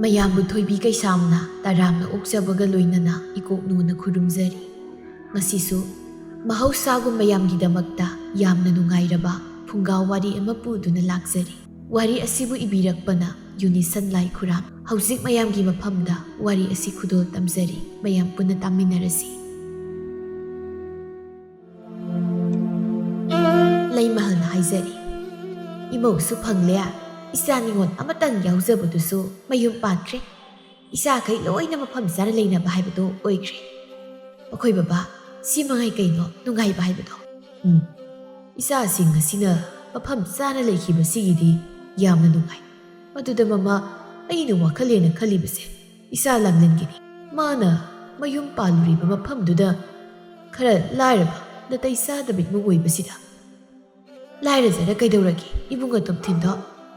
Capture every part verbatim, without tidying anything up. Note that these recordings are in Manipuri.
ꯃꯌꯥꯝꯕꯨ ꯊꯣꯏꯕꯤ ꯀꯩꯁꯥꯝꯅ ꯇꯔꯥꯝꯅ ꯑꯣꯛꯆꯕꯒ ꯂꯣꯏꯅꯅ ꯏꯀꯣꯛꯅꯨꯅ ꯈꯨꯔꯨꯝꯖꯔꯤ꯫ ꯉꯁꯤꯁꯨ ꯃꯍꯧꯁꯥꯒꯨꯝ ꯃꯌꯥꯝꯒꯤꯗꯃꯛꯇ ꯌꯥꯝꯅ ꯅꯨꯡꯉꯥꯏꯔꯕ ꯐꯨꯡꯒꯥ ꯋꯥꯔꯤ ꯑꯃ ꯄꯨꯗꯨꯅ ꯂꯥꯛꯆꯔꯤ꯫ ꯋꯥꯔꯤ ꯑꯁꯤꯕꯨ ꯏꯕꯤꯔꯛꯄꯅ ꯌꯨꯅꯤꯁꯟ ꯂꯥꯏ ꯈꯨꯔꯥꯝ꯫ ꯍꯧꯖꯤꯛ ꯃꯌꯥꯝꯒꯤ ꯃꯐꯝꯗ ꯋꯥꯔꯤ ꯑꯁꯤ ꯈꯨꯗꯣꯜ ꯇꯝꯖꯔꯤ꯫ ꯃꯌꯥꯝ ꯄꯨꯟꯅ ꯇꯥꯃꯤꯟꯅꯔꯁꯤ꯫ ꯂꯩꯃꯍꯜꯅ ꯍꯥꯏꯖꯔꯤ, "ꯏꯃꯧꯁꯨ ꯐꯪꯂꯦ, ꯏꯆꯥ ꯅꯤꯉꯣꯜ ꯑꯃꯇꯪ ꯌꯥꯎꯖꯕꯗꯨꯁꯨ ꯃꯌꯨꯝ ꯄꯥꯟꯈ꯭ꯔꯦ꯫ ꯏꯆꯥꯈꯩ ꯂꯣꯏꯅ ꯃꯐꯝ ꯆꯥꯅ ꯂꯩꯅꯕ ꯍꯥꯏꯕꯗꯣ ꯑꯣꯏꯈ꯭ꯔꯦ꯫ ꯑꯩꯈꯣꯏ ꯕꯕꯥ, ꯁꯤ ꯃꯉꯥꯏ ꯀꯩꯅꯣ ꯅꯨꯡꯉꯥꯏꯕ ꯍꯥꯏꯕꯗꯣ?" "ꯎꯝ, ꯏꯆꯥꯁꯤꯡ ꯑꯁꯤꯅ ꯃꯐꯝ ꯆꯥꯅ ꯂꯩꯈꯤꯕꯁꯤꯒꯤꯗꯤ ꯌꯥꯝꯅ ꯅꯨꯡꯉꯥꯏ꯫ ꯑꯗꯨꯗ ꯃꯃꯥ, ꯑꯩꯅ ꯋꯥꯈꯜ ꯍꯦꯟꯅ ꯈꯜꯂꯤꯕꯁꯦ ꯏꯆꯥ ꯂꯥꯡꯂꯦꯟꯒꯤꯅꯤ꯫ ꯃꯥꯅ ꯃꯌꯨꯝ ꯄꯥꯜꯂꯨꯔꯤꯕ ꯃꯐꯝꯗꯨꯗ ꯈꯔ ꯂꯥꯏꯔꯕ, ꯅꯥꯇꯩ ꯆꯥꯗꯕ ꯏꯃꯨꯡ ꯑꯣꯏꯕꯁꯤꯗ꯫ ꯂꯥꯏꯔꯖꯔ ꯀꯩꯗꯧꯔꯒꯦ? ꯏꯕꯨꯡ ꯑꯇꯣꯝꯊꯤꯟꯗꯣ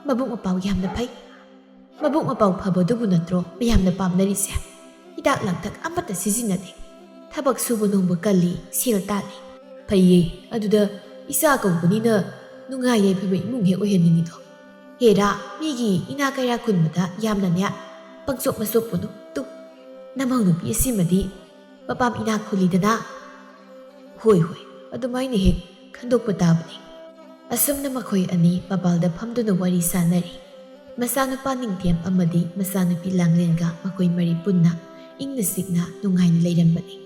ꯃꯕꯨꯛ ꯃꯄꯥꯎ ꯌꯥꯝꯅ ꯐꯩ꯫ ꯃꯕꯨꯛ ꯃꯄꯥꯎ ꯐꯕꯗꯨꯕꯨ ꯅꯠꯇ꯭ꯔꯣ ꯃꯌꯥꯝꯅ ꯄꯥꯝꯅꯔꯤꯁꯦ? ꯍꯤꯗꯥꯛ ꯂꯥꯡꯊꯛ ꯑꯃꯠꯇ ꯁꯤꯖꯤꯟꯅꯗꯦ꯫ ꯊꯕꯛ ꯁꯨꯕ ꯅꯣꯝꯕ ꯀꯜꯂꯤ, ꯁꯦꯜ ꯇꯥꯜꯂꯤ꯫ ꯐꯩꯌꯦ, ꯑꯗꯨꯗ ꯏꯆꯥ ꯀꯧꯕꯅꯤꯅ ꯅꯨꯡꯉꯥꯏ ꯌꯥꯏꯐꯕ ꯏꯃꯨꯡ ꯍꯦꯛ ꯑꯣꯏꯍꯟꯅꯤꯡꯉꯤꯗꯣ꯫ ꯍꯦꯔꯥ, ꯃꯤꯒꯤ ꯏꯅꯥ ꯀꯩꯔꯥ ꯈꯨꯟꯕꯗ ꯌꯥꯝꯅꯅꯦ ꯄꯪꯆꯣꯞ ꯃꯆꯣꯞꯄꯨꯅꯨ꯫ ꯇꯨ, ꯅꯃꯧ ꯅꯨꯄꯤ ꯑꯁꯤꯃꯗꯤ ꯃꯄꯥꯝ ꯏꯅꯥꯛ ꯈꯨꯜꯂꯤꯗꯅ꯫ ꯍꯣꯏ, ꯍꯣꯏ, ꯑꯗꯨꯃꯥꯏꯅ ꯍꯦꯛ ꯈꯟꯗꯣꯛꯄ ꯇꯥꯕꯅꯤ꯫ ꯑꯁꯨꯝꯅ ꯃꯈꯣꯏ ꯑꯅꯤ ꯃꯄꯥꯜꯗ ꯐꯝꯗꯨꯅ ꯋꯥꯔꯤ ꯁꯥꯅꯔꯤ꯫ ꯃꯆꯥꯅꯨꯄꯥ ꯅꯤꯡꯊꯦꯝ ꯑꯃꯗꯤ ꯃꯆꯥꯅꯨꯄꯤ ꯂꯥꯡꯂꯦꯟꯒ ꯃꯈꯣꯏ ꯃꯔꯤ ꯄꯨꯟꯅ ꯏꯪꯅ ꯆꯤꯛꯅ ꯅꯨꯡꯉꯥꯏꯅ ꯂꯩꯔꯝꯕꯅꯤ꯫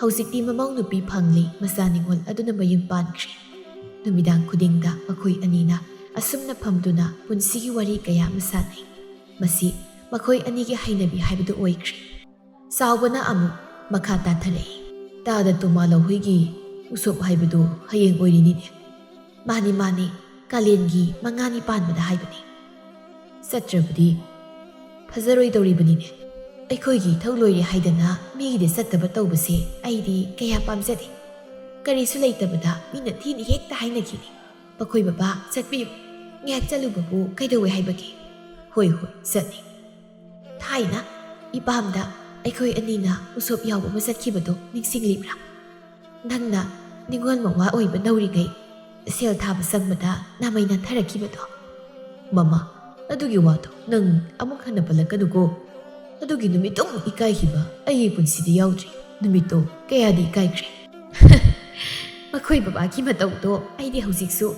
ꯍꯧꯖꯤꯛꯇꯤ ꯃꯃꯧ ꯅꯨꯄꯤ ꯐꯪꯂꯦ, ꯃꯆꯥ ꯅꯤꯉꯣꯜ ꯑꯗꯨꯅ ꯃꯌꯨꯝ ꯄꯥꯟꯈ꯭ꯔꯦ꯫ ꯅꯨꯃꯤꯗꯥꯡ ꯈꯨꯗꯤꯡꯗ ꯃꯈꯣꯏ ꯑꯅꯤꯅ ꯑꯁꯨꯝꯅ ꯐꯝꯗꯨꯅ ꯄꯨꯟꯁꯤꯒꯤ ꯋꯥꯔꯤ ꯀꯌꯥ ꯑꯃ ꯁꯥꯟꯅꯩ꯫ ꯃꯁꯤ ꯃꯈꯣꯏ ꯑꯅꯤꯒꯤ ꯍꯩꯅꯕꯤ ꯍꯥꯏꯕꯗꯨ ꯑꯣꯏꯈ꯭ꯔꯦ꯫ ꯆꯥꯎꯕꯅ ꯑꯃꯨꯛ ꯃꯈꯥ ꯇꯥꯊꯔꯛꯏ꯫ "ꯇꯥꯗ ꯇꯣꯃꯥ ꯂꯧꯍꯣꯏꯒꯤ ꯎꯁꯣꯞ ꯍꯥꯏꯕꯗꯨ ꯍꯌꯦꯡ ꯑꯣꯏꯔꯤꯅꯤꯅꯦ?" "ꯃꯥꯅꯤ, ꯃꯥꯅꯤ, ꯀꯥꯂꯦꯟꯒꯤ ꯃꯉꯥꯅꯤ ꯄꯥꯟꯕꯗ ꯍꯥꯏꯕꯅꯤ꯫ ꯆꯠꯇ꯭ꯔꯕꯗꯤ ꯐꯖꯔꯣꯏꯗꯧꯔꯤꯕꯅꯤꯅꯦ꯫ ꯑꯩꯈꯣꯏꯒꯤ ꯏꯊꯧ ꯂꯣꯏꯔꯦ ꯍꯥꯏꯗꯅ ꯃꯤꯒꯤꯗ ꯆꯠꯇꯕ ꯇꯧꯕꯁꯦ ꯑꯩꯗꯤ ꯀꯌꯥ ꯄꯥꯝꯖꯗꯦ꯫ ꯀꯔꯤꯁꯨ ꯂꯩꯇꯕꯗ ꯃꯤꯅ ꯊꯤꯅ ꯍꯦꯛꯇ ꯍꯥꯏꯅꯈꯤꯅꯤ꯫ ꯃꯈꯣꯏ ꯕꯕꯥ, ꯆꯠꯄꯤꯌꯨ꯫ ꯉꯥꯏꯍꯥꯛ ꯆꯠꯂꯨꯕꯕꯨ ꯀꯩꯗꯧꯋꯦ ꯍꯥꯏꯕꯒꯦ?" "ꯍꯣꯏ, ꯍꯣꯏ, ꯆꯠꯂꯤ꯫ ꯊꯥꯏꯅ ꯏꯄꯥꯝꯗ ꯑꯩꯈꯣꯏ ꯑꯅꯤꯅ ꯎꯁꯣꯞ ꯌꯥꯎꯕ ꯑꯃ ꯆꯠꯈꯤꯕꯗꯣ ꯅꯤꯡꯁꯤꯡꯂꯤꯕ꯭ꯔꯥ? ꯅꯪꯅ ꯅꯤꯉꯣꯜ ꯃꯋꯥ ꯑꯣꯏꯕ ꯅꯧꯔꯤꯉꯩ ꯁꯦꯜ ꯊꯥꯕ ꯆꯪꯕꯗ ꯅꯥꯃꯩ ꯅꯥꯟꯊꯔꯛꯈꯤꯕꯗꯣ?" "ꯃꯃꯥ, ꯑꯗꯨꯒꯤ ꯋꯥꯗꯣ ꯅꯪ ꯑꯃꯨꯛ ꯍꯟꯅ ꯄꯜꯂꯛꯀꯅꯨꯀꯣ꯫ ꯑꯗꯨꯒꯤ ꯅꯨꯃꯤꯠꯇꯨꯃꯨꯛ ꯏꯀꯥꯏꯈꯤꯕ ꯑꯩꯒꯤ ꯄꯨꯟꯁꯤꯗ ꯌꯥꯎꯗ꯭ꯔꯤ꯫ ꯅꯨꯃꯤꯠꯇꯣ ꯀꯌꯥꯗꯤ ꯏꯀꯥꯏꯈ꯭ꯔꯦ꯫ ꯃꯈꯣꯏ ꯕꯕꯥꯒꯤ ꯃꯇꯧꯗꯣ ꯑꯩꯗꯤ ꯍꯧꯖꯤꯛꯁꯨ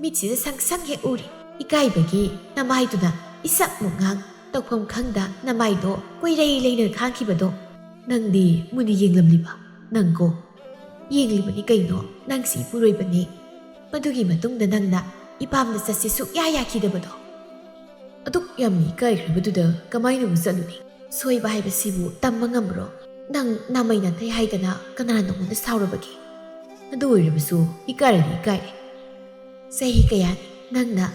ꯃꯤꯠꯁꯤꯗ ꯁꯪ ꯁꯪ ꯍꯦꯛ ꯎꯔꯤ꯫ ꯏꯀꯥꯏꯕꯒꯤ ꯅꯃꯥꯏꯗꯨꯅ ꯏꯁꯛ ꯃꯨꯛꯉꯥꯡ, ꯇꯧꯐꯝ ꯈꯪꯗ ꯅꯃꯥꯏꯗꯣ ꯀꯨꯏꯔꯩ ꯂꯩꯅ ꯈꯥꯡꯈꯤꯕꯗꯣ꯫ ꯅꯪꯗꯤ ꯃꯨꯟꯅ ꯌꯦꯡꯂꯝꯂꯤꯕ? ꯅꯪꯀꯣ꯫ ꯌꯦꯡꯂꯤꯕꯅꯤ ꯀꯩꯅꯣ, ꯅꯪꯁꯤ ꯏꯄꯨꯔꯣꯏꯕꯅꯤ꯫ ꯃꯗꯨꯒꯤ ꯃꯇꯨꯡꯗ ꯅꯪꯅ ꯏꯄꯥꯝꯗ ꯆꯠꯁꯤ ꯁꯨꯛꯌꯥ ꯌꯥꯈꯤꯗꯕꯗꯣ꯫ ꯑꯗꯨꯛ ꯌꯥꯝꯅ ꯏꯀꯥꯏꯈ꯭ꯔꯕꯗꯨꯗ ꯀꯃꯥꯏꯅꯕꯨ ꯆꯠꯂꯨꯅꯤ? ꯁꯣꯏꯕ ꯍꯥꯏꯕꯁꯤꯕꯨ ꯇꯝꯕ ꯉꯝꯕ꯭ꯔꯣ? ꯅꯪ ꯅꯥꯃꯩ ꯅꯥꯊꯩ ꯍꯥꯏꯗꯅ ꯀꯅꯥꯅ ꯅꯉꯣꯟꯗ ꯁꯥꯎꯔꯕꯒꯦ? ꯑꯗꯨ ꯑꯣꯏꯔꯕꯁꯨ ꯏꯀꯥꯏꯔꯗꯤ ꯏꯀꯥꯏꯔꯦ꯫ ꯆꯍꯤ ꯀꯌꯥꯅꯤ ꯅꯪꯅ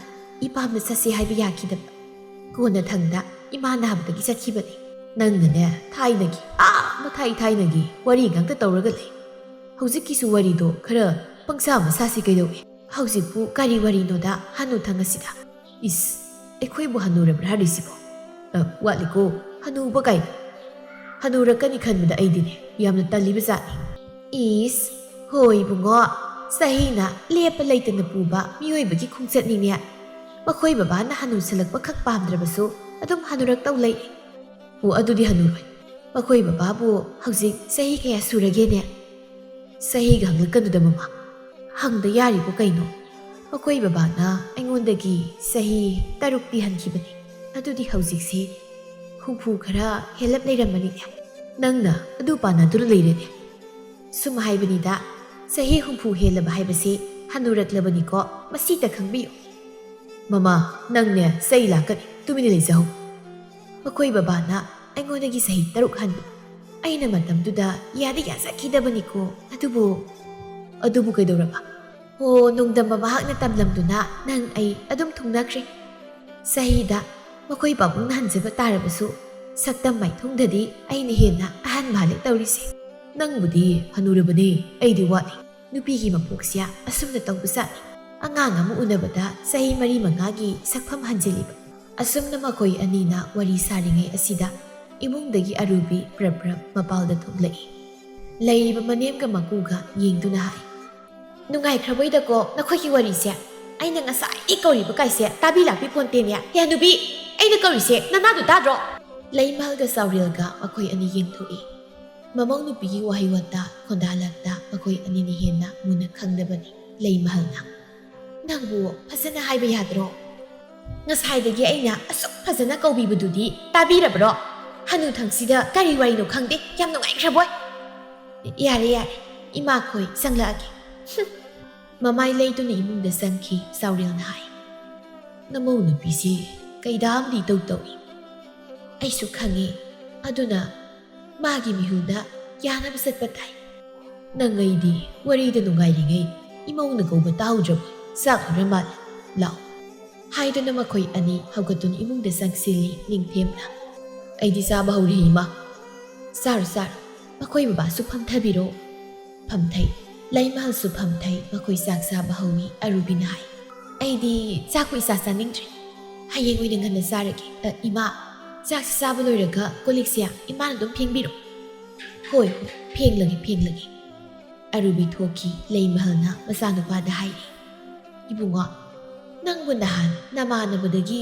ꯏꯄꯥꯝꯗ ꯆꯠꯁꯤ ꯍꯥꯏꯕ ꯌꯥꯈꯤꯗꯕ? ꯀꯣꯟꯅ ꯊꯪꯗ ꯏꯃꯥ ꯅꯥꯕꯗꯒꯤ ꯆꯠꯈꯤꯕꯅꯤ꯫ ꯅꯪꯅꯅꯦ, ꯊꯥꯏꯅꯒꯤ, ꯑꯥ, ꯃꯊꯥꯏ ꯊꯥꯏꯅꯒꯤ ꯋꯥꯔꯤ ꯉꯥꯛꯇ ꯇꯧꯔꯒ ꯂꯩ꯫ ꯍꯧꯖꯤꯛꯀꯤꯁꯨ ꯋꯥꯔꯤꯗꯣ ꯈꯔ ꯄꯪꯁꯥ ꯃꯁꯥꯁꯤ ꯀꯩꯗꯧꯏ? ꯍꯧꯖꯤꯛꯄꯨ ꯀꯔꯤ ꯋꯥꯔꯤꯅꯣꯗ ꯍꯅꯨꯊꯪ ꯑꯁꯤꯗ? ꯏꯁ, ꯑꯩꯈꯣꯏꯕꯨ ꯍꯅꯨꯔꯕ꯭ꯔꯥ ꯍꯥꯏꯔꯤꯁꯤꯕꯣ? ꯑ, ꯋꯥꯠꯂꯤꯀꯣ, ꯍꯅꯨꯕ ꯀꯥꯏꯅ꯫ ꯍꯅꯨꯔꯛꯀꯅꯤ ꯈꯟꯕꯗ ꯑꯩꯗꯤꯅꯦ ꯌꯥꯝꯅ ꯇꯜꯂꯤꯕ ꯖꯥꯠꯅꯤ꯫ ꯏꯁ, ꯍꯣꯏ ꯏꯕꯨꯡꯉꯣ, ꯆꯍꯤꯅ ꯂꯦꯞꯄ ꯂꯩꯇꯅ ꯄꯨꯕ ꯃꯤꯑꯣꯏꯕꯒꯤ ꯈꯣꯡꯆꯠꯅꯤꯅꯦ꯫ ꯃꯈꯣꯏ ꯕꯕꯥꯅ ꯍꯅꯨꯁꯜꯂꯛꯄ ꯈꯛ ꯄꯥꯝꯗ꯭ꯔꯕꯁꯨ ꯑꯗꯨꯝ ꯍꯅꯨꯔꯛꯇꯧ ꯂꯩ꯫ ꯑꯣ, ꯑꯗꯨꯗꯤ ꯍꯅꯨꯔꯣꯏ꯫ ꯃꯈꯣꯏ ꯕꯕꯥꯕꯨ ꯍꯧꯖꯤꯛ ꯆꯍꯤ ꯀꯌꯥ ꯁꯨꯔꯒꯦꯅꯦ? ꯆꯍꯤꯒ ꯍꯪꯂꯛꯀꯅꯨꯗ ꯃꯃꯥ꯫ ꯍꯪꯗ ꯌꯥꯔꯤꯕꯣ ꯀꯩꯅꯣ? ꯃꯈꯣꯏ ꯕꯕꯥꯅ ꯑꯩꯉꯣꯟꯗꯒꯤ ꯆꯍꯤ ꯇꯔꯨꯛꯇꯤ ꯍꯟꯈꯤꯕꯅꯤ꯫ ꯑꯗꯨꯗꯤ ꯍꯧꯖꯤꯛꯁꯤ ꯍꯨꯝꯐꯨ ꯈꯔ ꯍꯦꯜꯂꯞ ꯂꯩꯔꯝꯃꯅꯤꯅꯦ꯫ ꯅꯪꯅ ꯑꯗꯨ ꯄꯥꯟꯅꯗꯨꯅ ꯂꯩꯔꯦꯅꯦ꯫ ꯁꯨꯝ ꯍꯥꯏꯕꯅꯤꯗ, ꯆꯍꯤ ꯍꯨꯝꯐꯨ ꯍꯦꯜꯂꯕ ꯍꯥꯏꯕꯁꯤ ꯍꯅꯨꯔꯛꯂꯕꯅꯤꯀꯣ, ꯃꯁꯤꯇ ꯈꯪꯕꯤꯌꯨ꯫ ꯃꯃꯥ, ꯅꯪꯅꯦ ꯆꯩ ꯂꯥꯛꯀꯅꯤ, ꯇꯨꯃꯤꯟꯅ ꯂꯩꯖꯍꯧ꯫ ꯃꯈꯣꯏ ꯕꯕꯥꯅ ꯑꯩꯉꯣꯟꯗꯒꯤ ꯆꯍꯤ ꯇꯔꯨꯛ ꯍꯟꯕ꯫ ꯑꯩꯅ ꯃꯇꯝꯗꯨꯗ ꯌꯥꯗꯤ ꯌꯥꯖꯈꯤꯗꯕꯅꯤꯀꯣ, ꯑꯗꯨꯕꯨ, ꯑꯗꯨꯕꯨ ꯀꯩꯗꯧꯔꯕ? ꯍꯣ, ꯅꯣꯡꯗꯝꯕ ꯃꯍꯥꯛꯅ ꯇꯝꯂꯝꯗꯨꯅ ꯅꯪ ꯑꯩ ꯑꯗꯨꯝ ꯊꯨꯡꯅꯈ꯭ꯔꯦ꯫ ꯆꯍꯤꯗ ꯃꯈꯣꯏ ꯄꯥꯕꯨꯡꯅ ꯍꯟꯖꯕ ꯇꯥꯔꯕꯁꯨ, ꯁꯛꯇꯝ ꯃꯥꯏꯊꯣꯡꯗꯗꯤ ꯑꯩꯅ ꯍꯦꯟꯅ ꯑꯍꯟ ꯃꯥꯜꯂꯦ ꯇꯧꯔꯤꯁꯦ꯫ ꯅꯪꯕꯨꯗꯤ ꯍꯅꯨꯔꯕꯅꯦ, ꯑꯩꯗꯤ ꯋꯥꯠꯂꯤ꯫ ꯅꯨꯄꯤꯒꯤ ꯃꯄꯣꯛꯁꯦ ꯑꯁꯨꯝꯅ ꯇꯧꯕꯖꯥꯠꯅꯤ꯫ ꯑꯉꯥꯡ ꯑꯃ ꯎꯅꯕꯗ ꯆꯍꯤ ꯃꯔꯤ ꯃꯉꯥꯒꯤ ꯁꯛꯐꯝ ꯍꯟꯖꯤꯜꯂꯤꯕ꯫ ꯑꯁꯨꯝꯅ ꯃꯈꯣꯏ ꯑꯅꯤꯅ ꯋꯥꯔꯤ ꯁꯥꯔꯤꯉꯩ ꯑꯁꯤꯗ ꯏꯃꯨꯡꯗꯒꯤ ꯑꯔꯨꯕꯤ ꯄ꯭ꯔꯞ ꯄ꯭ꯔꯞ ꯃꯄꯥꯜꯗ ꯊꯣꯛꯂꯛꯏ꯫ ꯂꯩꯔꯤꯕ ꯃꯅꯦꯝꯒ ꯃꯀꯨꯒ ꯌꯦꯡꯗꯨꯅ ꯍꯥꯏ, "ꯅꯨꯡꯉꯥꯏꯈ꯭ꯔꯕꯣꯏꯗꯀꯣ ꯅꯈꯣꯏꯒꯤ ꯋꯥꯔꯤꯁꯦ?" ꯑꯩꯅ ꯉꯁꯥꯏꯗꯤ ꯀꯧꯔꯤꯕ ꯀꯥꯏꯁꯦ ꯇꯥꯕꯤ ꯂꯥꯛꯄꯤ ꯄꯣꯟꯇꯦꯅꯦ꯫ ꯍꯦ ꯍꯅꯨꯕꯤ, ꯑꯩꯅ ꯀꯧꯔꯤꯁꯦ ꯅꯅꯥꯗꯨ ꯇꯥꯗ꯭ꯔꯣ? ꯂꯩꯃꯍꯜꯒ ꯆꯥꯎꯔꯦꯜꯒ ꯃꯈꯣꯏ ꯑꯅꯤ ꯌꯦꯡꯊꯣꯛꯏ꯫ ꯃꯃꯧ ꯅꯨꯄꯤꯒꯤ ꯋꯥꯍꯩ ꯋꯥꯇꯥ ꯈꯣꯟꯗꯥ ꯂꯛꯇ ꯃꯈꯣꯏ ꯑꯅꯤꯅ ꯍꯦꯟꯅ ꯃꯨꯟꯅ ꯈꯪꯗꯕꯅꯤ꯫ ꯂꯩꯃꯍꯜꯅ, "ꯅꯪꯕꯨ ꯐꯖꯅ ꯍꯥꯏꯕ ꯌꯥꯗ꯭ꯔꯣ? ꯉꯁꯥꯏꯗꯒꯤ ꯑꯩꯅ ꯑꯁꯨꯛ ꯐꯖꯅ ꯀꯧꯕꯤꯕꯗꯨꯗꯤ ꯇꯥꯕꯤꯔꯕ꯭ꯔꯣ? ꯍꯅꯨꯊꯪꯁꯤꯗ ꯀꯔꯤ ꯋꯥꯔꯤꯅꯣ ꯈꯪꯗꯦ, ꯌꯥꯝ ꯅꯨꯡꯉꯥꯏꯈ꯭ꯔꯕꯣꯏ꯫ ꯌꯥꯔꯦ, ꯌꯥꯔꯦ, ꯏꯃꯥꯈꯣꯏ ꯆꯪꯂꯛꯑꯒꯦ꯫" ꯍꯨꯝ꯫ ꯃꯃꯥꯏ ꯂꯩꯗꯨꯅ ꯏꯃꯨꯡꯗ ꯆꯪꯈꯤ꯫ ꯆꯥꯎꯔꯦꯜꯅ ꯍꯥꯏ, "ꯅꯃꯧ ꯅꯨꯄꯤꯁꯤ ꯀꯩꯗꯥ ꯑꯃꯗꯤ ꯏꯇꯧ ꯇꯧꯏ꯫ ꯑꯩꯁꯨ ꯈꯪꯉꯤ, ꯑꯗꯨꯅ ꯃꯥꯒꯤ ꯃꯤꯍꯨꯜꯗ ꯌꯥꯅꯕ ꯆꯠꯄ ꯇꯥꯏ꯫ ꯅꯪ ꯑꯩꯗꯤ ꯋꯥꯔꯤꯗ ꯅꯨꯡꯉꯥꯏꯔꯤꯉꯩ ꯏꯃꯧꯅ ꯀꯧꯕ ꯇꯥꯍꯧꯗ꯭ꯔꯕ, ꯆꯥꯛ ꯍꯧꯔ ꯃꯥꯜꯂꯦ, ꯂꯥꯛꯑꯣ꯫" ꯍꯥꯏꯗꯨꯅ ꯃꯈꯣꯏ ꯑꯅꯤ ꯍꯧꯒꯠꯇꯨꯅ ꯏꯃꯨꯡꯗ ꯆꯪꯁꯤꯜꯂꯤ꯫ ꯅꯤꯡꯊꯦꯝꯅ, "ꯑꯩꯗꯤ ꯆꯥꯕ ꯍꯧꯔꯦ, ꯏꯃꯥ꯫ ꯆꯥꯔꯣ, ꯆꯥꯔꯣ, ꯃꯈꯣꯏ ꯕꯕꯥꯁꯨ ꯐꯝꯊꯕꯤꯔꯣ꯫" ꯐꯝꯊꯩ꯫ ꯂꯩꯃꯍꯜꯁꯨ ꯐꯝꯊꯩ꯫ ꯃꯈꯣꯏ ꯆꯥꯛ ꯆꯥꯕ ꯍꯧꯏ꯫ ꯑꯔꯨꯕꯤꯅ ꯍꯥꯏ, "ꯑꯩꯗꯤ ꯆꯥꯛꯄꯨ ꯏꯆꯥ ꯆꯥꯅꯤꯡꯗ꯭ꯔꯦ꯫ ꯍꯌꯦꯡ ꯑꯣꯏꯅ ꯉꯟꯅ ꯆꯥꯔꯒꯦ꯫ ꯑ, ꯏꯃꯥ, ꯆꯥꯛꯁꯤ ꯆꯥꯕ ꯂꯣꯏꯔꯒ ꯀꯣꯜ ꯂꯤꯛꯁꯦ ꯏꯃꯥꯅ ꯑꯗꯨꯝ ꯐꯦꯡꯕꯤꯔꯣ꯫" "ꯍꯣꯏ, ꯍꯣꯏ, ꯐꯦꯡꯂꯒꯦ, ꯐꯦꯡꯂꯒꯦ꯫" ꯑꯔꯨꯕꯤ ꯊꯣꯛꯈꯤ꯫ ꯂꯩꯃꯍꯜꯅ ꯃꯆꯥꯅꯨꯄꯥꯗ ꯍꯥꯏꯔꯤ, "ꯏꯕꯨꯡꯉꯣ, ꯅꯪꯕꯨ ꯅꯍꯥꯟ ꯅꯃꯥꯟꯅꯕꯗꯒꯤ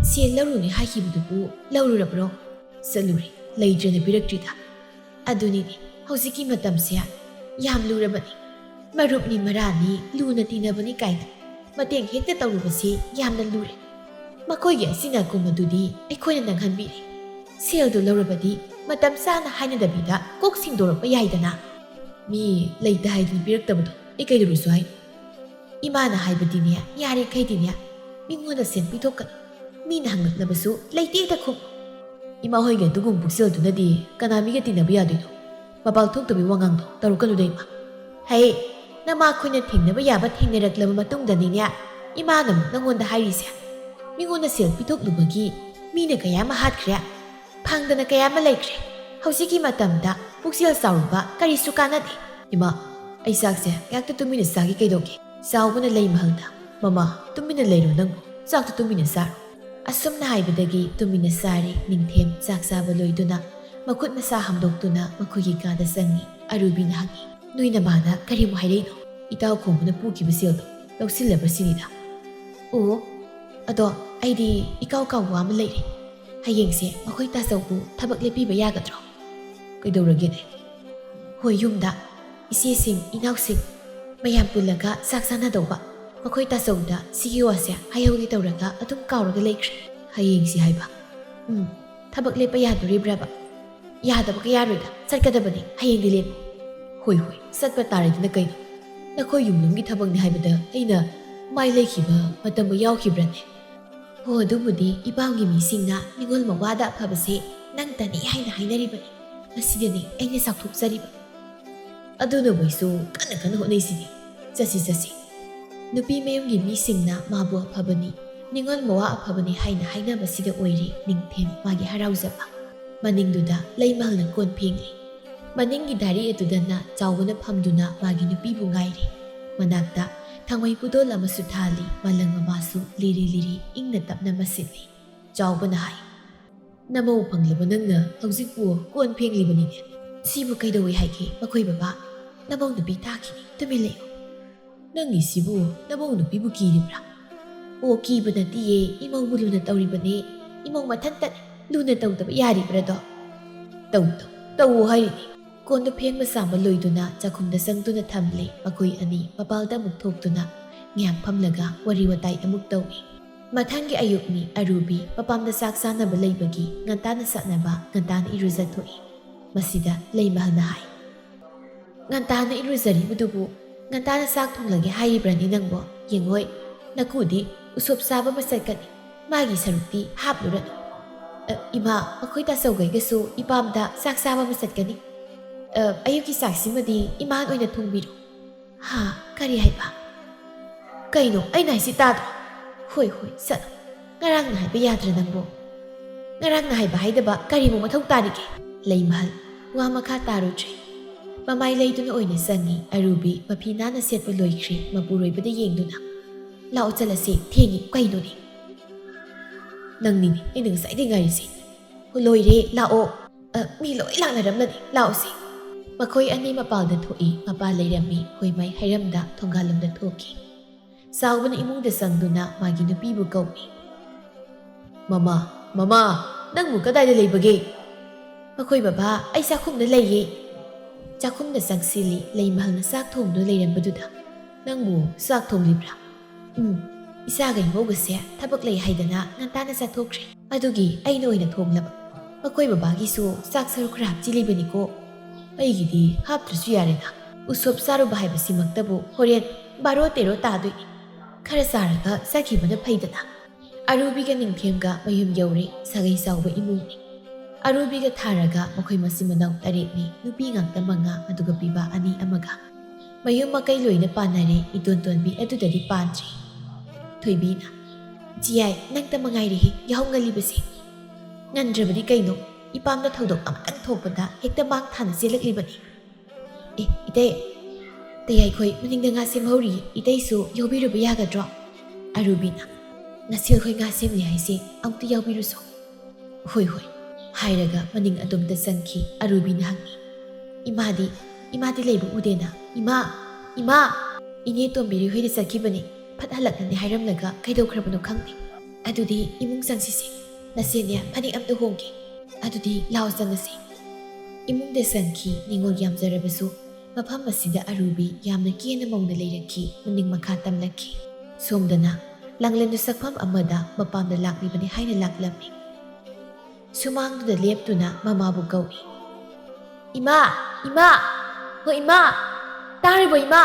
ꯁꯦꯜ ꯂꯧꯔꯨꯅꯤ ꯍꯥꯏꯈꯤꯕꯗꯨꯕꯨ ꯂꯧꯔꯨꯔꯕ꯭ꯔꯣ?" "ꯆꯠꯂꯨꯔꯦ, ꯂꯩꯇ꯭ꯔꯦꯅ ꯄꯤꯔꯛꯇ꯭ꯔꯤꯗ꯫" "ꯑꯗꯨꯅꯤꯅꯦ, ꯍꯧꯖꯤꯛꯀꯤ ꯃꯇꯝꯁꯦ ꯌꯥꯝ ꯂꯨꯔꯕꯅꯤ꯫ ꯃꯔꯨꯞꯅꯤ ꯃꯔꯥꯅꯤ, ꯂꯨꯅ ꯇꯤꯟꯅꯕꯅꯤ ꯀꯥꯏꯅ ꯃꯇꯦꯡ ꯍꯦꯛꯇ ꯇꯧꯔꯨꯕꯁꯤ ꯌꯥꯝꯅ ꯂꯨꯔꯦ꯫ ꯃꯈꯣꯏꯒꯤ ꯑꯁꯤꯅ ꯀꯨꯝꯕꯗꯨꯗꯤ ꯑꯩꯈꯣꯏꯅ ꯅꯪꯍꯟꯕꯤꯔꯦ꯫ ꯁꯦꯜꯗꯨ ꯂꯧꯔꯕꯗꯤ ꯃꯇꯝ ꯆꯥꯅ ꯍꯥꯏꯅꯗꯕꯤꯗ ꯀꯣꯛ ꯁꯤꯡꯗꯣꯔꯛꯄ ꯌꯥꯏꯗꯅ꯫ ꯃꯤ ꯂꯩꯇ ꯍꯥꯏꯗꯨꯅ ꯄꯤꯔꯛꯇꯕꯗꯣ ꯑꯩ ꯀꯩꯗꯧꯔꯁꯨ ꯍꯥꯏꯅꯣ? ꯏꯃꯥꯅ ꯍꯥꯏꯕꯗꯤꯅꯦ, ꯌꯥꯔꯤꯈꯩꯗꯤꯅꯦ, ꯃꯤꯉꯣꯟꯗ ꯁꯦꯜ ꯄꯤꯊꯣꯛꯀꯅꯨ꯫ ꯃꯤꯅ ꯍꯪꯂꯛꯂꯕꯁꯨ ꯂꯩꯇꯦꯗ ꯈꯨꯝꯃꯨ꯫ ꯏꯃꯥ ꯍꯣꯏꯒꯤ ꯑꯗꯨꯒꯨꯝꯕ ꯄꯨꯛꯆꯦꯜꯗꯨꯅꯗꯤ ꯀꯅꯥ ꯃꯤꯒ ꯇꯤꯟꯅꯕ ꯌꯥꯗꯣꯏꯅꯣ? ꯃꯄꯥꯜ ꯊꯣꯛꯇꯕꯤ ꯋꯥꯉꯥꯡꯗꯣ ꯇꯧꯔꯛꯀꯅꯨꯗ, ꯏꯃꯥ꯫ ꯍꯩ, ꯅꯃꯥ ꯑꯩꯈꯣꯏꯅ ꯊꯦꯡꯅꯕ ꯌꯥꯕ ꯊꯦꯡꯅꯔꯛꯂꯕ ꯃꯇꯨꯡꯗꯅꯤꯅꯦ ꯏꯃꯥꯅ ꯑꯃꯨꯛ ꯅꯪꯉꯣꯟꯗ ꯍꯥꯏꯔꯤꯁꯦ꯫ ꯃꯤꯉꯣꯟꯗ ꯁꯦꯜ ꯄꯤꯊꯣꯛꯂꯨꯕꯒꯤ ꯃꯤꯅ ꯀꯌꯥ ꯑꯃ ꯍꯥꯠꯈ꯭ꯔꯦ, ꯐꯪꯗꯅ ꯀꯌꯥ ꯑꯃ ꯂꯩꯈ꯭ꯔꯦ꯫ ꯍꯧꯖꯤꯛꯀꯤ ꯃꯇꯝꯗ ꯄꯨꯛꯆꯦꯜ ꯆꯥꯎꯔꯨꯕ ꯀꯔꯤꯁꯨ ꯀꯥꯟꯅꯗꯦ꯫" "ꯏꯃꯥ, ꯑꯩ ꯆꯥꯛꯁꯦ ꯉꯥꯛꯇ ꯇꯨꯃꯤꯟꯅ ꯆꯥꯒꯦ ꯀꯩꯗꯧꯒꯦ?" ꯆꯥꯎꯕꯅ ꯂꯩꯃꯍꯜꯗ, "ꯃꯃꯥ, ꯇꯨꯃꯤꯟꯅ ꯂꯩꯔꯣ ꯅꯪꯕꯨ, ꯆꯥꯛꯇꯨ ꯇꯨꯃꯤꯟꯅ ꯆꯥꯔꯣ꯫" ꯑꯁꯨꯝꯅ ꯍꯥꯏꯕꯗꯒꯤ ꯇꯨꯃꯤꯟꯅ ꯆꯥꯔꯦ꯫ ꯅꯤꯡꯊꯦꯝ ꯆꯥꯛ ꯆꯥꯕ ꯂꯣꯏꯗꯨꯅ ꯃꯈꯨꯠ ꯃꯁꯥ ꯍꯥꯝꯗꯣꯛꯇꯨꯅ ꯃꯈꯣꯏꯒꯤ ꯀꯥꯗ ꯆꯪꯉꯤ꯫ ꯑꯔꯨꯕꯤꯅ ꯍꯪꯉꯤ, "ꯅꯣꯏ ꯅꯃꯥꯅ ꯀꯔꯤꯃꯨꯛ ꯍꯥꯏꯔꯛꯏꯅꯣ? ꯏꯇꯥꯎ ꯈꯣꯝꯕꯅ ꯄꯨꯈꯤꯕ ꯁꯦꯜꯗꯣ ꯂꯧꯁꯤꯜꯂꯕꯁꯤꯅꯤꯗ꯫ ꯑꯣ, ꯑꯗꯣ ꯑꯩꯗꯤ ꯏꯀꯥꯎ ꯀꯥꯎꯕ ꯑꯃ ꯂꯩꯔꯦ꯫ ꯍꯌꯦꯡꯁꯦ ꯃꯈꯣꯏ ꯇꯥꯆꯧꯕꯨ ꯊꯕꯛ ꯂꯦꯞꯄꯤꯕ ꯌꯥꯒꯗ꯭ꯔꯣ? ꯀꯩꯗꯧꯔꯒꯦꯅꯦ? ꯍꯣꯏ, ꯌꯨꯝꯗ ꯏꯆꯦꯁꯤꯡ, ꯏꯅꯥꯎꯁꯤꯡ ꯃꯌꯥꯝ ꯄꯨꯜꯂꯒ ꯆꯥꯛ ꯆꯥꯅꯗꯧꯕ꯫ ꯃꯈꯣꯏ ꯇꯥꯆꯧꯗ ꯁꯤꯒꯤ ꯋꯥꯁꯦ ꯍꯥꯏꯍꯧꯒꯦ ꯇꯧꯔꯒ ꯑꯗꯨꯝ ꯀꯥꯎꯔꯒ ꯂꯩꯈ꯭ꯔꯦ꯫ ꯍꯌꯦꯡꯁꯤ ꯍꯥꯏꯕ? ꯎꯝ, ꯊꯕꯛ ꯂꯦꯞꯄ ꯌꯥꯗꯣꯔꯤꯕ꯭ꯔꯕ? ꯌꯥꯗꯕꯒ ꯌꯥꯔꯣꯏꯗ, ꯆꯠꯀꯗꯕꯅꯤ, ꯍꯌꯦꯡꯗꯤ ꯂꯦꯞꯄꯨ꯫ ꯍꯣꯏ, ꯍꯣꯏ, ꯆꯠꯄ ꯇꯥꯔꯦꯗꯅ ꯀꯩꯅꯣ? ꯅꯈꯣꯏ ꯌꯨꯝꯂꯣꯝꯒꯤ ꯊꯕꯛꯅꯤ ꯍꯥꯏꯕꯗ ꯑꯩꯅ ꯃꯥꯏ ꯂꯩꯈꯤꯕ ꯃꯇꯝꯒ ꯌꯥꯎꯈꯤꯕ꯭ꯔꯅꯦ? ꯍꯣ, ꯑꯗꯨꯕꯨꯗꯤ ꯏꯄꯥꯝꯒꯤ ꯃꯤꯁꯤꯡꯅ ꯅꯤꯉꯣꯜ ꯃꯋꯥꯗ ꯑꯐꯕꯁꯦ ꯅꯪꯇꯅꯤ ꯍꯥꯏꯅ ꯍꯥꯏꯅꯔꯤꯕꯅꯤ꯫ ꯃꯁꯤꯗꯅꯤ ꯑꯩꯅ ꯆꯥꯎꯊꯣꯛꯆꯔꯤꯕ꯫ ꯑꯗꯨꯅꯕꯨ ꯑꯩꯁꯨ ꯀꯟꯅ ꯀꯟꯅ ꯍꯣꯠꯅꯩꯁꯤꯗꯤ꯫ ꯆꯠꯁꯤ, ꯆꯠꯁꯤ꯫ ꯅꯨꯄꯤ ꯃꯌꯨꯝꯒꯤ ꯃꯤꯁꯤꯡꯅ ꯃꯥꯕꯨ ꯑꯐꯕꯅꯤ, ꯅꯤꯉꯣꯜ ꯃꯋꯥ ꯑꯐꯕꯅꯤ ꯍꯥꯏꯅ ꯍꯥꯏꯅꯕꯁꯤꯗ ꯑꯣꯏꯔꯦ ꯅꯤꯡꯊꯦꯝ ꯃꯥꯒꯤ ꯍꯔꯥꯎꯖꯕ꯫ ꯃꯅꯤꯡꯗꯨꯗ ꯂꯩꯃꯍꯜꯅ ꯀꯣꯟ ꯐꯦꯡꯂꯤ꯫ ꯃꯅꯤꯡꯒꯤ ꯗꯥꯏꯔꯤ ꯑꯗꯨꯗꯅ ꯆꯥꯎꯕꯅ ꯐꯝꯗꯨꯅ ꯃꯥꯒꯤ ꯅꯨꯄꯤꯕꯨ ꯉꯥꯏꯔꯤ꯫ ꯃꯅꯥꯛꯇ ꯊꯥꯡꯃꯩ ꯄꯨꯗꯣꯜ ꯑꯃꯁꯨ ꯊꯥꯜꯂꯤ꯫ ꯃꯂꯪ ꯃꯃꯥꯁꯨ ꯂꯤꯔꯤ ꯂꯤꯔꯤ ꯏꯪꯅ ꯇꯞꯅ ꯃꯁꯤꯠꯂꯤ꯫ ꯆꯥꯎꯕꯅ ꯍꯥꯏ, "ꯅꯃꯧ ꯐꯪꯂꯕ ꯅꯪꯅ ꯍꯧꯖꯤꯛꯄꯨ ꯀꯣꯟ ꯐꯦꯡꯂꯤꯕꯅꯤꯅꯦ? ꯁꯤꯕꯨ ꯀꯩꯗꯧꯏ ꯍꯥꯏꯒꯦ ꯃꯈꯣꯏ ꯕꯕꯥ? ꯅꯃꯧ ꯅꯨꯄꯤ ꯇꯥꯈꯤꯅꯤ, ꯇꯨꯃꯤꯟ ꯂꯩꯌꯨ꯫ ꯅꯪꯒꯤꯁꯤꯕꯨ ꯅꯃꯧ ꯅꯨꯄꯤꯕꯨ ꯀꯤꯔꯤꯕ꯭ꯔꯥ?" "ꯑꯣ, ꯀꯤꯕ ꯅꯠꯇꯤꯌꯦ, ꯏꯃꯧꯕꯨ ꯂꯨꯅ ꯇꯧꯔꯤꯕꯅꯦ꯫ ꯏꯃꯧ ꯃꯊꯟꯇꯅꯤ, ꯂꯨꯅ ꯇꯧꯗꯕ ꯌꯥꯔꯤꯕ꯭ꯔꯥꯗꯣ?" "ꯇꯧ, ꯇꯧ, ꯇꯧꯑꯣ ꯍꯥꯏꯔꯤꯅꯤ꯫" ꯀꯣꯟꯗꯨ ꯐꯦꯡꯕ ꯆꯥꯝꯕ ꯂꯣꯏꯗꯨꯅ ꯆꯥꯛꯈꯨꯝꯗ ꯆꯪꯗꯨꯅ ꯊꯝꯂꯦ꯫ ꯃꯈꯣꯏ ꯑꯅꯤ ꯃꯄꯥꯜꯗ ꯑꯃꯨꯛ ꯊꯣꯛꯇꯨꯅ ꯉꯥꯏꯍꯥꯛ ꯐꯝꯂꯒ ꯋꯥꯔꯤ ꯋꯥꯇꯥꯏ ꯑꯃꯨꯛ ꯇꯧꯏ꯫ ꯃꯊꯪꯒꯤ ꯑꯌꯨꯛꯅꯤ꯫ ꯑꯔꯨꯕꯤ ꯃꯄꯥꯝꯗ ꯆꯥꯛ ꯆꯥꯅꯕ ꯂꯩꯕꯒꯤ ꯉꯟꯇꯥꯅ ꯆꯠꯅꯕ ꯉꯟꯇꯥꯅ ꯏꯔꯨꯖꯊꯣꯛꯏ꯫ ꯃꯁꯤꯗ ꯂꯩꯃꯍꯜꯅ ꯍꯥꯏ, "ꯉꯟꯇꯥꯅ ꯏꯔꯨꯖꯔꯤꯕꯗꯨꯕꯨ ꯉꯟꯇꯥꯅ ꯆꯥꯛ ꯊꯣꯡꯂꯒꯦ ꯍꯥꯏꯔꯤꯕ꯭ꯔꯅꯤ ꯅꯪꯕꯣ? ꯌꯦꯡꯉꯣꯏ, ꯅꯀꯨꯗꯤ ꯎꯁꯣꯞ ꯆꯥꯕ ꯑꯃ ꯆꯠꯀꯅꯤ, ꯃꯥꯒꯤ ꯁꯔꯨꯛꯇꯤ ꯍꯥꯞꯂꯨꯔꯅꯨ꯫" "ꯑ, ꯏꯃꯥ, ꯃꯈꯣꯏ ꯇꯥꯆꯧꯈꯩꯒꯁꯨ ꯏꯄꯥꯝꯗ ꯆꯥꯛ ꯆꯥꯕ ꯑꯃ ꯆꯠꯀꯅꯤ꯫ ꯑ, ꯑꯌꯨꯛꯀꯤ ꯆꯥꯛꯁꯤꯃꯗꯤ ꯏꯃꯥꯅ ꯑꯣꯏꯅ ꯊꯣꯡꯕꯤꯔꯣ꯫" "ꯍꯥ? ꯀꯔꯤ ꯍꯥꯏꯕ? ꯀꯩꯅꯣ ꯑꯩꯅ ꯍꯥꯏꯁꯤ ꯇꯥꯗ꯭ꯔꯣ?" "ꯍꯣꯏ, ꯍꯣꯏ, ꯆꯠꯂꯣ꯫ ꯉꯔꯥꯡꯅ ꯍꯥꯏꯕ ꯌꯥꯗ꯭ꯔ ꯅꯪꯕꯣ? ꯉꯔꯥꯡꯅ ꯍꯥꯏꯕ ꯍꯥꯏꯗꯕ ꯀꯔꯤꯕꯨ ꯃꯊꯧ ꯇꯥꯔꯤꯒꯦ?" ꯂꯩꯃꯍꯜ ꯋꯥ ꯃꯈꯥ ꯇꯥꯔꯨꯗ꯭ꯔꯦ꯫ ꯃꯃꯥꯏ ꯂꯩꯗꯨꯅ ꯑꯣꯏꯅ ꯆꯪꯉꯤ꯫ ꯑꯔꯨꯕꯤ ꯃꯐꯤ ꯅꯥꯟꯅ ꯁꯦꯠꯄ ꯂꯣꯏꯈ꯭ꯔꯦ꯫ ꯃꯄꯨꯔꯣꯏꯕꯗ ꯌꯦꯡꯗꯨꯅ, "ꯂꯥꯛꯑꯣ, ꯆꯠꯂꯁꯤ, ꯊꯦꯡꯉꯤ, ꯀꯩꯅꯣꯅꯦ?" "ꯅꯪꯅꯤꯅꯦ ꯑꯩꯅ ꯉꯁꯥꯏꯗꯩ ꯉꯥꯏꯔꯤꯁꯦ꯫ ꯂꯣꯏꯔꯦ, ꯂꯥꯛꯑꯣ꯫ ꯑ, ꯃꯤ ꯂꯣꯏ ꯂꯥꯛꯅꯔꯝꯃꯅꯤ, ꯂꯥꯛꯑꯣꯁꯦ꯫" ꯃꯈꯣꯏ ꯑꯅꯤ ꯃꯄꯥꯜꯗ ꯊꯣꯛꯏ꯫ ꯃꯄꯥ ꯂꯩꯔꯝꯃꯤ꯫ ꯍꯣꯏꯃꯥꯏ ꯍꯩꯔꯝꯗ ꯊꯣꯡꯒꯥꯜꯂꯣꯝꯗ ꯊꯣꯛꯈꯤ꯫ ꯆꯥꯎꯕꯅ ꯏꯃꯨꯡꯗ ꯆꯪꯗꯨꯅ ꯃꯥꯒꯤ ꯅꯨꯄꯤꯕꯨ ꯀꯧꯏ꯫ "ꯃꯃꯥ, ꯃꯃꯥ, ꯅꯪꯕꯨ ꯀꯗꯥꯏꯗ ꯂꯩꯕꯒꯦ?" "ꯃꯈꯣꯏ ꯕꯕꯥ, ꯑꯩ ꯆꯥꯛꯈꯨꯝꯗ ꯂꯩꯌꯦ꯫" ꯆꯥꯛꯈꯨꯝꯗ ꯆꯪꯁꯤꯜꯂꯤ꯫ ꯂꯩꯃꯍꯜꯅ ꯆꯥꯛ ꯊꯣꯡꯗꯨꯅ ꯂꯩꯔꯝꯕꯗꯨꯗ, "ꯅꯪꯕꯨ ꯆꯥꯛ ꯊꯣꯡꯂꯤꯕ꯭ꯔꯥ?" "ꯎꯝ, ꯏꯆꯥꯒ ꯏꯃꯧꯒꯁꯦ ꯊꯕꯛ ꯂꯩ ꯍꯥꯏꯗꯅ ꯉꯟꯇꯥꯅ ꯆꯠꯊꯣꯛꯈ꯭ꯔꯦ꯫ ꯑꯗꯨꯒꯤ ꯑꯩꯅ ꯑꯣꯏꯅ ꯊꯣꯡꯂꯕ꯫ ꯃꯈꯣꯏ ꯕꯕꯥꯒꯤꯁꯨ ꯆꯥꯛ ꯁꯔꯨꯛ ꯈꯔ ꯍꯥꯞꯆꯤꯜꯂꯤꯕꯅꯤꯀꯣ꯫ ꯑꯩꯒꯤꯗꯤ ꯍꯥꯞꯇ꯭ꯔꯁꯨ ꯌꯥꯔꯦꯅ꯫ ꯎꯁꯣꯞ ꯆꯥꯔꯨꯕ ꯍꯥꯏꯕꯁꯤꯃꯛꯇꯕꯨ ꯍꯣꯔꯦꯟ ꯕꯥꯔꯣ ꯇꯦꯔꯣ ꯇꯥꯗꯣꯏꯅꯤ꯫ ꯈꯔ ꯆꯥꯔꯒ ꯆꯠꯈꯤꯕꯅ ꯐꯩꯗꯅ꯫" ꯑꯔꯨꯕꯤꯒ ꯅꯤꯡꯊꯦꯝꯒ ꯃꯌꯨꯝ ꯌꯧꯔꯦ꯫ ꯁꯥꯒꯩ ꯆꯥꯎꯕ ꯏꯃꯨꯡꯅꯤ꯫ ꯑꯔꯨꯕꯤꯒ ꯊꯥꯔꯒ ꯃꯈꯣꯏ ꯃꯆꯤꯟ ꯃꯅꯥꯎ ꯇꯔꯦꯠꯅꯤ, ꯅꯨꯄꯤ ꯉꯥꯛꯇ ꯃꯉꯥ, ꯑꯗꯨꯒ ꯄꯤꯕꯥ ꯑꯅꯤ ꯑꯃꯒ꯫ ꯃꯌꯨꯝ ꯃꯀꯩ ꯂꯣꯏꯅ ꯄꯥꯟꯅꯔꯦ, ꯏꯇꯣꯟ ꯇꯣꯟꯕꯤ ꯑꯗꯨꯗꯗꯤ ꯄꯥꯟꯗ꯭ꯔꯤ꯫ ꯊꯣꯏꯕꯤꯅ, "ꯆꯤꯌꯥꯏ, ꯅꯪꯇ ꯃꯉꯥꯏꯔꯦꯍꯦ ꯌꯥꯍꯧ ꯉꯜꯂꯤꯕꯁꯦ꯫ ꯉꯟꯗ꯭ꯔꯕꯗꯤ ꯀꯩꯅꯣ, ꯏꯄꯥꯝꯗ ꯊꯧꯗꯣꯛ ꯑꯃꯇꯪ ꯊꯣꯛꯄꯗ ꯍꯦꯛꯇ ꯃꯥꯡ ꯊꯥꯅ ꯆꯦꯜꯂꯛꯂꯤꯕꯅꯤ꯫ ꯑꯦ, ꯏꯇꯩ, ꯇꯌꯥꯏꯈꯣꯏ ꯃꯅꯤꯡꯗ ꯉꯥ ꯁꯦꯝꯍꯧꯔꯤ, ꯏꯇꯩꯁꯨ ꯌꯥꯎꯕꯤꯔꯨꯕ ꯌꯥꯒꯗ꯭ꯔꯣ?" ꯑꯔꯨꯕꯤꯅ, "ꯅꯁꯦꯜꯈꯣꯏ ꯉꯥ ꯁꯦꯝꯂꯤ ꯍꯥꯏꯁꯦ ꯑꯃꯨꯛꯇ ꯌꯥꯎꯕꯤꯔꯨꯁꯣ꯫" "ꯍꯣꯏ, ꯍꯣꯏ," ꯍꯥꯏꯔꯒ ꯃꯅꯤꯡ ꯑꯗꯣꯝꯗ ꯆꯪꯈꯤ꯫ ꯑꯔꯨꯕꯤꯅ ꯍꯪꯉꯤ, "ꯏꯃꯥꯗꯤ, ꯏꯃꯥꯗꯤ ꯂꯩꯕ ꯎꯗꯦꯅ꯫ ꯏꯃꯥ, ꯏꯃꯥ!" "ꯏꯅꯦ ꯇꯣꯝꯕꯤꯔꯤ ꯍꯣꯏꯗ ꯆꯠꯈꯤꯕꯅꯤ꯫ ꯐꯠ ꯍꯜꯂꯛꯅꯅꯤ ꯍꯥꯏꯔꯝꯂꯒ ꯀꯩꯗꯧꯈ꯭ꯔꯕꯅꯣ ꯈꯪꯗꯦ꯫ ꯑꯗꯨꯗꯤ ꯏꯃꯨꯡ ꯆꯪꯁꯤꯁꯦ꯫ ꯅꯁꯦꯅꯦ ꯐꯅꯦꯛ ꯑꯝꯇ ꯍꯣꯡꯒꯦ꯫ ꯑꯗꯨꯗꯤ ꯂꯥꯎ ꯆꯪꯉꯁꯤ꯫" ꯏꯃꯨꯡꯗ ꯆꯪꯈꯤ꯫ ꯅꯤꯉꯣꯜ ꯌꯥꯝꯖꯔꯕꯁꯨ ꯃꯐꯝ ꯑꯁꯤꯗ ꯑꯔꯨꯕꯤ ꯌꯥꯝꯅ ꯀꯦꯅ ꯃꯧꯅ ꯂꯩꯔꯛꯈꯤ꯫ ꯃꯅꯤꯡ ꯃꯈꯥ ꯇꯝꯂꯛꯈꯤ꯫ ꯁꯣꯝꯗꯅ ꯂꯥꯡꯂꯦꯟꯗꯨ ꯁꯛꯐꯝ ꯑꯃꯗ ꯃꯄꯥꯝꯗ ꯂꯥꯛꯂꯤꯕꯅꯤ ꯍꯥꯏꯅ ꯂꯥꯛꯂꯝꯃꯤ꯫ ꯁꯨꯃꯥꯡꯗꯨꯗ ꯂꯦꯞꯇꯨꯅ ꯃꯃꯥꯕꯨ ꯀꯧꯏ꯫ "ꯏꯃꯥ! ꯏꯃꯥ! ꯍꯣ ꯏꯃꯥ! ꯇꯥꯔꯤꯕꯣ ꯏꯃꯥ?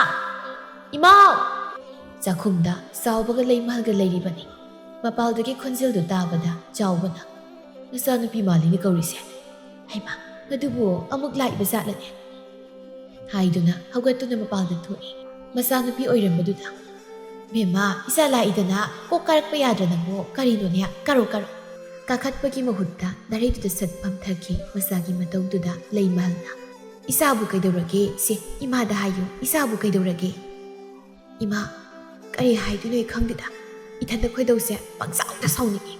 ꯏꯃꯥꯎ!" ꯆꯥꯛꯈꯨꯝꯗ ꯆꯥꯎꯕꯒ ꯂꯩꯃꯍꯜꯒ ꯂꯩꯔꯤꯕꯅꯤ꯫ ꯃꯄꯥꯜꯗꯒꯤ ꯈꯣꯟꯖꯦꯜꯗꯨ ꯇꯥꯕꯗ ꯆꯥꯎꯕꯅ, "ꯃꯆꯥꯅꯨꯄꯤ ꯃꯥꯜꯂꯤꯅꯦ ꯀꯧꯔꯤꯁꯦ꯫ ꯍꯩꯃꯥ, ꯑꯗꯨꯕꯨ ꯑꯃꯨꯛ ꯂꯥꯛꯏꯕ ꯖꯥꯠꯂꯅꯦ?" ꯍꯥꯏꯗꯨꯅ ꯍꯧꯒꯠꯇꯨꯅ ꯃꯄꯥꯜꯗ ꯊꯣꯛꯏ꯫ ꯃꯆꯥꯅꯨꯄꯤ ꯑꯣꯏꯔꯝꯕꯗꯨꯗ, "ꯕꯦꯝꯃ, ꯏꯆꯥ ꯂꯥꯛꯏꯗꯅ, ꯀꯣꯛ ꯀꯥꯔꯛꯄ ꯌꯥꯗ꯭ꯔ ꯅꯪꯕꯨ? ꯀꯔꯤꯅꯣꯅꯦ? ꯀꯥꯔꯣ, ꯀꯥꯔꯣ꯫" ꯀꯥꯈꯠꯄꯒꯤ ꯃꯍꯨꯠꯇ ꯗꯥꯏꯔꯦꯛꯇꯨꯗ ꯁꯠ ꯐꯝꯊꯈꯤ꯫ ꯃꯆꯥꯒꯤ ꯃꯇꯧꯗꯨꯗ ꯂꯩꯃꯍꯜꯅ, "ꯏꯆꯥꯕꯨ ꯀꯩꯗꯧꯔꯒꯦ? ꯁꯦ, ꯏꯃꯥꯗ ꯍꯥꯏꯌꯨ, ꯏꯆꯥꯕꯨ ꯀꯩꯗꯧꯔꯒꯦ?" "ꯏꯃꯥ, ꯀꯔꯤ ꯍꯥꯏꯗꯣꯏꯅꯣ ꯑꯩ ꯈꯪꯗꯦꯗ꯫ ꯏꯊꯟꯗ ꯈꯣꯏꯗꯧꯁꯦ ꯄꯪꯁꯥꯎꯗ ꯁꯥꯎꯅꯤꯡꯉꯤ꯫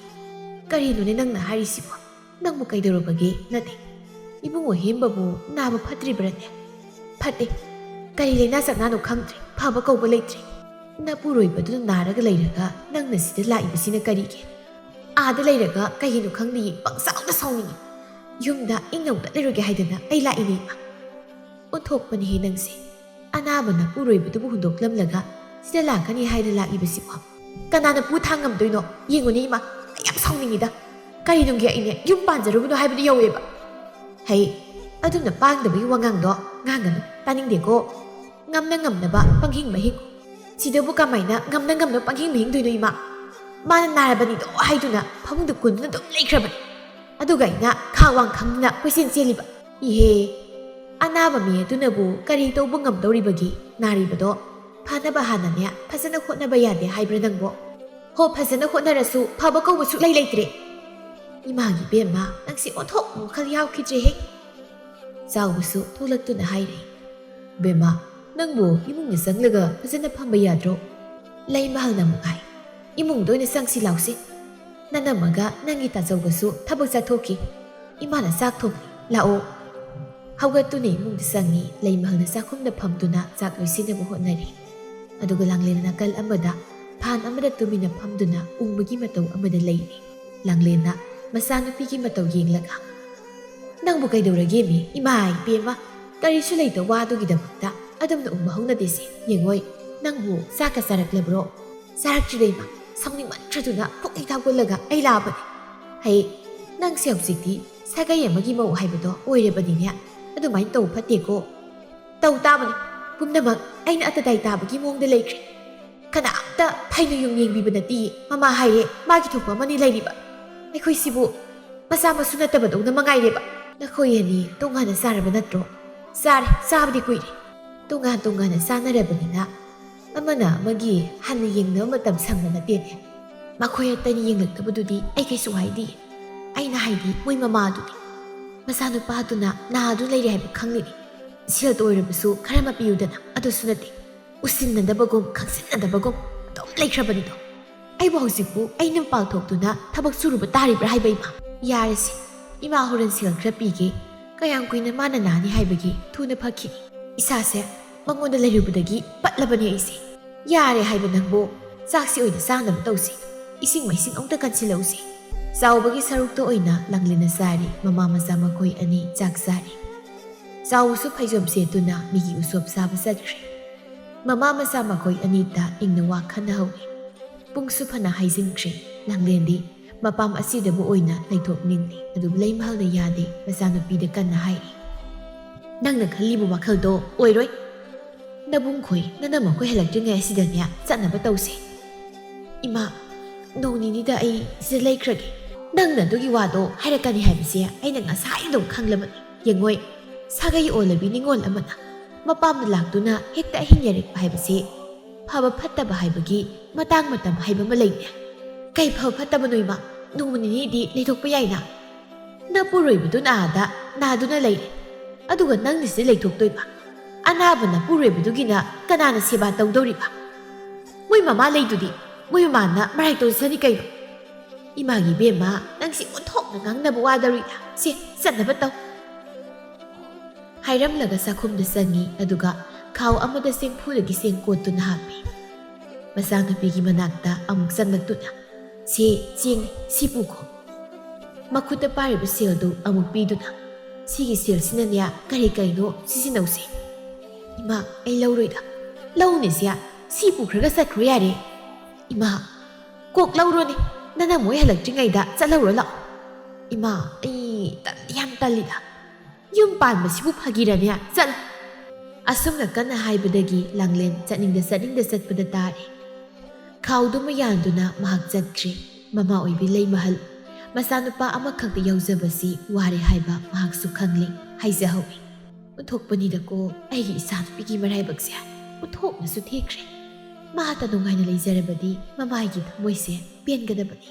ꯀꯔꯤꯅꯣꯅꯦ ꯅꯪꯅ ꯍꯥꯏꯔꯤꯁꯤꯕꯣ? ꯅꯪꯕꯨ ꯀꯩꯗꯧꯔꯕꯒꯦ? ꯅꯠꯇꯦ, ꯏꯕꯨꯡꯉꯣ ꯍꯦꯝꯕꯕꯨ ꯅꯥꯕ ꯐꯠꯇ꯭ꯔꯤꯕ꯭ꯔꯅꯦ?" "ꯐꯠꯇꯦ꯫ ꯀꯔꯤ ꯂꯩꯅꯥ ꯆꯠꯅꯥꯅꯣ ꯈꯪꯗ꯭ꯔꯦ꯫ ꯐꯕ ꯀꯧꯕ ꯂꯩꯇ꯭ꯔꯦ꯫" ꯅꯄꯨꯔꯣꯏꯕꯗꯨꯅ ꯅꯥꯔꯒ ꯂꯩꯔꯒ ꯅꯪꯅ ꯁꯤꯗ ꯂꯥꯛꯏꯕꯁꯤꯅ ꯀꯔꯤꯒꯤ? ꯑꯥꯗ ꯂꯩꯔꯒ ꯀꯩꯒꯤꯅꯣ ꯈꯪꯗꯦ, ꯄꯪꯁꯥꯎꯗ ꯁꯥꯎꯅꯤꯡꯉꯤ꯫ ꯌꯨꯝꯗ ꯏꯪꯅ ꯑꯃꯨꯛꯇ ꯂꯩꯔꯨꯒꯦ ꯍꯥꯏꯗꯅ ꯑꯩ ꯂꯥꯛꯏꯅꯦ, ꯏꯃꯥ꯫ ꯑꯣꯟꯊꯣꯛꯄꯅꯤꯍꯦ ꯅꯪꯁꯦ꯫ ꯑꯅꯥꯕ ꯅꯄꯨꯔꯣꯏꯕꯗꯨꯕꯨ ꯍꯨꯟꯗꯣꯛꯂꯝꯂꯒ ꯁꯤꯗ ꯂꯥꯛꯀꯅꯤ ꯍꯥꯏꯅ ꯂꯥꯛꯏꯕꯁꯤꯕꯣ? ꯀꯅꯥꯅ ꯄꯨ ꯊꯥꯡ ꯉꯝꯗꯣꯏꯅꯣ? ꯌꯦꯡꯉꯨꯅꯦ ꯏꯃꯥ, ꯑꯩ ꯌꯥꯝ ꯁꯥꯎꯅꯤꯡꯉꯤꯗ꯫ ꯀꯔꯤꯅꯨꯡꯒꯤ ꯑꯩꯅꯦ ꯌꯨꯝ ꯄꯥꯟꯖꯔꯨꯕꯅꯣ ꯍꯥꯏꯕꯗꯨ ꯌꯧꯋꯦꯕ꯫ ꯍꯩ, ꯑꯗꯨꯝꯅ ꯄꯥꯡꯗꯕꯒꯤ ꯋꯥꯉꯥꯡꯗꯣ ꯉꯥꯡꯒꯅꯨ, ꯇꯥꯅꯤꯡꯗꯦꯀꯣ꯫ ꯉꯝꯅ ꯉꯝꯅꯕ ꯄꯪꯍꯤꯡ ꯃꯍꯤꯡ꯫ ꯁꯤꯗꯕꯨ ꯀꯃꯥꯏꯅ ꯉꯝꯅ ꯉꯝꯅ ꯄꯪꯍꯤꯡ ꯃꯍꯤꯡꯗꯣꯏꯅꯣ ꯏꯃꯥ? ꯃꯥꯅ ꯅꯥꯔꯕꯅꯤꯗꯣ ꯍꯥꯏꯗꯨꯅ ꯐꯃꯨꯡꯗ ꯀꯨꯟꯗꯨꯅ ꯑꯗꯨꯝ ꯂꯩꯈ꯭ꯔꯕꯅꯤ꯫ ꯑꯗꯨꯒ ꯑꯩꯅ ꯈꯥ ꯋꯥꯡ ꯈꯪꯗꯅ ꯀꯣꯏꯆꯦꯟ ꯆꯦꯜꯂꯤꯕ꯫ ꯏꯍꯦ, ꯑꯅꯥꯕ ꯃꯤ ꯑꯗꯨꯅꯕꯨ ꯀꯔꯤ ꯇꯧꯕ ꯉꯝꯗꯧꯔꯤꯕꯒꯦ? ꯅꯥꯔꯤꯕꯗꯣ ꯐꯅꯕ ꯍꯥꯟꯅꯅꯦ ꯐꯖꯅ ꯍꯣꯠꯅꯕ ꯌꯥꯗꯦ ꯍꯥꯏꯕ꯭ꯔꯥ ꯅꯪꯕꯣ? ꯍꯣ, ꯐꯖꯅ ꯍꯣꯠꯅꯔꯁꯨ ꯐꯕ ꯀꯧꯕ ꯁꯨꯛꯂꯩ ꯂꯩꯇ꯭ꯔꯦ꯫ ꯏꯃꯥꯒꯤ ꯏꯕꯦꯝꯃ, ꯅꯪꯁꯤ ꯑꯣꯟꯊꯣꯛ ꯋꯥꯈꯜ ꯌꯥꯎꯈꯤꯗ꯭ꯔꯦꯍꯦ꯫ ꯆꯥꯎꯕꯁꯨ ꯊꯣꯛꯂꯛꯇꯨꯅ ꯍꯥꯏꯔꯦ, ꯕꯦꯝꯃ, ꯅꯪꯕꯨ ꯏꯃꯨꯡꯗ ꯆꯪꯂꯒ ꯐꯖꯅ ꯐꯝꯕ ꯌꯥꯗ꯭ꯔꯣ? ꯂꯩꯃꯍꯜꯅ ꯑꯃꯨꯛ ꯍꯥꯏ, ꯏꯃꯨꯡꯗ ꯑꯣꯏꯅ ꯆꯪꯁꯤ ꯂꯥꯎꯁꯤ꯫ ꯅꯅꯝꯃꯒ ꯅꯪꯒꯤ ꯇꯥꯖꯧꯒꯁꯨ ꯊꯕꯛ ꯆꯠꯊꯣꯛꯈꯤ꯫ ꯏꯃꯥꯅ ꯆꯥꯛ ꯊꯣꯡꯂꯤ, ꯂꯥꯛꯑꯣ꯫ ꯍꯧꯒꯠꯇꯨꯅ ꯏꯃꯨꯡꯗ ꯆꯪꯉꯤ꯫ ꯂꯩꯃꯍꯜꯅ ꯆꯥꯛꯈꯨꯝꯗ ꯐꯝꯗꯨꯅ ꯆꯥꯛ ꯂꯣꯏꯁꯤꯟꯅꯕ ꯍꯣꯠꯅꯔꯤ꯫ ꯑꯗꯨꯒ ꯂꯥꯡꯂꯦꯟ ꯅꯥꯀꯜ ꯑꯃꯗ ꯐꯥꯟ ꯑꯃꯗ ꯇꯨꯃꯤꯟꯅ ꯐꯝꯗꯨꯅ ꯎꯪꯕꯒꯤ ꯃꯇꯧ ꯑꯃꯗ ꯂꯩꯔꯤ꯫ ꯂꯥꯡꯂꯦꯟꯅ ꯃꯆꯥꯅꯨꯄꯤꯒꯤ ꯃꯇꯧ ꯌꯦꯡꯂꯒ, "ꯅꯪꯕꯨ ꯀꯩꯗꯧꯔꯒꯦꯃꯤ? ꯏꯃꯥ ꯏꯕꯦꯝꯃ, ꯀꯔꯤꯁꯨ ꯂꯩꯇ ꯋꯥꯗꯨꯒꯤꯗꯃꯛꯇ ꯑꯗꯨꯝꯅ ꯎꯪꯕ ꯍꯧꯅꯗꯦꯁꯦ꯫ ꯌꯦꯡꯉꯣꯏ, ꯅꯪꯕꯨ ꯆꯥꯛꯀ ꯆꯥꯔꯛꯂꯕ꯭ꯔꯣ?" "ꯆꯥꯔꯛꯇ꯭ꯔꯤꯗ ꯏꯃꯥ, ꯁꯥꯎꯅꯤꯡꯃꯟꯈ꯭ꯔꯗꯨꯅ ꯐꯨꯛ ꯍꯦꯛ ꯊꯥꯒꯠꯂꯒ ꯑꯩ ꯂꯥꯛꯑꯕꯅꯤ꯫ ꯍꯩ, ꯅꯪꯁꯦ ꯍꯧꯖꯤꯛꯇꯤ ꯁꯥꯒꯩ ꯑꯃꯒꯤ ꯃꯧ ꯍꯥꯏꯕꯗꯣ ꯑꯣꯏꯔꯕꯅꯤꯅꯦ꯫ ꯑꯗꯨꯃꯥꯏꯅ ꯇꯧ ꯐꯠꯇꯦꯀꯣ꯫" "ꯇꯧ ꯇꯥꯕꯅꯤ꯫ ꯄꯨꯝꯅꯃꯛ ꯑꯩꯅ ꯑꯇꯗꯥꯏ ꯇꯥꯕꯒꯤ ꯃꯑꯣꯡꯗ ꯂꯩꯈ꯭ꯔꯦ꯫ ꯀꯅꯥꯝꯇ ꯊꯩꯅ ꯌꯨꯝ ꯌꯦꯡꯕꯤꯕ ꯅꯠꯇꯦ꯫ ꯃꯃꯥ ꯍꯥꯏꯔꯦ, ꯃꯥꯒꯤ ꯊꯣꯛꯄ ꯑꯃꯅꯤ ꯂꯩꯔꯤꯕ꯫ ꯑꯩꯈꯣꯏꯁꯤꯕꯨ ꯃꯆꯥ ꯃꯁꯨ ꯅꯠꯇꯕꯗꯧꯅ ꯃꯉꯥꯏꯔꯦꯕ꯫" "ꯅꯈꯣꯏ ꯑꯅꯤ ꯇꯣꯉꯥꯟꯅ ꯆꯥꯔꯕ ꯅꯠꯇ꯭ꯔꯣ?" "ꯆꯥꯔꯦ, ꯆꯥꯕꯗꯤ ꯀꯨꯏꯔꯦ꯫" "ꯇꯣꯉꯥꯟ ꯇꯣꯉꯥꯟꯅ ꯆꯥꯅꯔꯕꯅꯤꯅ ꯑꯃꯅ ꯑꯃꯒꯤ ꯍꯟꯅ ꯌꯦꯡꯅꯕ ꯃꯇꯝ ꯁꯪꯕ ꯅꯠꯇꯦꯅꯦ꯫" "ꯃꯈꯣꯏ ꯑꯇꯩꯅ ꯌꯦꯡꯂꯛꯇꯕꯗꯨꯗꯤ ꯑꯩ ꯀꯩꯁꯨ ꯍꯥꯏꯗꯦ꯫ ꯑꯩꯅ ꯍꯥꯏꯗꯤ ꯃꯣꯏ ꯃꯃꯥꯗꯨꯅꯤ꯫ ꯃꯆꯥꯅꯨꯄꯥꯗꯨꯅ ꯅꯥꯗꯨꯅ ꯂꯩꯔꯦ ꯍꯥꯏꯕ ꯈꯪꯂꯤꯅꯤ꯫ ꯁꯦꯜꯇ ꯑꯣꯏꯔꯕꯁꯨ ꯈꯔ ꯑꯃ ꯄꯤꯌꯨꯗꯅ꯫" "ꯑꯗꯨꯁꯨ ꯅꯠꯇꯦ, ꯎꯁꯤꯟꯅꯗꯕꯒꯨꯝ ꯈꯪꯖꯤꯟꯅꯗꯕꯒꯨꯝ ꯑꯗꯨꯝ ꯂꯩꯈ꯭ꯔꯕꯅꯤꯗꯣ꯫ ꯑꯩꯕꯨ ꯍꯧꯖꯤꯛꯄꯨ ꯑꯩ ꯅꯨꯄꯥ ꯊꯣꯛꯇꯨꯅ ꯊꯕꯛ ꯁꯨꯔꯨꯕ ꯇꯥꯔꯤꯕ꯭ꯔꯥ ꯍꯥꯏꯕ ꯏꯃꯥ?" "ꯌꯥꯔꯦꯁꯦ, ꯏꯃꯥ ꯍꯣꯔꯦꯟ ꯁꯦꯜ ꯈꯔ ꯄꯤꯒꯦ꯫ ꯀꯌꯥꯝ ꯀꯨꯏꯅ ꯃꯥꯅ ꯅꯥꯅꯤ ꯍꯥꯏꯕꯒꯤ ꯊꯨꯅ ꯐꯈꯤꯅꯤ꯫ ꯏꯁꯥꯁꯦ ꯃꯉꯣꯟꯗ ꯂꯩꯔꯨꯕꯗꯒꯤ ꯄꯠꯂꯕꯅꯦ ꯑꯩꯁꯦ꯫ "ꯌꯥꯔꯦ ꯍꯥꯏꯕ ꯅꯪꯕꯨ, ꯆꯥꯛꯁꯤ ꯑꯣꯏꯅ ꯆꯥꯅꯕ ꯇꯧꯁꯤ꯫ ꯏꯁꯤꯡ ꯃꯥꯏꯁꯤꯡ ꯑꯃꯨꯛꯇ ꯀꯟꯁꯤꯜꯂꯛꯎꯁꯤ꯫" ꯆꯥꯎꯕꯒꯤ ꯁꯔꯨꯛꯇ ꯑꯣꯏꯅ ꯂꯥꯡꯂꯦꯟꯅ ꯆꯥꯔꯤ꯫ ꯃꯃꯥ ꯃꯆꯥ ꯃꯈꯣꯏ ꯑꯅꯤ ꯆꯥꯛ ꯆꯥꯔꯤ꯫ ꯆꯥꯎꯕꯁꯨ ꯐꯩꯖꯣꯝ ꯁꯦꯠꯇꯨꯅ ꯃꯤꯒꯤ ꯎꯁꯣꯞ ꯆꯥꯕ ꯆꯠꯈ꯭ꯔꯦ꯫ ꯃꯃꯥ ꯃꯆꯥ ꯃꯈꯣꯏ ꯑꯅꯤꯇ ꯏꯪꯅ ꯋꯥ ꯈꯟꯅꯍꯧꯏ꯫ ꯄꯨꯡꯁꯨ ꯐꯅ ꯍꯥꯏꯖꯤꯟꯈ꯭ꯔꯦ꯫ ꯂꯥꯡꯂꯦꯟꯗꯤ ꯃꯄꯥꯝ ꯑꯁꯤꯗꯕꯨ ꯑꯣꯏꯅ ꯂꯩꯊꯣꯛꯅꯤꯡꯂꯤ꯫ ꯑꯗꯨꯕꯨ ꯂꯩꯃꯍꯜꯅ ꯌꯥꯗꯦ꯫ ꯃꯆꯥꯅꯨꯄꯤꯗ ꯀꯟꯅ ꯍꯥꯏꯔꯤ, "ꯅꯪꯅ ꯈꯜꯂꯤꯕ ꯋꯥꯈꯜꯗꯣ ꯑꯣꯏꯔꯣꯏ꯫ ꯅꯕꯨꯡꯈꯣꯏ, ꯅꯅꯝꯃꯈꯣꯏ ꯍꯜꯂꯛꯇ꯭ꯔꯤꯉꯩ ꯑꯁꯤꯗꯅꯦ ꯆꯠꯅꯕ ꯇꯧꯁꯦ꯫" "ꯏꯃꯥ, ꯅꯣꯡ ꯅꯤꯅꯤꯗ ꯑꯩ ꯁꯤꯗ ꯂꯩꯈ꯭ꯔꯒꯦ꯫ ꯅꯪꯅ ꯑꯗꯨꯒꯤ ꯋꯥꯗꯣ ꯍꯥꯏꯔꯛꯀꯅꯤ ꯍꯥꯏꯕꯁꯦ ꯑꯩꯅ ꯉꯁꯥꯏ ꯑꯗꯨꯝ ꯈꯪꯂꯕꯅꯤ꯫ ꯌꯦꯡꯉꯣꯏ, ꯁꯥꯒꯩ ꯑꯣꯜꯂꯕꯤ ꯅꯤꯉꯣꯜ ꯑꯃꯅ ꯃꯄꯥꯝꯗ ꯂꯥꯛꯇꯨꯅ ꯍꯦꯛꯇ ꯑꯍꯤꯡ ꯌꯥꯔꯦꯛꯄ ꯍꯥꯏꯕꯁꯦ ꯐꯕ ꯐꯠꯇꯕ ꯍꯥꯏꯕꯒꯤ ꯃꯇꯥꯡ ꯃꯇꯝ ꯍꯥꯏꯕ ꯑꯃ ꯂꯩꯅꯦ꯫ ꯀꯩ ꯐꯕ ꯐꯠꯇꯕꯅꯣ ꯏꯃꯥ? ꯅꯣꯡꯃ ꯅꯤꯅꯤꯗꯤ ꯂꯩꯊꯣꯛꯄ ꯌꯥꯏꯅ꯫ ꯅꯄꯨꯔꯣꯏꯕꯗꯨꯅ ꯑꯥꯗ ꯅꯥꯗꯨꯅ ꯂꯩꯔꯦ, ꯑꯗꯨꯒ ꯅꯪꯅ ꯁꯤꯗ ꯂꯩꯊꯣꯛꯇꯣꯏꯕ꯫ ꯑꯅꯥꯕ ꯅꯄꯨꯔꯣꯏꯕꯗꯨꯒꯤꯅ ꯀꯅꯥꯅ ꯁꯦꯕꯥ ꯇꯧꯗꯧꯔꯤꯕ? ꯃꯣꯏ ꯃꯃꯥ ꯂꯩꯗꯨꯗꯤ, ꯃꯣꯏ ꯃꯃꯥꯅ ꯃꯔꯥꯏ ꯇꯧꯖꯁꯅꯤ ꯀꯩꯅꯣ꯫" "ꯏꯃꯥꯒꯤ ꯏꯕꯦꯝꯃ, ꯅꯪꯁꯤ ꯑꯣꯟꯊꯣꯛꯅ ꯉꯥꯡꯅꯕ ꯋꯥꯗꯧꯔꯤꯗ꯫ ꯁꯦ, ꯆꯠꯅꯕ ꯇꯧ꯫" ꯍꯥꯏꯔꯝꯂꯒ ꯆꯥꯛꯈꯨꯝꯗ ꯆꯪꯉꯤ, ꯑꯗꯨꯒ ꯈꯥꯎ ꯑꯃꯗ ꯆꯦꯡꯐꯨꯗꯒꯤ ꯆꯦꯡ ꯀꯣꯠꯇꯨꯅ ꯍꯥꯞꯄꯤ꯫ ꯃꯆꯥꯅꯨꯄꯤꯒꯤ ꯃꯅꯥꯛꯇ ꯑꯃꯨꯛ ꯆꯪꯂꯛꯇꯨꯅ, "ꯁꯦ, ꯆꯦꯡꯅꯤ, ꯁꯤ ꯄꯨꯈꯣ꯫" ꯃꯈꯨꯠꯇ ꯄꯥꯏꯔꯤꯕ ꯁꯦꯜꯗꯨ ꯑꯃꯨꯛ ꯄꯤꯗꯨꯅ, "ꯁꯤꯒꯤ ꯁꯦꯜꯁꯤꯅꯅꯦ ꯀꯔꯤ ꯀꯔꯤꯅꯣ ꯁꯤꯖꯤꯟꯅꯧꯁꯦ꯫" "ꯏꯃꯥ, ꯑꯩ ꯂꯧꯔꯣꯏꯗ꯫" "ꯂꯧꯅꯦ ꯁꯦ, ꯁꯤ ꯄꯨꯈ꯭ꯔꯒ ꯆꯠꯈ꯭ꯔꯣ ꯌꯥꯔꯦ꯫" "ꯏꯃꯥ, ꯀꯣꯛ ꯂꯧꯔꯣꯅꯦ, ꯅꯅꯝꯃ ꯍꯣꯏ ꯍꯜꯂꯛꯇ꯭ꯔꯤꯉꯩꯗ ꯆꯠꯍꯧꯔꯣ ꯂꯥꯛꯑꯣ꯫" "ꯏꯃꯥ, ꯑꯩ ꯇꯟꯗꯤ ꯌꯥꯝ ꯇꯜꯂꯤꯗ꯫ ꯌꯨꯝ ꯄꯥꯟꯕꯁꯤꯕꯨ ꯐꯥꯒꯤꯔꯅꯦ? ꯆꯠꯂꯨ꯫" ꯑꯁꯨꯝꯅ ꯀꯟꯅ ꯍꯥꯏꯕꯗꯒꯤ ꯂꯥꯡꯂꯦꯟ ꯆꯠꯅꯤꯡꯗ ꯆꯠꯅꯤꯡꯗ ꯆꯠꯄꯗ ꯇꯥꯔꯦ꯫ ꯈꯥꯎꯗꯨꯃ ꯌꯥꯟꯗꯨꯅ ꯃꯍꯥꯛ ꯆꯠꯈ꯭ꯔꯦ꯫ ꯃꯃꯥ ꯑꯣꯏꯕꯤ ꯂꯩꯃꯍꯜ, ꯃꯆꯥꯅꯨꯄꯥ ꯑꯃꯈꯛꯇ ꯌꯥꯎꯖꯕꯁꯤ ꯋꯥꯔꯦ ꯍꯥꯏꯕ ꯃꯍꯥꯛꯁꯨ ꯈꯪꯂꯦ꯫ ꯍꯥꯏꯖꯍꯧꯏ, "ꯑꯣꯟꯊꯣꯛꯄꯅꯤꯗꯀꯣ, ꯑꯩꯒꯤ ꯏꯆꯥꯅꯨꯄꯤꯒꯤ ꯃꯔꯥꯏꯕꯛꯁꯦ ꯑꯣꯟꯊꯣꯛꯅꯁꯨ ꯊꯤꯈ꯭ꯔꯦ꯫ ꯃꯍꯥꯛꯇ ꯅꯨꯡꯉꯥꯏꯅ ꯂꯩꯖꯔꯕꯗꯤ ꯃꯃꯥꯒꯤ ꯊꯃꯣꯏꯁꯦ ꯄꯦꯟꯒꯗꯕꯅꯤ꯫"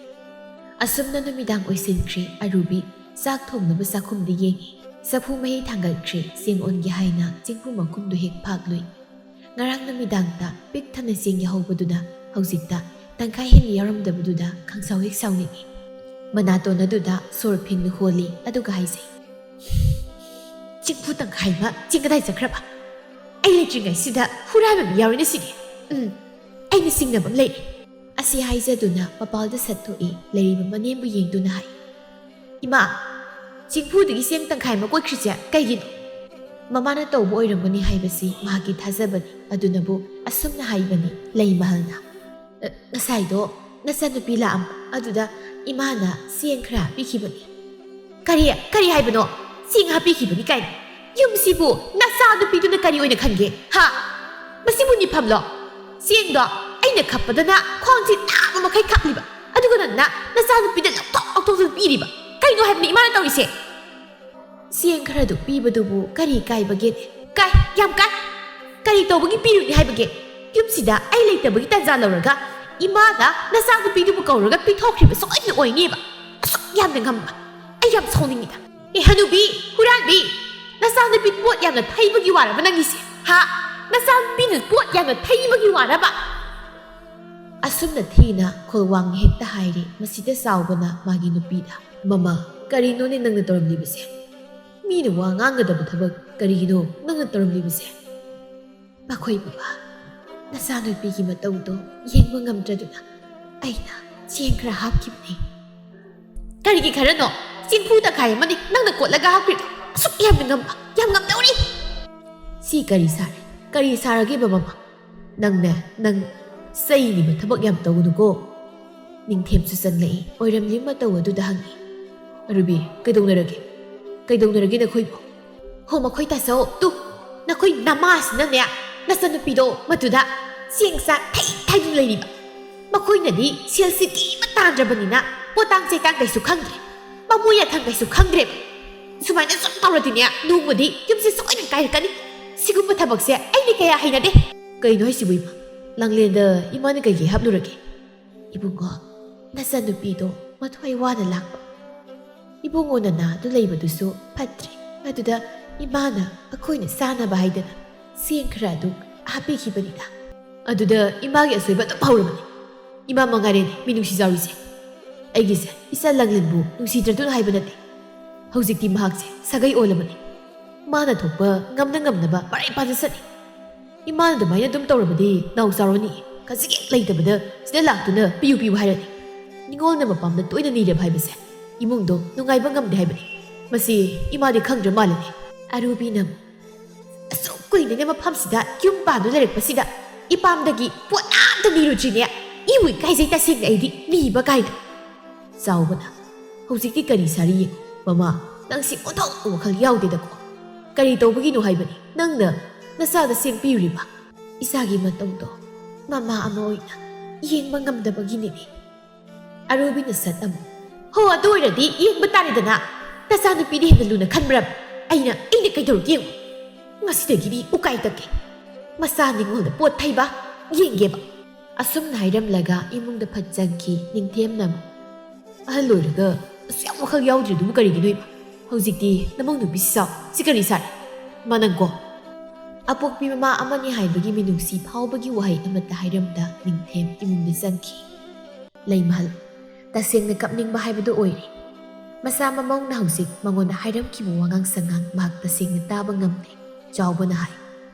ꯑꯁꯨꯝꯅ ꯅꯨꯃꯤꯗꯥꯡ ꯑꯣꯏꯁꯤꯟꯈ꯭ꯔꯦ꯫ ꯑꯔꯨꯕꯤ ꯆꯥꯛ ꯊꯣꯡꯅꯕ ꯆꯥꯛꯈꯨꯝꯗ ꯌꯦꯡꯉꯤ꯫ ꯆꯐꯨ ꯃꯍꯤ ꯊꯥꯡꯒꯠꯈ꯭ꯔꯦ꯫ ꯆꯦꯡ ꯑꯣꯟꯒꯦ ꯍꯥꯏꯅ ꯆꯦꯡꯐꯨ ꯃꯈꯨꯝꯗꯨ ꯍꯦꯛ ꯐꯥꯛꯂꯨꯏ꯫ ꯉꯔꯥꯡ ꯅꯨꯃꯤꯗꯥꯡꯗ ꯄꯤꯛ ꯊꯟꯅ ꯆꯦꯡ ꯌꯥꯍꯧꯕꯗꯨꯗ ꯍꯧꯖꯤꯛꯇ ꯇꯪꯈꯥꯏ ꯍꯦꯟꯅ ꯌꯥꯎꯔꯝꯗꯕꯗꯨꯗ ꯈꯪꯁꯥꯎ ꯍꯦꯛ ꯁꯥꯎꯅꯤꯡꯏ꯫ ꯃꯅꯥꯇꯣꯟ ꯑꯗꯨꯗ ꯁꯣꯔ ꯐꯤꯡꯅ ꯍꯣꯜꯂꯤ, ꯑꯗꯨꯒ ꯍꯥꯏꯖꯩ, "ꯆꯦꯡꯐꯨ ꯇꯪꯈꯥꯏ ꯑꯃ ꯆꯦꯡ ꯀꯗꯥꯏ ꯆꯠꯈ꯭ꯔꯕ? ꯑꯩ ꯂꯩꯇ꯭ꯔꯤꯉꯩꯁꯤꯗ ꯍꯨꯔꯥꯟꯕ ꯃꯤ ꯌꯥꯎꯔꯤꯅ ꯁꯤꯗꯤ꯫" "ꯎꯝ, ꯑꯩꯅ ꯁꯤꯡꯅꯕ ꯑꯃ ꯂꯩꯔꯦ"꯫ ꯑꯁꯤ ꯍꯥꯏꯖꯗꯨꯅ ꯃꯄꯥꯜꯗ ꯁꯠ ꯊꯣꯛꯏ꯫ ꯂꯩꯔꯤꯕ ꯃꯅꯦꯝꯕꯨ ꯌꯦꯡꯗꯨꯅ ꯍꯥꯏ, "ꯏꯃꯥ, ꯆꯦꯡꯐꯨꯗꯒꯤ ꯆꯦꯡ ꯇꯪꯈꯥꯏ ꯑꯃ ꯀꯣꯠꯈ꯭ꯔꯤꯁꯦ ꯀꯩꯒꯤꯅꯣ?" ꯃꯃꯥꯅ ꯇꯧꯕ ꯑꯣꯏꯔꯝꯒꯅꯤ ꯍꯥꯏꯕꯁꯤ ꯃꯍꯥꯛꯀꯤ ꯊꯥꯖꯕꯅꯤ꯫ ꯑꯗꯨꯅꯕꯨ ꯑꯁꯨꯝꯅ ꯍꯥꯏꯕꯅꯤ ꯂꯩꯃꯍꯜꯅ, "ꯑ, ꯉꯁꯥꯏꯗꯣ ꯅꯆꯥꯅꯨꯄꯤ ꯂꯥꯛꯑꯝꯕ ꯑꯗꯨꯗ ꯏꯃꯥꯅ ꯆꯦꯡ ꯈꯔ ꯄꯤꯈꯤꯕꯅꯤ"꯫ "ꯀꯔꯤ? ꯀꯔꯤ ꯍꯥꯏꯕꯅꯣ? ꯆꯦꯡ ꯍꯥꯞꯄꯤꯈꯤꯕꯅꯤ ꯀꯥꯏꯅ? ꯌꯨꯝꯁꯤꯕꯨ ꯅꯆꯥꯅꯨꯄꯤꯗꯨꯅ ꯀꯔꯤ ꯑꯣꯏꯅ ꯈꯟꯒꯦ, ꯍꯥ? ꯃꯁꯤꯕꯨ ꯅꯤꯐꯝꯂꯣ? ꯆꯦꯡꯗꯣ ꯑꯩꯅ ꯈꯞꯄꯗꯅ ꯈ꯭ꯋꯥꯡꯁꯤ ꯅꯥꯕ ꯃꯈꯩ ꯈꯞꯂꯤꯕ, ꯑꯗꯨꯒ ꯅꯪꯅ ꯅꯆꯥꯅꯨꯄꯤꯗ ꯂꯧꯊꯣꯛ ꯂꯧꯊꯣꯛꯇꯨꯅ ꯄꯤꯔꯤꯕ꯫ ꯀꯩꯅꯣ ꯍꯥꯏꯕꯅꯤ ꯏꯃꯥꯅ ꯇꯧꯔꯤꯁꯦ?" "ꯆꯦꯡ ꯈꯔꯗꯨ ꯄꯤꯕꯗꯨꯕꯨ ꯀꯔꯤ ꯀꯥꯏꯕꯒꯦ?" "ꯀꯥꯏ, ꯌꯥꯝ ꯀꯥꯏ꯫ ꯀꯔꯤ ꯇꯧꯕꯒꯤ ꯄꯤꯔꯨꯅꯤ ꯍꯥꯏꯕꯒꯦ? ꯌꯨꯝꯁꯤꯗ ꯑꯩ ꯂꯩꯇꯕꯒꯤ ꯇꯥꯟꯖꯥ ꯂꯧꯔꯒ ꯏꯃꯥꯅ ꯅꯆꯥꯅꯨꯄꯤꯗꯨꯕꯨ ꯀꯧꯔꯒ ꯄꯤꯊꯣꯛꯈ꯭ꯔꯤꯕ ꯁꯣꯏꯗꯅ ꯑꯣꯏꯅꯦꯕ꯫ ꯑꯁꯨꯛ ꯌꯥꯝꯅ ꯉꯝꯕ꯫ ꯑꯩ ꯌꯥꯝ ꯁꯥꯎꯅꯤꯡꯉꯤꯗ꯫ ꯑꯦ ꯍꯅꯨꯕꯤ, ꯍꯨꯔꯥꯟꯕꯤ, ꯅꯆꯥꯅꯨꯄꯤ ꯄꯣꯠ ꯌꯥꯝꯅ ꯊꯩꯕꯒꯤ ꯋꯥꯔꯕ ꯅꯪꯒꯤꯁꯦ? ꯍꯥ? ꯅꯆꯥꯅꯨꯄꯤꯅ ꯄꯣꯠ ꯌꯥꯝꯅ ꯊꯩꯕꯒꯤ ꯋꯥꯔꯕ?" ꯑꯁꯨꯝꯅ ꯊꯤꯅ ꯈꯣꯜꯋꯥꯡ ꯍꯦꯛꯇ ꯍꯥꯏꯔꯤ ꯃꯁꯤꯗ ꯆꯥꯎꯕꯅ ꯃꯥꯒꯤ ꯅꯨꯄꯤꯗ꯫ "ꯃꯃꯥ, ꯀꯔꯤꯅꯣꯅꯦ ꯅꯪꯅ ꯇꯧꯔꯝꯂꯤꯕꯁꯦ? ꯃꯤꯅ ꯋꯥ ꯉꯥꯡꯒꯗꯕ ꯊꯕꯛ ꯀꯔꯤꯒꯤꯅꯣ ꯅꯪꯅ ꯇꯧꯔꯝꯂꯤꯕꯁꯦ?" "ꯃꯈꯣꯏ ꯕꯕꯥ, ꯅꯆꯥꯅꯨꯄꯤꯒꯤ ꯃꯇꯧꯗꯣ ꯌꯦꯡꯕ ꯉꯝꯗ꯭ꯔꯗꯨꯅ ꯑꯩꯅ ꯆꯦꯡ ꯈꯔ ꯍꯥꯞꯈꯤꯕꯅꯦ"꯫ "ꯀꯔꯤꯒꯤ ꯈꯔꯅꯣ? ꯆꯦꯡꯐꯨ ꯇꯪꯈꯥꯏ ꯑꯃꯅꯤ ꯅꯪꯅ ꯀꯣꯠꯂꯒ ꯍꯥꯞꯈ꯭ꯔꯤꯗꯣ꯫ ꯑꯁꯨꯛ ꯌꯥꯝꯅ ꯉꯝꯕ, ꯌꯥꯝ ꯉꯝꯗꯧꯔꯤ!" "ꯁꯤ ꯀꯔꯤ ꯁꯥꯔꯦ? ꯀꯔꯤ ꯁꯥꯔꯒꯦꯕ ꯃꯃꯥ? ꯅꯪꯅꯦ, ꯅꯪ ꯆꯩꯅꯤꯕ ꯊꯕꯛ ꯌꯥꯝ ꯇꯧꯒꯅꯨꯀꯣ"꯫ ꯅꯤꯡꯊꯦꯝꯁꯨ ꯆꯪꯂꯛꯏ꯫ ꯑꯣꯏꯔꯝꯂꯤ ꯃꯇꯧ ꯑꯗꯨꯗ ꯍꯪꯉꯤ, "ꯑꯔꯨꯕꯤ, ꯀꯩꯗꯧꯅꯔꯒꯦ? ꯀꯩꯗꯧꯅꯔꯒꯦ ꯅꯈꯣꯏꯕꯨ?" "ꯍꯣ, ꯃꯈꯣꯏ ꯇꯥꯆꯧ, ꯇꯨ, ꯅꯈꯣꯏ ꯅꯃꯥꯁꯤꯅꯅꯦ, ꯅꯆꯟꯅꯨꯄꯤꯗꯣ ꯃꯗꯨꯗ ꯆꯦꯡ ꯆꯥꯛ ꯊꯩ ꯊꯩꯗꯨꯅ ꯂꯩꯔꯤꯕ꯫ ꯃꯈꯣꯏꯅꯗꯤ ꯁꯦꯜ ꯁꯤꯀꯤ ꯑꯃ ꯇꯥꯟꯗ꯭ꯔꯕꯅꯤꯅ ꯄꯣꯇꯥꯡ ꯆꯩꯇꯥꯡ ꯀꯩꯁꯨ ꯈꯪꯗ꯭ꯔꯦ, ꯃꯃꯣꯏ ꯌꯥꯊꯪ ꯀꯩꯁꯨ ꯈꯪꯗ꯭ꯔꯦꯕ꯫ ꯁꯨꯃꯥꯏꯅ ꯁꯨꯝ ꯇꯧꯔꯗꯤꯅꯦ, ꯅꯣꯡꯃꯗꯤ ꯌꯨꯝꯁꯦ ꯁꯣꯏꯗꯅ ꯀꯥꯏꯔꯛꯀꯅꯤ꯫ ꯁꯤꯒꯨꯝꯕ ꯊꯕꯛꯁꯦ ꯑꯩꯗꯤ ꯀꯌꯥ ꯍꯩꯅꯗꯦ"꯫ "ꯀꯩꯅꯣ ꯍꯥꯏꯁꯤꯕꯨ ꯏꯃꯥ? ꯂꯥꯡꯂꯦꯟꯗ ꯏꯃꯥꯅ ꯀꯩꯒꯤ ꯍꯥꯞꯂꯨꯔꯒꯦ?" "ꯏꯕꯨꯡꯉꯣ, ꯅꯆꯟꯅꯨꯄꯤꯗꯣ ꯃꯊ꯭ꯋꯥꯏ ꯋꯥꯅ ꯂꯥꯛꯄ꯫ ꯏꯕꯨꯡꯉꯣ ꯅꯅꯥꯗꯨ ꯂꯩꯕꯗꯨꯁꯨ ꯐꯠꯇ꯭ꯔꯦ꯫ ꯑꯗꯨꯗ ꯏꯃꯥꯅ ꯑꯩꯈꯣꯏꯅ ꯆꯥꯅꯕ ꯍꯥꯏꯗꯅ ꯆꯦꯡ ꯈꯔ ꯑꯗꯨ ꯍꯥꯞꯄꯤꯈꯤꯕꯅꯤꯗ"꯫ "ꯑꯗꯨꯗ ꯏꯃꯥꯒꯤ ꯑꯁꯣꯏꯕ ꯑꯗꯨꯝ ꯍꯧꯔꯕꯅꯤ꯫ ꯏꯃꯥ ꯃꯉꯥꯏꯔꯦꯅꯦ ꯃꯤꯅꯨꯡꯁꯤ ꯆꯥꯎꯔꯤꯁꯦ꯫ ꯑꯩꯒꯤꯁꯦ ꯏꯆꯥ ꯂꯥꯡꯂꯦꯟꯕꯨ ꯅꯨꯡꯁꯤꯗ꯭ꯔꯗꯨꯅ ꯍꯥꯏꯕ ꯅꯠꯇꯦ꯫ ꯍꯧꯖꯤꯛꯇꯤ ꯃꯍꯥꯛꯁꯦ ꯁꯥꯒꯩ ꯑꯣꯜꯂꯕꯅꯤ꯫ ꯃꯥꯅ ꯊꯣꯛꯄ ꯉꯝꯅ ꯉꯝꯅꯕ ꯃꯔꯥꯏ ꯄꯥꯟꯖ ꯆꯠꯂꯤ"꯫ ꯏꯃꯥꯅ ꯑꯗꯨꯃꯥꯏꯅ ꯑꯗꯨꯝ ꯇꯧꯔꯕꯗꯤ ꯅꯥꯎ ꯆꯥꯎꯔꯅꯤ꯫ ꯈꯖꯤꯛ ꯍꯦꯛ ꯂꯩꯇꯕꯗ ꯁꯤꯗ ꯂꯥꯛꯇꯨꯅ ꯄꯤꯌꯨ ꯄꯤꯌꯨ ꯍꯥꯏꯔꯅꯤ꯫ ꯅꯤꯉꯣꯜꯅ ꯃꯄꯥꯝꯗ ꯇꯣꯏꯅ ꯅꯤꯔꯕ ꯍꯥꯏꯕꯁꯦ ꯏꯃꯨꯡꯗꯣ ꯅꯨꯡꯉꯥꯏꯕ ꯉꯝꯗꯦ ꯍꯥꯏꯕꯅꯤ꯫ ꯃꯁꯤ ꯏꯃꯥꯗꯤ ꯈꯪꯗ꯭ꯔ ꯃꯥꯜꯂꯦꯅꯦ꯫ ꯑꯔꯨꯕꯤꯅ ꯑꯃꯨꯛ, "ꯑꯁꯨꯛ ꯀꯨꯏꯅꯅꯦ ꯃꯐꯝꯁꯤꯗ ꯌꯨꯝ ꯄꯥꯟꯗꯨꯅ ꯂꯩꯔꯛꯄꯁꯤꯗ ꯏꯄꯥꯝꯗꯒꯤ ꯄꯣꯠ ꯑꯝꯇ ꯅꯤꯔꯨꯗ꯭ꯔꯤꯅꯦ꯫ ꯏꯕꯨ ꯏꯀꯥꯏꯖꯩ ꯇꯁꯦꯡꯅ ꯑꯩꯗꯤ ꯅꯤꯕ ꯀꯥꯏꯅ꯫" ꯆꯥꯎꯕꯅ, "ꯍꯧꯖꯤꯛꯇꯤ ꯀꯔꯤ ꯁꯥꯔꯤ ꯌꯦꯡꯉꯨ꯫ ꯃꯃꯥ, ꯅꯪꯁꯤ ꯑꯣꯟꯊꯣꯛꯅ ꯋꯥꯈꯜ ꯌꯥꯎꯗꯦꯗꯀꯣ꯫ ꯀꯔꯤ ꯇꯧꯕꯒꯤꯅꯣ ꯍꯥꯏꯕꯅꯤ ꯅꯪꯅ ꯅꯆꯥꯗ ꯁꯦꯝ ꯄꯤꯔꯤꯕ? ꯏꯆꯥꯒꯤ ꯃꯇꯧꯗꯣ ꯃꯃꯥ ꯑꯃ ꯑꯣꯏꯅ ꯌꯦꯡꯕ ꯉꯝꯗꯕꯒꯤꯅꯤꯅꯦ꯫" ꯑꯔꯨꯕꯤꯅ ꯁꯠ ꯑꯃꯨꯛ, "ꯍꯣ, ꯑꯗꯨ ꯑꯣꯏꯔꯗꯤ ꯌꯦꯡꯕ ꯇꯥꯔꯦꯗꯅ꯫ ꯅꯆꯥꯅꯨꯄꯤꯗꯤ ꯍꯦꯟꯅ ꯂꯨꯅ ꯈꯟꯕ꯭ꯔꯕ? ꯑꯩꯅ, ꯑꯩꯅ ꯀꯩꯗꯧꯔꯒꯦ ꯌꯦꯡꯉꯨ꯫ ꯉꯁꯤꯗꯒꯤꯗꯤ ꯎꯀꯥꯏ ꯇꯛꯀꯦ꯫ ꯃꯆꯥ ꯅꯤꯉꯣꯜꯗ ꯄꯣꯠ ꯊꯩꯕ ꯌꯦꯡꯒꯦꯕ꯫" ꯑꯁꯨꯝꯅ ꯍꯥꯏꯔꯝꯂꯒ ꯏꯃꯨꯡꯗ ꯐꯠ ꯆꯪꯈꯤ꯫ ꯅꯤꯡꯊꯦꯝꯅ ꯑꯃꯨꯛ, "ꯑꯍꯜ ꯑꯣꯏꯔꯒ ꯑꯁꯨꯛ ꯌꯥꯝ ꯋꯥꯈꯜ ꯌꯥꯎꯗ꯭ꯔꯤꯗꯨꯕꯨ ꯀꯔꯤꯒꯤꯅꯣ ꯏꯃꯥ? ꯍꯧꯖꯤꯛꯇꯤ ꯅꯃꯧ ꯅꯨꯄꯤꯁꯤ ꯆꯥꯎ, ꯁꯤ ꯀꯔꯤ ꯁꯥꯔꯦ? ꯃꯥ ꯅꯪꯀꯣ?" ꯑꯄꯣꯛꯄꯤ ꯃꯃꯥ ꯑꯃꯅꯤ ꯍꯥꯏꯕꯒꯤ ꯃꯤꯅꯨꯡꯁꯤ ꯐꯥꯎꯕꯒꯤ ꯋꯥꯍꯩ ꯑꯃꯠꯇ ꯍꯥꯏꯔꯝꯗ ꯅꯤꯡꯊꯦꯝ ꯏꯃꯨꯡꯗ ꯆꯪꯈꯤ꯫ ꯂꯩꯃꯍꯜ, ꯇꯁꯦꯡꯅ ꯀꯞꯅꯤꯡꯕ ꯍꯥꯏꯕꯗꯨ ꯑꯣꯏꯔꯦ꯫ ꯃꯆꯥ ꯃꯃꯧꯅ ꯍꯧꯖꯤꯛ ꯃꯉꯣꯟꯗ ꯍꯥꯏꯔꯝꯈꯤꯕ ꯋꯥꯉꯥꯡ ꯁꯉꯥꯡ ꯃꯍꯥꯛ ꯇꯁꯦꯡꯅ ꯇꯥꯕ ꯉꯝꯗꯦ꯫ ꯆꯥꯎꯕꯅ ꯍꯥꯏ,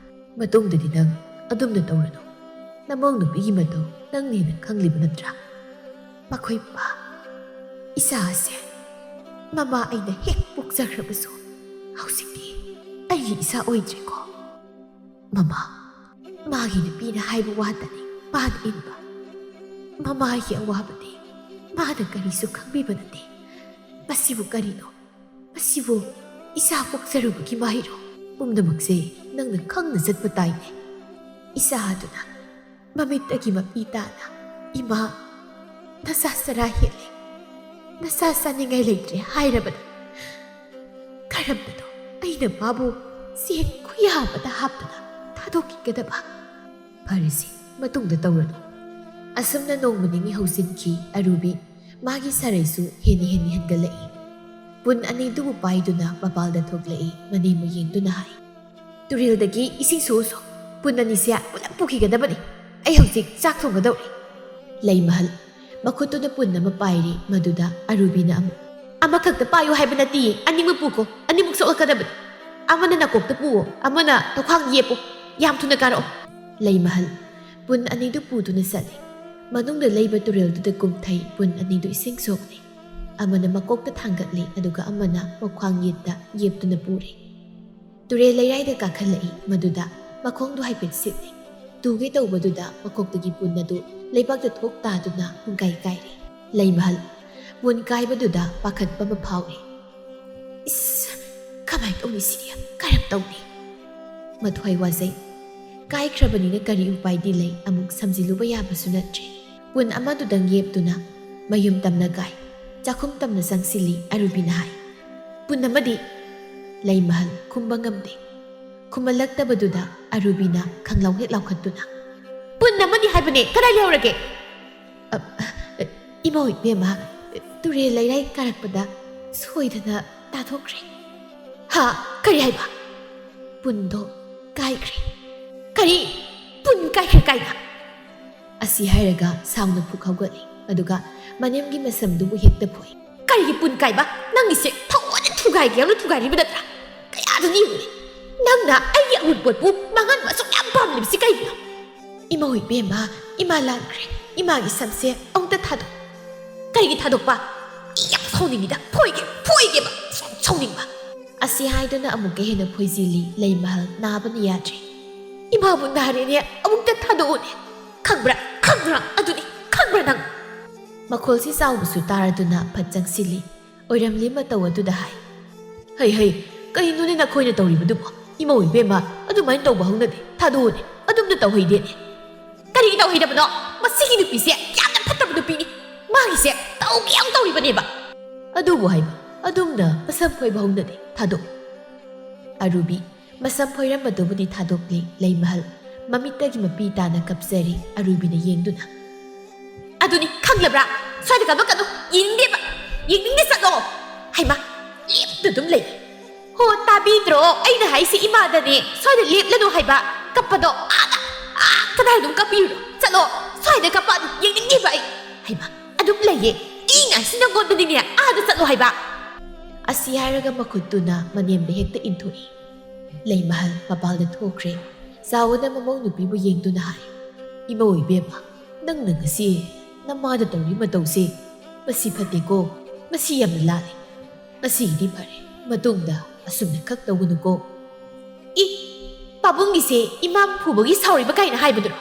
"ꯃꯇꯨꯡꯗꯗꯤ ꯅꯪ ꯑꯗꯨꯝꯅ ꯇꯧꯔꯅꯨ꯫ ꯅꯃꯧ ꯅꯨꯄꯤꯒꯤ ꯃꯇꯧ ꯅꯪꯅ ꯍꯦꯟꯅ ꯈꯪꯂꯤꯕ ꯅꯠꯇ꯭ꯔꯥ? ꯃꯈꯣꯏ ꯃꯃꯥ, ꯏꯆꯥ ꯑꯁꯦ ꯃꯃꯥ ꯑꯩꯅ ꯍꯦꯛ ꯄꯣꯛꯆꯈ꯭ꯔꯕꯁꯨ ꯍꯧꯖꯤꯛꯇꯤ ꯑꯩꯒꯤ ꯏꯆꯥ ꯑꯣꯏꯗ꯭ꯔꯦꯀꯣ꯫ ꯃꯃꯥ, ꯃꯥꯒꯤ ꯅꯨꯄꯤꯅ ꯍꯥꯏꯕ ꯋꯥꯇꯅꯤ ꯃꯥꯅ ꯏꯟꯕ꯫ ꯃꯃꯥꯒꯤ ꯑꯋꯥꯕꯗꯤ ꯃꯥꯅ ꯀꯔꯤꯁꯨ ꯈꯪꯕꯤꯕ ꯅꯠꯇꯦ꯫ ꯃꯁꯤꯕꯨ ꯀꯔꯤꯅꯣ? ꯃꯁꯤꯕꯨ ꯏꯆꯥ ꯄꯣꯛꯆꯔꯨꯕꯒꯤ ꯃꯍꯩꯔꯣ? ꯄꯨꯝꯅꯃꯛꯁꯦ ꯅꯪꯅ ꯈꯪꯅ ꯆꯠꯄ ꯇꯥꯏꯅꯦ꯫ ꯏꯆꯥ ꯑꯗꯨꯅ ꯃꯃꯤꯠꯇꯒꯤ ꯃꯄꯤ ꯇꯥꯅ, 'ꯏꯃꯥ, ꯅꯆꯥ ꯆꯔꯥ ꯍꯦꯜꯂꯦ, ꯅꯆꯥ ꯆꯥꯅꯤꯡꯉꯥꯏ ꯂꯩꯇ꯭ꯔꯦ' ꯍꯥꯏꯔꯕꯗ ꯀꯔꯝꯕꯅꯣ ꯑꯩꯅ ꯃꯥꯕꯨ ꯆꯦꯡ ꯈꯨꯌꯥ ꯑꯃꯗ ꯍꯥꯞꯇꯨꯅ ꯊꯥꯗꯣꯛꯈꯤꯒꯗꯕ? ꯐꯔꯦꯁꯦ, ꯃꯇꯨꯡꯗ ꯇꯧꯔꯅꯨ꯫ ꯑꯁꯨꯝꯅ ꯅꯣꯡꯃ ꯅꯤꯅꯤ ꯍꯧꯖꯤꯟꯈꯤ꯫ ꯑꯔꯨꯕꯤ ꯃꯥꯒꯤ ꯁꯥꯔꯩꯁꯨ ꯍꯦꯟꯅ ꯍꯦꯟꯅ ꯍꯦꯟꯒꯠꯂꯛꯏ꯫ ꯄꯨꯟ ꯑꯅꯤꯗꯨꯕꯨ ꯄꯥꯏꯗꯨꯅ ꯃꯄꯥꯜꯗ ꯊꯣꯛꯂꯛꯏ꯫ ꯃꯅꯦꯝꯕ ꯌꯦꯡꯗꯨꯅ ꯍꯥꯏ, "ꯇꯨꯔꯦꯜꯗꯒꯤ ꯏꯁꯤꯡ ꯁꯣꯛꯎꯁꯣ꯫ ꯄꯨꯟ ꯑꯅꯤꯁꯦ ꯄꯨꯂꯞ ꯄꯨꯈꯤꯒꯗꯕꯅꯤ꯫ ꯑꯩ ꯍꯧꯖꯤꯛ ꯆꯥꯛ ꯊꯣꯡꯒꯗꯧꯔꯤ꯫" ꯂꯩꯃꯍꯜ ꯃꯈꯨꯠꯇꯨꯅ ꯄꯨꯟ ꯑꯃ ꯄꯥꯏꯔꯤ꯫ ꯃꯗꯨꯗ ꯑꯔꯨꯕꯤꯅ ꯑꯃꯨꯛ, "ꯑꯃꯈꯛꯇ ꯄꯥꯏꯌꯨ ꯍꯥꯏꯕ ꯅꯠꯇꯤꯌꯦ, ꯑꯅꯤꯃꯛ ꯄꯨꯈꯣ꯫ ꯑꯅꯤꯃꯛ ꯁꯣꯛꯂꯛꯀꯗꯕꯅꯤ꯫ ꯑꯃꯅ ꯅꯥꯀꯣꯛꯇ ꯄꯨꯋꯣ, ꯑꯃꯅ ꯇꯧꯈꯥꯡ ꯌꯦꯞꯄꯨ꯫ "ꯌꯥꯝ ꯊꯨꯅ ꯀꯥꯔꯛꯑꯣ!" ꯂꯩꯃꯍꯜ ꯄꯨꯟ ꯑꯅꯤꯗꯨ ꯄꯨꯗꯨꯅ ꯆꯠꯂꯤ꯫ ꯃꯅꯨꯡꯗ ꯂꯩꯕ ꯇꯨꯔꯦꯜꯗꯨꯗ ꯀꯨꯝꯊꯩ꯫ ꯄꯨꯟ ꯑꯅꯤꯗꯨ ꯏꯁꯤꯡ ꯁꯣꯛꯂꯤ꯫ ꯑꯃꯅ ꯃꯀꯣꯛꯇ ꯊꯥꯡꯒꯠꯂꯤ, ꯑꯗꯨꯒ ꯑꯃꯅ ꯃꯈ꯭ꯋꯥꯡ ꯌꯦꯠꯇ ꯌꯦꯞꯇꯨꯅ ꯄꯨꯔꯤ꯫ ꯇꯨꯔꯦꯜ ꯂꯩꯔꯥꯏꯗ ꯀꯥꯈꯠꯂꯛꯏ꯫ ꯃꯗꯨꯗ ꯃꯈꯣꯡꯗꯨ ꯍꯥꯏꯐꯦꯠ ꯁꯤꯠꯂꯤ꯫ ꯇꯨꯒꯦ ꯇꯧꯕꯗꯨꯗ ꯃꯀꯣꯛꯇꯒꯤ ꯄꯨꯟ ꯑꯗꯨ ꯂꯩꯕꯥꯛꯇ ꯊꯣꯛ ꯇꯥꯗꯨꯅ ꯄꯨꯡꯀꯥꯏ ꯀꯥꯏꯔꯤ꯫ ꯂꯩꯃꯍꯜ ꯄꯨꯟ ꯀꯥꯏꯕꯗꯨꯗ ꯄꯥꯈꯠꯄ ꯑꯃ ꯐꯥꯎꯔꯤ꯫ "ꯏꯁ, ꯀꯃꯥꯏ ꯇꯧꯅꯤ ꯁꯤꯗꯤ? ꯀꯔꯝ ꯇꯧꯅꯤ?" ꯃꯊ꯭ꯋꯥꯏ ꯋꯥꯖꯩ꯫ ꯀꯥꯏꯈ꯭ꯔꯕꯅꯤꯅ ꯀꯔꯤ ꯎꯄꯥꯏꯗꯤ ꯂꯩ? ꯑꯃꯨꯛ ꯁꯝꯖꯤꯜꯂꯨꯕ ꯌꯥꯕꯁꯨ ꯅꯠꯇ꯭ꯔꯦ꯫ ꯄꯨꯟ ꯑꯃꯗꯨꯗꯪ ꯌꯦꯞꯇꯨꯅ ꯃꯌꯨꯝ ꯇꯝꯅ ꯀꯥꯏ꯫ ꯆꯥꯛꯈꯨꯝ ꯇꯝꯅ ꯆꯪꯁꯤꯜꯂꯤ꯫ ꯑꯔꯨꯕꯤꯅ ꯍꯥꯏ, "ꯄꯨꯟ ꯑꯃꯗꯤ?" ꯂꯩꯃꯍꯜ ꯈꯨꯝꯕ ꯉꯝꯗꯦ꯫ ꯈꯨꯝꯍꯜꯂꯛꯇꯕꯗꯨꯗ ꯑꯔꯨꯕꯤꯅ ꯈꯪꯂꯥꯎ ꯍꯦꯛ ꯂꯥꯎꯈꯠꯇꯨꯅ, "ꯄꯨꯟ ꯑꯃꯗꯤ ꯍꯥꯏꯕꯅꯦ, ꯀꯗꯥꯏ ꯂꯩꯍꯧꯔꯒꯦ?" "ꯑ, ꯑ, ꯏꯃꯧ ꯏꯕꯦꯝꯃ, ꯇꯨꯔꯦꯜ ꯂꯩꯔꯥꯏ ꯀꯥꯔꯛꯄꯗ ꯁꯣꯏꯗꯅ ꯇꯥꯊꯣꯛꯈ꯭ꯔꯦ꯫" "ꯍꯥ? ꯀꯔꯤ ꯍꯥꯏꯕ?" "ꯄꯨꯟꯗꯣ ꯀꯥꯏꯈ꯭ꯔꯦ꯫" "ꯀꯔꯤ? ꯄꯨꯟ ꯀꯥꯏꯈ꯭ꯔꯦ ꯀꯥꯏꯅ?" ꯑꯁꯤ ꯍꯥꯏꯔꯒ ꯁꯥꯎꯅ ꯐꯨꯛ ꯍꯧꯒꯠꯂꯤ, ꯑꯗꯨꯒ ꯃꯅꯦꯝꯒꯤ ꯃꯁꯝꯗꯨꯕꯨ ꯍꯦꯛꯇ ꯐꯣꯏ꯫ "ꯀꯔꯤꯒꯤ ꯄꯨꯟ ꯀꯥꯏꯕ? ꯅꯪꯒꯤꯁꯦ ꯊꯑꯣꯏꯅ ꯊꯨꯒꯥꯏꯒꯦ ꯌꯥꯎꯅ ꯊꯨꯒꯥꯏꯔꯤꯕ ꯅꯠꯇ꯭ꯔꯥ? ꯀꯌꯥꯗ ꯅꯤꯡꯉꯨꯅꯦ? ꯅꯪꯅ ꯑꯩꯒꯤ ꯑꯔꯨꯕ ꯄꯣꯠꯄꯨ ꯃꯥꯡꯍꯟꯕ ꯑꯁꯨꯛ ꯌꯥꯝ ꯄꯥꯝꯂꯤꯕꯁꯤ ꯀꯩꯒꯤꯅꯣ?" "ꯏꯃꯧ ꯏꯕꯦꯝꯃ, ꯏꯃꯥ ꯂꯥꯟꯈ꯭ꯔꯦ꯫ ꯏꯃꯥꯒꯤ ꯁꯝꯁꯦ ꯑꯃꯨꯛꯇ ꯊꯥꯗꯣꯛ꯫" "ꯀꯔꯤꯒꯤ ꯊꯥꯗꯣꯛꯄ? ꯑꯩ ꯌꯥꯝ ꯁꯥꯎꯅꯤꯡꯉꯤꯗ꯫ ꯐꯣꯏꯒꯦ, ꯐꯣꯏꯒꯦꯕ꯫ ꯁꯥꯎ-, ꯁꯥꯎꯅꯤꯡꯕ꯫" ꯑꯁꯤ ꯍꯥꯏꯗꯨꯅ ꯑꯃꯨꯛꯀ ꯍꯦꯟꯅ ꯐꯣꯏꯖꯤꯜꯂꯤ꯫ ꯂꯩꯃꯍꯜ ꯅꯥꯕꯅ ꯌꯥꯗ꯭ꯔꯦ꯫ "ꯏꯃꯥꯕꯨ ꯅꯥꯔꯦꯅꯦ, ꯑꯃꯨꯛꯇ ꯊꯥꯗꯣꯛꯎꯅꯦ꯫ ꯈꯪꯕ꯭ꯔꯥ? ꯈꯪꯕ꯭ꯔꯥ? ꯑꯗꯨꯅꯤ, ꯈꯪꯕ꯭ꯔꯥ ꯅꯪ?" ꯃꯈꯣꯜꯁꯤ ꯆꯥꯎꯕꯁꯨ ꯇꯥꯔꯗꯨꯅ ꯐꯠ ꯆꯪꯁꯤꯜꯂꯤ꯫ ꯑꯣꯏꯔꯝꯂꯤ ꯃꯇꯧ ꯑꯗꯨꯗ ꯍꯥꯏ, "ꯍꯩ, ꯍꯩ, ꯀꯩꯅꯣꯅꯦ ꯅꯈꯣꯏꯅ ꯇꯧꯔꯤꯕꯗꯨꯕꯣ? ꯏꯃꯧ ꯏꯕꯦꯝꯃ, ꯑꯗꯨꯃꯥꯏꯅ ꯇꯧꯕ ꯍꯧꯅꯗꯦ꯫ ꯊꯥꯗꯣꯛꯎꯅꯦ, ꯑꯗꯨꯝꯅ ꯇꯧꯍꯩꯗꯦꯅꯦ꯫" "ꯀꯔꯤꯒꯤ ꯇꯧꯍꯩꯗꯕꯅꯣ? ꯃꯁꯤꯒꯤ ꯅꯨꯄꯤꯁꯦ ꯌꯥꯝꯅ ꯐꯠꯇꯕ ꯅꯨꯄꯤꯅꯤ꯫ ꯃꯥꯒꯤꯁꯦ ꯇꯧꯒꯦ ꯌꯥꯝ ꯇꯧꯔꯤꯕꯅꯦꯕ꯫" "ꯑꯗꯨꯕꯨ ꯍꯥꯏꯕ, ꯑꯗꯨꯝꯅ ꯃꯁꯝ ꯐꯣꯏꯕ ꯍꯧꯅꯗꯦ꯫ ꯊꯥꯗꯣꯛꯎ꯫" ꯑꯔꯨꯕꯤ ꯃꯁꯝ ꯐꯣꯏꯔꯝꯕꯗꯨꯕꯨꯗꯤ ꯊꯥꯗꯣꯛꯂꯤ꯫ ꯂꯩꯃꯍꯜ ꯃꯃꯤꯠꯇꯒꯤ ꯃꯄꯤ ꯇꯥꯅ ꯀꯞꯆꯔꯤ꯫ ꯑꯔꯨꯕꯤꯅ ꯌꯦꯡꯗꯨꯅ, "ꯑꯗꯨꯅꯤ, ꯈꯪꯂꯕ꯭ꯔꯥ? ꯁ꯭ꯋꯥꯏꯗ ꯀꯥꯞꯂꯛꯀꯅꯨ꯫ ꯌꯦꯡꯅꯤꯡꯗꯦꯕ꯫ ꯌꯦꯡꯅꯤꯡꯗꯦ, ꯆꯠꯂꯣ꯫" "ꯍꯩꯃꯥ, ꯂꯦꯞꯇ ꯑꯗꯨꯝ ꯂꯩ꯫" "ꯍꯣ, ꯇꯥꯕꯤꯗ꯭ꯔꯣ? ꯑꯩꯅ ꯍꯥꯏꯁꯤ ꯏꯃꯥꯗꯅꯦ꯫ ꯁ꯭ꯋꯥꯏꯗ ꯂꯦꯞꯂꯅꯨ ꯍꯥꯏꯕ꯫ ꯀꯞꯄꯗꯣ ꯑꯥꯗ, ꯑꯥ, ꯀꯗꯥꯏꯗꯅꯣ ꯀꯞꯄꯤꯔꯨꯔꯣ꯫ ꯆꯠꯂꯣ, ꯁ꯭ꯋꯥꯏꯗ ꯀꯞꯄꯛꯑꯅꯨ꯫ ꯌꯦꯡꯅꯤꯡꯗꯦꯕ ꯑꯩ꯫ ꯍꯩꯃꯥ, ꯑꯗꯨꯝ ꯂꯩꯌꯦ꯫ ꯏ ꯉꯥꯏꯁꯤ ꯅꯪꯉꯣꯟꯗꯅꯤꯅꯦ꯫ ꯑꯥꯗ ꯆꯠꯂꯣ ꯍꯥꯏꯕ꯫" ꯑꯁꯤ ꯍꯥꯏꯔꯒ ꯃꯈꯨꯠꯇꯨꯅ ꯃꯅꯦꯝꯗ ꯍꯦꯛꯇ ꯏꯟꯊꯣꯛꯏ꯫ ꯂꯩꯃꯍꯜ ꯃꯄꯥꯜꯗ ꯊꯣꯛꯈ꯭ꯔꯦ꯫ ꯆꯥꯎꯕꯅ ꯃꯃꯧ ꯅꯨꯄꯤꯕꯨ ꯌꯦꯡꯗꯨꯅ ꯍꯥꯏ, "ꯏꯃꯧ ꯏꯕꯦꯝꯃ, ꯅꯪꯅ ꯉꯁꯤ ꯅꯃꯥꯗ ꯇꯧꯔꯤ ꯃꯇꯧꯁꯦ, ꯃꯁꯤ ꯐꯠꯇꯦꯀꯣ, ꯃꯁꯤ ꯌꯥꯝꯅ ꯂꯥꯜꯂꯦ꯫ ꯉꯁꯤꯒꯤꯗꯤ ꯐꯔꯦ, ꯃꯇꯨꯡꯗ ꯑꯁꯨꯝꯅ ꯈꯛ ꯇꯧꯒꯅꯨꯀꯣ꯫" "ꯏ, ꯄꯥꯕꯨꯡꯒꯤꯁꯦ ꯏꯃꯥ ꯐꯨꯕꯒꯤ ꯁꯥꯎꯔꯤꯕ ꯀꯥꯏꯅ ꯍꯥꯏꯕꯗꯨꯔꯣ?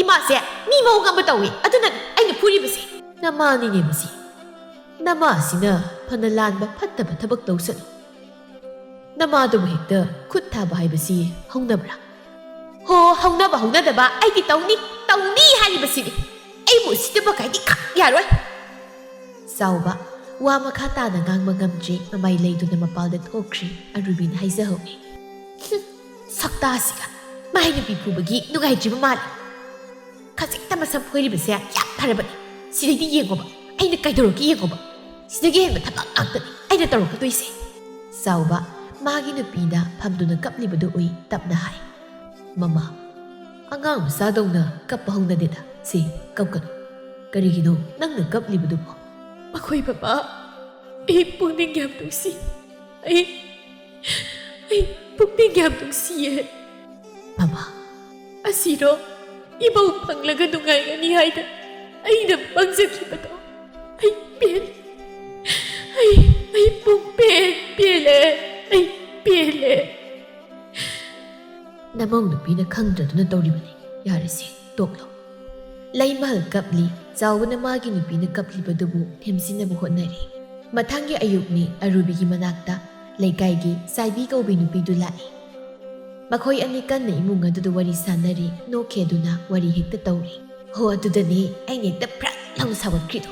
ꯏꯃꯥꯁꯦ ꯃꯤ ꯃꯑꯣꯡ ꯑꯃ ꯇꯧꯏ, ꯑꯗꯨꯅ ꯑꯩꯅ ꯐꯨꯔꯤꯕꯁꯦ꯫" "ꯅꯃꯥꯅꯤꯅꯦ ꯃꯁꯤ꯫ ꯅꯃꯥꯁꯤꯅ ꯐꯅ ꯂꯥꯟꯕ ꯐꯠꯇꯕ ꯊꯕꯛ ꯇꯧꯁꯅꯨ꯫ ꯅꯃꯥꯗꯨꯕꯨ ꯍꯦꯛꯇ ꯈꯨꯠ ꯊꯥꯕ ꯍꯥꯏꯕꯁꯤ ꯍꯧꯅꯕ꯭ꯔꯥ?" "ꯍꯣ, ꯍꯧꯅꯕ ꯍꯧꯅꯗꯕ ꯑꯩꯗꯤ ꯇꯧꯅꯤ, ꯇꯧꯅꯤ ꯍꯥꯏꯔꯤꯕꯁꯤꯅꯤ꯫ ꯑꯩꯕꯨ ꯎꯁꯤꯠꯇꯕ ꯀꯥꯏꯗꯤ ꯈꯛ ꯌꯥꯔꯣꯏ꯫" ꯆꯥꯎꯕ ꯋꯥ ꯃꯈꯥ ꯇꯥꯅ ꯉꯥꯡꯕ ꯉꯝꯗ꯭ꯔꯦ, ꯃꯃꯥꯏ ꯂꯩꯗꯨꯅ ꯃꯄꯥꯜꯗ ꯊꯣꯛꯈ꯭ꯔꯦ꯫ ꯑꯔꯨꯕꯤꯅ ꯍꯥꯏꯖꯍꯧꯏ, "ꯍꯨꯝ, ꯁꯛꯇꯥꯁꯤꯒ ꯃꯍꯩ ꯅꯨꯄꯤ ꯐꯨꯕꯒꯤ ꯅꯨꯡꯉꯥꯏꯇ꯭ꯔꯤꯕ ꯃꯥꯜꯂꯤ꯫ ꯈꯖꯤꯛꯇ ꯃꯁꯝ ꯐꯣꯏꯔꯤꯕꯁꯦ ꯌꯥꯝ ꯐꯔꯕꯅꯤ꯫ ꯁꯤꯗꯩꯗꯤ ꯌꯦꯡꯉꯣꯕ, ꯑꯩꯅ ꯀꯩꯗꯧꯔꯛꯀꯦ ꯌꯦꯡꯉꯣꯕ꯫ ꯁꯤꯗꯒꯤ ꯍꯦꯟꯕ ꯊꯕꯛ ꯉꯥꯛꯇꯅꯤ ꯑꯩꯅ ꯇꯧꯔꯛꯀꯗꯣꯏꯁꯦ꯫" ꯆꯥꯎꯕ ꯃꯥꯒꯤ ꯅꯨꯄꯤꯅ ꯐꯝꯗꯨꯅ ꯀꯞꯂꯤꯕꯗꯨ ꯎꯏ, ꯇꯞꯅ ꯍꯥꯏ, "ꯃꯃꯥ, ꯑꯉꯥꯡ ꯃꯆꯥꯗꯧꯅ ꯀꯞꯄ ꯍꯧꯅꯗꯦꯗ꯫ ꯁꯤ, ꯀꯞꯀꯅꯨ꯫ ꯀꯔꯤꯒꯤꯅꯣ ꯅꯪꯅ ꯀꯞꯂꯤꯕꯗꯨꯕꯣ?" "ꯃꯈꯣꯏ ꯕꯕꯥ, ꯑꯩ ꯄꯨꯛꯅꯤꯡ ꯌꯥꯝ ꯅꯨꯡꯁꯤ꯫ ꯑꯩ, ꯑꯩ ꯄꯨꯛꯅꯤꯡ ꯌꯥꯝ ꯅꯨꯡꯁꯤꯌꯦ꯫" "ꯃꯃꯥ, ꯑꯁꯤꯔꯣ ꯏꯃꯧ ꯐꯪꯂꯒ ꯅꯨꯡꯉꯥꯏꯒꯅꯤ ꯍꯥꯏꯅ ꯑꯩꯅ ꯃꯪꯖꯈꯤꯕꯗꯣ? ꯑꯩ ꯄꯦꯜꯂꯦ꯫ ꯑꯩ, ꯑꯩ ꯄꯨꯡ ꯄꯦꯟ ꯄꯦꯜꯂꯦ꯫ ꯑꯩ ꯄꯦꯜꯂꯦ꯫" "ꯅꯃꯧ ꯅꯨꯄꯤꯅ ꯈꯪꯗ꯭ꯔꯗꯨꯅ ꯇꯧꯔꯤꯕꯅꯤ꯫ ꯌꯥꯔꯦꯁꯦ, ꯇꯣꯛꯂꯣ꯫" ꯂꯩꯃꯍꯜ ꯀꯞꯂꯤ꯫ ꯆꯥꯎꯕꯅ ꯃꯥꯒꯤ ꯅꯨꯄꯤꯅ ꯀꯞꯂꯤꯕꯗꯨꯕꯨ ꯊꯦꯝꯖꯤꯟꯅꯕ ꯍꯣꯠꯅꯔꯤ꯫ ꯃꯊꯪꯒꯤ ꯑꯌꯨꯛꯅꯤ꯫ ꯑꯔꯨꯕꯤꯒꯤ ꯃꯅꯥꯛꯇ ꯂꯩꯀꯥꯏꯒꯤ ꯆꯥꯏꯕꯤ ꯀꯧꯕꯤ ꯅꯨꯄꯤꯗꯨ ꯂꯥꯛꯏ꯫ ꯃꯈꯣꯏ ꯑꯅꯤ ꯀꯟꯅ ꯏꯃꯨꯡ ꯑꯗꯨꯗ ꯋꯥꯔꯤ ꯁꯥꯟꯅꯔꯤ꯫ ꯅꯣꯛꯈꯦꯗꯨꯅ ꯋꯥꯔꯤ ꯍꯦꯛꯇ ꯇꯧꯔꯤ꯫ "ꯍꯣ, ꯑꯗꯨꯗꯅꯦ ꯑꯩꯅ ꯍꯦꯛꯇ ꯐ꯭ꯔꯛ ꯂꯥꯎꯅ ꯁꯥꯎꯒꯠꯈ꯭ꯔꯤꯗꯣ꯫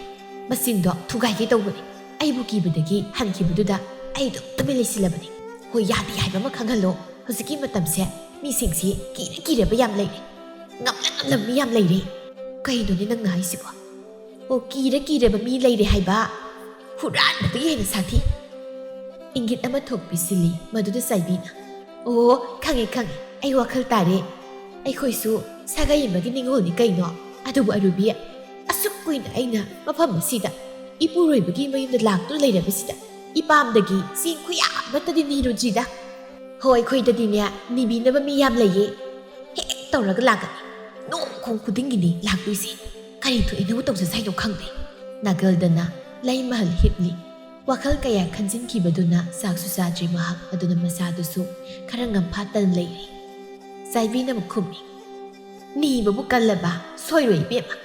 ꯃꯆꯤꯟꯗꯣ ꯊꯨꯒꯥꯏꯒꯦ ꯇꯧꯕꯅꯤ꯫ ꯑꯩꯕꯨ ꯀꯤꯕꯗꯒꯤ ꯍꯟꯈꯤꯕꯗꯨꯗ ꯑꯩ ꯑꯗꯨꯝ ꯇꯨꯃꯤꯟ ꯂꯩꯁꯤꯜꯂꯕꯅꯤ꯫ ꯍꯣꯏ, ꯌꯥꯗꯦ ꯍꯥꯏꯕ ꯑꯃ ꯈꯪꯍꯜꯂꯣ꯫ ꯍꯧꯖꯤꯛꯀꯤ ꯃꯇꯝꯁꯦ ꯃꯤꯁꯤꯡꯁꯤ ꯀꯤꯔ ꯀꯤꯔꯕ ꯌꯥꯝ ꯂꯩꯔꯦ꯫ ꯉꯝꯂ ꯉꯝꯂꯕ ꯃꯤ ꯌꯥꯝ ꯂꯩꯔꯦ꯫" "ꯀꯩꯅꯣꯅꯦ ꯅꯪꯅ ꯍꯥꯏꯁꯤꯕꯣ? ꯑꯣ, ꯀꯤꯔ ꯀꯤꯔꯕ ꯃꯤ ꯂꯩꯔꯦ ꯍꯥꯏꯕ? ꯍꯨꯔꯥꯟꯕꯗꯒꯤ ꯍꯦꯟꯅ ꯁꯥꯊꯤ꯫" ꯏꯪꯒꯤꯠ ꯑꯃ ꯊꯣꯛꯄꯤ ꯁꯤꯜꯂꯤ ꯃꯗꯨꯗ ꯆꯥꯏꯕꯤꯅ, "ꯑꯣ, ꯈꯪꯉꯦ, ꯈꯪꯉꯦ, ꯑꯩ ꯋꯥꯈꯜ ꯇꯥꯔꯦ꯫ ꯑꯩꯈꯣꯏꯁꯨ ꯁꯥꯒꯩ ꯑꯃꯒꯤ ꯅꯤꯉꯣꯜꯅꯤ ꯀꯩꯅꯣ꯫ ꯑꯗꯨꯕꯨ ꯑꯔꯨꯕꯤ, ꯑꯁꯨꯛ ꯀꯨꯏꯅ ꯑꯩꯅ ꯃꯐꯝ ꯑꯁꯤꯗ ꯏꯄꯨꯔꯣꯏꯕꯒꯤ ꯃꯌꯨꯝꯗ ꯂꯥꯛꯇꯨꯅ ꯂꯩꯔꯕꯁꯤꯗ ꯏꯄꯥꯝꯗꯒꯤ ꯆꯦꯡ ꯈꯨꯌꯥ ꯑꯃꯠꯇꯗꯤ ꯅꯤꯔꯨꯗ꯭ꯔꯤꯗ꯫ ꯍꯣ, ꯑꯩꯈꯣꯏꯗꯗꯤꯅꯦ ꯅꯤꯕꯤꯅꯕ ꯃꯤ ꯌꯥꯝ ꯂꯩꯌꯦ꯫ ꯇꯧꯔꯒ ꯂꯥꯛꯀꯅꯤ꯫ ꯅꯣꯡ ꯈꯣꯡ ꯈꯨꯗꯤꯡꯒꯤꯅꯤ ꯂꯥꯛꯇꯣꯏꯁꯦ꯫ ꯀꯔꯤ ꯊꯣꯛꯏꯅꯕꯨ ꯇꯧꯖꯁꯦ ꯍꯥꯏꯅꯣ ꯈꯪꯗꯦ꯫ ꯅꯥꯒꯜꯗꯅ ꯂꯩꯃꯍꯜ ꯍꯤꯞꯂꯤ꯫ ꯋꯥꯈꯜ ꯀꯌꯥ ꯈꯟꯖꯤꯟꯈꯤꯕꯗꯨꯅ ꯆꯥꯛꯁꯨ ꯆꯥꯗ꯭ꯔꯤ ꯃꯍꯥꯛ꯫ ꯑꯗꯨꯅ ꯃꯁꯥꯗꯨꯁꯨ ꯈꯔ ꯉꯝꯐꯥꯠꯇꯅ ꯂꯩꯔꯤ꯫ ꯆꯥꯏꯕꯤꯅꯕ ꯈꯨꯝꯃꯤ꯫ ꯅꯤꯕꯕꯨ ꯀꯜꯂꯕ ꯁꯣꯏꯔꯣꯏ ꯏꯕꯦꯝꯃ꯫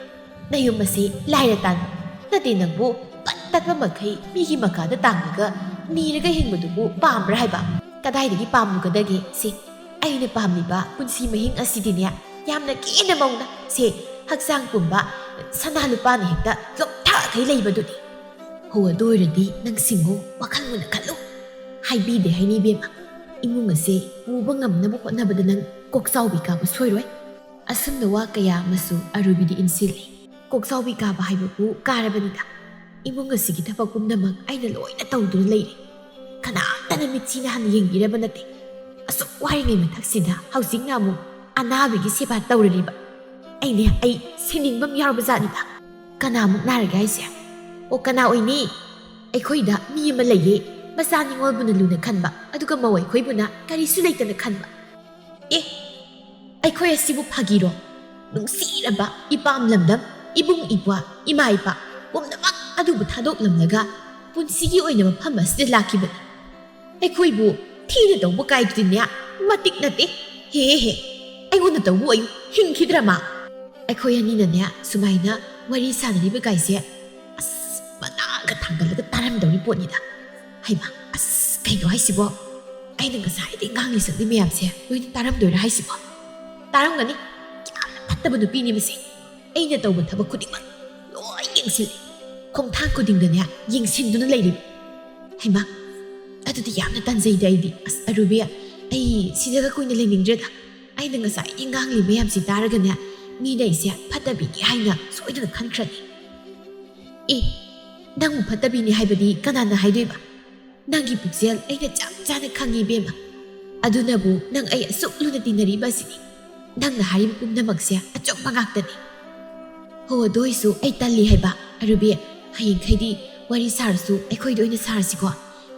ꯅꯌꯨꯝ ꯑꯁꯤ ꯂꯥꯏꯔ ꯇꯥꯟꯕ ꯅꯠꯇꯦ, ꯅꯪꯕꯨ ꯄꯠ ꯇꯠꯄ ꯃꯈꯩ ꯃꯤꯒꯤ ꯃꯈꯥꯗ ꯇꯥꯡꯂꯒ ꯅꯤꯔꯒ ꯍꯤꯡꯕꯗꯨꯕꯨ ꯄꯥꯝꯕ꯭ꯔꯥ ꯍꯥꯏꯕ? ꯀꯗꯥꯏꯗꯒꯤ ꯄꯥꯝꯂꯨꯒꯗꯒꯦ? ꯁꯤ ꯑꯩꯅ ꯄꯥꯝꯂꯤꯕ ꯄꯨꯟꯁꯤ ꯃꯍꯤꯡ ꯑꯁꯤꯗꯤꯅꯦ, ꯌꯥꯝꯅ ꯀꯦꯅ ꯃꯧꯅ ꯁꯦ ꯍꯛꯆꯥꯡ ꯄꯨꯝꯕ ꯁꯅꯥ ꯂꯨꯄꯥꯅ ꯍꯦꯛꯇ ꯌꯣꯝꯊꯈꯩ ꯂꯩꯕꯗꯨꯅꯤ꯫ ꯍꯣ, ꯑꯗꯨ ꯑꯣꯏꯔꯗꯤ ꯅꯪ ꯁꯤꯡꯉꯨ, ꯋꯥꯈꯜ ꯃꯨꯟꯅ ꯈꯜꯂꯨ꯫ ꯍꯥꯏꯕꯤꯗꯦ ꯍꯥꯏꯅꯤ ꯏꯕꯦꯝꯃ, ꯏꯃꯨꯡ ꯑꯁꯦ ꯄꯨꯕ ꯉꯝꯅꯕ ꯍꯣꯠꯅꯕꯗ ꯅꯪ ꯀꯣꯛꯆꯥꯎꯕꯤ ꯀꯥꯕ ꯁꯣꯏꯔꯣꯏ꯫ ꯑꯁꯨꯝꯅ ꯋꯥ ꯀꯌꯥ ꯑꯃꯁꯨ ꯑꯔꯨꯕꯤꯗ ꯏꯟꯁꯤꯜꯂꯤ꯫ ꯀꯣꯛꯆꯥꯎꯕꯤ ꯀꯥꯕ ꯍꯥꯏꯕꯕꯨ ꯀꯥꯔꯕꯅꯤꯗ꯫ ꯏꯃꯨꯡ ꯑꯁꯤꯒꯤ ꯊꯕꯛ ꯄꯨꯝꯅꯃꯛ ꯑꯩꯅ ꯂꯣꯏꯅ ꯇꯧꯗꯨꯅ ꯂꯩꯔꯦ꯫ ꯀꯅꯥꯝꯇꯅ ꯃꯤꯠꯁꯤꯅ ꯍꯟꯅ ꯌꯦꯡꯕꯤꯔꯕ ꯅꯠꯇꯦ꯫ ꯑꯁꯨꯛ ꯋꯥꯔꯤꯉꯩ ꯃꯊꯛꯁꯤꯗ ꯍꯧꯖꯤꯛꯅ ꯑꯃꯨꯛ ꯑꯅꯥꯕꯒꯤ ꯁꯦꯕꯥ ꯇꯧꯔꯤꯕ꯫ ꯑꯩꯅꯦ, ꯑꯩ ꯁꯤꯅꯤꯡꯕ ꯑꯃ ꯌꯥꯎꯔꯕ ꯖꯥꯠꯅꯤꯗ꯫ ꯀꯅꯥꯃꯨꯛ ꯅꯥꯔꯒꯦ ꯍꯥꯏꯁꯦ? ꯑꯣ, ꯀꯅꯥ ꯑꯣꯏꯅꯤ? ꯑꯩꯈꯣꯏꯗ ꯃꯤ ꯑꯃ ꯂꯩꯌꯦ, ꯃꯆꯥ ꯅꯤꯉꯣꯜꯕꯨꯅ ꯂꯨꯅ ꯈꯟꯕ, ꯑꯗꯨꯒ ꯃꯧ ꯑꯩꯈꯣꯏꯕꯨꯅ ꯀꯔꯤꯁꯨ ꯂꯩꯇꯅ ꯈꯟꯕ꯫ ꯑꯦ, ꯑꯩꯈꯣꯏ ꯑꯁꯤꯕꯨ ꯐꯥꯒꯤꯔꯣ? ꯅꯨꯡꯁꯤꯔꯕ ꯏꯄꯥꯝ ꯂꯝꯗꯝ, ꯏꯕꯨꯡ ꯏꯄ꯭ꯋꯥ, ꯏꯃꯥ ꯏꯄꯥ ꯄꯨꯝꯅꯃꯛ ꯑꯗꯨꯕꯨ ꯊꯥꯗꯣꯛꯂꯝꯂꯒ ꯄꯨꯟꯁꯤꯒꯤ ꯑꯣꯏꯅ ꯃꯐꯝ ꯑꯁꯤꯗ ꯂꯥꯛꯈꯤꯕꯅꯤ꯫ ꯑꯩꯈꯣꯏꯕꯨ ꯊꯤꯅ ꯇꯧꯕ ꯀꯥꯏꯗꯨꯗꯤꯅꯦ ꯃꯇꯤꯛ ꯅꯠꯇꯦ꯫ ꯍꯦ ꯍꯦ, ꯑꯩꯉꯣꯟꯗ ꯇꯧꯕ ꯑꯣꯏꯌꯨ, ꯍꯤꯡꯈꯤꯗ꯭ꯔ ꯃꯥ? ꯑꯩꯈꯣꯏ ꯑꯅꯤꯅꯅꯦ ꯁꯨꯃꯥꯏꯅ ꯋꯥꯔꯤ ꯁꯥꯟꯅꯔꯤꯕ ꯀꯥꯏꯁꯦ, ꯑꯁ, ꯃꯅꯥꯒ ꯊꯥꯡꯒꯠꯂꯒ ꯇꯥꯔꯝꯗꯧꯔꯤ ꯄꯣꯠꯅꯤꯗ꯫ ꯍꯩꯃꯥ, ꯑꯁ, ꯀꯩꯅꯣ ꯍꯥꯏꯁꯤꯕꯣ? ꯑꯩꯅ ꯉꯁꯥꯏꯗꯒꯤ ꯉꯥꯡꯂꯤ ꯁꯛꯂꯤ ꯃꯌꯥꯝꯁꯦ ꯂꯣꯏꯅ ꯇꯥꯔꯝꯗꯣꯏꯔꯥ ꯍꯥꯏꯁꯤꯕꯣ? ꯇꯥꯔꯝꯒꯅꯤ꯫ ꯌꯥꯝꯅ ꯐꯠꯇꯕ ꯅꯨꯄꯤꯅꯤ ꯃꯁꯤ꯫ ꯑꯩꯅ ꯇꯧꯕ ꯊꯕꯛ ꯈꯨꯗꯤꯡꯃꯛ ꯂꯣꯏ ꯌꯦꯡꯁꯤꯜꯂꯤ꯫ ꯈꯣꯡꯊꯥꯡ ꯈꯨꯗꯤꯡꯗꯅꯦ ꯌꯦꯡꯁꯤꯟꯗꯨꯅ ꯂꯩꯔꯤꯕ꯫ ꯍꯩꯃꯥ, ꯑꯗꯨꯗꯤ ꯌꯥꯝꯅ ꯇꯟꯖꯩꯗ ꯑꯩꯗꯤ꯫ ꯑꯁ, ꯑꯔꯨꯕꯤ, ꯑꯩ ꯁꯤꯗꯒ ꯀꯨꯏꯅ ꯂꯩꯅꯤꯡꯗ꯭ꯔꯦꯗ꯫ ꯑꯩꯅ ꯉꯁꯥꯏꯗꯒꯤ ꯉꯥꯡꯂꯤ ꯃꯌꯥꯝꯁꯤ ꯇꯥꯔꯒꯅꯦ, ꯃꯤꯅ ꯑꯩꯁꯦ ꯐꯠꯇꯕꯤꯅꯤ ꯍꯥꯏꯅ ꯁꯣꯏꯗꯅ ꯈꯟꯈ꯭ꯔꯅꯤ꯫ ꯑꯦ, ꯅꯪꯕꯨ ꯐꯠꯇꯕꯤꯅꯤ ꯍꯥꯏꯕꯗꯤ ꯀꯅꯥꯅ ꯍꯥꯏꯗꯣꯏꯕ? ꯅꯪꯒꯤ ꯄꯨꯛꯆꯦꯜ ꯑꯩꯅ ꯆꯞ ꯆꯥꯅ ꯈꯪꯉꯤ, ꯏꯕꯦꯝꯃ꯫ ꯑꯗꯨꯅꯕꯨ ꯅꯪ ꯑꯩ ꯑꯁꯨꯛ ꯂꯨꯅ ꯇꯤꯟꯅꯔꯤꯕ ꯑꯁꯤꯅꯤ꯫ ꯅꯪꯅ ꯍꯥꯏꯔꯤꯕ ꯄꯨꯝꯅꯃꯛꯁꯦ ꯑꯆꯨꯝꯕ ꯉꯥꯛꯇꯅꯤ꯫ ꯍꯣ, ꯑꯗꯨ ꯑꯣꯏꯁꯨ ꯑꯩ ꯇꯜꯂꯤ ꯍꯥꯏꯕ, ꯑꯔꯨꯕꯤ꯫ ꯍꯌꯦꯡꯈꯩꯗꯤ ꯋꯥꯔꯤ ꯁꯥꯔꯁꯨ ꯑꯩꯈꯣꯏꯗ ꯑꯣꯏꯅ ꯁꯥꯔꯁꯤꯀꯣ꯫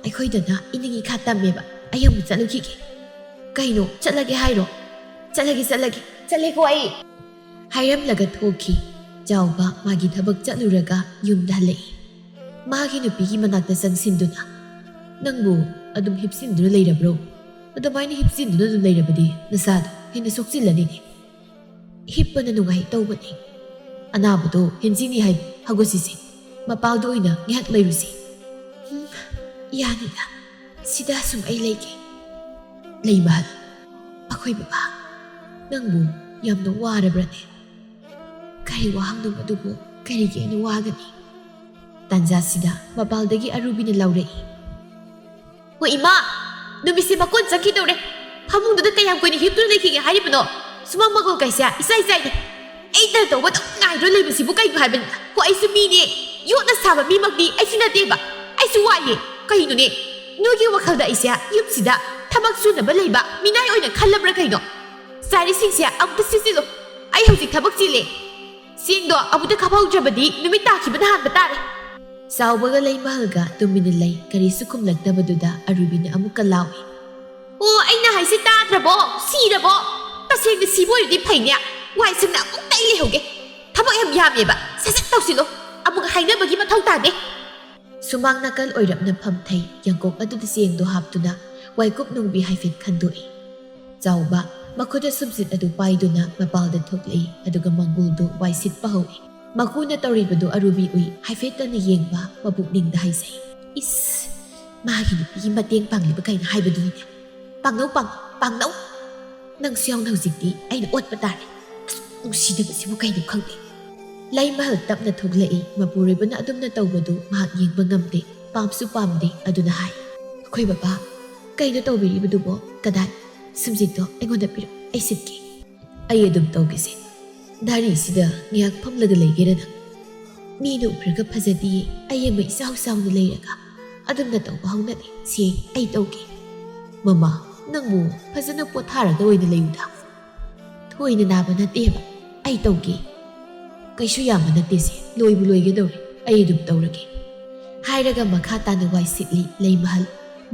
ꯑꯩꯈꯣꯏꯗꯅ ꯏꯅꯤꯡ ꯏꯈꯥ ꯇꯝꯃꯦꯕ꯫ ꯑꯩ ꯑꯃꯨꯛ ꯆꯠꯂꯨꯈꯤꯒꯦ꯫ ꯀꯩꯅꯣ, ꯆꯠꯂꯒꯦ ꯍꯥꯏꯔꯣ? ꯆꯠꯂꯒꯦ, ꯆꯠꯂꯒꯦ꯫ "ꯆꯠꯂꯦꯀꯣ ꯑꯩ!" ꯍꯥꯏꯔꯝꯂꯒ ꯊꯣꯛꯈꯤ꯫ ꯆꯥꯎꯕ ꯃꯥꯒꯤ ꯊꯕꯛ ꯆꯠꯂꯨꯔꯒ ꯌꯨꯝꯗ ꯍꯜꯂꯛꯏ꯫ ꯃꯥꯒꯤ ꯅꯨꯄꯤꯒꯤ ꯃꯅꯥꯛꯇ ꯆꯪꯁꯤꯟꯗꯨꯅ, "ꯅꯪꯕꯨ ꯑꯗꯨꯝ ꯍꯤꯞꯆꯤꯟꯗꯨꯅ ꯂꯩꯔꯕ꯭ꯔꯣ? ꯑꯗꯨꯃꯥꯏꯅ ꯍꯤꯞꯆꯤꯟꯗꯨꯅ ꯑꯗꯨꯝ ꯂꯩꯔꯕꯗꯤ ꯅꯁꯥꯗꯣ ꯍꯦꯟꯅ ꯁꯣꯛꯆꯤꯜꯂꯅꯤꯅꯦ꯫ ꯍꯤꯞꯄꯅ ꯅꯨꯡꯉꯥꯏ ꯇꯧꯕꯅꯤ꯫ ꯑꯅꯥꯕꯗꯣ ꯍꯦꯟꯖꯤꯅꯤ ꯍꯥꯏ, ꯍꯧꯒꯠꯁꯤꯁꯦ꯫ ꯃꯄꯥꯜꯗ ꯑꯣꯏꯅ ꯉꯥꯏꯍꯥꯛ ꯂꯩꯔꯨꯁꯤ꯫" "ꯎꯝ, ꯌꯥꯅꯤꯗ꯫ ꯁꯤꯗ ꯁꯨꯝ ꯑꯩ ꯂꯩꯒꯦ꯫" "ꯂꯩꯃꯍꯜ, ꯑꯩꯈꯣꯏ ꯕꯕꯥ ꯅꯪꯕꯨ ꯌꯥꯝꯅ ꯋꯥꯔꯕ꯭ꯔꯅꯦ? ꯀꯔꯤ ꯋꯥꯍꯪꯅꯣ ꯑꯗꯨꯕꯨ? ꯀꯔꯤꯒꯤ ꯑꯩꯅ ꯋꯥꯒꯅꯤ?" ꯇꯥꯟꯖꯥꯁꯤꯗ ꯃꯄꯥꯜꯗꯒꯤ ꯑꯔꯨꯕꯤꯅ ꯂꯥꯎꯔꯛꯏ꯫ "ꯍꯣ ꯏꯃꯥ, ꯅꯨꯃꯤꯠꯁꯦ ꯃꯀꯣꯟ ꯆꯪꯈꯤꯗꯧꯔꯦ꯫ ꯐꯃꯨꯡꯗꯨꯗ ꯀꯌꯥꯝ ꯀꯨꯏꯅ ꯍꯤꯞꯇꯨꯅ ꯂꯩꯈꯤꯒꯦ ꯍꯥꯏꯔꯤꯕꯅꯣ? ꯁꯨꯃꯥꯡ ꯃꯒꯣꯜ ꯀꯥꯏꯁꯦ ꯏꯆꯥꯏ ꯆꯥꯏꯅꯦ꯫ ꯑꯩꯇ ꯇꯧꯕ ꯑꯗꯨꯝ ꯉꯥꯏꯗꯨꯅ ꯂꯩꯕꯁꯤꯕꯨ ꯀꯩꯅꯣ ꯍꯥꯏꯕꯅꯤꯗ꯫ ꯍꯣ, ꯑꯩꯁꯨ ꯃꯤꯅꯦ, ꯌꯣꯠꯅ ꯁꯥꯕ ꯃꯤꯃꯛꯇꯤ ꯑꯩꯁꯨ ꯅꯠꯇꯦꯕ꯫ ꯑꯩꯁꯨ ꯋꯥꯏꯌꯦ꯫ ꯀꯩꯅꯣꯅꯦ, ꯅꯣꯏꯒꯤ ꯋꯥꯈꯜꯗ ꯑꯩꯁꯦ ꯌꯨꯝꯁꯤꯗ ꯊꯕꯛ ꯁꯨꯅꯕ ꯂꯩꯕ ꯃꯤꯅꯥꯏ ꯑꯣꯏꯅ ꯈꯜꯂꯕ꯭ꯔꯥ ꯀꯩꯅꯣ? ꯆꯥꯔꯤꯁꯤꯡꯁꯦ ꯑꯃꯨꯛꯇ ꯁꯤꯠꯆꯤꯜꯂꯨ꯫ ꯑꯩ ꯍꯧꯖꯤꯛ ꯊꯕꯛ ꯆꯤꯜꯂꯦ꯫ ꯆꯦꯡꯗꯣ ꯑꯃꯨꯛꯇ ꯈꯞꯍꯧꯗ꯭ꯔꯕꯗꯤ ꯅꯨꯃꯤꯠ ꯇꯥꯈꯤꯕꯅ ꯍꯥꯟꯕ ꯇꯥꯔꯦ꯫" ꯆꯥꯎꯕꯒ ꯂꯩꯃꯍꯜꯒ ꯇꯨꯃꯤꯟꯅ ꯂꯩ꯫ ꯀꯔꯤꯁꯨ ꯈꯨꯝꯂꯛꯇꯕꯗꯨꯗ ꯑꯔꯨꯕꯤꯅ ꯑꯃꯨꯛꯀ ꯂꯥꯎꯏ꯫ "ꯑꯣ, ꯑꯩꯅ ꯍꯥꯏꯁꯦ ꯇꯥꯗ꯭ꯔꯕꯣ? ꯁꯤꯔꯕꯣ? ꯇꯁꯦꯡꯅ ꯁꯤꯕ ꯑꯣꯏꯔꯗꯤ ꯐꯩꯅꯦ꯫ ꯋꯥꯏ ꯁꯪꯅ ꯑꯃꯨꯛꯇ ꯑꯩ ꯂꯩꯍꯧꯒꯦ꯫ ꯊꯕꯛ ꯌꯥꯝ ꯌꯥꯝꯃꯦꯕ꯫ ꯁꯠ ꯁꯠ ꯇꯧꯁꯤꯜꯂꯣ꯫ ꯑꯃꯨꯛ ꯍꯥꯏꯅꯕꯒꯤ ꯃꯊꯧ ꯇꯥꯗꯦ꯫" ꯁꯨꯃꯥꯡ ꯅꯥꯀꯜ ꯑꯣꯏꯔꯞꯅ ꯐꯝꯊꯩ꯫ ꯌꯥꯡꯀꯣꯛ ꯑꯗꯨꯗ ꯆꯦꯡꯗꯣ ꯍꯥꯞꯇꯨꯅ ꯋꯥꯏꯀꯨꯞ ꯅꯨꯡꯕꯤ ꯍꯥꯏꯐꯦꯠ ꯈꯟꯗꯣꯛꯏ꯫ ꯆꯥꯎꯕ ꯃꯈꯨꯠꯇ ꯁꯨꯝꯁꯤꯠ ꯑꯗꯨ ꯄꯥꯏꯗꯨꯅ ꯃꯄꯥꯜꯗ ꯊꯣꯛꯂꯛꯏ, ꯑꯗꯨꯒ ꯃꯪꯒꯨꯜꯗꯨ ꯋꯥꯏ ꯁꯤꯠꯄ ꯍꯧꯏ꯫ ꯃꯀꯨꯅ ꯇꯧꯔꯤꯕꯗꯨ ꯑꯔꯨꯕꯤ ꯎꯏ꯫ ꯍꯥꯏꯐꯦꯠꯇꯅ ꯌꯦꯡꯕ, ꯃꯄꯨꯛꯅꯤꯡꯗ ꯍꯥꯏꯖꯩ, "ꯏꯁ, ꯃꯥꯒꯤ ꯅꯨꯄꯤꯒꯤ ꯃꯇꯦꯡ ꯄꯥꯡꯂꯤꯕ ꯀꯩꯅꯣ ꯍꯥꯏꯕꯗꯨꯅꯤꯅꯦ꯫ ꯄꯥꯡꯅꯧ, ꯄꯥꯡ-, ꯄꯥꯡꯅꯧ! ꯅꯪꯁꯨ ꯌꯥꯎꯅ ꯍꯧꯖꯤꯛꯇꯤ ꯑꯩꯅ ꯑꯣꯠꯄ ꯇꯥꯔꯦ꯫ ꯑꯁꯨꯛ ꯅꯨꯡꯁꯤꯗꯕꯁꯤꯕꯨ ꯀꯩꯅꯣ ꯈꯪꯗꯦ꯫" ꯂꯩꯃꯍꯜ ꯇꯞꯅ ꯊꯣꯛꯂꯛꯏ꯫ ꯃꯄꯨꯔꯣꯏꯕꯅ ꯑꯗꯨꯝꯅ ꯇꯧꯕꯗꯨ ꯃꯍꯥꯛ ꯌꯦꯡꯕ ꯉꯝꯗꯦ, ꯄꯥꯝꯁꯨ ꯄꯥꯝꯗꯦ꯫ ꯑꯗꯨꯅ ꯍꯥꯏ, "ꯑꯩꯈꯣꯏ ꯕꯕꯥ, ꯀꯩꯅꯣ ꯇꯧꯕꯤꯔꯤꯕꯗꯨꯕꯣ? ꯀꯗꯥꯏ? ꯁꯨꯝꯖꯤꯠꯇꯣ ꯑꯩꯉꯣꯟꯗ ꯄꯤꯔꯛ, ꯑꯩ ꯁꯤꯠꯀꯦ꯫" "ꯑꯩ ꯑꯗꯨꯝ ꯇꯧꯒꯦꯁꯦ꯫ ꯗꯥꯔꯤꯁꯤꯗ ꯉꯥꯏꯍꯥꯛ ꯐꯝꯂꯒ ꯂꯩꯒꯦꯔ ꯅꯪ? ꯃꯤꯅ ꯎꯈ꯭ꯔꯒ ꯐꯖꯗꯤꯌꯦ, ꯑꯩ ꯑꯃ ꯏꯆꯥꯎ ꯆꯥꯎꯅ ꯂꯩꯔꯒ꯫ ꯑꯗꯨꯝꯅ ꯇꯧꯕ ꯍꯧꯅꯗꯦ꯫ ꯁꯦ, ꯑꯩ ꯇꯧꯒꯦ꯫" "ꯃꯃꯥ, ꯅꯪꯕꯨ ꯐꯖꯅ ꯄꯣꯊꯥꯔꯒ ꯑꯣꯏꯅ ꯂꯩꯌꯨꯗ꯫ ꯊꯣꯏꯅ ꯅꯥꯕ ꯅꯠꯇꯦꯕ꯫ ꯑꯩ ꯇꯧꯒꯦ꯫" "ꯀꯩꯁꯨ ꯌꯥꯝꯕ ꯅꯠꯇꯦꯁꯦ, ꯂꯣꯏꯕꯨ ꯂꯣꯏꯒꯗꯧꯔꯦ꯫ ꯑꯩ ꯑꯗꯨꯝ ꯇꯧꯔꯒꯦ꯫" ꯍꯥꯏꯔꯒ ꯃꯈꯥ ꯇꯥꯅ ꯋꯥꯏ ꯁꯤꯠꯂꯤ ꯂꯩꯃꯍꯜ꯫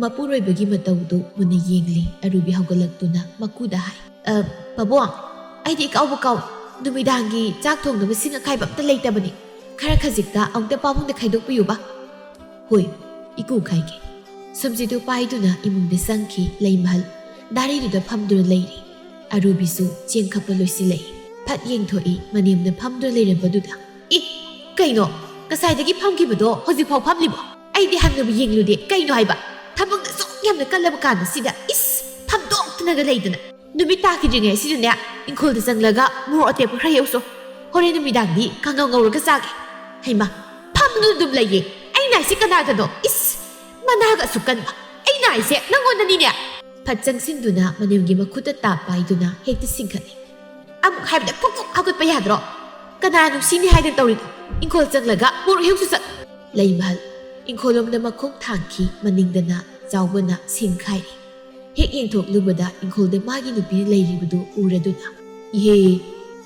ꯃꯄꯨꯔꯣꯏꯕꯒꯤ ꯃꯇꯧꯗꯨ ꯃꯨꯟꯅ ꯌꯦꯡꯂꯤ꯫ ꯑꯔꯨꯕꯤ ꯍꯧꯒꯠꯂꯛꯇꯨꯅ ꯃꯀꯨꯗ ꯍꯥꯏ, "ꯑ, ꯄꯥꯕꯨꯡ, ꯑꯩꯗꯤ ꯏꯀꯥꯎꯕꯨ ꯀꯥꯎꯏ꯫ ꯅꯨꯃꯤꯗꯥꯡꯒꯤ ꯆꯥꯛ ꯊꯣꯡꯅꯕ ꯁꯤꯡ ꯑꯈꯥꯏꯕ ꯑꯝꯇ ꯂꯩꯇꯕꯅꯤ꯫ ꯈꯔ ꯈꯖꯤꯛꯇ ꯑꯃꯨꯛꯇ ꯄꯥꯕꯨꯡꯗ ꯈꯥꯏꯗꯣꯛꯄꯤꯌꯨꯕ꯫ ꯍꯣꯏ, ꯏꯀꯨ ꯈꯥꯏꯒꯦ꯫ ꯁꯨꯝꯖꯤꯠꯇꯨ ꯄꯥꯏꯗꯨꯅ ꯏꯃꯨꯡꯗ ꯆꯪꯈꯤ ꯂꯩꯃꯍꯜ꯫ ꯗꯥꯔꯤꯗꯨꯗ ꯐꯝꯗꯨꯅ ꯂꯩꯔꯤ꯫ ꯑꯔꯨꯕꯤꯁꯨ ꯆꯦꯡ ꯈꯞꯄ ꯂꯣꯏꯁꯤꯜꯂꯛꯏ꯫ ꯐꯠ ꯌꯦꯡꯊꯣꯛꯏ ꯃꯅꯦꯝꯅ ꯐꯝꯗꯨꯅ ꯂꯩꯔꯝꯕꯗꯨꯗ꯫ "ꯏ! ꯀꯩꯅꯣ? ꯉꯁꯥꯏꯗꯒꯤ ꯐꯝꯈꯤꯕꯗꯣ ꯍꯧꯖꯤꯛꯐꯥꯎ ꯐꯝꯂꯤꯕꯣ? ꯑꯩꯗꯤ ꯍꯟꯅꯕꯨ ꯌꯦꯡꯂꯨꯗꯦ꯫ ꯀꯩꯅꯣ ꯍꯥꯏꯕ? ꯊꯕꯛꯅ ꯑꯁꯨꯛ ꯌꯥꯝꯅ ꯀꯜꯂꯕ ꯀꯥꯟꯗꯁꯤꯗ, ꯏꯁ! ꯐꯝꯗꯣꯛꯇꯅꯒ ꯂꯩꯗꯅ꯫ ꯅꯨꯃꯤꯠ ꯇꯥꯈꯤꯗ꯭ꯔꯤꯉꯩ ꯑꯁꯤꯗꯅꯦ, ꯏꯪꯈꯣꯜꯗ ꯆꯪꯂꯒ ꯃꯣꯔꯣꯛ ꯑꯇꯦꯛꯄ ꯈꯔ ꯍꯦꯛꯎꯁꯣ꯫ ꯍꯣꯔꯦꯟ ꯅꯨꯃꯤꯗꯥꯡꯗꯤ ꯀꯥꯡꯉꯧ ꯉꯧꯔꯒ ꯆꯥꯒꯦ꯫" "ꯍꯩꯃꯥ, ꯐꯝꯗꯨꯅ ꯑꯗꯨꯝ ꯂꯩꯌꯦ꯫ ꯑꯩꯅ ꯍꯥꯏꯁꯦ ꯀꯅꯥꯗꯅꯣ? ꯏꯁ! ꯃꯅꯥꯒ ꯑꯁꯨꯛ ꯀꯟꯕ꯫ ꯑꯩꯅ ꯍꯥꯏꯁꯦ ꯅꯪꯉꯣꯟꯗꯅꯤꯅꯦ!" ꯐꯠ ꯆꯪꯁꯤꯟꯗꯨꯅ ꯃꯅꯦꯝꯒꯤ ꯃꯈꯨꯠꯇ ꯇꯥꯞ ꯄꯥꯏꯗꯨꯅ ꯍꯦꯛꯇ ꯁꯤꯡꯈꯠꯂꯤ꯫ "ꯑꯃꯨꯛ ꯍꯥꯏꯕꯗ ꯐꯨꯛ ꯐꯨꯛ ꯍꯧꯒꯠꯄ ꯌꯥꯗ꯭ꯔꯣ? ꯀꯅꯥ ꯅꯨꯡꯁꯤꯅꯤ ꯍꯥꯏꯗꯅ ꯇꯧꯔꯤꯅꯣ? ꯏꯪꯈꯣꯜ ꯆꯪꯂꯒ ꯃꯣꯔꯣꯛ ꯍꯦꯛꯎꯆꯣ ꯆꯠ꯫" ꯂꯩꯃꯍꯜ ꯏꯪꯈꯣꯜꯂꯣꯝꯗ ꯃꯈꯣꯡ ꯊꯥꯡꯈꯤ꯫ ꯃꯅꯤꯡꯗꯅ ꯆꯥꯎꯕꯅ ꯁꯤꯡ ꯈꯥꯏꯔꯤ꯫ ꯍꯦꯛ ꯌꯦꯡꯊꯣꯛꯂꯨꯕꯗ ꯏꯪꯈꯣꯜꯗ ꯃꯥꯒꯤ ꯅꯨꯄꯤ ꯂꯩꯔꯤꯕꯗꯨ ꯎꯔꯗꯨꯅ, "ꯏꯍꯦ,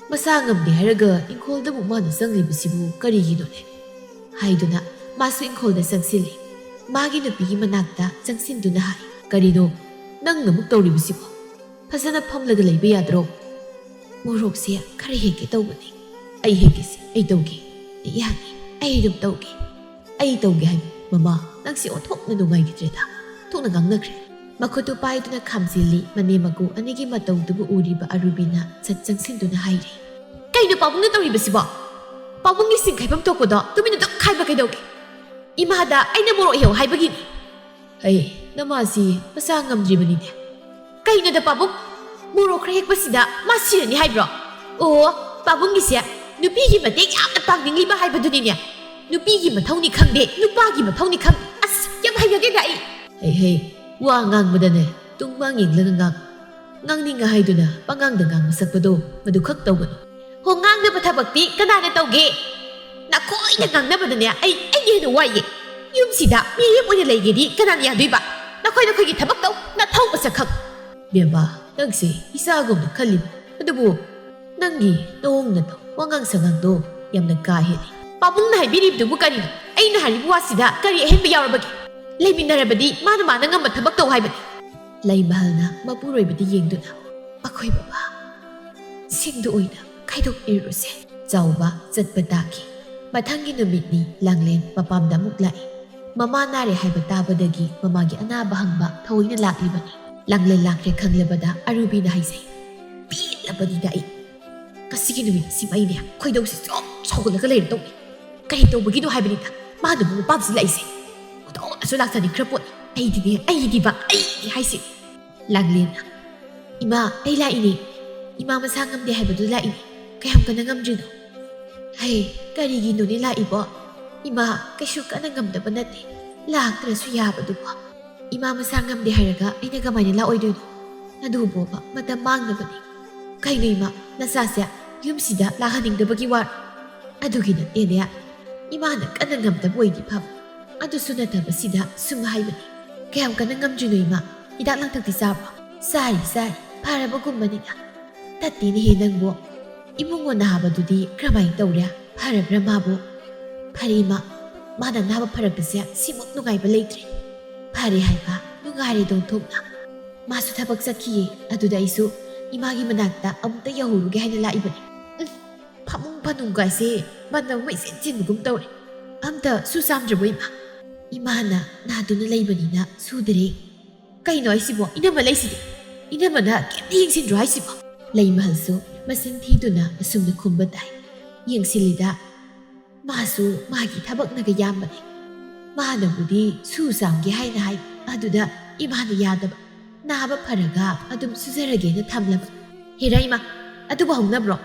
ꯃꯁꯥ ꯉꯝꯗꯦ ꯍꯥꯏꯔꯒ ꯏꯪꯈꯣꯜꯗꯕꯨ ꯃꯥꯅ ꯆꯪꯂꯤꯕꯁꯤꯕꯨ ꯀꯔꯤꯒꯤꯅꯣꯅꯦ?" ꯍꯥꯏꯗꯨꯅ ꯃꯥꯁꯨ ꯏꯪꯈꯣꯜꯗ ꯆꯪꯁꯤꯜꯂꯤ꯫ ꯃꯥꯒꯤ ꯅꯨꯄꯤꯒꯤ ꯃꯅꯥꯛꯇ ꯆꯪꯁꯤꯟꯗꯨꯅ ꯍꯥꯏ, "ꯀꯔꯤꯅꯣ ꯅꯪꯅ ꯑꯃꯨꯛ ꯇꯧꯔꯤꯕꯁꯤꯕꯣ? ꯐꯖꯅ ꯐꯝꯂꯒ ꯂꯩꯕ ꯌꯥꯗ꯭ꯔꯣ?" "ꯃꯣꯔꯣꯛꯁꯦ ꯈꯔ ꯍꯦꯛꯀꯦ ꯇꯧꯕꯅꯤ꯫" "ꯑꯩ ꯍꯦꯛꯀꯦꯁꯦ, ꯑꯩ ꯇꯧꯒꯦ꯫" "ꯌꯥꯅꯤ, ꯑꯩ ꯑꯗꯨꯝ ꯇꯧꯒꯦ꯫" "ꯑꯩ ꯇꯧꯒꯦ ꯍꯥꯏꯕ, ꯃꯃꯥ, ꯅꯪꯁꯦ ꯑꯣꯟꯊꯣꯛꯅ ꯅꯨꯡꯉꯥꯏꯈꯤꯗ꯭ꯔꯦꯗ꯫ ꯊꯣꯛꯅ ꯉꯥꯡꯅꯈ꯭ꯔꯦ꯫" ꯃꯈꯨꯠꯇꯨ ꯄꯥꯏꯗꯨꯅ ꯈꯥꯝꯖꯤꯜꯂꯤ꯫ ꯃꯅꯦꯝ ꯃꯀꯨ ꯑꯅꯤꯒꯤ ꯃꯇꯧꯗꯨꯕꯨ ꯎꯔꯤꯕ ꯑꯔꯨꯕꯤꯅ ꯁꯠ ꯆꯪꯁꯤꯟꯗꯨꯅ ꯍꯥꯏꯔꯤ, "ꯀꯩꯅꯣ ꯄꯥꯕꯨꯡꯅ ꯇꯧꯔꯤꯕꯁꯤꯕꯣ? ꯄꯥꯕꯨꯡꯒꯤ ꯁꯤꯡ ꯈꯥꯏꯐꯝ ꯊꯣꯛꯄꯗꯣ ꯇꯨꯃꯤꯟꯅ ꯑꯗꯨꯝ ꯈꯥꯏꯕ ꯀꯩꯗꯧꯒꯦ? ꯏꯃꯥꯗ ꯑꯩꯅ ꯃꯣꯔꯣꯛ ꯍꯦꯛꯎ ꯍꯥꯏꯕꯒꯤꯅꯤ꯫" "ꯑꯩ, ꯅꯃꯥꯁꯤ ꯃꯁꯥ ꯉꯝꯗ꯭ꯔꯤꯕꯅꯤꯅꯦ꯫" "ꯀꯩꯅꯣꯗ ꯄꯥꯕꯨꯡ? ꯃꯣꯔꯣꯛ ꯈꯔ ꯍꯦꯛꯄꯁꯤꯗ ꯃꯥ ꯁꯤꯔꯅꯤ ꯍꯥꯏꯕ꯭ꯔꯣ? ꯑꯣ, ꯄꯥꯕꯨꯡꯒꯤꯁꯦ ꯅꯨꯄꯤꯒꯤ ꯃꯇꯦꯡ ꯌꯥꯝꯅ ꯄꯥꯡꯅꯤꯡꯂꯤꯕ ꯍꯥꯏꯕꯗꯨꯅꯤꯅꯦ꯫ ꯅꯨꯄꯤꯒꯤ ꯃꯊꯧꯅꯤ ꯈꯪꯗꯦ, ꯅꯨꯄꯥꯒꯤ ꯃꯊꯧꯅꯤ ꯈꯪꯗꯦ꯫ ꯑꯁ, ꯌꯥꯝ ꯍꯩꯅꯗꯦꯗ ꯑꯩ꯫" "ꯍꯩ ꯍꯩ, ꯋꯥ ꯉꯥꯡꯕꯗꯅꯦ ꯇꯨꯡ ꯃꯥꯡ ꯌꯦꯡꯂꯒ ꯉꯥꯡ꯫ ꯉꯥꯡꯅꯤꯡꯉ ꯍꯥꯏꯗꯨꯅ ꯄꯉꯥꯡꯗ ꯉꯥꯡꯕ ꯁꯛꯄꯗꯣ ꯃꯗꯨꯈꯛ ꯇꯧꯒꯅꯨ꯫" "ꯍꯣ, ꯉꯥꯡꯗꯕ ꯊꯕꯛꯇꯤ ꯀꯅꯥꯅ ꯇꯧꯒꯦ? ꯅꯈꯣꯏꯅ ꯉꯥꯡꯅꯕꯗꯅꯦ ꯑꯩ, ꯑꯩꯅ ꯍꯦꯟꯅ ꯋꯥꯏꯌꯦ꯫ ꯌꯨꯝꯁꯤꯗ ꯃꯤꯔꯦꯞ ꯑꯣꯏꯅ ꯂꯩꯒꯦꯗꯤ ꯀꯅꯥꯅ ꯌꯥꯗꯣꯏꯕ? ꯅꯈꯣꯏ ꯅꯈꯣꯏꯒꯤ ꯊꯕꯛ ꯇꯧ, ꯅꯊꯧ ꯃꯁꯛ ꯈꯪ꯫" "ꯕꯦꯝꯃ, ꯅꯪꯁꯦ ꯏꯆꯥꯒꯨꯝꯅ ꯈꯜꯂꯤꯕ, ꯑꯗꯨꯕꯨ ꯅꯪꯒꯤ ꯅꯑꯣꯡ ꯅꯇꯧ, ꯋꯥꯉꯥꯡ ꯁꯉꯥꯡꯗꯣ ꯌꯥꯝꯅ ꯀꯥ ꯍꯦꯜꯂꯤ꯫" "ꯄꯥꯕꯨꯡꯅ ꯍꯥꯏꯕꯤꯔꯤꯕꯗꯨꯕꯨ ꯀꯔꯤꯅꯣ? ꯑꯩꯅ ꯍꯥꯏꯔꯤꯕ ꯋꯥꯁꯤꯗ ꯀꯔꯤ ꯑꯍꯦꯟꯕ ꯌꯥꯎꯔꯕꯒꯦ? ꯂꯩꯃꯤꯟꯅꯔꯕꯗꯤ ꯃꯥꯅ ꯃꯥꯅ ꯉꯝꯕ ꯊꯕꯛ ꯇꯧ ꯍꯥꯏꯕꯅꯤ꯫" ꯂꯩꯃꯍꯜꯅ ꯃꯄꯨꯔꯣꯏꯕꯗ ꯌꯦꯡꯗꯨꯅ, "ꯑꯩꯈꯣꯏ ꯕꯕꯥ, ꯁꯤꯡꯗ ꯑꯣꯏꯅ ꯈꯥꯏꯗꯣꯛꯄꯤꯔꯨꯔꯁꯦ꯫ ꯆꯥꯎꯕ ꯆꯠꯄ ꯇꯥꯈꯤ꯫ ꯃꯊꯪꯒꯤ ꯅꯨꯃꯤꯠꯅꯤ ꯂꯥꯡꯂꯦꯟ ꯃꯄꯥꯝꯗ ꯑꯃꯨꯛ ꯂꯥꯛꯏ꯫ ꯃꯃꯥ ꯅꯥꯔꯦ ꯍꯥꯏꯕ ꯇꯥꯕꯗꯒꯤ ꯃꯃꯥꯒꯤ ꯑꯅꯥꯕ ꯍꯪꯕ ꯊꯑꯣꯏꯅ ꯂꯥꯛꯂꯤꯕꯅꯤ꯫ ꯂꯥꯡꯂꯦꯟ ꯂꯥꯛꯈ꯭ꯔꯦ ꯈꯪꯂꯕꯗ ꯑꯔꯨꯕꯤꯅ ꯍꯥꯏꯖꯩ, "ꯄꯦꯜꯂꯕꯅꯤꯗ ꯑꯩ꯫ ꯉꯁꯤꯒꯤ ꯅꯨꯃꯤꯠꯁꯤꯃ ꯑꯩꯅꯦ ꯈꯣꯏꯗꯧꯁꯤ ꯁꯨꯝ ꯁꯥꯎꯒꯠꯂꯒ ꯂꯩꯔꯗꯧꯅꯤ꯫ ꯀꯔꯤ ꯇꯧꯕꯒꯤꯅꯣ ꯍꯥꯏꯕꯅꯤꯗ ꯃꯥꯅ ꯑꯃꯨꯛ ꯃꯄꯥꯝꯁꯤ ꯂꯥꯛꯏꯁꯦ? ꯈꯨꯗꯣꯡ ꯑꯁꯨ ꯂꯥꯛꯆꯅꯤꯡꯈ꯭ꯔ ꯄꯣꯠꯅꯤ꯫ ꯑꯩꯗꯤꯅꯦ, ꯑꯩꯗꯤꯕ, ꯑꯩꯗꯤ ꯍꯥꯏꯁꯤ"꯫ ꯂꯥꯡꯂꯦꯟꯅ, "ꯏꯃꯥ, ꯑꯩ ꯂꯥꯛꯏꯅꯦ꯫ ꯏꯃꯥ ꯃꯁꯥ ꯉꯝꯗꯦ ꯍꯥꯏꯕꯗꯨ ꯂꯥꯛꯏꯅꯦ꯫ ꯀꯌꯥꯝ ꯀꯟꯅ ꯉꯝꯗ꯭ꯔꯤꯅꯣ?" "ꯍꯩ, ꯀꯔꯤꯒꯤꯅꯣꯅꯦ ꯂꯥꯛꯏꯕꯣ? ꯏꯃꯥ ꯀꯩꯁꯨ ꯀꯟꯅ ꯉꯝꯗꯕ ꯅꯠꯇꯦ꯫ ꯂꯥꯛꯇ꯭ꯔꯁꯨ ꯌꯥꯕꯗꯨꯕꯨ꯫ ꯏꯃꯥ ꯃꯁꯥ ꯉꯝꯗꯦ ꯍꯥꯏꯔꯒ ꯑꯩꯅ ꯀꯃꯥꯏꯅ ꯂꯥꯛꯑꯣꯏꯗꯣꯏꯅꯣ? ꯑꯗꯨꯕꯨꯕ ꯃꯇꯝ ꯃꯥꯡꯅꯕꯅꯤ꯫ ꯀꯩꯅꯣ ꯏꯃꯥ, ꯅꯆꯥꯁꯦ ꯌꯨꯝꯁꯤꯗ ꯂꯥꯛꯍꯟꯅꯤꯡꯗꯕꯒꯤ ꯋꯥꯔꯣ?" "ꯑꯗꯨꯒꯤ ꯅꯠꯇꯦꯅꯦ꯫ ꯏꯃꯥꯅ ꯀꯟꯅ ꯉꯝꯗꯕ ꯑꯣꯏꯗꯤ ꯐꯕ꯫ ꯑꯗꯨꯁꯨ ꯅꯠꯇꯕꯁꯤꯗ ꯁꯨꯝ ꯍꯥꯏꯕꯅꯤ꯫ ꯀꯌꯥꯝ ꯀꯟꯅ ꯉꯝꯗ꯭ꯔꯤꯅꯣ ꯏꯃꯥ? ꯍꯤꯗꯥꯛ ꯂꯥꯡꯊꯛꯇꯤ ꯆꯥꯕ꯭ꯔꯣ?" "ꯆꯥꯔꯤ, ꯆꯥꯔꯤ꯫ ꯐꯔꯕꯒꯨꯝꯕꯅꯤꯗ"꯫ "ꯇꯠꯇꯦꯅꯦꯍꯦ ꯅꯪꯕꯨ꯫ ꯏꯕꯨꯡꯉꯣ ꯅꯥꯕꯗꯨꯗꯤ ꯀꯔꯝꯍꯥꯏꯅ ꯇꯧꯔꯦ? ꯐꯔꯕ꯭ꯔꯥ ꯃꯥꯕꯨ?" "ꯐꯔꯦ ꯏꯃꯥ꯫ ꯃꯥꯅ ꯅꯥꯕ ꯐꯔꯛꯄꯁꯦ ꯁꯤꯃꯨꯛ ꯅꯨꯡꯉꯥꯏꯕ ꯂꯩꯇ꯭ꯔꯦ꯫ ꯐꯔꯦ ꯍꯥꯏꯕ ꯅꯨꯡꯉꯥꯏꯔꯦꯗ ꯑꯣꯟꯊꯣꯛꯅ꯫ ꯃꯥꯁꯨ ꯊꯕꯛ ꯆꯠꯈꯤꯌꯦ꯫ ꯑꯗꯨꯗ ꯑꯩꯁꯨ ꯏꯃꯥꯒꯤ ꯃꯅꯥꯛꯇ ꯑꯃꯨꯛꯇ ꯌꯧꯍꯧꯔꯨꯒꯦ ꯍꯥꯏꯅ ꯂꯥꯛꯏꯕꯅꯤ꯫ ꯎꯝ, ꯐꯃꯨꯡ ꯐꯅꯨꯡꯒꯥꯏꯁꯦ ꯃꯅꯝ ꯑꯃ ꯏꯆꯦꯟ ꯆꯦꯟꯕꯒꯨꯝ ꯇꯧꯔꯦ꯫ ꯑꯝꯇ ꯁꯨ ꯆꯥꯝꯗ꯭ꯔꯕꯣ ꯏꯃꯥ?" "ꯏꯃꯥꯅ ꯅꯥꯗꯨꯅ ꯂꯩꯕꯅꯤꯅ ꯁꯨꯗꯔꯦ"꯫ "ꯀꯩꯅꯣ ꯍꯥꯏꯁꯤꯕꯣ? ꯏꯅꯝꯃ ꯂꯩꯁꯤꯗꯤ꯫ ꯏꯅꯝꯃꯅ ꯀꯩꯝꯇ ꯌꯦꯡꯁꯤꯟꯗ꯭ꯔꯣ ꯍꯥꯏꯁꯤꯕꯣ?" ꯂꯩꯃꯍꯜꯁꯨ ꯃꯆꯤꯟ ꯊꯤꯗꯨꯅ ꯑꯁꯨꯝꯅ ꯈꯨꯝꯕ ꯇꯥꯏ꯫ "ꯌꯦꯡꯁꯤꯜꯂꯤꯗ꯫ ꯃꯥꯁꯨ ꯃꯥꯒꯤ ꯊꯕꯛꯅꯒ ꯌꯥꯝꯕꯅꯦ꯫ ꯃꯥꯅꯕꯨꯗꯤ ꯁꯨ ꯆꯥꯝꯒꯦ ꯍꯥꯏꯅ ꯍꯥꯏ, ꯑꯗꯨꯗ ꯏꯃꯥꯅ ꯌꯥꯗꯕ꯫ ꯅꯥꯕ ꯐꯔꯒ ꯑꯗꯨꯝ ꯁꯨꯖꯔꯒꯦꯅ ꯊꯝꯂꯕ꯫ ꯍꯦꯔꯥ ꯏꯃꯥ, ꯑꯗꯨꯕꯨ ꯍꯧꯅꯕ꯭ꯔꯣ?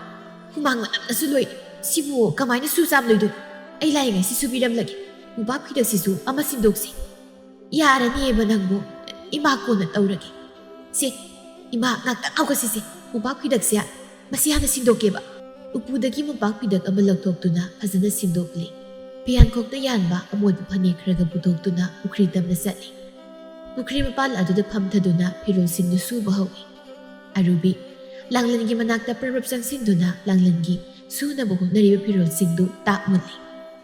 ꯍꯨꯃꯥꯡ ꯃꯅꯝꯅꯁꯨ ꯂꯣꯏꯔꯦ꯫ ꯁꯤꯕꯨ ꯀꯃꯥꯏꯅ ꯁꯨ ꯆꯥꯝꯂꯣꯏꯗꯣꯏꯅꯣ? ꯑꯩ ꯂꯥꯏꯔꯤꯉꯩꯁꯤ ꯁꯨꯕꯤꯔꯝꯂꯒꯦ꯫ ꯃꯣꯝꯄꯥꯛ ꯐꯤꯗꯛꯁꯤꯁꯨ ꯑꯃ ꯁꯤꯟꯗꯣꯛꯁꯤ"꯫ "ꯌꯥꯔꯅꯤꯕ ꯅꯪꯕꯨ꯫ ꯏꯃꯥ ꯀꯣꯟꯅ ꯇꯧꯔꯒꯦ꯫ ꯁꯦ, ꯏꯃꯥ, ꯉꯥꯛꯇꯪ ꯉꯥꯎꯈꯠꯁꯤꯁꯦ꯫ ꯃꯣꯝꯄꯥꯛ ꯐꯤꯗꯛꯁꯦ ꯃꯁꯤ ꯍꯥꯟꯅ ꯁꯤꯟꯗꯣꯛꯀꯦꯕ"꯫ ꯎꯄꯨꯗꯒꯤ ꯃꯣꯝꯄꯥꯛ ꯐꯤꯗꯛ ꯑꯃ ꯂꯧꯊꯣꯛꯇꯨꯅ ꯐꯖꯅ ꯁꯤꯟꯗꯣꯛꯂꯤ꯫ ꯐꯤꯌꯥꯟꯈꯣꯛꯇ ꯌꯥꯟꯕ ꯑꯃꯣꯠꯄ ꯐꯅꯦꯛ ꯈꯔꯒ ꯄꯨꯊꯣꯛꯇꯨꯅ ꯄꯨꯈ꯭ꯔꯤ ꯇꯝꯅ ꯆꯠꯂꯤ꯫ ꯄꯨꯈ꯭ꯔꯤ ꯃꯄꯥꯜ ꯑꯗꯨꯗ ꯐꯝꯊꯗꯨꯅ ꯐꯤꯔꯣꯜꯁꯤꯡꯗꯨ ꯁꯨꯕ ꯍꯧꯏ꯫ ꯑꯔꯨꯕꯤ ꯂꯥꯡꯂꯦꯟꯒꯤ ꯃꯅꯥꯛꯇ ꯄ꯭ꯔꯞ ꯄ꯭ꯔꯞ ꯆꯪꯁꯤꯟꯗꯨꯅ ꯂꯥꯡꯂꯦꯟꯒꯤ ꯁꯨꯅꯕ ꯍꯣꯠꯅꯔꯤꯕ ꯐꯤꯔꯣꯜꯁꯤꯡꯗꯨ ꯇꯥꯛ ꯃꯨꯜꯂꯤ꯫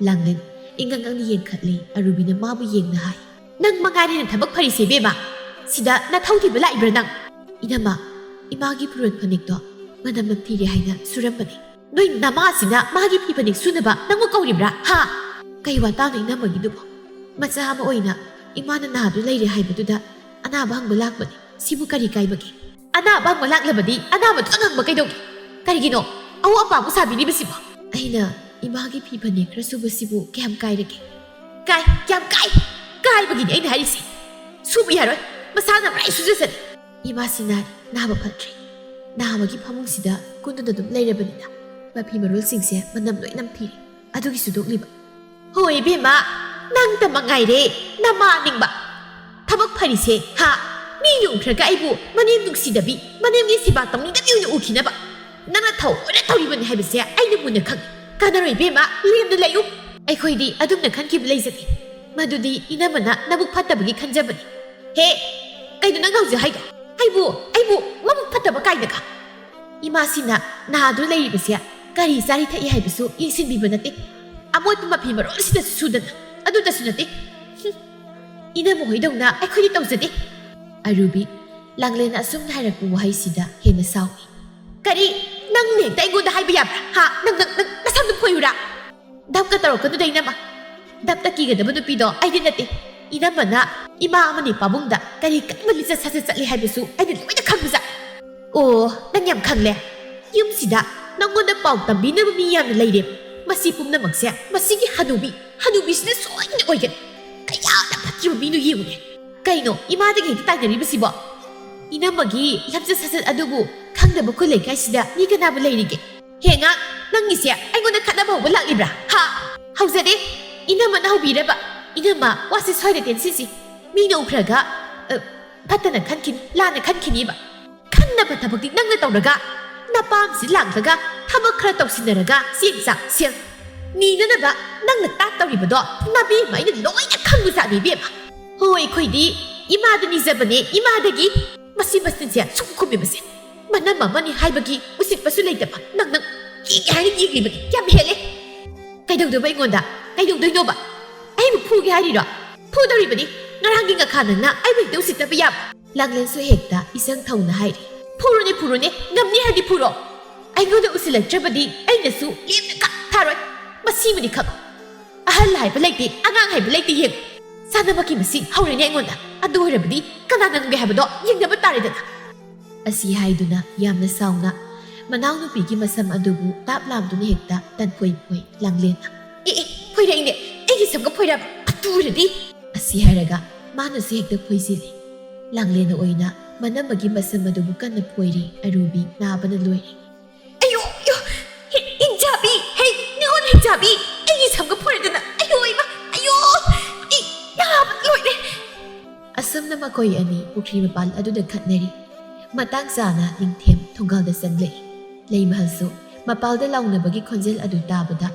ꯂꯥꯡꯂꯦꯟ ꯏꯪꯉꯪ ꯉꯪꯅ ꯌꯦꯡꯈꯠꯂꯤ꯫ ꯑꯔꯨꯕꯤꯅ ꯃꯥꯕꯨ ꯌꯦꯡꯅ ꯍꯥꯏ, "ꯅꯪ ꯃꯉꯥꯏꯔꯦꯅ ꯊꯕꯛ ꯐꯔꯤꯁꯦ ꯏꯕꯦꯝꯃ꯫ ꯁꯤꯗ ꯅꯊꯧ ꯊꯤꯕ ꯂꯥꯛꯏꯕ꯭ꯔꯥ ꯅꯪ?" "ꯏꯅꯝꯃ, ꯏꯃꯥꯒꯤ ꯐꯤꯔꯣꯜ ꯐꯅꯦꯛꯇꯣ ꯃꯅꯝ ꯅꯝꯊꯤꯔꯦ ꯍꯥꯏꯅ ꯁꯨꯔꯝꯕꯅꯤ꯫ ꯅꯣꯏ ꯅꯃꯥꯁꯤꯅ ꯃꯥꯒꯤ ꯐꯤ ꯐꯅꯦꯛ ꯁꯨꯅꯕ ꯅꯪꯕꯨ ꯀꯧꯔꯤꯕ꯭ꯔꯥ? ꯍꯥ? ꯀꯩ ꯋꯥꯇꯥꯅꯣ ꯏꯅꯝꯃꯒꯤꯗꯨꯕꯣ? ꯃꯆꯥ ꯑꯃ ꯑꯣꯏꯅ ꯏꯃꯥꯅ ꯅꯥꯗꯨ ꯂꯩꯔꯦ ꯍꯥꯏꯕꯗꯨꯗ ꯑꯅꯥꯕ ꯍꯪꯕ ꯂꯥꯛꯄꯅꯤ꯫ ꯁꯤꯕꯨ ꯀꯔꯤ ꯀꯥꯏꯕꯒꯦ? ꯑꯅꯥꯕ ꯍꯪꯕ ꯂꯥꯛꯂꯕꯗꯤ ꯑꯅꯥꯕꯗꯨꯗꯪ ꯍꯪꯕ ꯀꯩꯗꯧꯒꯦ? ꯀꯔꯤꯒꯤꯅꯣ ꯑꯋꯣꯛ ꯑꯄꯥꯕꯨ ꯁꯥꯕꯤꯔꯤꯕꯁꯤꯕꯣ? ꯑꯩꯅ ꯏꯃꯥꯒꯤ ꯐꯤ ꯐꯅꯦꯛ ꯈꯔ ꯁꯨꯕꯁꯤꯕꯨ ꯀꯌꯥꯝ ꯀꯥꯏꯔꯒꯦ? ꯀꯥꯏ, ꯀꯌꯥꯝ ꯀꯥꯏ? ꯀꯥꯏꯕꯒꯤꯅꯤ ꯑꯩꯅ ꯍꯥꯏꯔꯤꯁꯦ꯫ ꯁꯨꯕ ꯌꯥꯔꯣꯏ, ꯃꯁꯥꯅ ꯃꯔꯥꯏ ꯁꯨꯖꯁꯅꯤ꯫ ꯏꯃꯥꯁꯤ ꯅꯥꯔꯤ, ꯅꯥꯕ ꯐꯠꯇ꯭ꯔꯤ꯫ ꯅꯥꯕꯒꯤ ꯐꯃꯨꯡꯁꯤꯗ ꯀꯨꯟꯗꯨꯅ ꯑꯗꯨꯝ ꯂꯩꯔꯕꯅꯤꯅ ꯃꯐꯤ ꯃꯔꯣꯜꯁꯤꯡꯁꯦ ꯃꯅꯝ ꯂꯣꯏ ꯅꯝꯊꯤꯔꯦ꯫ ꯑꯗꯨꯒꯤ ꯁꯨꯗꯣꯛꯂꯤꯕ꯫ ꯍꯣꯏ ꯏꯕꯦꯝꯃ, ꯅꯪꯇ ꯃꯉꯥꯏꯔꯦ ꯅꯃꯥ ꯅꯤꯡꯕ꯫ ꯊꯕꯛ ꯐꯔꯤꯁꯦ, ꯍꯥ? ꯃꯤꯅ ꯎꯈ꯭ꯔꯒ ꯑꯩꯕꯨ ꯃꯅꯦꯝ ꯅꯨꯡꯁꯤꯗꯕꯤ, ꯃꯅꯦꯝꯒꯤ ꯁꯦꯕꯥ ꯇꯧꯅꯤꯡꯗꯕꯤ ꯑꯣꯏꯅ ꯎꯈꯤꯅꯕ꯫ ꯅꯪꯅ ꯊꯑꯣꯏꯅ ꯇꯧꯔꯤꯕꯅꯤ ꯍꯥꯏꯕꯁꯦ ꯑꯩꯅ ꯃꯨꯟꯅ ꯈꯪꯏ꯫ ꯀꯥꯟꯅꯔꯣꯏ ꯏꯕꯦꯝꯃ, ꯂꯦꯝꯅ ꯂꯩꯌꯨ꯫ ꯑꯩꯈꯣꯏꯗꯤ ꯑꯗꯨꯝꯅ ꯈꯟꯈꯤꯕ ꯂꯩꯖꯗꯦ꯫ ꯃꯗꯨꯗꯤ ꯏꯅꯝꯃꯅ ꯅꯕꯨꯛ ꯐꯠꯇꯕꯒꯤ ꯈꯟꯖꯕꯅꯤ꯫ ꯍꯦ, ꯀꯩꯅꯣ ꯅꯪꯅ ꯍꯧꯖꯤꯛ ꯍꯥꯏꯗꯣ? ꯑꯩꯕꯨ, ꯑꯩꯕꯨ ꯃꯕꯨꯛ ꯐꯠꯇꯕ ꯀꯥꯏꯅꯒ? ꯏꯃꯥꯁꯤꯅ ꯅꯥꯗꯨꯅ ꯂꯩꯔꯤꯕꯁꯦ ꯀꯔꯤ ꯆꯥꯔꯤ ꯊꯛꯏ ꯍꯥꯏꯕꯁꯨ ꯌꯦꯡꯁꯤꯟꯕꯤꯕ ꯅꯠꯇꯦ꯫ ꯑꯃꯣꯠꯄ ꯃꯐꯤ ꯃꯔꯣꯜꯁꯤꯗꯁꯨ ꯁꯨꯗꯅ꯫ ꯑꯗꯨꯗꯁꯨ ꯅꯠꯇꯦ꯫ ꯍꯨꯝ꯫ ꯏꯅꯝꯃ ꯍꯣꯏꯗꯧꯅ ꯑꯩꯈꯣꯏꯗꯤ ꯇꯧꯖꯗꯦ꯫ ꯑꯔꯨꯕꯤ, ꯂꯥꯡꯂꯦꯟꯅ ꯑꯁꯨꯝꯅ ꯍꯥꯏꯔꯛꯄ ꯋꯥꯍꯩꯁꯤꯗ ꯍꯦꯟꯅ ꯁꯥꯎꯏ꯫ ꯀꯔꯤ? ꯅꯪꯅ ꯍꯦꯛꯇ ꯑꯩꯉꯣꯟꯗ ꯍꯥꯏꯕ ꯌꯥꯕ꯭ꯔꯥ? ꯍꯥ? ꯅꯪ, ꯅꯪ, ꯅꯪ ꯅꯁꯝꯗꯨ ꯐꯣꯏꯌꯨꯔꯥ? ꯙꯞꯀ ꯇꯧꯔꯛꯀꯅꯨꯗ ꯏꯅꯝꯃ꯫ ꯙꯞꯇ ꯀꯤꯒꯗꯕ ꯅꯨꯄꯤꯗꯣ ꯑꯩꯗꯤ ꯅꯠꯇꯦ꯫ ꯏꯅꯝꯃꯅ ꯏꯃꯥ ꯑꯃꯅꯤ ꯄꯥꯕꯨꯡꯗ ꯀꯔꯤ ꯀꯔꯝꯕ ꯂꯤꯆꯠ ꯁꯥꯖꯠ ꯆꯠꯂꯤ ꯍꯥꯏꯕꯁꯨ ꯑꯩꯅ ꯂꯣꯏꯅ ꯈꯪꯕꯖꯥꯠꯅꯤ꯫ ꯑꯣ, ꯅꯪ ꯌꯥꯝ ꯈꯪꯂꯦ꯫ ꯌꯨꯝꯁꯤꯗ ꯅꯪꯉꯣꯟꯗ ꯄꯥꯎ ꯇꯝꯕꯤꯅꯕ ꯃꯤ ꯌꯥꯝꯅ ꯂꯩꯔꯦ꯫ ꯃꯁꯤ ꯄꯨꯝꯅꯃꯛꯁꯦ ꯃꯁꯤꯒꯤ ꯍꯅꯨꯕꯤ, ꯍꯅꯨꯕꯤꯁꯤꯅ ꯁꯣꯏꯗꯅ ꯑꯣꯏꯒꯅꯤ꯫ ꯀꯌꯥꯗ ꯐꯠꯇ꯭ꯔꯤꯕ ꯃꯤꯅꯣ ꯌꯦꯡꯉꯨꯅꯦ꯫ ꯀꯩꯅꯣ ꯏꯃꯥꯗꯒꯤ ꯍꯦꯛꯇ ꯇꯥꯏꯅꯔꯤꯕꯁꯤꯕꯣ? ꯏꯅꯝꯃꯒꯤ ꯂꯝꯆꯠ ꯁꯥꯖꯠ ꯑꯗꯨꯕꯨ ꯈꯪꯗꯕ ꯑꯩꯈꯣꯏ ꯂꯩꯀꯥꯏꯁꯤꯗ ꯃꯤ ꯀꯅꯥꯕꯨ ꯂꯩꯔꯤꯒꯦ? ꯍꯦ ꯉꯥꯛ, ꯅꯪꯒꯤꯁꯦ ꯑꯩꯉꯣꯟꯗ ꯈꯠꯅꯕ ꯍꯧꯕ ꯂꯥꯛꯂꯤꯕ꯭ꯔꯥ? ꯍꯥ? ꯍꯧꯖꯗꯦ꯫ ꯏꯅꯝꯃꯅ ꯍꯧꯕꯤꯔꯕ? ꯏꯅꯝꯃ, ꯋꯥꯁꯦ ꯁ꯭ꯋꯥꯏꯗ ꯇꯦꯟꯁꯤꯁꯤ꯫ ꯃꯤꯅ ꯎꯈ꯭ꯔꯒ, ꯑ, ꯐꯠꯇꯅ ꯈꯟꯈꯤꯅꯤ, ꯂꯥꯟꯅ ꯈꯟꯈꯤꯅꯤꯕ꯫ ꯈꯟꯅꯕ ꯊꯕꯛꯇꯤ ꯅꯪꯅ ꯇꯧꯔꯒ, ꯅꯄꯥꯝꯁꯤ ꯂꯥꯛꯂꯒ ꯊꯕꯛ ꯈꯔ ꯇꯧꯁꯤꯟꯅꯔꯒ ꯆꯦꯡ ꯆꯥꯛ ꯁꯦꯜ ꯅꯤꯅꯅꯕ ꯅꯪꯅ ꯇꯥꯛ ꯇꯧꯔꯤꯕꯗꯣ ꯅꯕꯦꯝꯃ ꯑꯩꯅ ꯂꯣꯏꯅ ꯈꯪꯕꯖꯥꯠꯅꯤ ꯏꯕꯦꯝꯃ꯫ ꯍꯣꯏ, ꯑꯩꯈꯣꯏꯗꯤ ꯏꯃꯥꯗ ꯅꯤꯖꯕꯅꯦ, ꯏꯃꯥꯗꯒꯤ꯫ ꯃꯁꯤ ꯃꯆꯤꯟꯁꯦ ꯁꯨꯝ ꯈꯨꯝꯃꯤꯕꯁꯦ ꯃꯅꯝ ꯑꯃꯅꯤ ꯍꯥꯏꯕꯒꯤ ꯎꯁꯤꯠꯄꯁꯨ ꯂꯩꯇꯕ꯫ ꯅꯪ, ꯅꯪ ꯌꯦꯡꯒꯦ ꯍꯥꯏꯅ ꯌꯦꯡꯂꯤꯕꯅꯤ꯫ ꯌꯥꯝ ꯍꯦꯜꯂꯦ꯫ ꯀꯩꯗꯧꯗꯣꯏꯕ ꯑꯩꯉꯣꯟꯗ? ꯀꯩꯗꯧꯗꯣꯏꯅꯣꯕ? ꯑꯩꯕꯨ ꯐꯨꯒꯦ ꯍꯥꯏꯔꯤꯔꯣ? ꯐꯨꯗꯧꯔꯤꯕꯅꯤ꯫ ꯉꯔꯥꯡꯒꯤ ꯉꯈꯥ ꯅꯪꯅ ꯑꯩꯕꯨ ꯍꯦꯛꯇ ꯎꯁꯤꯠꯇꯕ ꯌꯥꯕ? ꯂꯥꯡꯂꯦꯟꯁꯨ ꯍꯦꯛꯇ ꯏꯆꯪ ꯊꯧꯅ ꯍꯥꯏꯔꯤ꯫ ꯐꯨꯔꯨꯅꯦ, ꯐꯨꯔꯨꯅꯦ, ꯉꯝꯅꯤ ꯍꯥꯏꯗꯤ ꯐꯨꯔꯣ꯫ ꯑꯩꯉꯣꯟꯗ ꯎꯁꯤꯜꯂꯛꯇ꯭ꯔꯕꯗꯤ ꯑꯩꯅꯁꯨ ꯂꯦꯝꯅ ꯀꯠ ꯊꯥꯔꯣꯏ꯫ ꯃꯁꯤꯃꯗꯤ ꯈꯪꯉꯨ, ꯑꯍꯜ ꯍꯥꯏꯕ ꯂꯩꯇꯦ, ꯑꯉꯥꯡ ꯍꯥꯏꯕ ꯂꯩꯇꯦ꯫ ꯌꯦꯡꯉꯨ, ꯆꯥꯟꯅꯕꯒꯤ ꯃꯁꯤꯡ ꯍꯧꯔꯦꯅꯦ ꯑꯩꯉꯣꯟꯗ꯫ ꯑꯗꯨ ꯑꯣꯏꯔꯕꯗꯤ ꯀꯅꯥꯅ ꯉꯝꯒꯦ ꯍꯥꯏꯕꯗꯣ ꯌꯦꯡꯅꯕ ꯇꯥꯔꯦꯗꯅ꯫ ꯑꯁꯤ ꯍꯥꯏꯗꯨꯅ ꯌꯥꯝꯅ ꯁꯥꯎꯅ ꯃꯅꯥꯎꯅꯨꯄꯤꯒꯤ ꯃꯁꯝ ꯑꯗꯨꯕꯨ ꯇꯥꯞ ꯂꯥꯝꯗꯨꯅ ꯍꯦꯛꯇ ꯇꯟꯐꯣꯏ ꯐꯣꯏ ꯂꯥꯡꯂꯦꯟꯅ꯫ "ꯑꯦ, ꯑꯦ, ꯐꯣꯏꯔꯛꯏꯅꯦ, ꯑꯩꯒꯤ ꯁꯝꯒ ꯐꯣꯏꯔꯛꯑꯕ, ꯑꯗꯨ ꯑꯣꯏꯔꯗꯤ!" ꯑꯁꯤ ꯍꯥꯏꯔꯒ ꯃꯥꯅꯁꯨ ꯍꯦꯛꯇ ꯐꯣꯏꯖꯤꯜꯂꯤ꯫ ꯂꯥꯡꯂꯦꯟꯅ ꯑꯣꯏꯅ ꯃꯅꯝꯃꯒꯤ ꯃꯁꯝ ꯑꯗꯨꯕꯨ ꯀꯟꯅ ꯐꯣꯏꯔꯤ꯫ ꯑꯔꯨꯕꯤ ꯅꯥꯕꯅ ꯂꯣꯏꯔꯦ꯫ "ꯑꯌꯣ, ꯑꯌꯣ, ꯍꯦ, ꯍꯤꯡꯆꯥꯕꯤ, ꯍꯦ, ꯅꯤꯉꯣꯜ ꯍꯤꯡꯆꯥꯕꯤ, ꯑꯩꯒꯤ ꯁꯝꯒ ꯐꯣꯏꯔꯗꯅ, ꯑꯌꯣ, ꯏꯃꯥ, ꯑꯌꯣ, ꯑꯩ ꯅꯥꯕꯅ ꯂꯣꯏꯔꯦ!" ꯑꯁꯨꯝꯅ ꯃꯈꯣꯏ ꯑꯅꯤ ꯄꯨꯈ꯭ꯔꯤ ꯃꯄꯥꯜ ꯑꯗꯨꯗ ꯈꯠꯅꯔꯤ꯫ ꯃꯇꯥꯡ ꯆꯥꯅ ꯅꯤꯡꯊꯦꯝ ꯊꯣꯡꯒꯥꯜꯗ ꯆꯪꯂꯛꯏ꯫ ꯂꯩꯃꯍꯜꯁꯨ ꯃꯄꯥꯜꯗ ꯂꯥꯎꯅꯕꯒꯤ ꯈꯣꯟꯖꯦꯜ ꯑꯗꯨ ꯇꯥꯕꯗ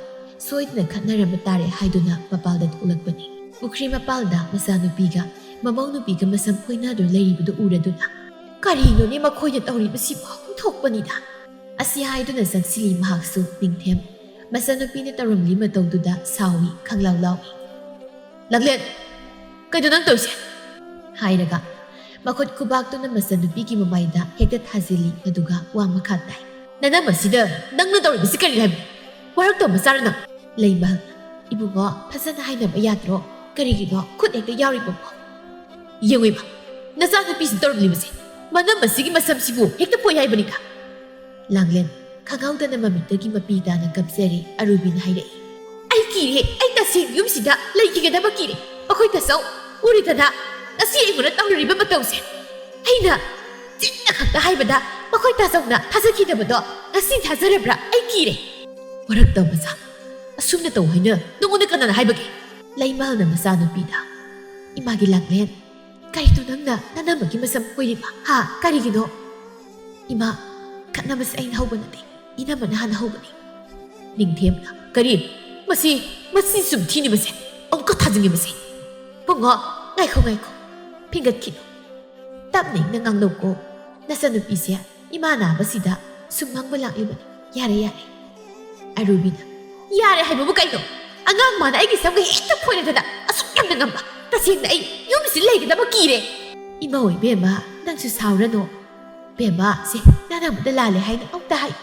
ꯁꯣꯏꯗꯅ ꯈꯠꯅꯔꯝꯕ ꯇꯥꯔꯦ ꯍꯥꯏꯗꯨꯅ ꯃꯄꯥꯜꯗ ꯊꯣꯛꯂꯛꯄꯅꯤ꯫ ꯄꯨꯈ꯭ꯔꯤ ꯃꯄꯥꯜꯗ ꯃꯆꯥꯅꯨꯄꯤꯒ ꯃꯃꯧ ꯅꯨꯄꯤꯒ ꯃꯁꯝ ꯐꯣꯏꯅꯗꯨꯅ ꯂꯩꯔꯤꯕꯗꯨ ꯎꯔꯗꯨꯅ, "ꯀꯔꯤꯅꯣꯅꯦ ꯃꯈꯣꯏꯅ ꯇꯧꯔꯤꯕꯁꯤꯕꯨ?" ꯊꯣꯛꯄꯅꯤꯗ꯫ ꯑꯁꯤ ꯍꯥꯏꯗꯨꯅ ꯆꯪꯁꯤꯜꯂꯤ ꯃꯍꯥꯛꯁꯨ꯫ ꯅꯤꯡꯊꯦꯝ ꯃꯆꯥꯅꯨꯄꯤꯅ ꯇꯧꯔꯝꯂꯤ ꯃꯇꯧꯗꯨꯗ ꯁꯥꯎꯏ, ꯈꯪꯂꯥꯎ ꯂꯥꯎꯏ꯫ "ꯂꯥꯡꯂꯦꯟ, ꯀꯩꯅꯣ ꯅꯪ ꯇꯧꯔꯤꯁꯦ?" ꯍꯥꯏꯔꯒ ꯃꯈꯨꯠ ꯈꯨꯕꯥꯛꯇꯨꯅ ꯃꯆꯥꯅꯨꯄꯤꯒꯤ ꯃꯃꯥꯏꯗ ꯍꯦꯛꯇ ꯊꯥꯖꯤꯜꯂꯤ, ꯑꯗꯨꯒ ꯋꯥ ꯃꯈꯥ ꯇꯥꯏ꯫ "ꯅꯅꯝꯃꯁꯤꯗ ꯅꯪꯅ ꯇꯧꯔꯤꯕꯁꯤ ꯀꯔꯤꯅꯣ ꯍꯥꯏꯕꯅꯤ? ꯋꯥꯔꯛꯇꯕ ꯃꯆꯥꯔ ꯅꯪ?" ꯂꯩꯃꯍꯜ, "ꯏꯕꯨꯡꯉꯣ, ꯐꯖꯅ ꯍꯥꯏꯅꯕ ꯌꯥꯗ꯭ꯔꯣ? ꯀꯔꯤꯒꯤꯅꯣ ꯈꯨꯠ ꯍꯦꯛꯇ ꯌꯥꯎꯔꯤꯕꯕꯣ? ꯌꯦꯡꯉꯨ ꯏꯃꯥ, ꯅꯆꯥꯅꯨꯄꯤꯁꯤꯅ ꯇꯧꯔꯝꯂꯤꯕꯁꯦ, ꯃꯅꯝꯃꯁꯤꯒꯤ ꯃꯁꯝꯁꯤꯕꯨ ꯍꯦꯛꯇ ꯐꯣꯏ ꯍꯥꯏꯕꯅꯤꯗ!" ꯂꯥꯡꯂꯦꯟ ꯈꯪꯍꯧꯗꯅ ꯃꯃꯤꯠꯇꯒꯤ ꯃꯄꯤ ꯇꯥꯅ ꯀꯞꯆꯔꯦ꯫ ꯑꯔꯨꯕꯤꯅ ꯍꯥꯏꯔꯛꯏ, "ꯑꯩ ꯀꯤꯔꯦ, ꯑꯩ ꯇꯁꯦꯡꯅ ꯌꯨꯝꯁꯤꯗ ꯂꯩꯈꯤꯒꯗꯕ ꯀꯤꯔꯦ꯫ ꯑꯩꯈꯣꯏ ꯇꯥꯆꯧ ꯎꯔꯤꯗꯅ ꯉꯁꯤ ꯑꯩꯉꯣꯟꯗ ꯇꯧꯔꯤꯕ ꯃꯇꯧꯁꯦ꯫ ꯑꯩꯅ ꯆꯤꯟꯅ ꯈꯛꯇ ꯍꯥꯏꯕꯗ ꯃꯈꯣꯏ ꯇꯥꯆꯧꯅ ꯊꯥꯖꯈꯤꯗꯕꯗꯣ ꯉꯁꯤ ꯊꯥꯖꯔꯕ꯭ꯔꯥ? ꯑꯩ ꯀꯤꯔꯦ!" "ꯋꯥꯔꯛꯇꯕ ꯃꯆꯥ, ꯑꯁꯨꯝꯅ ꯇꯧ ꯍꯥꯏꯅ ꯅꯉꯣꯟꯗ ꯀꯅꯥꯅ ꯍꯥꯏꯕꯒꯦ?" ꯂꯩꯃꯍꯜꯅ ꯃꯆꯥꯅꯨꯄꯤꯗ, "ꯏꯃꯥꯒꯤ ꯂꯥꯡꯂꯦꯟ, ꯀꯔꯤꯅꯣ ꯅꯪꯅ ꯅꯅꯝꯃꯒꯤ ꯃꯁꯝ ꯐꯣꯏꯔꯤꯕ? ꯍꯥ? ꯀꯔꯤꯒꯤꯅꯣ? ꯏꯃꯥ, ꯈꯠꯅꯕꯁꯦ ꯑꯩꯅ ꯍꯧꯕ ꯅꯠꯇꯦ, ꯏꯅꯝꯃꯅ ꯍꯥꯟꯅ ꯍꯧꯕꯅꯤ꯫" ꯅꯤꯡꯊꯦꯝꯅ, "ꯀꯔꯤ? ꯃꯁꯤ, ꯃꯁꯤ ꯁꯨꯝ ꯊꯤꯅꯤ ꯃꯁꯦ꯫ ꯑꯃꯨꯛꯀ ꯊꯥꯖꯤꯟꯒꯦ ꯃꯁꯦ꯫ ꯄꯨꯡꯉꯣ, ꯉꯥꯏꯈꯣ, ꯉꯥꯏꯈꯣ꯫ ꯐꯤꯡꯒꯠꯈꯤꯅꯨ꯫ ꯇꯞꯅ ꯏꯪꯅ ꯉꯥꯡꯅꯧꯀꯣ꯫ ꯅꯆꯟꯅꯨꯄꯤꯁꯦ ꯏꯃꯥ ꯅꯥꯕꯁꯤꯗ ꯁꯨꯝ ꯉꯥꯡꯕ ꯂꯥꯛꯂꯤꯕꯅꯤ꯫ ꯌꯥꯔꯦ, ꯌꯥꯔꯦ꯫" ꯑꯔꯨꯕꯤꯅ, "ꯌꯥꯔꯦ ꯍꯥꯏꯕꯕꯨ ꯀꯩꯅꯣ? ꯑꯉꯥꯡ ꯃꯥꯅ ꯑꯩꯒꯤ ꯁꯝꯒ ꯍꯦꯛꯇ ꯐꯣꯏꯔꯗꯅ ꯑꯁꯨꯛ ꯌꯥꯝꯅ ꯉꯝꯕ꯫ ꯇꯁꯦꯡꯅ ꯑꯩ ꯌꯨꯝꯁꯤ ꯂꯩꯒꯗꯕ ꯀꯤꯔꯦ꯫" "ꯏꯃꯧ ꯏꯕꯦꯝꯃ, ꯅꯪꯁꯨ ꯁꯥꯎꯔꯅꯨ꯫ "ꯕꯦꯝꯃ, ꯁꯦ, ꯅꯅꯝꯃꯗ ꯂꯥꯜꯂꯦ ꯍꯥꯏꯅ ꯑꯃꯨꯛꯇ ꯍꯥꯏ꯫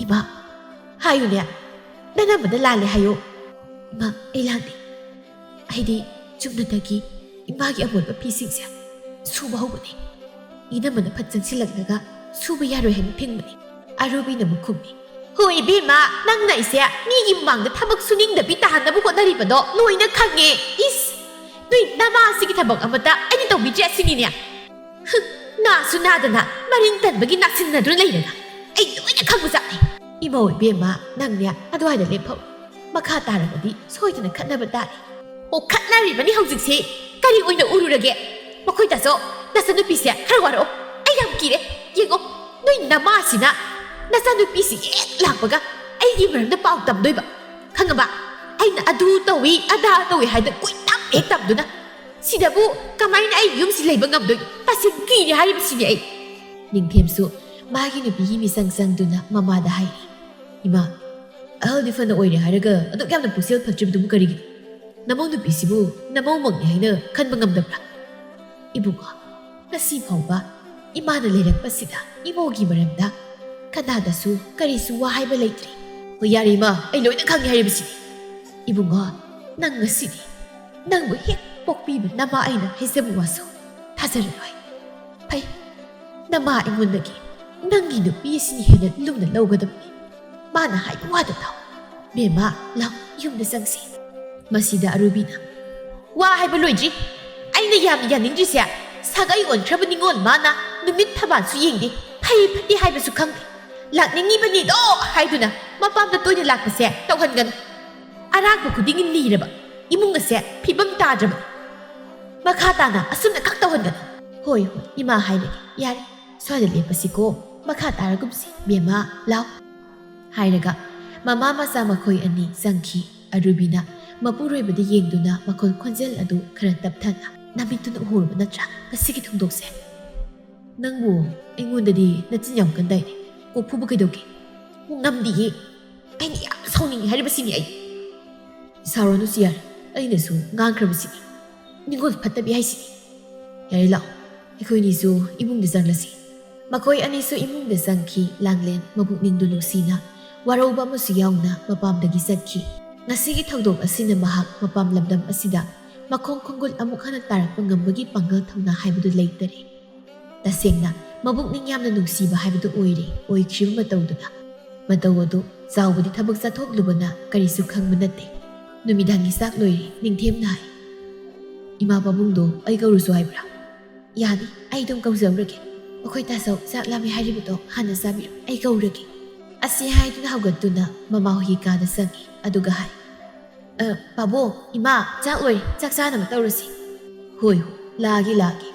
ꯏꯃꯥ, ꯍꯥꯏꯌꯨꯅꯦ, ꯅꯅꯝꯃꯗ ꯂꯥꯜꯂꯦ ꯍꯥꯏꯌꯨ꯫" "ꯏꯃꯥ, ꯑꯩ ꯂꯥꯟꯗꯦ꯫ ꯑꯩꯗꯤ ꯆꯨꯝꯅꯇꯒꯤ ꯏꯃꯥꯒꯤ ꯑꯃꯣꯠꯄ ꯐꯤꯁꯤꯡꯁꯦ ꯁꯨꯕ ꯍꯧꯕꯅꯤ꯫ ꯏꯅꯝꯃꯅ ꯐꯠ ꯆꯪꯁꯤꯜꯂꯛꯂꯒ ꯁꯨꯕ ꯌꯥꯔꯣꯏ ꯍꯥꯏꯅ ꯐꯤꯡꯕꯅꯤ꯫" ꯑꯔꯨꯕꯤꯅ ꯑꯃꯨꯛ ꯈꯨꯝꯃꯤ꯫ "ꯍꯣꯏ ꯏꯕꯦꯝꯃ, ꯅꯪꯅ ꯑꯩꯁꯦ ꯃꯤꯒꯤ ꯃꯃꯥꯡꯗ ꯊꯕꯛ ꯁꯨꯅꯤꯡꯗꯕꯤ ꯇꯥꯍꯟꯅꯕ ꯍꯣꯠꯅꯔꯤꯕꯗꯣ ꯂꯣꯏꯅ ꯈꯪꯉꯦ꯫ ꯏꯁ, ꯅꯣꯏ ꯅꯃꯥꯁꯤꯒꯤ ꯊꯕꯛ ꯑꯃꯇ ꯑꯩꯅ ꯇꯧꯕꯤꯗ꯭ꯔꯦ ꯑꯁꯤꯅꯤꯅꯦ꯫ ꯍꯨꯝ, ꯅꯥꯁꯨ ꯅꯥꯗꯅ ꯃꯔꯤꯡ ꯇꯟꯕꯒꯤ ꯅꯥꯁꯤꯟꯅꯗꯨꯅ ꯂꯩꯔꯒ ꯑꯩ ꯂꯣꯏꯅ ꯈꯪꯕꯖꯥꯠꯅꯤ꯫" "ꯏꯃꯧ ꯏꯕꯦꯝꯃ, ꯅꯪꯅꯦ ꯑꯗꯨꯋꯥꯏꯗ ꯂꯦꯞꯐꯧ꯫ ꯃꯈꯥ ꯇꯥꯔꯕꯗꯤ ꯁꯣꯏꯗꯅ ꯈꯠꯅꯕ ꯇꯥꯔꯦ꯫" "ꯑꯣ, ꯈꯠꯅꯔꯤꯕꯅꯤ ꯍꯧꯖꯤꯛꯁꯤ꯫ ꯀꯔꯤ ꯑꯣꯏꯅ ꯎꯔꯨꯔꯒꯦ? ꯃꯈꯣꯏ ꯇꯥꯆꯧ, ꯅꯆꯟꯅꯨꯄꯤꯁꯦ ꯈꯔ ꯋꯥꯔꯛꯑꯣ꯫ ꯑꯩ ꯌꯥꯝ ꯀꯤꯔꯦ꯫ ꯌꯦꯡꯉꯣ, ꯅꯣꯏ ꯅꯃꯥꯁꯤꯅ ꯅꯆꯟꯅꯨꯄꯤꯁꯤ ꯍꯦꯛ ꯂꯥꯛꯄꯒ ꯑꯩꯒꯤ ꯃꯔꯝꯗ ꯄꯥꯎ ꯇꯝꯗꯣꯏꯕ꯫ ꯈꯪꯉꯕ? ꯑꯩꯅ ꯑꯗꯨ ꯇꯧꯏ, ꯑꯗꯥ ꯇꯧꯏ ꯍꯥꯏꯗꯅ ꯀꯣꯏꯇꯝ ꯍꯦꯛ ꯇꯝꯗꯨꯅ꯫ ꯁꯤꯗꯕꯨ ꯀꯃꯥꯏꯅ ꯑꯩ ꯌꯨꯝꯁꯤ ꯂꯩꯕ ꯉꯝꯗꯣꯏꯅꯣ? ꯇꯁꯦꯡ ꯀꯤꯔꯦ ꯍꯥꯏꯔꯤꯕꯁꯤꯅꯦ ꯑꯩ꯫" ꯅꯤꯡꯊꯦꯝꯁꯨ ꯃꯥꯒꯤ ꯅꯨꯄꯤꯒꯤ ꯃꯤꯆꯪ ꯆꯪꯗꯨꯅ ꯃꯃꯥꯗ ꯍꯥꯏꯔꯤ꯫ "ꯏꯃꯥ, ꯑꯍꯜꯗꯤ ꯐꯅ ꯑꯣꯏꯔꯦ ꯍꯥꯏꯔꯒ ꯑꯗꯨꯛ ꯌꯥꯝꯅ ꯄꯨꯛꯆꯦꯜ ꯐꯠꯇ꯭ꯔꯤꯕꯗꯨꯕꯨ ꯀꯔꯤꯒꯤꯅꯣ? ꯅꯃꯧ ꯅꯨꯄꯤꯁꯤꯕꯨ ꯅꯃꯧꯃꯛꯅꯤ ꯍꯥꯏꯅ ꯈꯟꯕ ꯉꯝꯗꯕ꯭ꯔꯥ?" "ꯏꯕꯨꯡꯉꯣ, ꯉꯁꯤ ꯐꯥꯎꯕ ꯏꯃꯥꯅ ꯂꯩꯔꯛꯄꯁꯤꯗ ꯏꯃꯧꯒꯤ ꯃꯔꯝꯗ ꯀꯅꯥꯗꯁꯨ ꯀꯔꯤꯁꯨ ꯋꯥ ꯍꯥꯏꯕ ꯂꯩꯇ꯭ꯔꯤ꯫" "ꯍꯣꯏ, ꯌꯥꯔꯦ ꯏꯃꯥ, ꯑꯩ ꯂꯣꯏꯅ ꯈꯪꯉꯦ ꯍꯥꯏꯔꯤꯕꯁꯤꯅꯤ꯫" "ꯏꯕꯨꯡꯉꯣ, ꯅꯪ ꯉꯁꯤꯗꯤ ꯅꯪꯕꯨ ꯍꯦꯛ ꯄꯣꯛꯄꯤꯕ ꯅꯃꯥ ꯑꯩꯅ ꯍꯥꯏꯖꯕ ꯋꯥꯁꯨ ꯊꯥꯖꯔꯔꯣꯏ꯫ ꯐꯩ, ꯅꯃꯥ ꯑꯩꯉꯣꯟꯗꯒꯤ ꯅꯪꯒꯤ ꯅꯨꯄꯤ ꯑꯁꯤꯅ ꯍꯦꯟꯅ ꯂꯨꯝꯅ ꯂꯧꯒꯗꯕꯅꯤ꯫ ꯃꯥꯅ ꯍꯥꯏꯕ ꯋꯥꯗ ꯇꯥꯎ꯫ ꯕꯦꯝꯃ, ꯂꯥꯎ, ꯌꯨꯝꯗ ꯆꯪꯁꯤ꯫" ꯃꯁꯤꯗ ꯑꯔꯨꯕꯤꯅ, "ꯋꯥ ꯍꯥꯏꯕ ꯂꯣꯏꯗ꯭ꯔꯤ꯫ ꯑꯩꯅ ꯌꯥꯝꯅ ꯌꯥꯅꯤꯡꯗ꯭ꯔꯤꯁꯦ, ꯁꯥꯒꯩ ꯑꯣꯟꯈ꯭ꯔꯕ ꯅꯤꯉꯣꯜ ꯃꯥꯅ ꯅꯨꯃꯤꯠ ꯊꯕꯥꯜꯁꯨ ꯌꯦꯡꯗꯦ, ꯐꯩ ꯐꯠꯇꯦ ꯍꯥꯏꯕꯁꯨ ꯈꯪꯗꯦ, ꯂꯥꯛꯅꯤꯡꯉꯤꯕꯅꯤꯗꯣ ꯍꯥꯏꯗꯨꯅ ꯃꯄꯥꯝꯗ ꯇꯣꯏꯅ ꯂꯥꯛꯄꯁꯦ ꯇꯧꯍꯟꯒꯅꯨ꯫ ꯑꯔꯥꯛꯄ ꯈꯨꯗꯤꯡꯒꯤ ꯅꯤꯔꯕ ꯏꯃꯨꯡ ꯑꯁꯦ ꯐꯤꯕꯝ ꯇꯥꯗ꯭ꯔꯕꯅꯤ꯫ ꯃꯈꯥ ꯇꯥꯅ ꯑꯁꯨꯝꯅ ꯈꯛ ꯇꯧꯍꯟꯒꯅꯨ꯫" "ꯍꯣꯏ, ꯍꯣꯏ, ꯏꯃꯥ ꯍꯥꯏꯔꯒꯦ꯫ ꯌꯥꯔꯦ, ꯁ꯭ꯋꯥꯏꯗ ꯂꯦꯞꯄꯁꯤꯀꯣ꯫ ꯃꯈꯥ ꯇꯥꯔꯒꯨꯝꯁꯤ꯫ ꯕꯦꯝꯃ, ꯂꯥꯎ꯫" ꯍꯥꯏꯔꯒ ꯃꯃꯥ ꯃꯆꯥ ꯃꯈꯣꯏ ꯑꯅꯤ ꯆꯪꯈꯤ꯫ ꯑꯔꯨꯕꯤꯅ ꯃꯄꯨꯔꯣꯏꯕꯗ ꯌꯦꯡꯗꯨꯅ ꯃꯈꯣꯜ ꯈꯣꯟꯖꯦꯜ ꯑꯗꯨ ꯈꯔ ꯇꯞꯊꯅ, "ꯅꯃꯤꯠꯇꯨꯅ ꯎꯍꯧꯔꯕ ꯅꯠꯇ꯭ꯔꯥ ꯉꯁꯤꯒꯤ ꯊꯧꯗꯣꯛꯁꯦ? ꯅꯪꯕꯨ ꯑꯩꯉꯣꯟꯗꯗꯤ ꯅꯆꯤꯟ ꯌꯥꯝ ꯀꯟꯗꯥꯏꯅꯦ꯫ ꯀꯣꯛ ꯐꯨꯕ ꯀꯩꯗꯧꯒꯦ?" "ꯉꯝꯗꯤꯌꯦ꯫ ꯑꯩꯅ ꯌꯥꯝ ꯁꯥꯎꯅꯤꯡꯉꯤ ꯍꯥꯏꯔꯤꯕꯁꯤꯅꯤ ꯑꯩ꯫" "ꯁꯥꯎꯔꯅꯨꯁꯤ ꯌꯥꯔꯦ꯫ ꯑꯩꯅꯁꯨ ꯉꯥꯡꯈ꯭ꯔꯕꯁꯤꯅꯤ꯫ ꯅꯤꯡꯉꯣꯜ ꯐꯠꯇꯕꯤ ꯍꯥꯏꯁꯤꯅꯤ꯫ ꯌꯥꯔꯦ, ꯂꯥꯛꯑꯣ, ꯑꯩꯈꯣꯏꯅꯤꯁꯨ ꯏꯃꯨꯡꯗ ꯆꯪꯂꯁꯤ꯫ ꯃꯈꯣꯏ ꯑꯅꯤꯁꯨ ꯏꯃꯨꯡꯗ ꯆꯪꯈꯤ꯫ ꯂꯥꯡꯂꯦꯟ ꯃꯕꯨꯛꯅꯤꯡꯗꯨ ꯅꯨꯡꯁꯤꯅ ꯋꯥꯔꯧꯕ ꯑꯃꯁꯨ ꯌꯥꯎꯅ ꯃꯄꯥꯝꯗꯒꯤ ꯆꯠꯈꯤ꯫ ꯉꯁꯤꯒꯤ ꯊꯧꯗꯣꯛ ꯑꯁꯤꯅ ꯃꯍꯥꯛ ꯃꯄꯥꯝ ꯂꯝꯗꯝ ꯑꯁꯤꯗ ꯃꯈꯣꯡ ꯈꯣꯡꯒꯨꯜ ꯑꯃꯨꯛ ꯍꯟꯅ ꯇꯥꯔꯛꯄ ꯉꯝꯕꯒꯤ ꯄꯥꯡꯒꯜ ꯊꯧꯅꯥ ꯍꯥꯏꯕꯗꯨ ꯂꯩꯇꯔꯦ꯫ ꯇꯁꯦꯡꯅ ꯃꯕꯨꯛꯅꯤꯡ ꯌꯥꯝꯅ ꯅꯨꯡꯁꯤꯕ ꯍꯥꯏꯕꯗꯨ ꯑꯣꯏꯔꯦ ꯑꯣꯏꯈ꯭ꯔꯤꯕ ꯃꯇꯧꯗꯨꯅ꯫ ꯃꯇꯧ ꯑꯗꯨ ꯆꯥꯎꯕꯗꯤ ꯊꯕꯛ ꯆꯠꯊꯣꯛꯂꯨꯕꯅ ꯀꯔꯤꯁꯨ ꯈꯪꯕ ꯅꯠꯇꯦ꯫ ꯅꯨꯃꯤꯗꯥꯡꯒꯤ ꯆꯥꯛ ꯂꯣꯏꯔꯦ꯫ ꯅꯤꯡꯊꯦꯝꯅ ꯍꯥꯏ, "ꯏꯃꯥ ꯄꯥꯕꯨꯡꯗꯣ ꯑꯩ ꯀꯧꯔꯨꯁꯨ ꯍꯥꯏꯕ꯭ꯔꯥ?" "ꯌꯥꯅꯤ, ꯑꯩ ꯑꯗꯨꯝ ꯀꯧꯖꯍꯧꯔꯒꯦ꯫ ꯑꯩꯈꯣꯏ ꯇꯥꯆꯧ ꯆꯥꯛ ꯂꯥꯝꯃꯦ ꯍꯥꯏꯔꯤꯕꯗꯣ ꯍꯥꯟꯅ ꯆꯥꯕꯤꯔꯣ, ꯑꯩ ꯀꯧꯔꯒꯦ"꯫ ꯑꯁꯤ ꯍꯥꯏꯗꯨꯅ ꯍꯧꯒꯠꯇꯨꯅ ꯃꯃꯥ ꯍꯣꯏꯒꯤ ꯀꯥꯗ ꯆꯪꯉꯤ꯫ ꯑꯗꯨꯒ ꯍꯥꯏ, "ꯑ, ꯄꯥꯕꯨꯡ, ꯏꯃꯥ, ꯆꯥꯛ ꯂꯣꯏꯔꯦ, ꯆꯥꯛ ꯆꯥꯅꯕ ꯇꯧꯔꯁꯤ"꯫ "ꯍꯣꯏ, ꯍꯣꯏ, ꯂꯥꯛꯑꯒꯦ, ꯂꯥꯛꯑꯒꯦ"꯫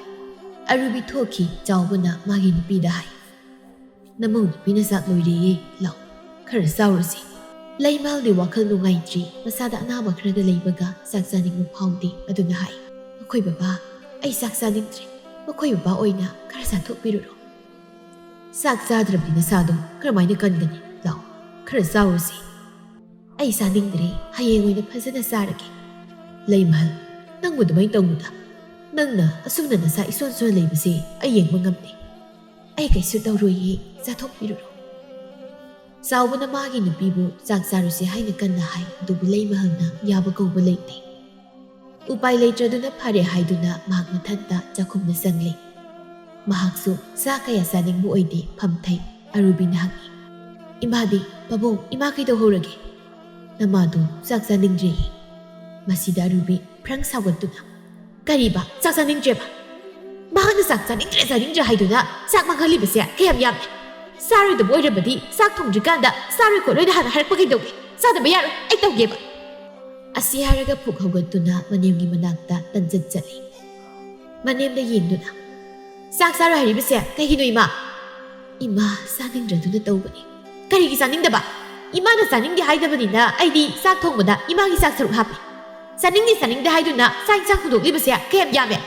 ꯑꯔꯨꯕꯤ ꯊꯣꯛꯈꯤ꯫ ꯆꯥꯎꯕꯅ ꯃꯥꯒꯤ ꯅꯨꯄꯤꯗ ꯍꯥꯏ, "ꯅꯃꯧ ꯅꯨꯄꯤꯅ ꯆꯥꯛ ꯂꯣꯏꯔꯦꯌꯦ, ꯂꯥꯛꯑꯣ, ꯈꯔ ꯆꯥꯎꯔꯁꯤ"꯫ ꯂꯩꯃꯥꯜꯗꯤ ꯋꯥꯈꯜ ꯅꯨꯡꯉꯥꯏꯇ꯭ꯔꯤ꯫ ꯃꯁꯥꯗ ꯑꯅꯥꯕ ꯈꯔꯒ ꯂꯩꯕꯒ ꯆꯥꯛ ꯆꯥꯅꯤꯡꯕ ꯐꯥꯎꯗꯦ꯫ ꯑꯗꯨꯅ ꯍꯥꯏ, "ꯑꯩꯈꯣꯏ ꯕꯕꯥ, ꯑꯩ ꯆꯥꯛ ꯆꯥꯅꯤꯡꯗ꯭ꯔꯦ꯫ ꯑꯩꯈꯣꯏ ꯕꯕꯥ ꯑꯣꯏꯅ ꯈꯔ ꯆꯥꯊꯣꯛꯄꯤꯔꯨꯔꯣ"꯫ "ꯆꯥꯛ ꯆꯥꯗ꯭ꯔꯕꯗꯤ ꯅꯁꯥꯗꯣ ꯀꯔꯝꯍꯥꯏꯅ ꯀꯟꯒꯅꯤ? ꯂꯥꯛꯑꯣ, ꯈꯔ ꯆꯥꯎꯔꯁꯤ"꯫ "ꯑꯩ ꯆꯥꯅꯤꯡꯗ꯭ꯔꯦ, ꯍꯌꯦꯡ ꯑꯣꯏꯅ ꯐꯖꯅ ꯆꯥꯔꯒꯦ"꯫ "ꯂꯩꯃꯍꯜ, ꯅꯪꯕꯨ ꯑꯗꯨꯃꯥꯏꯅ ꯇꯧꯅꯨꯗ꯫ ꯅꯪꯅ ꯑꯁꯨꯝꯅ ꯅꯁꯥ ꯏꯁꯣꯟ ꯁꯣꯟ ꯂꯩꯕꯁꯦ ꯑꯩ ꯌꯦꯡꯕ ꯉꯝꯗꯦ"꯫ "ꯑꯩ ꯀꯩꯁꯨ ꯇꯧꯔꯣꯏꯌꯦ, ꯆꯥꯊꯣꯛꯄꯤꯔꯨꯔꯣ"꯫ ꯆꯥꯎꯕꯅ ꯃꯥꯒꯤ ꯅꯨꯄꯤꯕꯨ ꯆꯥꯛ ꯆꯥꯔꯨꯁꯦ ꯍꯥꯏꯅ ꯀꯟꯅ ꯍꯥꯏ, ꯑꯗꯨꯕꯨ ꯂꯩꯃꯍꯜꯅ ꯌꯥꯕ ꯀꯧꯕ ꯂꯩꯇꯦ꯫ ꯎꯄꯥꯏ ꯂꯩꯇ꯭ꯔꯗꯨꯅ ꯐꯔꯦ ꯍꯥꯏꯗꯨꯅ ꯃꯍꯥꯛ ꯃꯊꯟꯇ ꯆꯥꯛꯈꯨꯝꯗ ꯆꯪꯂꯦ꯫ ꯃꯍꯥꯛꯁꯨ ꯆꯥꯛ ꯀꯌꯥ ꯆꯥꯅꯤꯡꯕ ꯑꯣꯏꯗꯦ꯫ ꯐꯝꯊꯩ꯫ ꯑꯔꯨꯕꯤꯅ ꯍꯪꯉꯤ, "ꯏꯃꯥꯗꯤ? ꯄꯥꯕꯨꯡ, ꯏꯃꯥ ꯀꯩꯗꯧꯍꯧꯔꯒꯦ?" "ꯅꯃꯥꯗꯣ ꯆꯥꯛ ꯆꯥꯅꯤꯡꯗ꯭ꯔꯦꯌꯦ"꯫ ꯃꯁꯤꯗ ꯑꯔꯨꯕꯤ ꯐ꯭ꯔꯪ ꯁꯥꯎꯒꯠꯇꯨꯅ, "ꯀꯔꯤꯕ? ꯆꯥꯛ ꯆꯥꯅꯤꯡꯗ꯭ꯔꯦꯕ? ꯃꯍꯥꯛꯅ ꯆꯥꯛ ꯆꯥꯅꯤꯡꯗ꯭ꯔꯦ, ꯆꯥꯅꯤꯡꯗ꯭ꯔꯦ ꯍꯥꯏꯗꯨꯅ ꯆꯥꯛ ꯃꯥꯡꯍꯜꯂꯤꯕꯁꯦ ꯀꯌꯥꯝ ꯌꯥꯝꯃꯦ? ꯆꯥꯔꯣꯏꯗꯕ ꯑꯣꯏꯔꯕꯗꯤ ꯆꯥꯛ ꯊꯣꯡꯗ꯭ꯔꯤꯀꯥꯟꯗ ꯆꯥꯔꯣꯏ ꯈꯣꯠꯂꯣꯏꯅ ꯍꯥꯟꯅ ꯍꯥꯏꯔꯛꯄ ꯀꯩꯗꯧꯒꯦ? ꯆꯥꯗꯕ ꯌꯥꯔꯣꯏ, ꯑꯩ ꯇꯧꯒꯦꯕ"꯫ ꯑꯁꯤ ꯍꯥꯏꯔꯒ ꯐꯨꯛ ꯍꯧꯒꯠꯇꯨꯅ ꯃꯅꯦꯝꯒꯤ ꯃꯅꯥꯛꯇ ꯇꯟꯖꯠ ꯆꯠꯂꯤ꯫ ꯃꯅꯦꯝꯗ ꯌꯦꯡꯗꯨꯅ, "ꯆꯥꯛ ꯆꯥꯔꯣꯏ ꯍꯥꯏꯔꯤꯕꯁꯦ ꯀꯩꯒꯤꯅꯣ, ꯏꯃꯥ?" "ꯏꯃꯥ ꯆꯥꯅꯤꯡꯗ꯭ꯔꯗꯨꯅ ꯇꯧꯕꯅꯤ"꯫ "ꯀꯔꯤꯒꯤ ꯆꯥꯅꯤꯡꯗꯕ? ꯏꯃꯥꯅ ꯆꯥꯅꯤꯡꯗꯦ ꯍꯥꯏꯗꯕꯅꯤꯅ ꯑꯩꯗꯤ ꯆꯥꯛ ꯊꯣꯡꯕꯗ ꯏꯃꯥꯒꯤ ꯆꯥꯛ ꯁꯔꯨꯛ ꯍꯥꯞꯄꯤ꯫ ꯆꯥꯅꯤꯡꯗꯦ, ꯆꯥꯅꯤꯡꯗꯦ ꯍꯥꯏꯗꯨꯅ ꯆꯥꯛ ꯏꯟꯁꯥꯡ ꯊꯣꯡꯗꯣꯛꯂꯤꯕꯁꯦ ꯀꯌꯥꯝ ꯌꯥꯝꯃꯦ꯫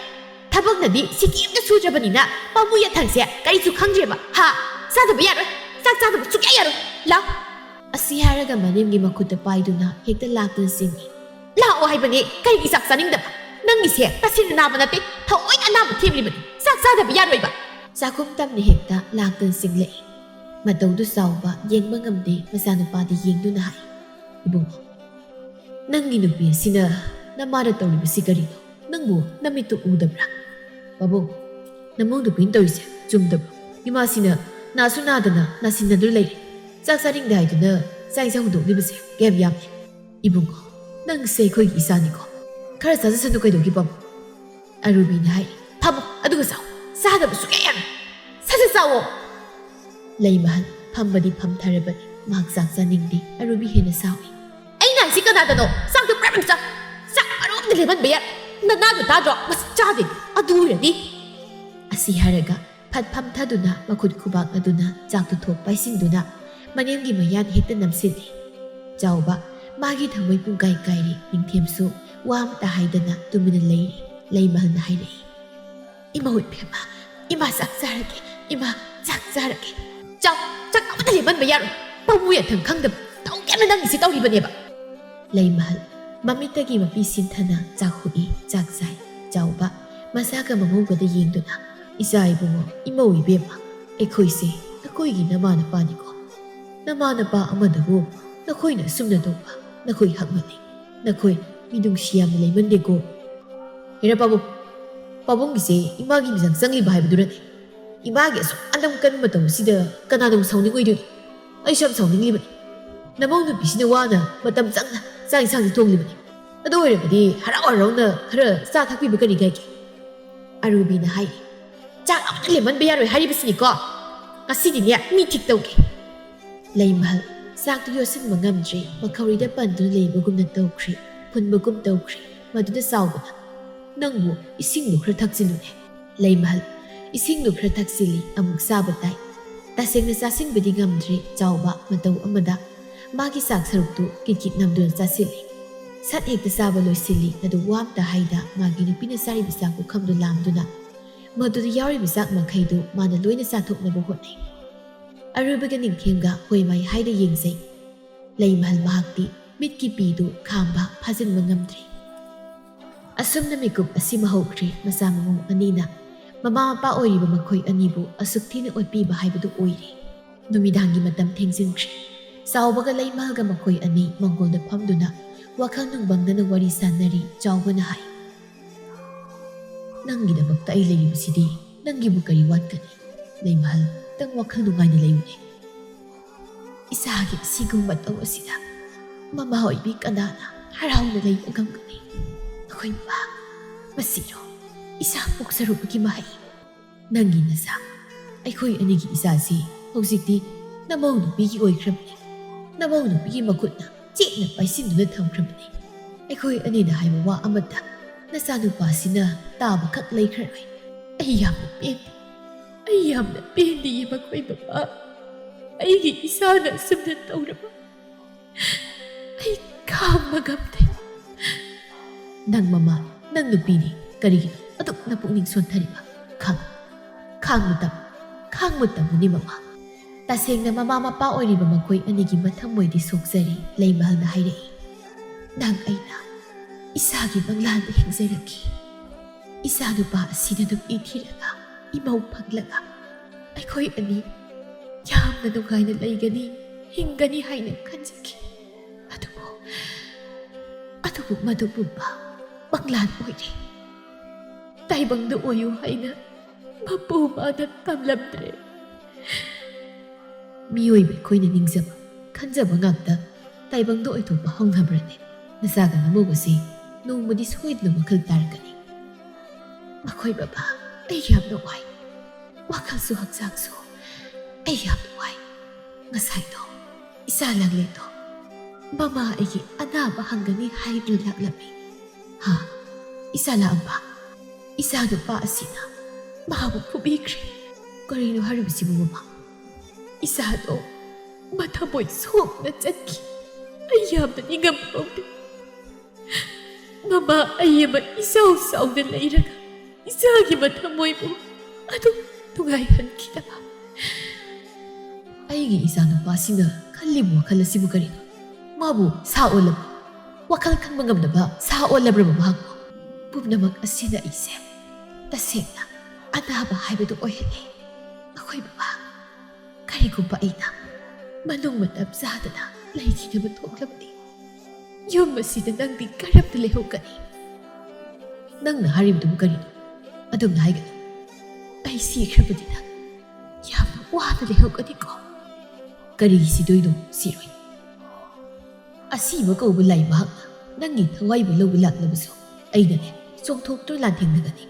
ꯊꯕꯛꯅꯗꯤ ꯁꯤꯀꯤ ꯑꯝꯇ ꯁꯨꯗ꯭ꯔꯕꯅꯤꯅ ꯄꯥꯝꯃꯨ ꯌꯥꯊꯪꯁꯦ ꯀꯔꯤꯁꯨ ꯈꯪꯗ꯭ꯔꯦꯕ꯫ ꯍꯥ? ꯆꯥꯗꯕ ꯌꯥꯔꯣꯏ꯫ ꯆꯥꯛ ꯆꯥꯗꯕ ꯁꯨꯛꯌꯥ ꯌꯥꯔꯣꯏ꯫ ꯂꯥꯎ"꯫ ꯑꯁꯤ ꯍꯥꯏꯔꯒ ꯃꯅꯦꯝꯒꯤ ꯃꯈꯨꯠꯇ ꯄꯥꯏꯗꯨꯅ ꯍꯦꯛꯇ ꯂꯥꯛꯇꯨꯅ ꯆꯦꯟꯈꯤ꯫ "ꯂꯥꯛꯑꯣ ꯍꯥꯏꯕꯅꯦ, ꯀꯔꯤꯒꯤ ꯆꯥꯛ ꯆꯥꯅꯤꯡꯗꯕ? ꯅꯪꯒꯤꯁꯦ ꯇꯁꯦꯡꯅ ꯅꯥꯕ ꯅꯠꯇꯦ, ꯊꯑꯣꯏꯅ ꯑꯅꯥꯕ ꯊꯦꯝꯂꯤꯕꯅꯤ꯫ ꯆꯥꯛ ꯆꯥꯗꯕ ꯌꯥꯔꯣꯏꯕ"꯫ ꯆꯥꯛꯈꯨꯝ ꯇꯝꯅ ꯍꯦꯛꯇ ꯂꯥꯛꯇꯨꯅ ꯆꯤꯡꯂꯛꯏ꯫ ꯃꯇꯧꯗꯨ ꯆꯥꯎꯕ ꯌꯦꯡꯕ ꯉꯝꯗꯦ꯫ ꯃꯆꯥꯅꯨꯄꯥꯗ ꯌꯦꯡꯗꯨꯅ ꯍꯥꯏ, "ꯏꯕꯨꯡꯉꯣ, ꯅꯪꯒꯤ ꯅꯨꯄꯤ ꯑꯁꯤꯅ ꯅꯃꯥꯗ ꯇꯧꯔꯤꯕꯁꯤ ꯀꯔꯤꯅꯣ? ꯅꯪꯕꯨ ꯅꯃꯤꯠꯇꯨ ꯎꯗꯕ꯭ꯔꯥ? ꯄꯥꯕꯨꯡ, ꯅꯃꯧ ꯅꯨꯄꯤꯅ ꯇꯧꯔꯤꯁꯦ ꯆꯨꯝꯗꯕ꯭ꯔꯣ? ꯏꯃꯥꯁꯤꯅ ꯅꯥꯁꯨ ꯅꯥꯗꯅ ꯅꯥꯁꯤꯟꯅꯗꯨꯅ ꯂꯩꯔꯦ꯫ ꯆꯥꯛ ꯆꯥꯅꯤꯡꯗꯦ ꯍꯥꯏꯗꯨꯅ ꯆꯥꯛ ꯏꯟꯁꯥꯡ ꯍꯨꯟꯗꯣꯛꯂꯤꯕꯁꯦ ꯀꯌꯥꯝ ꯌꯥꯝꯃꯤ꯫ ꯏꯕꯨꯡꯉꯣ, ꯅꯪꯁꯦ ꯑꯩꯈꯣꯏꯒꯤ ꯏꯆꯥꯅꯤꯀꯣ꯫ ꯈꯔ ꯆꯥꯖꯁꯅꯨ ꯀꯩꯗꯧꯒꯦ ꯄꯥꯕꯨꯡ?" ꯑꯔꯨꯕꯤꯅ ꯍꯥꯏ, "ꯐꯝꯃꯣ, ꯑꯗꯨꯒ ꯆꯥꯎ꯫ ꯆꯥꯗꯕ ꯁꯨꯛꯌꯥ ꯌꯥꯔꯣꯏ꯫ ꯁꯠ ꯁꯠ ꯆꯥꯎꯑꯣ!" ꯂꯩꯃꯍꯜ ꯐꯝꯕꯗꯤ ꯐꯝꯊꯔꯕꯅꯤ꯫ ꯃꯍꯥꯛ ꯆꯥꯛ ꯆꯥꯅꯤꯡꯗꯦ꯫ ꯑꯔꯨꯕꯤ ꯍꯦꯟꯅ ꯁꯥꯎꯏ꯫ "ꯑꯩꯅ ꯍꯥꯏꯁꯤ ꯀꯅꯥꯗꯅꯣ? ꯆꯥꯛꯇꯣ ꯄꯨꯔꯥ ꯆꯥ꯫ ꯆꯥꯛ ꯑꯔꯣꯝꯗ ꯂꯦꯝꯍꯟꯕ ꯌꯥꯏ꯫ ꯅꯅꯥꯗꯣ ꯇꯥꯗ꯭ꯔꯣ? ꯃꯁꯤ ꯆꯥꯗꯦ꯫ ꯑꯗꯨ ꯑꯣꯏꯔꯗꯤ," ꯑꯁꯤ ꯍꯥꯏꯔꯒ ꯐꯠ ꯐꯝꯊꯗꯨꯅ ꯃꯈꯨꯠ ꯈꯨꯕꯥꯛ ꯑꯗꯨꯅ ꯆꯥꯛꯇꯨ ꯊꯣꯛ ꯄꯥꯏꯁꯤꯟꯗꯨꯅ ꯃꯅꯦꯝꯒꯤ ꯃꯌꯥꯗ ꯍꯦꯛꯇ ꯅꯝꯁꯤꯜꯂꯤ꯫ ꯆꯥꯎꯕ, ꯃꯥꯒꯤ ꯊꯃꯣꯏ ꯄꯨꯡꯀꯥꯏ ꯀꯥꯏꯔꯦ꯫ ꯅꯤꯡꯊꯦꯝꯁꯨ ꯋꯥ ꯑꯃꯇ ꯍꯥꯏꯗꯅ ꯇꯨꯃꯤꯟꯅ ꯂꯩꯔꯤ꯫ ꯂꯩꯃꯍꯜꯅ ꯍꯥꯏꯔꯛꯏ, "ꯏꯃꯧ ꯏꯕꯦꯝꯃ, ꯏꯃꯥ ꯆꯥꯛ ꯆꯥꯔꯒꯦ, ꯏꯃꯥ ꯆꯥꯛ ꯆꯥꯔꯒꯦ꯫ ꯆꯥꯎ, ꯆꯥꯛ ꯑꯃꯇ ꯂꯦꯝꯍꯟꯕ ꯌꯥꯔꯣꯏ꯫ ꯇꯧꯕ ꯌꯥꯊꯪ ꯈꯪꯗꯕ, ꯇꯧꯒꯦꯅ ꯅꯪꯒꯤꯁꯤ ꯇꯧꯔꯤꯕꯅꯦꯕ꯫" ꯂꯩꯃꯍꯜ ꯃꯃꯤꯠꯇꯒꯤ ꯃꯄꯤ ꯁꯤꯟꯊꯅ ꯆꯥꯛ ꯍꯨꯛꯏ, ꯆꯥꯛ ꯆꯥꯏ꯫ ꯆꯥꯎꯕ ꯃꯁꯥꯒ ꯃꯃꯧꯒꯗ ꯌꯦꯡꯗꯨꯅ, "ꯏꯆꯥ ꯏꯕꯨꯡꯉꯣ, ꯏꯃꯧ ꯏꯕꯦꯝꯃ, ꯑꯩꯈꯣꯏꯁꯦ ꯅꯈꯣꯏꯒꯤ ꯅꯃꯥ ꯅꯄꯥꯅꯤꯀꯣ꯫ ꯅꯃꯥ ꯅꯄꯥ ꯑꯃꯗꯕꯨ ꯅꯈꯣꯏꯅ ꯑꯁꯨꯝꯅ ꯇꯧꯕ ꯅꯈꯣꯏ ꯍꯛꯃꯜꯂꯤ꯫ ꯅꯈꯣꯏ ꯃꯤꯅꯨꯡꯁꯤ ꯌꯥꯝꯅ ꯂꯩꯃꯟꯗꯦꯀꯣ꯫ ꯍꯦꯔꯥ ꯄꯥꯕꯨꯡ, ꯄꯥꯕꯨꯡꯒꯤꯁꯦ ꯏꯃꯥꯒꯤ ꯃꯤꯆꯪ ꯆꯪꯂꯤꯕ ꯍꯥꯏꯕꯗꯨꯔꯅꯦ? ꯏꯃꯥꯒꯤ ꯑꯁꯨꯛ ꯑꯅꯝ ꯀꯟꯕ ꯃꯇꯧ ꯑꯁꯤꯗ ꯀꯅꯥꯅꯕꯨ ꯁꯥꯎꯅꯤꯡꯉꯣꯏꯗꯣꯏꯅꯣ? ꯑꯩꯁꯨ ꯌꯥꯝ ꯁꯥꯎꯅꯤꯡꯂꯤꯕꯅꯤ꯫ ꯅꯃꯧ ꯅꯨꯄꯤꯁꯤꯅ ꯋꯥꯅ ꯃꯇꯝ ꯆꯪꯅ ꯆꯥꯛ ꯏꯟꯁꯥꯡꯁꯤ ꯊꯣꯡꯂꯤꯕꯅꯤ꯫ ꯑꯗꯨ ꯑꯣꯏꯔꯕꯗꯤ ꯍꯔꯥꯎ ꯍꯔꯥꯎꯅ ꯈꯔ ꯆꯥ ꯊꯛꯄꯤꯕ ꯀꯔꯤ ꯀꯥꯏꯒꯦ?" ꯑꯔꯨꯕꯤꯅ ꯍꯥꯏꯔꯤ, "ꯆꯥꯛ ꯑꯃꯇ ꯂꯦꯝꯍꯟꯕ ꯌꯥꯔꯣꯏ ꯍꯥꯏꯔꯤꯕꯁꯤꯅꯤꯀꯣ꯫ ꯉꯁꯤꯗꯤꯅꯦ ꯃꯤ ꯊꯤꯛ ꯇꯧꯒꯦ꯫" ꯂꯩꯃꯍꯜ ꯆꯥꯛꯇꯨ ꯌꯣꯠꯁꯤꯟꯕ ꯉꯝꯗ꯭ꯔꯦ꯫ ꯃꯈꯧꯔꯤꯗ ꯄꯟꯗꯨꯅ ꯂꯩꯕꯒꯨꯝꯅ ꯇꯧꯈ꯭ꯔꯦ, ꯐꯨꯟꯕꯒꯨꯝ ꯇꯧꯈ꯭ꯔꯦ꯫ ꯃꯗꯨꯗ ꯆꯥꯎꯕꯅ, "ꯅꯪꯕꯨ ꯏꯁꯤꯡꯗꯨ ꯈꯔ ꯊꯛꯆꯤꯜꯂꯨꯅꯦ꯫" ꯂꯩꯃꯍꯜ ꯏꯁꯤꯡꯗꯨ ꯈꯔ ꯊꯛꯆꯤꯜꯂꯤ, ꯑꯃꯨꯛ ꯆꯥꯕ ꯇꯥꯏ꯫ ꯇꯁꯦꯡꯅ ꯆꯥꯁꯤꯟꯕꯗꯤ ꯉꯝꯗ꯭ꯔꯦ꯫ ꯆꯥꯎꯕ ꯃꯇꯧ ꯑꯃꯗ ꯃꯥꯒꯤ ꯆꯥꯛ ꯁꯔꯨꯛꯇꯨ ꯀꯤꯠ ꯀꯤꯠ ꯅꯝꯗꯨꯅ ꯆꯥꯁꯤꯜꯂꯤ꯫ ꯁꯠ ꯍꯦꯛꯇ ꯆꯥꯕ ꯂꯣꯏꯁꯤꯜꯂꯤ꯫ ꯑꯗꯨ ꯋꯥ ꯑꯝꯇ ꯍꯥꯏꯗ ꯃꯥꯒꯤ ꯅꯨꯄꯤꯅ ꯆꯥꯔꯤꯕ ꯆꯥꯛ ꯄꯨꯈꯝꯗꯨ ꯂꯥꯝꯗꯨꯅ ꯃꯗꯨꯗ ꯌꯥꯎꯔꯤꯕ ꯆꯥꯛ ꯃꯈꯩꯗꯨ ꯃꯥꯅ ꯂꯣꯏꯅ ꯆꯥꯊꯣꯛꯅꯕ ꯍꯣꯠꯅꯩ꯫ ꯑꯔꯨꯕꯒ ꯅꯤꯡꯊꯦꯝꯒ ꯍꯣꯏ ꯃꯥꯏ ꯍꯥꯏꯗ ꯌꯦꯡꯖꯩ꯫ ꯂꯩꯃꯍꯜ ꯃꯍꯥꯛꯇꯤ ꯃꯤꯠꯀꯤ ꯄꯤꯗꯨ ꯈꯥꯝꯕ ꯐꯥꯖꯤꯟꯕ ꯉꯝꯗ꯭ꯔꯦ꯫ ꯑꯁꯨꯝꯅ ꯃꯤꯀꯨꯞ ꯑꯁꯤꯃ ꯍꯧꯈ꯭ꯔꯦ꯫ ꯃꯆꯥ ꯃꯃꯧ ꯑꯅꯤꯅ ꯃꯃꯥ ꯃꯄꯥ ꯑꯣꯏꯔꯤꯕ ꯃꯈꯣꯏ ꯑꯅꯤꯕꯨ ꯑꯁꯨꯛ ꯊꯤꯅ ꯑꯣꯠꯄꯤꯕ ꯍꯥꯏꯕꯗꯨ ꯑꯣꯏꯔꯦ꯫ ꯅꯨꯃꯤꯗꯥꯡꯒꯤ ꯃꯇꯝ ꯊꯦꯡꯖꯤꯟꯈ꯭ꯔꯦ꯫ ꯆꯥꯎꯕꯒ ꯂꯩꯃꯍꯜꯒ ꯃꯈꯣꯏ ꯑꯅꯤ ꯃꯪꯒꯣꯜꯗ ꯐꯝꯗꯨꯅ ꯋꯥꯈꯜ ꯅꯨꯡꯕꯪꯗꯅ ꯋꯥꯔꯤ ꯁꯥꯟꯅꯔꯤ꯫ ꯆꯥꯎꯕꯅ ꯍꯥꯏ, "ꯅꯪꯒꯤꯗꯃꯛꯇ ꯑꯩ ꯂꯩꯔꯤꯕꯁꯤꯗꯤ ꯅꯪꯒꯤꯕꯨ ꯀꯔꯤ ꯋꯥꯠꯀꯅꯤ? ꯂꯩꯃꯍꯜ, ꯅꯪ ꯋꯥꯈꯜ ꯅꯨꯡꯉꯥꯏꯅ ꯂꯩꯌꯨꯅꯦ꯫ ꯏꯆꯥꯒꯤ ꯑꯁꯤꯒꯨꯝꯕ ꯃꯇꯧ ꯑꯁꯤꯗ ꯃꯃꯥ ꯑꯣꯏꯕꯤ ꯀꯅꯥꯅ ꯍꯔꯥꯎꯅ ꯂꯩꯕ ꯉꯝꯒꯅꯤ? ꯑꯩꯈꯣꯏ ꯃꯃꯥ, ꯃꯁꯤꯔꯣ ꯏꯆꯥ ꯄꯣꯛꯆꯔꯨꯕꯒꯤ ꯃꯍꯩ? ꯅꯪꯒꯤ ꯅꯆꯥ, ꯑꯩꯈꯣꯏ ꯑꯅꯤꯒꯤ ꯏꯆꯥꯁꯤ ꯍꯧꯖꯤꯛꯇꯤ ꯅꯃꯧ ꯅꯨꯄꯤꯒꯤ ꯑꯣꯏꯈ꯭ꯔꯕꯅꯤ꯫ ꯅꯃꯧ ꯅꯨꯄꯤꯒꯤ ꯃꯈꯨꯠꯅ ꯆꯦꯠꯅ ꯄꯥꯏꯁꯤꯟꯗꯨꯅ ꯊꯝꯈ꯭ꯔꯕꯅꯤ꯫ ꯑꯩꯈꯣꯏ ꯑꯅꯤꯅ ꯍꯥꯏꯕ ꯋꯥ ꯑꯃꯠꯇ ꯅꯆꯥꯅꯨꯄꯥꯁꯤꯅ ꯇꯥꯕꯈꯛ ꯂꯩꯈ꯭ꯔꯔꯣꯏ꯫ ꯑꯩ ꯌꯥꯝꯅ ꯄꯦꯟꯗꯦ꯫ ꯑꯩ ꯌꯥꯝꯅ ꯄꯦꯟꯗꯤꯌꯦ ꯃꯈꯣꯏ ꯃꯃꯥ꯫ ꯑꯩꯒꯤ ꯏꯆꯥꯅ ꯑꯁꯨꯝꯅ ꯇꯧꯔꯕ ꯑꯩ ꯈꯥꯡꯕ ꯉꯝꯗꯦ꯫" "ꯅꯪ ꯃꯃꯥ, ꯅꯪ ꯅꯨꯄꯤꯅꯤ, ꯀꯔꯤꯒꯤꯅꯣ ꯑꯗꯨꯛ ꯅꯄꯨꯛꯅꯤꯡ ꯁꯣꯟꯊꯔꯤꯕ? ꯈꯥꯡ, ꯈꯥꯡꯕ ꯇꯝ, ꯈꯥꯡꯕ ꯇꯝꯃꯨꯅꯦ ꯃꯃꯥ꯫" ꯇꯁꯦꯡꯅ ꯃꯃꯥ ꯃꯄꯥ ꯑꯣꯏꯔꯤꯕ ꯃꯈꯣꯏ ꯑꯅꯤꯒꯤ ꯃꯊꯃꯣꯏꯗꯤ ꯁꯣꯛꯆꯔꯤ꯫ ꯂꯩꯃꯍꯜꯅ ꯍꯥꯏꯔꯛꯏ, "ꯅꯪ ꯑꯩꯅ ꯏꯆꯥꯒꯤ ꯃꯪꯂꯥꯟꯗ ꯍꯤꯡꯖꯔꯛꯈꯤ꯫ ꯏꯆꯥꯅꯨꯄꯥ ꯑꯁꯤꯅ ꯅꯨꯄꯤ ꯊꯤꯔꯒ ꯏꯃꯧ ꯐꯪꯂꯒ ꯑꯩꯈꯣꯏ ꯑꯅꯤ ꯌꯥꯝꯅ ꯅꯨꯡꯉꯥꯏꯅ ꯂꯩꯒꯅꯤ, ꯍꯤꯡꯒꯅꯤ ꯍꯥꯏꯅ ꯈꯟꯖꯈꯤ꯫ ꯑꯗꯨꯕꯨ, ꯑꯗꯨꯕꯨ ꯃꯗꯨ ꯄꯨꯝꯕ ꯃꯪꯂꯥꯟ ꯑꯣꯏꯔꯦ꯫ ꯇꯥꯏꯕꯪꯗ ꯑꯣꯏꯌꯨ ꯍꯥꯏꯅ ꯃꯄꯨ ꯃꯥꯅ ꯇꯝꯂꯝꯗ꯭ꯔꯦ꯫" ꯃꯤꯑꯣꯏꯕ ꯑꯩꯈꯣꯏꯅ ꯅꯤꯡꯖꯕ, ꯈꯟꯖꯕ ꯉꯥꯛꯇ ꯇꯥꯏꯕꯪꯗ ꯑꯣꯏꯊꯣꯛꯄ ꯍꯧꯅꯕ꯭ꯔꯅꯦ? ꯅꯆꯥꯒ ꯅꯃꯧꯒꯁꯦ ꯅꯣꯡꯃꯗꯤ ꯁꯣꯏꯗꯅ ꯋꯥꯈꯜ ꯇꯥꯔꯛꯀꯅꯤ꯫ ꯃꯈꯣꯏ ꯕꯕꯥ, ꯑꯩ ꯌꯥꯝꯅ ꯋꯥꯏ꯫ ꯋꯥꯈꯜꯁꯨ ꯍꯛꯆꯥꯡꯁꯨ ꯑꯩ ꯌꯥꯝꯅ ꯋꯥꯏ꯫ ꯉꯁꯥꯏꯗꯣ ꯏꯆꯥ ꯂꯥꯡꯂꯦꯟꯗꯣ ꯃꯃꯥ ꯑꯩꯒꯤ ꯑꯅꯥꯕ ꯍꯪꯒꯅꯤ ꯍꯥꯏꯗꯨꯅ ꯂꯥꯛꯂꯝꯃꯤ꯫ ꯍꯥ, ꯏꯆꯥ ꯂꯥꯛꯑꯝꯕ? ꯏꯆꯥ ꯅꯨꯄꯥ ꯑꯁꯤꯅ ꯃꯥꯕꯨ ꯐꯨꯕꯤꯈ꯭ꯔꯦ꯫ ꯀꯔꯤꯅꯣ ꯍꯥꯏꯔꯤꯕꯁꯤꯕꯨ ꯃꯃꯥ? ꯏꯆꯥꯗꯣ ꯃꯊꯃꯣꯏ ꯁꯣꯛꯅ ꯆꯠꯈꯤ꯫ ꯑꯩ ꯌꯥꯝꯅ ꯅꯤꯡꯉꯝ ꯐꯥꯎꯗꯦ꯫ ꯃꯃꯥ ꯑꯩ ꯑꯃ ꯏꯆꯥꯎ ꯆꯥꯎꯅ ꯂꯩꯔꯒ ꯏꯆꯥꯒꯤ ꯃꯊꯃꯣꯏꯕꯨ ꯑꯗꯨꯝ ꯅꯨꯡꯉꯥꯏꯍꯟꯈꯤꯗꯕ꯫ ꯑꯩꯒꯤ ꯏꯆꯥꯅꯨꯄꯥꯁꯤꯅ ꯈꯜꯂꯤꯕ ꯋꯥꯈꯜ ꯑꯁꯤꯕꯨ ꯀꯔꯤꯅꯣ? ꯃꯥꯕꯨ ꯁꯥ ꯑꯣꯜꯂꯕ? ꯋꯥꯈꯜ ꯈꯟꯕ ꯉꯝꯗꯕ ꯁꯥ ꯑꯣꯜꯂꯕ꯭ꯔꯕ ꯃꯍꯥꯛꯄꯨ? ꯄꯨꯝꯅꯃꯛ ꯑꯁꯤꯅ ꯑꯩꯁꯦ ꯇꯁꯦꯡꯅ ꯑꯅꯥꯕ ꯍꯥꯏꯕꯗꯨ ꯑꯣꯏꯍꯜꯂꯦ꯫ ꯃꯈꯣꯏ ꯕꯕꯥ, ꯀꯔꯤꯒꯨꯝꯕ ꯑꯩꯅ ꯃꯅꯨꯡ ꯃꯇꯝ ꯆꯥꯗꯅ ꯂꯩꯈꯤꯗꯕ ꯊꯣꯛꯂꯕꯗꯤ, ꯌꯨꯝ ꯑꯁꯤꯗ ꯅꯪꯗꯤ ꯀꯔꯝꯅ ꯂꯩꯍꯧꯒꯅꯤ? ꯅꯪꯅ ꯍꯥꯏꯔꯤꯕꯗꯨꯕꯨ ꯀꯔꯤꯅꯣ? ꯑꯗꯨꯝꯅ ꯍꯥꯏꯒꯅꯨ꯫ ꯑꯩ ꯁꯤꯈ꯭ꯔꯕꯗꯤ ꯅꯪ ꯌꯥꯝꯅ ꯋꯥꯅ ꯂꯩꯍꯧꯒꯅꯤꯀꯣ꯫ ꯀꯔꯤꯒꯤ ꯁꯤꯗꯣꯏꯅꯣ? ꯁꯤꯔꯣꯏ꯫ ꯑꯁꯤꯕ ꯀꯧꯕ ꯂꯥꯏ ꯃꯍꯥꯛꯅ ꯅꯪꯒꯤ ꯊꯋꯥꯏꯕꯨ ꯂꯧꯕ ꯂꯥꯛꯂꯕꯁꯨ, ꯑꯩꯅꯅꯦ ꯆꯣꯡꯊꯣꯛꯇꯨꯅ ꯂꯥꯟꯊꯦꯡꯅꯒꯅꯤ꯫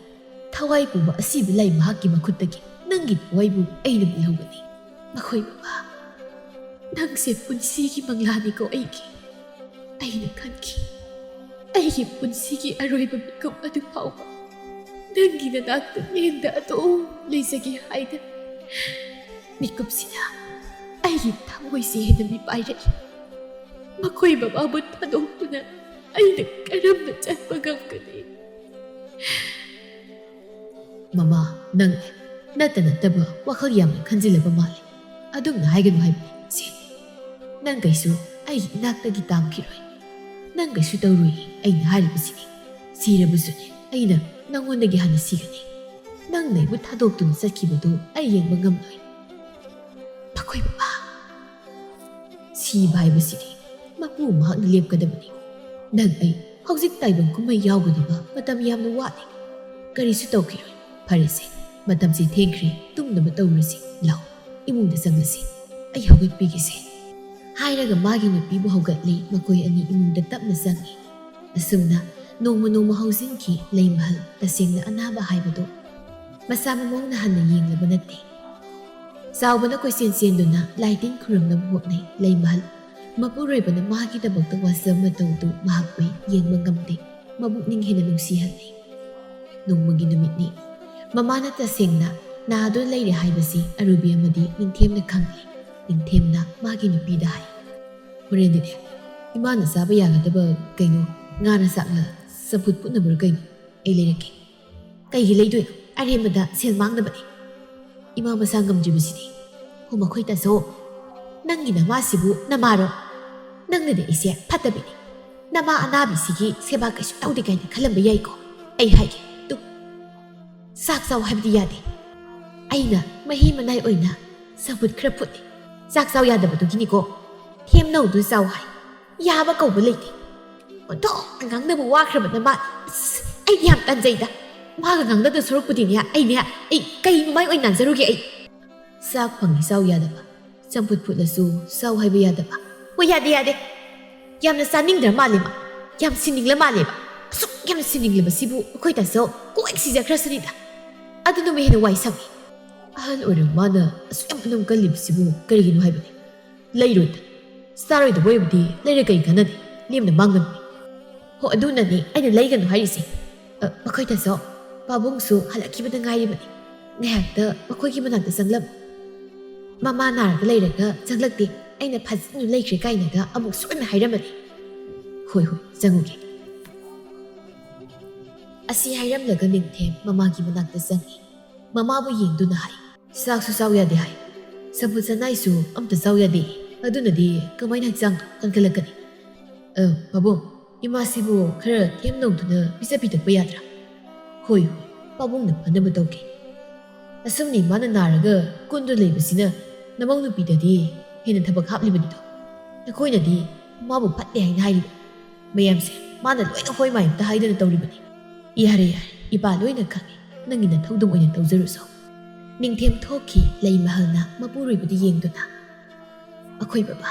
ꯊꯋꯥꯏ ꯄꯨꯕ ꯑꯁꯤꯕ ꯂꯥꯏ ꯃꯍꯥꯛꯀꯤ ꯃꯈꯨꯠꯇꯒꯤ ꯅꯪꯒꯤ ꯊꯋꯥꯏꯕꯨ ꯑꯩꯅ ꯂꯧꯒꯅꯤ꯫ ꯃꯈꯣꯏ ꯕꯕꯥ, ꯅꯪꯁꯦ ꯄꯨꯟꯁꯤꯒꯤ ꯃꯪꯂꯥꯅꯤꯀꯣ ꯑꯩꯒꯤ꯫ ꯑꯩꯅ ꯈꯟꯈꯤ, ꯑꯩꯒꯤ ꯄꯨꯟꯁꯤꯒꯤ ꯑꯔꯣꯏꯕ ꯃꯤꯀꯨꯞ ꯑꯗꯨ ꯐꯥꯎꯕ ꯅꯪꯒꯤ ꯅꯅꯥꯛꯇ ꯂꯦꯡꯗ ꯑꯗꯨꯝ ꯂꯩꯖꯒꯦ ꯍꯥꯏꯅ꯫ ꯃꯤꯀꯨꯞꯁꯤꯗ ꯑꯩꯒꯤ ꯊꯃꯣꯏꯁꯦ ꯍꯦꯟꯅ ꯃꯤꯄꯥꯏꯔꯛꯏ꯫ ꯃꯈꯣꯏ ꯃꯃꯥꯕꯨ ꯊꯥꯗꯣꯛꯇꯨꯅ ꯑꯩꯅ ꯀꯔꯝꯅ ꯆꯠꯄ ꯉꯝꯒꯅꯤ? ꯃꯃꯥ, ꯅꯪ ꯅꯠꯇ ꯅꯠꯇꯕ ꯋꯥꯈꯜ ꯌꯥꯝꯅ ꯈꯟꯖꯤꯜꯂꯕ ꯃꯥꯜꯂꯦ꯫ ꯑꯗꯨꯝꯅ ꯍꯥꯏꯒꯅꯨ ꯍꯥꯏꯕꯅꯤ, ꯁꯦ꯫ ꯅꯪ ꯀꯩꯁꯨ ꯑꯩꯒꯤ ꯏꯅꯥꯛꯇꯒꯤ ꯇꯥꯝꯈꯤꯔꯣꯏ꯫ ꯅꯪ ꯀꯩꯁꯨ ꯇꯧꯔꯣꯏ, ꯑꯩꯅ ꯍꯥꯏꯔꯤꯕꯁꯤꯅꯤ꯫ ꯁꯤꯔꯕꯁꯨꯅꯦ, ꯑꯩꯅ ꯅꯪꯉꯣꯟꯗꯒꯤ ꯍꯥꯟꯅ ꯁꯤꯒꯅꯤ꯫ ꯅꯪꯅ ꯑꯩꯕꯨ ꯊꯥꯗꯣꯛꯇꯨꯅ ꯆꯠꯈꯤꯕꯗꯨ ꯑꯩ ꯌꯦꯡꯕ ꯉꯝꯂꯣꯏ꯫ ꯃꯈꯣꯏ ꯕꯕꯥ, ꯁꯤꯕ ꯍꯥꯏꯕꯁꯤꯗꯤ ꯃꯄꯨ ꯃꯍꯥꯛꯅ ꯂꯦꯞꯀꯗꯕꯅꯤ꯫ ꯅꯪ ꯑꯩ ꯍꯧꯖꯤꯛ ꯇꯥꯏꯕꯪ ꯀꯨꯝꯍꯩ ꯌꯥꯎꯒꯗꯕ ꯃꯇꯝ ꯌꯥꯝꯅ ꯋꯥꯠꯂꯤ꯫ ꯀꯔꯤꯁꯨ ꯇꯧꯈꯤꯔꯣꯏ꯫ ꯐꯔꯦꯁꯦ, ꯃꯇꯝꯁꯤ ꯊꯦꯡꯈ꯭ꯔꯦ, ꯇꯨꯝꯅꯕ ꯇꯧꯔꯁꯤ꯫ ꯂꯥꯛꯑꯣ, ꯏꯃꯨꯡꯗ ꯆꯪꯂꯁꯤ꯫ ꯑꯩ ꯍꯧꯒꯠꯄꯤꯒꯦꯁꯦ꯫ ꯍꯥꯏꯔꯒ ꯃꯥꯒꯤ ꯅꯨꯄꯤꯕꯨ ꯍꯧꯒꯠꯂꯤ꯫ ꯃꯈꯣꯏ ꯑꯅꯤ ꯏꯃꯨꯡꯗ ꯇꯞꯅ ꯆꯪꯉꯤ꯫ ꯑꯁꯨꯝꯅ ꯅꯣꯡꯃ ꯅꯣꯡꯃ ꯍꯧꯖꯤꯟꯈꯤ꯫ ꯂꯩꯃꯍꯜ ꯇꯁꯦꯡꯅ ꯑꯅꯥꯕ ꯍꯥꯏꯕꯗꯨ ꯃꯁꯥ ꯃꯃꯧꯅ ꯍꯟꯅ ꯌꯦꯡꯂꯕ ꯅꯠꯇꯦ꯫ ꯆꯥꯎꯕꯅ ꯀꯣꯏꯆꯦꯟ ꯆꯦꯟꯗꯨꯅ ꯂꯥꯏ ꯇꯤꯟ ꯈꯨꯔꯨꯝꯅꯕ ꯍꯣꯠꯅꯩ꯫ ꯂꯩꯃꯍꯜ ꯃꯄꯨꯔꯣꯏꯕꯅ ꯃꯥꯒꯤꯗꯃꯛꯇ ꯋꯥꯖꯕ ꯃꯇꯧꯗꯨ ꯃꯍꯥꯛꯄꯨ ꯌꯦꯡꯕ ꯉꯝꯗꯦ꯫ ꯃꯕꯨꯛꯅꯤꯡ ꯍꯦꯟꯅ ꯅꯨꯡꯁꯤꯍꯜꯂꯤ꯫ ꯅꯣꯡꯃꯒꯤ ꯅꯨꯃꯤꯠꯅꯤ꯫ ꯃꯃꯥꯅ ꯇꯁꯦꯡꯅ ꯅꯥꯗꯨꯅ ꯂꯩꯔꯦ ꯍꯥꯏꯕꯁꯤ ꯑꯔꯨꯕꯤ ꯑꯃꯗꯤ ꯅꯤꯡꯊꯦꯝꯅ ꯈꯪꯂꯦ꯫ ꯅꯤꯡꯊꯦꯝꯅ ꯃꯥꯒꯤ ꯅꯨꯄꯤꯗ ꯍꯥꯏ, "ꯍꯣꯔꯦꯟꯗꯤꯅꯦ, ꯏꯃꯥꯅ ꯆꯥꯕ ꯌꯥꯒꯗꯕ ꯀꯩꯅꯣ ꯉꯥꯔ ꯆꯥꯛꯂ ꯆꯝꯐꯨꯠ ꯐꯨꯠꯅꯕ꯭ꯔꯥ ꯀꯩꯅꯣ ꯑꯩ ꯂꯩꯔꯛꯀꯦ꯫" "ꯀꯩꯒꯤ ꯂꯩꯗꯣꯏꯅꯣ? ꯑꯔꯦꯝꯕꯗ ꯁꯦꯜ ꯃꯥꯡꯅꯕꯅꯦ꯫ ꯏꯃꯥ ꯃꯁꯥ ꯉꯝꯗ꯭ꯔꯤꯕꯁꯤꯗꯤ꯫" "ꯍꯣ, ꯃꯈꯣꯏ ꯇꯥꯆꯧ, ꯅꯪꯒꯤ ꯅꯃꯥꯁꯤꯕꯨ ꯅꯃꯥꯔꯣ? ꯅꯪꯅꯗꯤ ꯑꯩꯁꯦ ꯐꯠꯇꯕꯤꯅꯤ꯫ ꯅꯃꯥ ꯑꯅꯥꯕꯤꯁꯤꯒꯤ ꯁꯦꯕꯥ ꯀꯩꯁꯨ ꯇꯧꯗꯦ ꯀꯥꯏꯅ ꯈꯜꯂꯝꯕ ꯌꯥꯏꯀꯣ꯫ ꯑꯩ ꯍꯥꯏꯒꯦ ꯇꯨ꯫" ꯆꯥꯛ ꯆꯥꯎ ꯍꯥꯏꯕꯗꯤ ꯌꯥꯗꯦ꯫ ꯑꯩꯅ ꯃꯍꯤ ꯃꯅꯥꯏ ꯑꯣꯏꯅ ꯆꯝꯐꯨꯠ ꯈꯔ ꯐꯨꯠꯂꯤ꯫ ꯆꯥꯛ ꯆꯥꯎ ꯌꯥꯗꯕꯗꯨꯒꯤꯅꯤꯀꯣ꯫ ꯊꯦꯝꯅꯧꯗꯨ ꯆꯥꯎ ꯍꯥꯏ꯫ ꯌꯥꯕ ꯀꯧꯕ ꯂꯩꯇꯦ꯫ ꯑꯣꯟꯊꯣꯛꯅ ꯉꯥꯡꯅꯕ ꯋꯥꯈ꯭ꯔꯕꯅ ꯃꯥ꯫ ꯑꯁ, ꯑꯩꯗꯤ ꯌꯥꯝ ꯇꯟꯖꯩꯗ꯫ ꯃꯥꯒ ꯉꯥꯡꯅꯗ ꯁꯔꯨꯛꯄꯨꯗꯤꯅꯦ, ꯑꯩꯅꯦ, ꯑꯩ ꯀꯩ ꯃꯃꯥꯏ ꯑꯣꯏꯅ ꯅꯥꯟꯖꯔꯨꯒꯦ ꯑꯩ? ꯆꯥꯛ ꯐꯪꯉꯤ ꯆꯥꯎ ꯌꯥꯗꯕ, ꯆꯝꯐꯨꯠ ꯐꯨꯠꯂꯁꯨ ꯆꯥꯎ ꯍꯥꯏꯕ ꯌꯥꯗꯕ꯫ ꯍꯣꯏ, ꯌꯥꯗꯦ, ꯌꯥꯗꯦ꯫ ꯌꯥꯝꯅ ꯆꯥꯅꯤꯡꯗ꯭ꯔ ꯃꯥꯜꯂꯦ ꯃꯥ꯫ ꯌꯥꯝ ꯁꯤꯟꯅꯤꯡꯂ ꯃꯥꯜꯂꯦꯕ꯫ ꯑꯁꯨꯛ ꯌꯥꯝꯅ ꯁꯤꯟꯅꯤꯡꯂꯕꯁꯤꯕꯨ ꯑꯩꯈꯣꯏ ꯇꯥꯆꯧ ꯀꯣꯛ ꯁꯤꯖꯈ꯭ꯔꯁꯅꯤꯗ꯫ ꯑꯗꯨꯅꯕꯨ ꯍꯦꯟꯅ ꯋꯥꯏ ꯁꯪꯉꯤ꯫ ꯑꯍꯜ ꯑꯣꯏꯔꯕ ꯃꯥꯅ ꯑꯁꯨꯛ ꯌꯥꯝ ꯑꯅꯝ ꯀꯜꯂꯤꯕꯁꯤꯕꯨ ꯀꯔꯤꯒꯤꯅꯣ ꯍꯥꯏꯕꯅꯤ? ꯂꯩꯔꯣꯏꯗ꯫ ꯆꯥꯔꯣꯏꯗꯕ ꯑꯣꯏꯕꯗꯤ ꯂꯩꯔ ꯀꯩ ꯀꯥꯟꯅꯅꯤ? ꯂꯦꯝꯅ ꯃꯥꯡꯅꯕꯅꯤ꯫ ꯍꯣ, ꯑꯗꯨꯅꯅꯤ ꯑꯩꯅ ꯂꯩꯒꯅꯨ ꯍꯥꯏꯔꯤꯁꯦ꯫ ꯑ, ꯃꯈꯣꯏꯗꯁꯨ ꯄꯥꯕꯨꯡꯁꯨ ꯍꯜꯂꯛꯈꯤꯕꯗ ꯉꯥꯏꯔꯤꯕꯅꯤ꯫ ꯉꯥꯏꯍꯥꯛꯇ ꯃꯈꯣꯏꯒꯤ ꯃꯅꯥꯛꯇ ꯆꯪꯂꯝ꯫ ꯃꯃꯥ ꯅꯥꯔꯒ ꯂꯩꯔꯒ ꯆꯪꯂꯛꯇꯦ꯫ ꯑꯩꯅ ꯐꯖꯅ ꯂꯩꯈ꯭ꯔꯦ ꯀꯥꯏꯅꯒ ꯑꯃꯨꯛ ꯁꯣꯏꯅ ꯍꯥꯏꯔꯝꯃꯅꯤ꯫ ꯍꯣꯏ, ꯍꯣꯏ, ꯆꯪꯉꯨꯒꯦ꯫ ꯑꯁꯤ ꯍꯥꯏꯔꯝꯂꯒ ꯅꯤꯡꯊꯦꯝ ꯃꯃꯥꯒꯤ ꯃꯅꯥꯛꯇ ꯆꯪꯉꯤ꯫ ꯃꯃꯥꯕꯨ ꯌꯦꯡꯗꯨꯅ ꯍꯥꯏ, "ꯆꯥꯛꯁꯨ ꯆꯥꯎ ꯌꯥꯗꯦ ꯍꯥꯏ, ꯆꯝꯐꯨꯠ ꯆꯅꯥꯏꯁꯨ ꯑꯝꯇ ꯆꯥꯎ ꯌꯥꯗꯦ, ꯑꯗꯨꯅꯗꯤ ꯀꯃꯥꯏꯅ ꯍꯛꯆꯥꯡ ꯀꯟꯈꯠꯂꯛꯀꯅꯤ?" "ꯑ, ꯄꯥꯕꯨꯡ, ꯏꯃꯥꯁꯤꯕꯨ ꯈꯔ ꯊꯦꯝ ꯅꯧꯗꯨꯅ ꯄꯤꯖ ꯄꯤꯊꯛꯄ ꯌꯥꯗ꯭ꯔꯥ?" "ꯍꯣꯏ, ꯍꯣꯏ, ꯄꯥꯕꯨꯡꯅ ꯐꯅꯕ ꯇꯧꯒꯦ꯫ ꯑꯁꯨꯝꯅ ꯏꯃꯥꯅ ꯅꯥꯔꯒ ꯀꯨꯟꯗ ꯂꯩꯕꯁꯤꯅ ꯅꯃꯧ ꯅꯨꯄꯤꯗꯗꯤ ꯍꯦꯟꯅ ꯊꯕꯛ ꯍꯥꯞꯂꯤꯕꯅꯤꯗꯣ꯫ ꯅꯈꯣꯏꯅꯗꯤ ꯃꯥꯕꯨ ꯐꯠꯇꯦ ꯍꯥꯏꯅ ꯍꯥꯏꯔꯤꯕ꯫ ꯃꯌꯥꯝꯁꯦ ꯃꯥꯅ ꯂꯣꯏꯅ ꯍꯣꯏ ꯃꯥꯏ ꯑꯝꯇ ꯍꯥꯏꯗꯅ ꯇꯧꯔꯤꯕꯅꯤ꯫ ꯌꯥꯔꯦ, ꯌꯥꯔꯦ, ꯏꯄꯥ ꯂꯣꯏꯅ ꯈꯪꯉꯤ꯫ ꯅꯪꯒꯤ ꯅꯊꯧꯗꯨꯝ ꯑꯣꯏꯅ ꯇꯧꯖꯔꯨꯁꯣ꯫" ꯅꯤꯡꯊꯦꯝ ꯊꯣꯛꯈꯤ꯫ ꯂꯩꯃꯍꯜꯅ ꯃꯄꯨꯔꯣꯏꯕꯗ ꯌꯦꯡꯗꯨꯅ, "ꯑꯩꯈꯣꯏ ꯕꯕꯥ,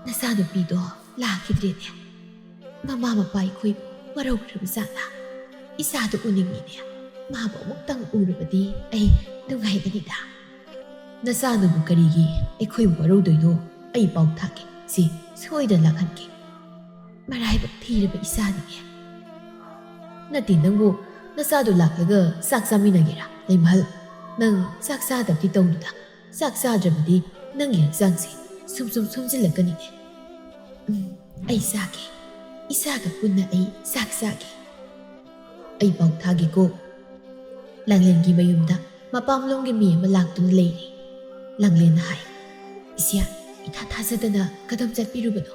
ꯅꯆꯥꯅꯨꯄꯤꯗꯣ ꯂꯥꯛꯈꯤꯗ꯭ꯔꯦꯅꯦ꯫ ꯃꯃꯥ ꯃꯄꯥ ꯑꯩꯈꯣꯏꯕꯨ ꯋꯥꯔꯧꯈ꯭ꯔꯕ ꯖꯥꯠꯂꯥ? ꯏꯆꯥꯗꯨ ꯎꯅꯤꯡꯉꯤꯅꯦ꯫ ꯃꯥꯕꯨ ꯑꯃꯨꯛꯇꯪ ꯎꯔꯕꯗꯤ ꯑꯩ ꯅꯨꯡꯉꯥꯏꯒꯅꯤꯗ꯫" "ꯅꯆꯥꯅꯕꯨ ꯀꯔꯤꯒꯤ ꯑꯩꯈꯣꯏꯕꯨ ꯋꯥꯔꯧꯗꯣꯏꯅꯣ? ꯑꯩ ꯄꯥꯎ ꯊꯥꯒꯦ꯫ ꯁꯤ ꯁꯣꯏꯗꯅ ꯂꯥꯛꯍꯟꯒꯦ꯫ ꯃꯔꯥꯏꯕꯛ ꯊꯤꯔꯕ ꯏꯆꯥꯅꯤꯅꯦ꯫" "ꯅꯠꯇꯦ, ꯅꯪꯕꯨ ꯅꯆꯥꯗꯣ ꯂꯥꯛꯂꯒ ꯆꯥꯛ ꯆꯥꯃꯤꯟꯅꯒꯦꯔꯥ, ꯂꯩꯃꯍꯜ? ꯅꯪ ꯆꯥꯛ ꯆꯥꯗꯕꯗꯤ ꯇꯧꯅꯨꯗ꯫ ꯆꯥꯛ ꯆꯥꯗ꯭ꯔꯕꯗꯤ ꯅꯪꯒꯤ ꯍꯛꯆꯥꯡꯁꯦ ꯁꯨꯝ ꯁꯨꯝ ꯁꯣꯟꯖꯤꯜꯂꯛꯀꯅꯤꯅꯦ꯫" "ꯎꯝ, ꯑꯩ ꯆꯥꯒꯦ꯫ ꯏꯆꯥꯒ ꯄꯨꯟꯅ ꯑꯩ ꯆꯥꯛ ꯆꯥꯒꯦ꯫" "ꯑꯩ ꯄꯥꯎ ꯊꯥꯒꯦꯀꯣ꯫" ꯂꯥꯡꯂꯦꯟꯒꯤ ꯃꯌꯨꯝꯗ ꯃꯄꯥꯝꯂꯣꯝꯒꯤ ꯃꯤ ꯑꯃ ꯂꯥꯛꯇꯨꯅ ꯂꯩꯔꯦ꯫ ꯂꯥꯡꯂꯦꯟꯅ ꯍꯥꯏ, "ꯏꯆꯦ, ꯏꯊꯥ ꯊꯥꯖꯗꯅ ꯀꯗꯣꯝ ꯆꯠꯄꯤꯔꯨꯕꯅꯣ?"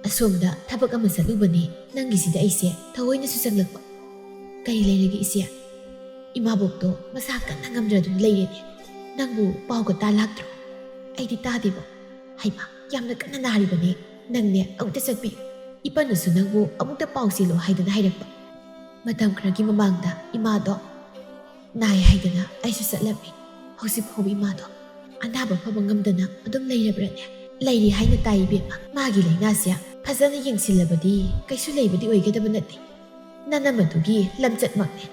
"ꯑꯁꯣꯝꯗ ꯊꯕꯛ ꯑꯃ ꯆꯠꯂꯨꯕꯅꯤ, ꯅꯪꯒꯤꯁꯤꯗ ꯑꯩꯁꯦ ꯊꯑꯣꯏꯅꯁꯨ ꯆꯪꯂꯛꯄ꯫" "ꯀꯔꯤ ꯂꯩꯔꯒꯦ ꯏꯆꯦ?" ꯏꯃꯥꯕꯣꯛꯇꯣ ꯃꯁꯥ ꯀꯟꯅ ꯉꯝꯗ꯭ꯔꯗꯨꯅ ꯂꯩꯔꯦꯅꯦ꯫ ꯅꯪꯕꯨ ꯄꯥꯎꯒ ꯇꯥ ꯂꯥꯛꯇ꯭ꯔꯣ? ꯑꯩꯗꯤ ꯇꯥꯗꯦꯕꯣ꯫ ꯍꯩꯃꯥ, ꯌꯥꯝꯅ ꯀꯟꯅ ꯅꯥꯔꯤꯕꯅꯦ꯫ ꯅꯪꯅꯦ ꯑꯃꯨꯛꯇ ꯆꯠꯄꯤꯌꯨ꯫ ꯏꯄꯟꯅꯁꯨ ꯅꯪꯕꯨ ꯑꯃꯨꯛꯇ ꯄꯥꯎ ꯆꯦꯜꯂꯣ ꯍꯥꯏꯗꯅ ꯍꯥꯏꯔꯛꯄ꯫ ꯃꯇꯝ ꯈꯔꯒꯤ ꯃꯃꯥꯡꯗ ꯏꯃꯥꯗꯣ ꯅꯥꯏ ꯍꯥꯏꯗꯅ ꯑꯩꯁꯨ ꯆꯠꯂꯝꯃꯤ꯫ ꯍꯧꯖꯤꯛ ꯐꯥꯎꯕ ꯏꯃꯥꯗꯣ ꯑꯅꯥꯕ ꯐꯕ ꯉꯝꯗꯅ ꯑꯗꯨꯝ ꯂꯩꯔꯕ꯭ꯔꯅꯦ? ꯂꯩꯔꯤ ꯍꯥꯏꯅ ꯇꯥꯏ ꯏꯕꯦꯝꯃ꯫ ꯃꯥꯒꯤ ꯂꯥꯏꯅꯥꯁꯦ ꯐꯖꯅ ꯌꯦꯡꯁꯤꯜꯂꯕꯗꯤ ꯀꯩꯁꯨ ꯂꯩꯕꯗꯤ ꯑꯣꯏꯒꯗꯕ ꯅꯠꯇꯦ꯫ ꯅꯅꯝꯃꯗꯨꯒꯤ ꯂꯝꯆꯠꯃꯛꯅꯦ꯫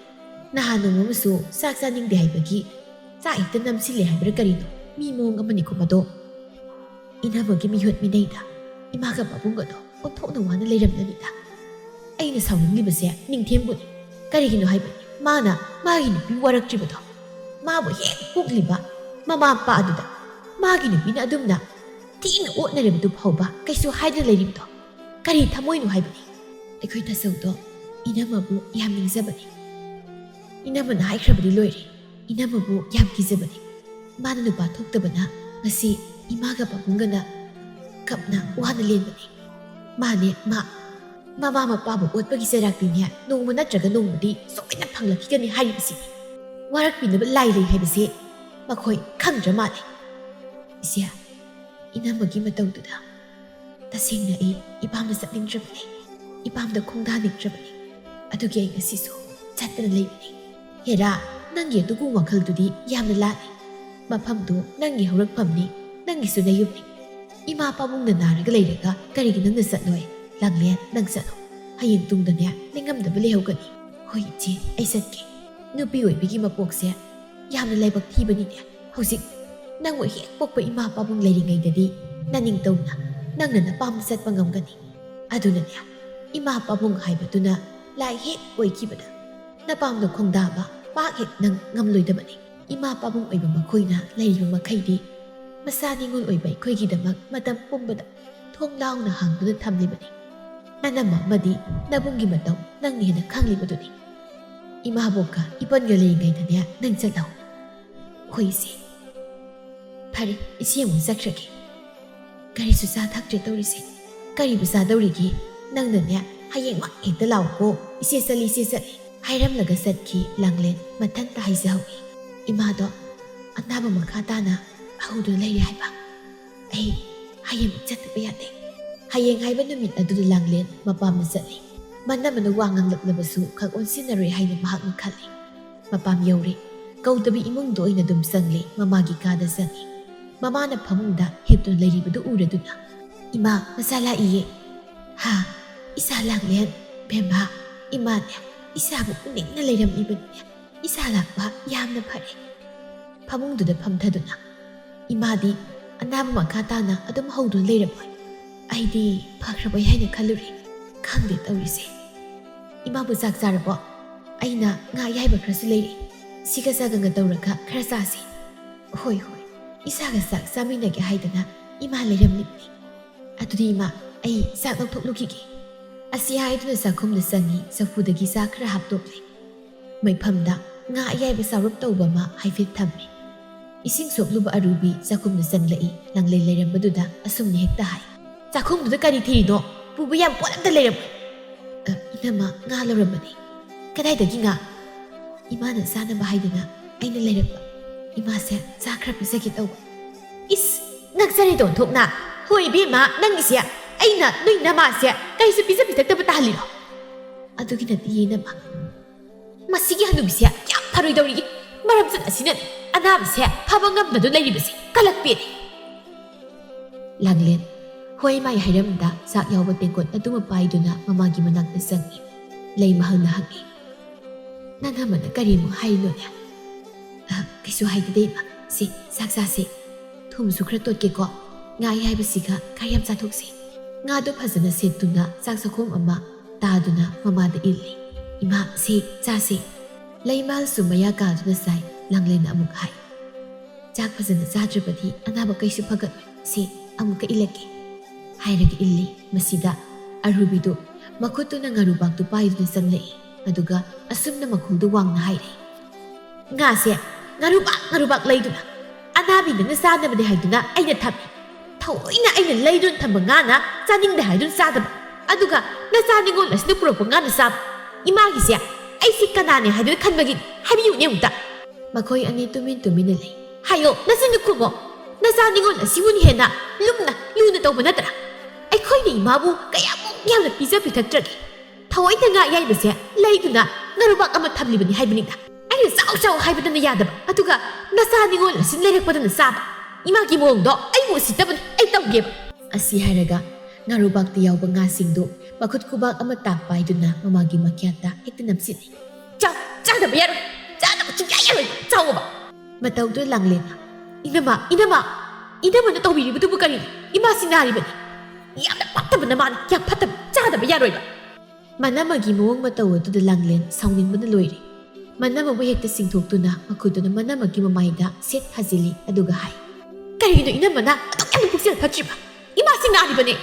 ꯅꯍꯥꯟ ꯅꯣꯡꯃ ꯑꯃꯁꯨ ꯆꯥꯛ ꯆꯥꯅꯤꯡꯗꯦ ꯍꯥꯏꯕꯒꯤ ꯆꯥꯛ ꯍꯦꯛꯇ ꯅꯝꯁꯤꯜꯂꯦ ꯍꯥꯏꯕ꯭ꯔꯥ ꯀꯔꯤꯅꯣ? ꯃꯤ ꯃꯑꯣꯡ ꯑꯃꯅꯤꯀꯣ ꯃꯗꯣ꯫ ꯏꯅꯝꯃꯒꯤ ꯃꯤꯍꯨꯠ ꯃꯤꯅꯩꯗ ꯏꯃꯥꯒ ꯄꯥꯕꯨꯡꯒꯗꯣ ꯑꯣꯟꯊꯣꯛꯅ ꯋꯥꯅ ꯂꯩꯔꯝꯂꯅꯤꯗ꯫ ꯑꯩꯅ ꯁꯥꯎꯅꯤꯡꯂꯤꯕꯁꯦ ꯅꯤꯡꯊꯦꯝꯕꯨꯅꯤ꯫ ꯀꯔꯤꯒꯤꯅꯣ ꯍꯥꯏꯕꯗꯤ ꯃꯥꯅ ꯃꯥꯒꯤ ꯅꯨꯄꯤ ꯋꯥꯔꯛꯇ꯭ꯔꯤꯕꯗꯣ, ꯃꯥꯕꯨ ꯍꯦꯛ ꯄꯣꯛꯂꯤꯕ ꯃꯃꯥ ꯃꯄꯥ ꯑꯗꯨꯗ ꯃꯥꯒꯤ ꯅꯨꯄꯤꯅ ꯑꯗꯨꯝꯅ ꯊꯤꯅ ꯑꯣꯠꯅꯔꯤꯕꯗꯨ ꯐꯥꯎꯕ ꯀꯩꯁꯨ ꯍꯥꯏꯗꯅ ꯂꯩꯔꯤꯕꯗꯣ ꯀꯔꯤ ꯊꯃꯣꯏꯅꯣ ꯍꯥꯏꯕꯅꯤ? ꯑꯩꯈꯣꯏ ꯇꯥꯆꯧꯗꯣ ꯏꯅꯝꯃꯕꯨ ꯌꯥꯝ ꯅꯤꯡꯖꯕꯅꯤ꯫ ꯏꯅꯝꯃꯅ ꯍꯥꯏꯈ꯭ꯔꯕꯗꯤ ꯂꯣꯏꯔꯦ꯫ ꯏꯅꯝꯃꯕꯨ ꯌꯥꯝ ꯀꯤꯖꯕꯅꯤ꯫ ꯃꯥꯅ ꯅꯨꯄꯥ ꯊꯣꯛꯇꯕꯅ ꯉꯁꯤ ꯏꯃꯥꯒ ꯄꯥꯕꯨꯡꯒꯅ ꯀꯞꯅ ꯋꯥꯅ ꯂꯦꯟꯕꯅꯤ꯫ ꯃꯥꯅꯦ, ꯃꯥ, ꯃꯃꯥ ꯃꯄꯥꯕꯨ ꯑꯣꯠꯄꯒꯤ ꯆꯩꯔꯥꯛꯇꯤꯅꯦ ꯅꯣꯡꯃ ꯅꯠꯇ꯭ꯔꯒ ꯅꯣꯡꯃꯗꯤ ꯁꯣꯏꯗꯅ ꯐꯪꯂꯛꯈꯤꯒꯅꯤ ꯍꯥꯏꯔꯤꯕꯁꯤꯅꯤ꯫ ꯋꯥꯔꯛꯄꯤꯅꯕ ꯂꯥꯏ ꯂꯩ ꯍꯥꯏꯕꯁꯦ ꯃꯈꯣꯏ ꯈꯪꯗ꯭ꯔ ꯃꯥꯜꯂꯦ꯫ ꯏꯆꯦ, ꯏꯅꯝꯃꯒꯤ ꯃꯇꯧꯗꯨꯗ ꯇꯁꯦꯡꯅ ꯑꯩ ꯏꯄꯥꯝꯗ ꯆꯠꯅꯤꯡꯗ꯭ꯔꯕꯅꯤ, ꯏꯄꯥꯝꯗ ꯈꯣꯡꯗꯥꯅꯤꯡꯗ꯭ꯔꯕꯅꯤ꯫ ꯑꯗꯨꯒꯤ ꯑꯩ ꯉꯁꯤꯁꯨ ꯆꯠꯇꯅ ꯂꯩꯕꯅꯤ꯫ ꯍꯦꯔꯥ, ꯅꯪꯒꯤ ꯑꯗꯨꯒꯨꯝꯕ ꯋꯥꯈꯜꯗꯨꯗꯤ ꯌꯥꯝꯅ ꯂꯥꯜꯂꯤ꯫ ꯃꯐꯝꯗꯨ ꯅꯪꯒꯤ ꯍꯧꯔꯛꯐꯝꯅꯤ, ꯅꯪꯒꯤꯁꯨ ꯅꯌꯨꯝꯅꯤ꯫ ꯏꯃꯥ ꯄꯥꯕꯨꯡꯅ ꯅꯥꯔꯒ ꯂꯩꯔꯒ ꯀꯔꯤꯒꯤ ꯅꯪꯅ ꯆꯠꯂꯣꯏ? ꯂꯥꯡꯂꯦꯟ, ꯅꯪ ꯆꯠꯂꯣ꯫ ꯍꯌꯦꯡ ꯇꯨꯡꯗꯅꯦ ꯅꯤꯡꯉꯝꯗꯕ ꯂꯩꯍꯧꯒꯅꯤ꯫ ꯍꯣꯏ ꯏꯆꯦ, ꯑꯩ ꯆꯠꯀꯦ꯫ ꯅꯨꯄꯤ ꯑꯣꯏꯕꯒꯤ ꯃꯄꯣꯛꯁꯦ ꯌꯥꯝꯅ ꯂꯥꯏꯕꯛ ꯊꯤꯕꯅꯤꯅꯦ꯫ ꯍꯧꯖꯤꯛ ꯅꯪꯕꯨ ꯍꯦꯛ ꯄꯣꯛꯄ ꯏꯃꯥ ꯄꯥꯕꯨꯡ ꯂꯩꯔꯤꯉꯩꯗꯗꯤ ꯅꯅꯤꯡꯇꯧꯅ ꯅꯪꯅ ꯅꯄꯥꯝꯗ ꯆꯠꯄ ꯉꯝꯒꯅꯤ꯫ ꯑꯗꯨꯅꯅꯦ, ꯏꯃꯥ ꯄꯥꯕꯨꯡ ꯍꯥꯏꯕꯗꯨꯅ ꯂꯥꯏ ꯍꯦꯛ ꯑꯣꯏꯈꯤꯕꯗ ꯅꯄꯥꯝꯗ ꯈꯣꯡꯗꯥꯕ ꯄꯥꯛ ꯍꯦꯛ ꯅꯪ ꯉꯝꯂꯣꯏꯗꯕꯅꯤ꯫ ꯏꯃꯥ ꯄꯥꯕꯨꯡ ꯑꯣꯏꯕ ꯃꯈꯣꯏꯅ ꯂꯩꯔꯤꯕ ꯃꯈꯩꯗꯤ ꯃꯆꯥ ꯅꯤꯉꯣꯜ ꯑꯣꯏꯕ ꯑꯩꯈꯣꯏꯒꯤꯗꯃꯛ ꯃꯇꯝ ꯄꯨꯝꯕꯗ ꯊꯣꯡ ꯂꯥꯎꯅ ꯍꯥꯡꯗꯨꯅ ꯊꯝꯂꯤꯕꯅꯤ꯫ ꯅꯅꯝꯃ ꯑꯃꯗꯤ ꯅꯕꯨꯡꯒꯤ ꯃꯇꯧ ꯅꯪꯅ ꯍꯦꯟꯅ ꯈꯪꯂꯤꯕꯗꯨꯅꯤ꯫ ꯏꯃꯥꯕꯣꯛꯀ ꯏꯄꯟꯒ ꯂꯩꯔꯤꯉꯩꯗꯅꯦ ꯅꯪ ꯆꯠꯂꯣ꯫ ꯍꯣꯏ ꯏꯆꯦ꯫ ꯐꯔꯦ, ꯏꯆꯦ ꯑꯃꯨꯛ ꯆꯠꯈ꯭ꯔꯒꯦ꯫ ꯀꯔꯤꯁꯨ ꯆꯥ ꯊꯛꯇ꯭ꯔꯦ ꯇꯧꯔꯤꯁꯦ꯫ ꯀꯔꯤꯕꯨ ꯆꯥꯗꯧꯔꯤꯒꯦ? ꯅꯪꯅꯅꯦ ꯍꯌꯦꯡꯃꯛ ꯍꯦꯛꯇ ꯂꯥꯛꯑꯣꯀꯣ꯫ ꯏꯆꯦ ꯆꯠꯂꯤ, ꯏꯆꯦ ꯆꯠꯂꯤ꯫ ꯍꯥꯏꯔꯝꯂꯒ ꯆꯠꯈꯤ ꯂꯥꯡꯂꯦꯟ꯫ ꯃꯊꯟꯇ ꯍꯥꯏꯖꯍꯧꯏ, "ꯏꯃꯥꯗꯣ ꯑꯅꯥꯕ ꯃꯈꯥ ꯇꯥꯅ ꯍꯧꯗꯨꯅ ꯂꯩꯔꯦ ꯍꯥꯏꯕ꯫ ꯑꯩ ꯍꯌꯦꯡꯃꯛ ꯆꯠꯇꯕ ꯌꯥꯗꯦ꯫ ꯍꯌꯦꯡ ꯍꯥꯏꯕ ꯅꯨꯃꯤꯠ ꯑꯗꯨꯗ ꯂꯥꯡꯂꯦꯟ ꯃꯄꯥꯝꯗ ꯆꯠꯂꯤ꯫ ꯃꯅꯝꯃꯅ ꯋꯥ ꯉꯥꯡꯂꯛꯂꯕꯁꯨ ꯈꯛ ꯑꯣꯟꯁꯤꯟꯅꯔꯣꯏ ꯍꯥꯏꯅ ꯃꯍꯥꯛꯅ ꯈꯜꯂꯤ꯫ ꯃꯄꯥꯝ ꯌꯧꯔꯦ꯫ ꯀꯧꯗꯕꯤ ꯏꯃꯨꯡꯗ ꯑꯣꯏꯅ ꯑꯗꯨꯝ ꯆꯪꯂꯦ ꯃꯃꯥꯒꯤ ꯀꯥꯗ ꯆꯪꯉꯤ꯫ ꯃꯃꯥꯅ ꯐꯃꯨꯡꯗ ꯍꯤꯞꯇꯨꯅ ꯂꯩꯔꯤꯕꯗꯨ ꯎꯔꯗꯨꯅ, "ꯏꯃꯥ, ꯃꯆꯥ ꯂꯥꯛꯏꯌꯦ꯫" "ꯍꯥ? ꯏꯆꯥ ꯂꯥꯡꯂꯦꯟ? ꯕꯦꯝꯃ, ꯏꯃꯥꯅꯦ꯫ ꯏꯆꯥꯕꯨ ꯎꯅꯤꯡꯅ ꯂꯩꯔꯝꯂꯤꯕꯅꯤꯅꯦ꯫ ꯏꯆꯥ ꯂꯥꯛꯄ ꯌꯥꯝꯅ ꯐꯔꯦ꯫" ꯐꯃꯨꯡꯗꯨꯗ ꯐꯝꯊꯗꯨꯅ, "ꯏꯃꯥꯗꯤ ꯑꯅꯥꯕ ꯃꯈꯥ ꯇꯥꯅ ꯑꯗꯨꯝ ꯍꯧꯗꯨꯅ ꯂꯩꯔꯕꯣꯏ? ꯑꯩꯗꯤ ꯐꯈ꯭ꯔꯕꯣꯏ ꯍꯥꯏꯅ ꯈꯜꯂꯨꯔꯦ꯫ ꯈꯪꯗꯦ ꯇꯧꯔꯤꯁꯦ꯫ ꯏꯃꯥꯕꯨ ꯆꯥꯛ ꯆꯥꯔꯕꯣ? ꯑꯩꯅ ꯉꯥ ꯑꯌꯥꯏꯕ ꯈꯔꯁꯨ ꯂꯩꯔꯦ꯫ ꯁꯤꯒ ꯆꯥꯒꯪꯒ ꯇꯧꯔꯒ ꯈꯔ ꯆꯥꯁꯤ꯫" "ꯍꯣꯏ, ꯍꯣꯏ, ꯏꯆꯥꯒ ꯆꯥꯛ ꯆꯥꯃꯤꯟꯅꯒꯦ ꯍꯥꯏꯗꯅ ꯏꯃꯥ ꯂꯩꯔꯝꯂꯤꯕꯅꯤ꯫ ꯑꯗꯨꯗꯤ ꯏꯃꯥ, ꯑꯩ ꯆꯥꯛ ꯂꯧꯊꯣꯛꯂꯨꯈꯤꯒꯦ꯫" ꯑꯁꯤ ꯍꯥꯏꯗꯨꯅ ꯆꯥꯛꯈꯨꯝꯗ ꯆꯪꯉꯤ꯫ ꯆꯐꯨꯗꯒꯤ ꯆꯥꯛ ꯈꯔ ꯍꯥꯞꯇꯣꯛꯂꯦ꯫ ꯃꯩꯐꯝꯗ ꯉꯥ ꯑꯌꯥꯏꯕ ꯆꯥꯎꯔꯞ ꯇꯧꯕ ꯑꯃ ꯍꯥꯏꯐꯦꯠ ꯊꯝꯃꯤ꯫ ꯏꯁꯤꯡ ꯁꯣꯛꯂꯨꯕ ꯑꯔꯨꯕꯤ ꯆꯥꯛꯈꯨꯝꯗ ꯆꯪꯂꯛꯏ꯫ ꯂꯥꯡꯂꯦꯟ ꯂꯩꯔꯝꯕꯗꯨꯗ ꯑꯁꯨꯝꯅ ꯍꯦꯛꯇ ꯍꯥꯏ, "ꯆꯥꯛꯈꯨꯝꯗꯨꯗ ꯀꯔꯤ ꯊꯤꯔꯤꯅꯣ? ꯄꯨꯕ ꯌꯥꯕ ꯄꯣꯠ ꯑꯝꯇ ꯂꯩꯔꯝꯃꯣꯏ꯫" "ꯑ, ꯏꯅꯝꯃ, ꯉꯥ ꯂꯧꯔꯝꯕꯅꯤ꯫" "ꯀꯗꯥꯏꯗꯒꯤ ꯉꯥ?" "ꯏꯃꯥꯅ ꯆꯥꯅꯕ ꯍꯥꯏꯗꯅ ꯑꯩꯅ ꯂꯩꯔꯛꯄ꯫ ꯏꯃꯥꯁꯦ ꯆꯥ ꯈꯔ ꯄꯤꯖꯒꯦ ꯇꯧꯕ꯫" "ꯏꯁ, ꯉꯛꯆꯔꯦꯗ ꯑꯣꯟꯊꯣꯛꯅ꯫ ꯍꯣꯏ ꯏꯕꯦꯝꯃ, ꯅꯪꯒꯤꯁꯦ ꯑꯩꯅ ꯅꯣꯏ ꯅꯃꯥꯁꯦ ꯀꯩꯁꯨ ꯄꯤꯖ ꯄꯤꯊꯛꯇꯕ ꯇꯥꯍꯜꯂꯤꯔꯣ?" "ꯑꯗꯨꯒꯤ ꯅꯠꯇꯤꯌꯦ ꯏꯅꯝꯃ꯫ ꯃꯁꯤꯒꯤ ꯍꯅꯨꯕꯤꯁꯦ ꯌꯥꯝ ꯐꯔꯣꯏꯗꯧꯔꯤ꯫ ꯃꯔꯝ ꯆꯠ ꯑꯁꯤꯅꯅꯦ ꯑꯅꯥꯕꯁꯦ ꯐꯕ ꯉꯝꯗꯗꯨꯅ ꯂꯩꯔꯤꯕꯁꯦ꯫ ꯀꯂꯛ ꯄꯦꯜꯂꯦ꯫" ꯂꯥꯡꯂꯦꯟ ꯍꯣꯏ ꯃꯥꯏ ꯍꯥꯏꯔꯝꯗ ꯆꯥꯛ ꯌꯥꯎꯕ ꯇꯦꯡꯀꯣꯠ ꯑꯗꯨꯃ ꯄꯥꯏꯗꯨꯅ ꯃꯃꯥꯒꯤ ꯃꯅꯥꯛꯇ ꯆꯪꯉꯤ꯫ ꯂꯩꯃꯍꯜꯅ ꯍꯪꯉꯤ, "ꯅꯅꯝꯃꯅ ꯀꯔꯤꯃꯨꯛ ꯍꯥꯏꯔꯤꯅꯣꯅꯦ?" "ꯑ, ꯀꯩꯁꯨ ꯍꯥꯏꯗꯦꯗ ꯏꯃꯥ꯫ ꯁꯤ, ꯆꯥꯛ ꯆꯥꯁꯤ꯫ ꯊꯨꯝꯁꯨ ꯈꯔ ꯇꯣꯠꯀꯦꯀꯣ꯫ ꯉꯥ ꯑꯌꯥꯏꯕꯁꯤꯒ ꯈꯔ ꯌꯥꯝ ꯆꯥꯊꯣꯛꯁꯤ꯫" ꯉꯥꯗꯨ ꯐꯖꯅ ꯁꯦꯠꯇꯨꯅ ꯆꯥꯛ ꯆꯥꯛꯈꯣꯝ ꯑꯃ ꯇꯥꯗꯨꯅ ꯃꯃꯥꯗ ꯏꯜꯂꯤ꯫ "ꯏꯃꯥ, ꯁꯤ ꯆꯥꯁꯤ꯫" ꯂꯩꯃꯍꯜꯁꯨ ꯃꯌꯥ ꯀꯥꯗꯨꯅ ꯆꯥꯏ꯫ ꯂꯥꯡꯂꯦꯟꯅ ꯑꯃꯨꯛ ꯍꯥꯏ, "ꯆꯥꯛ ꯐꯖꯅ ꯆꯥꯗ꯭ꯔꯕꯗꯤ ꯑꯅꯥꯕ ꯀꯩꯁꯨ ꯐꯒꯠꯂꯣꯏ꯫ ꯁꯤ ꯑꯃꯨꯛꯀ ꯏꯜꯂꯛꯀꯦ꯫" ꯍꯥꯏꯔꯒ ꯏꯜꯂꯤ꯫ ꯃꯁꯤꯗ ꯑꯔꯨꯕꯤꯗꯨ ꯃꯈꯨꯠꯇꯨꯅ ꯉꯥꯔꯨꯕꯥꯛꯇꯨ ꯄꯥꯏꯗꯨꯅ ꯆꯪꯂꯛꯏ꯫ ꯑꯗꯨꯒ ꯑꯁꯨꯝꯅ ꯃꯈꯣꯜꯗꯨ ꯋꯥꯡꯅ ꯍꯥꯏꯔꯛꯏ, "ꯉꯥꯁꯦ ꯉꯥꯔꯨꯕꯥꯛ ꯉꯥꯔꯨꯕꯥꯛ ꯂꯩꯗꯨꯅ ꯑꯅꯥꯕꯤ ꯅꯪꯅ ꯆꯥꯅꯕꯅꯦ ꯍꯥꯏꯗꯨꯅ ꯑꯩꯅ ꯊꯝꯃꯤ꯫ ꯊꯑꯣꯏꯅ ꯑꯩꯅ ꯂꯩꯗꯨꯅ ꯊꯝꯕ ꯉꯥꯅ ꯆꯥꯅꯤꯡꯗꯦ ꯍꯥꯏꯗꯨꯅ ꯆꯥꯗꯕ꯫ ꯑꯗꯨꯒ ꯅꯆꯥ ꯅꯤꯉꯣꯜ ꯑꯁꯤꯅ ꯄꯨꯔꯛꯄ ꯉꯥꯅ ꯆꯥꯕ꯫ ꯏꯃꯥꯒꯤꯁꯦ ꯑꯩꯁꯤ ꯀꯅꯥꯅꯦ ꯍꯥꯏꯗꯨꯅ ꯈꯟꯕꯒꯤꯅꯤ? ꯍꯥꯏꯕꯤꯌꯨꯅꯦ ꯑꯃꯨꯛꯇ꯫ ꯃꯈꯣꯏ ꯑꯅꯤ ꯇꯨꯃꯤꯟ ꯇꯨꯃꯤꯟꯅ ꯂꯩ꯫ ꯍꯥꯏꯌꯣ, ꯅꯆꯤꯟꯗꯨ ꯈꯨꯝꯃꯣ꯫ ꯅꯆꯥ ꯅꯤꯉꯣꯜ ꯑꯁꯤꯕꯨꯅ ꯍꯦꯟꯅ ꯂꯨꯝꯅ ꯂꯨꯅ ꯇꯧꯕ ꯅꯠꯇ꯭ꯔꯥ? ꯑꯩꯈꯣꯏꯅ ꯏꯃꯥꯕꯨ ꯀꯌꯥꯃꯨꯛ ꯌꯥꯝꯅ ꯄꯤꯖ ꯄꯤꯊꯛꯇ꯭ꯔꯒꯦ? ꯊꯑꯣꯏꯅ ꯉꯥ ꯑꯌꯥꯏꯕꯁꯦ ꯂꯩꯗꯨꯅ ꯉꯥꯔꯨꯕꯥꯛ ꯑꯃ ꯊꯝꯂꯤꯕꯅꯤ ꯍꯥꯏꯕꯅꯤꯗ꯫ ꯑꯩꯅ ꯆꯥꯎ ꯆꯥꯎ ꯍꯥꯏꯕꯗꯅ ꯌꯥꯗꯕ, ꯑꯗꯨꯒ ꯅꯆꯥ ꯅꯤꯉꯣꯜ ꯑꯁꯤ ꯂꯩꯔꯛꯄꯗꯅ ꯆꯥꯕ꯫ ꯏꯃꯥꯒꯤ ꯃꯑꯣꯡꯗꯣ ꯑꯩꯕꯨ ꯎꯁꯤꯠꯇꯕꯅꯤ, ꯑꯩ ꯇꯧꯒꯦꯕ꯫ ꯑꯁꯤ ꯍꯥꯏꯔꯒ ꯉꯥꯔꯨꯕꯥꯛꯇ ꯌꯥꯎꯕ ꯉꯥꯁꯤꯡꯗꯨ ꯃꯈꯨꯠ ꯈꯨꯕꯥꯛ ꯑꯃ ꯇꯥꯛ ꯄꯥꯏꯗꯨꯅ ꯃꯃꯥꯒꯤ ꯃꯈ꯭ꯌꯥꯠꯇ ꯍꯦꯛꯇ ꯅꯞꯁꯤꯜꯂꯤ꯫ ꯆꯥꯎ, ꯆꯥꯗꯕ ꯌꯥꯔꯣꯏ, ꯆꯥꯗꯕ ꯁꯨꯡꯌꯥ ꯌꯥꯔꯣꯏ, ꯆꯥꯎꯑꯣꯕ꯫ ꯃꯇꯧꯗꯨ ꯂꯥꯡꯂꯦꯟꯅ, "ꯏꯅꯝꯃ, ꯏꯅꯝꯃ, ꯏꯅꯝꯃꯅ ꯇꯧꯕꯤꯔꯤꯕꯗꯨꯕꯨ ꯀꯔꯤꯅꯣ? ꯏꯃꯥꯁꯤ ꯅꯥꯔꯤꯕꯅꯤ꯫ ꯌꯥꯝꯅ ꯐꯠꯇꯕ ꯅꯃꯥꯅꯤ, ꯌꯥꯝ ꯐꯠꯇꯕ, ꯆꯥꯗꯕ ꯌꯥꯔꯣꯏꯕ"꯫ ꯃꯅꯝꯃꯒꯤ ꯃꯑꯣꯡ ꯃꯇꯧ ꯑꯗꯨꯗ ꯂꯥꯡꯂꯦꯟ ꯁꯥꯎꯅꯤꯡꯕꯅ ꯂꯣꯏꯔꯦ꯫ ꯃꯅꯝꯃꯕꯨ ꯍꯦꯛꯇ ꯆꯤꯡꯊꯣꯛꯇꯨꯅ ꯃꯈꯨꯠꯇꯨꯅ ꯃꯅꯝꯃꯒꯤ ꯃꯃꯥꯏꯗ ꯁꯦꯠ ꯊꯥꯖꯤꯜꯂꯤ, ꯑꯗꯨꯒ ꯍꯥꯏ, "ꯀꯔꯤꯒꯤꯅꯣ ꯏꯅꯝꯃꯅ ꯑꯗꯨꯛ ꯌꯥꯝꯅ ꯄꯨꯛꯆꯦꯜ ꯐꯠꯇ꯭ꯔꯤꯕ? ꯏꯃꯥꯁꯤ ꯅꯥꯔꯤꯕꯅꯦ꯫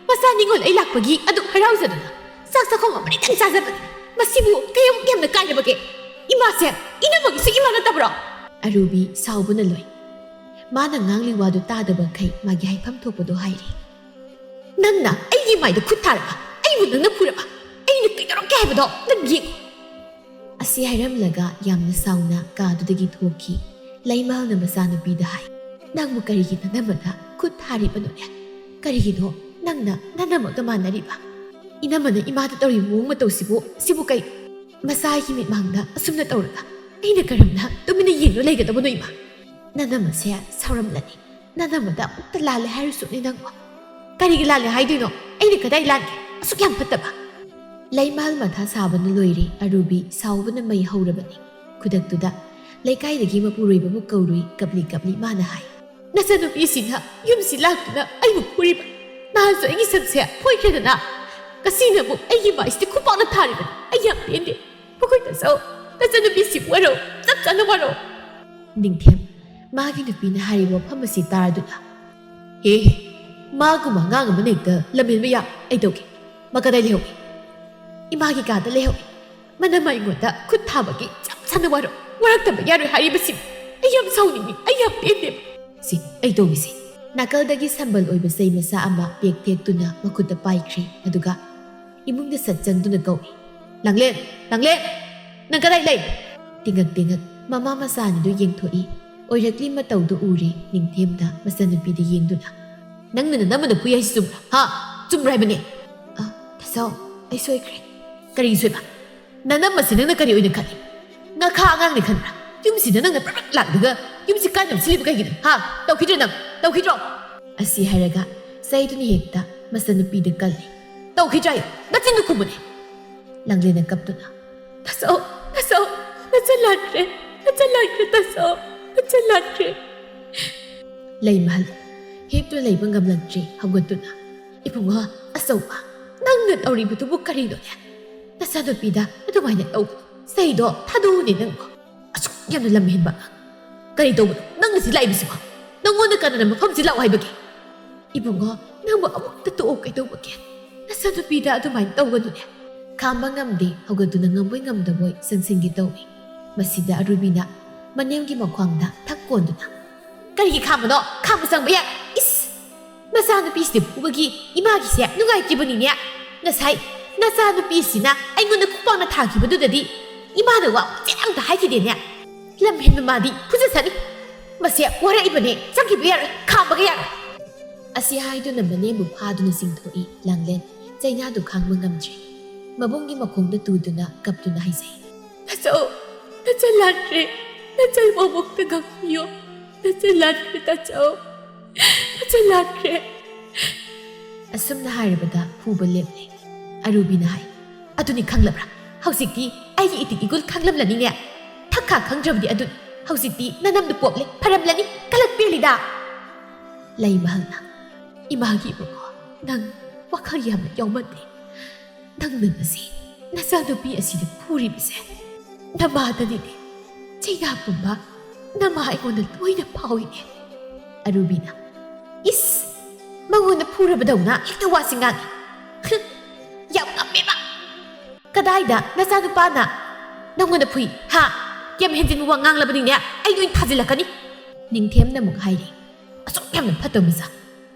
ꯃꯆꯥ ꯅꯤꯉꯣꯜ ꯑꯩ ꯂꯥꯛꯄꯒꯤ ꯑꯗꯨꯛ ꯍꯔꯥꯎꯖꯗꯨꯅ ꯆꯥꯛ ꯆꯥꯛꯈꯣꯝ ꯑꯃꯅꯤꯇꯪ ꯆꯥꯖꯕꯅꯤ꯫ ꯃꯁꯤꯕꯨ ꯀꯌꯥꯃꯨꯛ ꯌꯥꯝꯅ ꯀꯥꯏꯔꯕꯒꯦ? ꯏꯃꯥꯁꯦ ꯏꯅꯝꯃꯒꯤꯁꯨ ꯏꯃꯥ ꯅꯠꯇꯕ꯭ꯔꯣ?" ꯑꯔꯨꯕꯤ ꯁꯥꯎꯕꯅ ꯂꯣꯏ꯫ ꯃꯥꯅ ꯉꯥꯡꯂꯤ ꯋꯥꯗꯨ ꯇꯥꯗꯕꯈꯩ ꯃꯥꯒꯤ ꯍꯥꯏꯐꯝ ꯊꯣꯛꯄꯗꯨ ꯍꯥꯏꯔꯤ꯫ "ꯅꯪꯅ ꯑꯩꯒꯤ ꯃꯥꯏꯗ ꯈꯨꯠ ꯊꯥꯔꯕ, ꯑꯩꯕꯨ ꯅꯪꯅ ꯐꯨꯔꯕ, ꯑꯩꯅ ꯀꯩꯗꯧꯔꯛꯀꯦ ꯍꯥꯏꯕꯗꯣ ꯅꯪ ꯌꯦꯡꯉꯨ"꯫ ꯑꯁꯤ ꯍꯥꯏꯔꯝꯂꯒ ꯌꯥꯝꯅ ꯁꯥꯎꯅ ꯀꯥꯗꯨꯗꯒꯤ ꯊꯣꯛꯈꯤ꯫ ꯂꯩꯃꯥꯜꯅ ꯃꯆꯥꯅꯨꯄꯤꯗ ꯍꯥꯏ, "ꯅꯪꯕꯨ ꯀꯔꯤꯒꯤ ꯅꯅꯝꯃꯗ ꯈꯨꯠ ꯊꯥꯔꯤꯕꯅꯣꯅꯦ? ꯀꯔꯤꯒꯤꯅꯣ ꯅꯪꯅ ꯅꯅꯝꯃꯒ ꯃꯥꯟꯅꯔꯤꯕ? ꯏꯅꯝꯃꯅ ꯏꯃꯥꯗ ꯇꯧꯔꯤꯕ ꯃꯑꯣꯡ ꯃꯇꯧꯁꯤꯕꯨ, ꯁꯤꯕꯨ ꯀꯩ?" ꯃꯆꯥꯒꯤ ꯃꯤꯠꯃꯥꯡꯗ ꯑꯁꯨꯝꯅ ꯇꯧꯔꯒ ꯑꯩꯅ ꯀꯔꯝꯅ ꯇꯨꯃꯤꯟꯅ ꯌꯦꯡꯗꯨꯅ ꯂꯩꯒꯗꯕꯅꯣ ꯏꯃꯥ? ꯅꯅꯝꯃꯁꯦ ꯁꯥꯎꯔꯝꯂꯅꯤ꯫ ꯅꯅꯝꯃꯗ ꯑꯃꯨꯛꯇ ꯂꯥꯜꯂꯦ ꯍꯥꯏꯔꯨꯁꯨꯅꯦ ꯅꯪꯕꯣ꯫ ꯀꯔꯤꯒꯤ ꯂꯥꯜꯂꯦ ꯍꯥꯏꯗꯣꯏꯅꯣ? ꯑꯩꯅ ꯀꯗꯥꯏ ꯂꯥꯟꯒꯦ? ꯑꯁꯨꯛ ꯌꯥꯝ ꯐꯠꯇꯕ꯫ ꯂꯩꯃꯥꯜ ꯃꯊꯥ ꯁꯥꯕꯅ ꯂꯣꯏꯔꯦ꯫ ꯑꯔꯨꯕꯤ ꯁꯥꯎꯕꯅ ꯃꯩ ꯍꯧꯔꯕꯅꯤ꯫ ꯈꯨꯗꯛꯇꯨꯗ ꯂꯩꯀꯥꯏꯗꯒꯤ ꯃꯄꯨꯔꯣꯏꯕꯕꯨ ꯀꯧꯔꯨꯏ꯫ ꯀꯞꯂꯤ ꯀꯞꯂꯤ ꯃꯥꯅ ꯍꯥꯏ, "ꯅꯆꯟꯅꯨꯄꯤꯁꯤꯅ ꯌꯨꯝꯁꯤ ꯂꯥꯛꯇꯨꯅ ꯑꯩꯕꯨ ꯐꯨꯔꯤꯕ꯫ ꯅꯍꯥꯟꯁꯨ ꯑꯩꯒꯤ ꯁꯝꯁꯦ ꯐꯣꯏꯈ꯭ꯔꯦꯗꯅ, ꯉꯁꯤꯅ ꯑꯃꯨꯛ ꯑꯩꯒꯤ ꯃꯥꯏꯁꯤꯗ ꯈꯨꯄꯥꯛꯅ ꯊꯥꯔꯤꯕꯅꯤ꯫ ꯑꯩ ꯌꯥꯝ ꯄꯦꯟꯗꯦ꯫ ꯃꯈꯣꯏꯗꯁꯨ ꯅꯆꯟꯅꯨꯄꯤꯁꯤ ꯋꯥꯔꯧ, ꯆꯞ ꯆꯥꯅ ꯋꯥꯔꯧ"꯫ ꯅꯤꯡꯊꯦꯝ, ꯃꯥꯒꯤ ꯅꯨꯄꯤꯅ ꯍꯥꯏꯔꯤꯕ ꯋꯥꯐꯝ ꯑꯁꯤ ꯇꯥꯔꯗꯨꯅ, "ꯍꯦ, ꯃꯥꯒꯨꯝꯕ ꯑꯉꯥꯡ ꯑꯃꯅ ꯍꯦꯛꯇ ꯂꯝꯍꯦꯟꯕ ꯌꯥ? ꯑꯩ ꯇꯧꯒꯦ꯫ ꯃꯥ ꯀꯗꯥꯏ ꯂꯩꯍꯧꯏ? ꯏꯃꯥꯒꯤ ꯀꯥꯗ ꯂꯩꯍꯧꯏ꯫ ꯃꯅꯝꯃ ꯑꯩꯉꯣꯟꯗ ꯈꯨꯠ ꯊꯥꯕꯒꯤ ꯆꯞ ꯆꯥꯅ ꯋꯥꯔꯧ, ꯋꯥꯔꯛꯇꯕ ꯌꯥꯔꯣꯏ ꯍꯥꯏꯔꯤꯕꯁꯤ꯫ ꯑꯩ ꯌꯥꯝ ꯁꯥꯎꯅꯤꯡꯉꯤ, ꯑꯩ ꯌꯥꯝ ꯄꯦꯟꯗꯦ"꯫ ꯁꯤ ꯑꯩ ꯇꯧꯒꯦꯁꯦ꯫ ꯅꯥꯀꯜꯗꯒꯤ ꯁꯝꯕꯜ ꯑꯣꯏꯕ ꯆꯩ ꯃꯆꯥ ꯑꯃ ꯄꯦꯛ ꯊꯦꯛꯇꯨꯅ ꯃꯈꯨꯠꯇ ꯄꯥꯏꯈ꯭ꯔꯦ, ꯑꯗꯨꯒ ꯏꯃꯨꯡꯗ ꯁꯠ ꯆꯪꯗꯨꯅ ꯀꯧꯏ, "ꯂꯥꯡꯂꯦꯟ, ꯂꯥꯡꯂꯦꯟ, ꯅꯪ ꯀꯗꯥꯏ ꯂꯩ?" ꯇꯤꯡꯉꯛ ꯇꯤꯡꯉꯛ ꯃꯃꯥ ꯃꯆꯥ ꯑꯅꯤꯗꯨ ꯌꯦꯡꯊꯣꯛꯏ꯫ ꯑꯣꯏꯔꯛꯂꯤ ꯃꯇꯧꯗꯨ ꯎꯔꯦ ꯅꯤꯡꯊꯦꯝꯗ ꯃꯆꯥꯅꯨꯄꯤꯗ ꯌꯦꯡꯗꯨꯅ꯫ "ꯅꯪꯅ ꯅꯅꯝꯃꯗ ꯐꯨꯏ ꯍꯥꯏꯁꯤ ꯆꯨꯝꯕ꯭ꯔꯥ? ꯍꯥ? ꯆꯨꯝꯕ꯭ꯔꯥ ꯍꯥꯏꯕꯅꯦ?" "ꯑ, ꯇꯥꯆꯧ, ꯑꯩ ꯁꯣꯏꯈ꯭ꯔꯦ꯫" "ꯀꯔꯤ ꯁꯣꯏꯕ? ꯅꯅꯝꯃꯁꯤ ꯅꯪꯅ ꯀꯔꯤ ꯑꯣꯏꯅ ꯈꯜꯂꯤ? ꯉꯥꯈꯥ ꯑꯉꯥꯡꯅꯤ ꯈꯟꯕ꯭ꯔꯥ? ꯌꯨꯝꯁꯤꯗ ꯅꯪꯅ ꯄ꯭ꯔꯞ ꯄ꯭ꯔꯞ ꯂꯥꯛꯂꯒ ꯌꯨꯝꯁꯤ ꯀꯥꯏꯅꯕ ꯁꯤꯜꯂꯤꯕ ꯀꯩꯒꯤꯅꯣ? ꯍꯥ? ꯇꯧꯈꯤꯗ꯭ꯔꯣ ꯅꯪ? ꯇꯧꯈꯤꯗ꯭ꯔꯣ?" ꯑꯁꯤ ꯍꯥꯏꯔꯒ ꯆꯩꯗꯨꯅ ꯍꯦꯛꯇ ꯃꯆꯥꯅꯨꯄꯤꯗ ꯀꯜꯂꯤ꯫ "ꯇꯧꯈꯤꯗ꯭ꯔꯥ ꯍꯥꯏꯌꯣ? ꯅꯆꯤꯟꯗꯨ ꯈꯨꯝꯃꯨꯅꯦ!" ꯂꯥꯡꯂꯦꯟꯅ ꯀꯞꯇꯨꯅ, "ꯇꯥꯆꯧ, ꯇꯥꯆꯧ, ꯅꯆꯟ ꯂꯥꯟꯈ꯭ꯔꯦ, ꯅꯆꯟ ꯂꯥꯟꯈ꯭ꯔꯦ, ꯇꯥꯆꯧ, ꯅꯆꯟ ꯂꯥꯟꯈ꯭ꯔꯦ꯫" ꯂꯩꯃꯍꯜ ꯍꯤꯞꯇꯨꯅ ꯂꯩꯕ ꯉꯝꯂꯛꯇ꯭ꯔꯦ ꯍꯧꯒꯠꯇꯨꯅ, "ꯏꯕꯨꯡꯉꯣ, ꯑꯆꯧꯕ, ꯅꯪꯅ ꯇꯧꯔꯤꯕꯗꯨꯕꯨ ꯀꯔꯤꯅꯣꯅꯦ? ꯅꯆꯥꯅꯨꯄꯤꯗ ꯑꯗꯨꯃꯥꯏꯅ ꯇꯧꯒꯅꯨ, ꯆꯩꯗꯣ ꯊꯥꯗꯣꯛꯎꯅꯦ ꯅꯪꯕꯨ꯫ ꯑꯁꯨꯛ ꯌꯥꯝꯅ ꯂꯝ ꯍꯦꯟꯕ ꯑꯉꯥꯡ ꯀꯔꯤ ꯇꯧꯕꯅꯣ ꯅꯪ ꯉꯁꯤ ꯂꯥꯛꯏꯕꯁꯤꯕꯣ? ꯅꯪꯉꯣꯟꯗ ꯀꯅꯥꯅ ꯃꯐꯝꯁꯤ ꯂꯥꯛꯑꯣ ꯍꯥꯏꯕꯒꯦ? ꯏꯕꯨꯡꯉꯣ, ꯅꯪꯕꯨ ꯑꯃꯨꯛꯇ ꯇꯣꯛꯑꯣ ꯀꯩꯗꯧꯕꯒꯦ? ꯅꯆꯥꯅꯨꯄꯤꯗ ꯑꯗꯨꯃꯥꯏꯅ ꯇꯧꯒꯅꯨꯅꯦ꯫" ꯈꯥꯝꯕ ꯉꯝꯗꯦ ꯍꯧꯒꯠꯇꯨꯅ ꯉꯝꯕꯣꯏ ꯉꯝꯗꯕꯣꯏ ꯆꯪꯁꯤꯟꯒꯦ ꯇꯧꯏ꯫ ꯃꯁꯤꯗ ꯑꯔꯨꯕꯤꯅ ꯃꯅꯦꯝꯒꯤ ꯃꯈ꯭ꯋꯥꯡꯗ ꯊꯛ ꯀꯣꯟꯗꯨꯅ, "ꯀꯔꯤꯒꯤ ꯈꯥꯝꯕꯅꯣ? ꯈꯥꯝꯕ ꯆꯪꯕ ꯌꯥꯏ꯫ ꯏꯁ! ꯅꯆꯥꯅꯨꯄꯤꯁꯤꯗ ꯐꯨꯕꯒꯤ ꯏꯃꯥꯒꯤꯁꯦ ꯅꯨꯡꯉꯥꯏꯇ꯭ꯔꯤꯕꯅꯤꯅꯦ꯫ ꯉꯁꯥꯏ ꯅꯆꯥꯅꯨꯄꯤꯁꯤꯅ ꯑꯩꯉꯣꯟꯗ ꯈꯨꯄꯥꯛꯅ ꯊꯥꯈꯤꯕꯗꯨꯗꯗꯤ ꯏꯃꯥꯅ ꯋꯥ ꯃꯆꯦꯠ ꯑꯝꯇ ꯍꯥꯏꯈꯤꯗꯦꯅꯦ꯫ ꯂꯝ ꯍꯦꯟꯕ ꯃꯥꯗꯤ ꯐꯨꯖꯁꯅꯤ꯫ ꯃꯁꯦ ꯋꯥꯔꯛꯏꯕꯅꯦ, ꯆꯪꯈꯤꯕ ꯌꯥꯔꯣꯏ, ꯈꯥꯝꯕꯒ ꯌꯥꯔꯣꯏ꯫" ꯑꯁꯤ ꯍꯥꯏꯗꯨꯅ ꯃꯅꯦꯝꯕꯨ ꯐꯥꯗꯨꯅ ꯆꯤꯡꯊꯣꯛꯏ ꯂꯥꯡꯂꯦꯟ꯫ ꯆꯩꯅꯥꯗꯨ ꯈꯥꯡꯕ ꯉꯝꯗ꯭ꯔꯦ꯫ ꯃꯕꯨꯡꯒꯤ ꯃꯈꯣꯡꯗ ꯇꯨꯗꯨꯅ ꯀꯞꯇꯨꯅ ꯍꯥꯏꯖꯩ, "ꯇꯥꯆꯧ, ꯅꯆꯟ ꯂꯥꯟꯈ꯭ꯔꯦ꯫ ꯅꯆꯟꯕꯨ ꯑꯃꯨꯛꯇ ꯉꯥꯛꯄꯤꯌꯨ꯫ ꯅꯆꯟ ꯂꯥꯟꯈ꯭ꯔꯦ ꯇꯥꯆꯧ꯫ ꯅꯆꯟ ꯂꯥꯟꯈ꯭ꯔꯦ꯫" ꯑꯁꯨꯝꯅ ꯍꯥꯏꯔꯕꯗ ꯐꯨꯕ ꯂꯦꯞꯂꯦ꯫ ꯑꯔꯨꯕꯤꯅ ꯍꯥꯏ, "ꯑꯗꯨꯅꯤ ꯈꯪꯂꯕ꯭ꯔꯥ? ꯍꯧꯖꯤꯛꯇꯤ ꯑꯩꯒꯤ ꯏꯇꯤꯛ ꯏꯒꯨꯜ ꯈꯪꯂꯝꯂꯅꯤꯅꯦ꯫ ꯊꯛꯈꯥ ꯈꯪꯗ꯭ꯔꯕꯗꯤ ꯑꯗꯨꯅꯤ꯫ ꯍꯧꯖꯤꯛꯇꯤ ꯅꯅꯝꯗꯨ ꯄꯣꯞꯂꯦ, ꯐꯔꯝꯂꯅꯤ, ꯀꯂꯛ ꯄꯦꯜꯂꯤꯗ꯫" ꯂꯩꯃꯍꯜꯅ, "ꯏꯃꯥꯒꯤ ꯏꯕꯨꯡꯉꯣ, ꯅꯪ ꯋꯥꯈꯜ ꯌꯥꯝꯅ ꯌꯥꯎꯃꯜꯂꯦ꯫ ꯅꯪꯅ ꯉꯁꯤ ꯅꯆꯥꯅꯨꯄꯤ ꯑꯁꯤꯗ ꯐꯨꯔꯤꯕꯁꯦ ꯅꯃꯥꯗꯅꯤꯅꯦ꯫ ꯆꯩꯅꯥ ꯄꯨꯝꯕ ꯅꯃꯥ ꯑꯩꯉꯣꯟꯗ ꯂꯣꯏꯅ ꯐꯥꯎꯏꯅꯦ꯫" ꯑꯔꯨꯕꯤꯅ, "ꯏꯁ! ꯃꯉꯣꯟꯗ ꯐꯨꯔꯕꯗꯧꯅ ꯍꯦꯛꯇ ꯋꯥꯁꯤ ꯉꯥꯡꯉꯤ꯫ ꯍꯨꯝ! ꯌꯥꯝ ꯉꯝꯃꯦꯕ꯫ ꯀꯗꯥꯏꯗ ꯅꯆꯥꯅꯨꯄꯥꯅ ꯅꯪꯉꯣꯟꯗ ꯐꯨꯏ? ꯍꯥ? ꯌꯥꯝ ꯍꯦꯟꯖꯤꯟꯕ ꯋꯥ ꯉꯥꯡꯂꯕꯅꯤꯅꯦ꯫ ꯑꯩ ꯂꯣꯏ ꯊꯥꯖꯤꯜꯂꯛꯀꯅꯤ꯫" ꯅꯤꯡꯊꯦꯝꯅ ꯑꯃꯨꯛ ꯍꯥꯏꯔꯤ, "ꯑꯁꯨꯛ ꯌꯥꯝꯅ ꯐꯠꯇꯕ ꯃꯆꯥ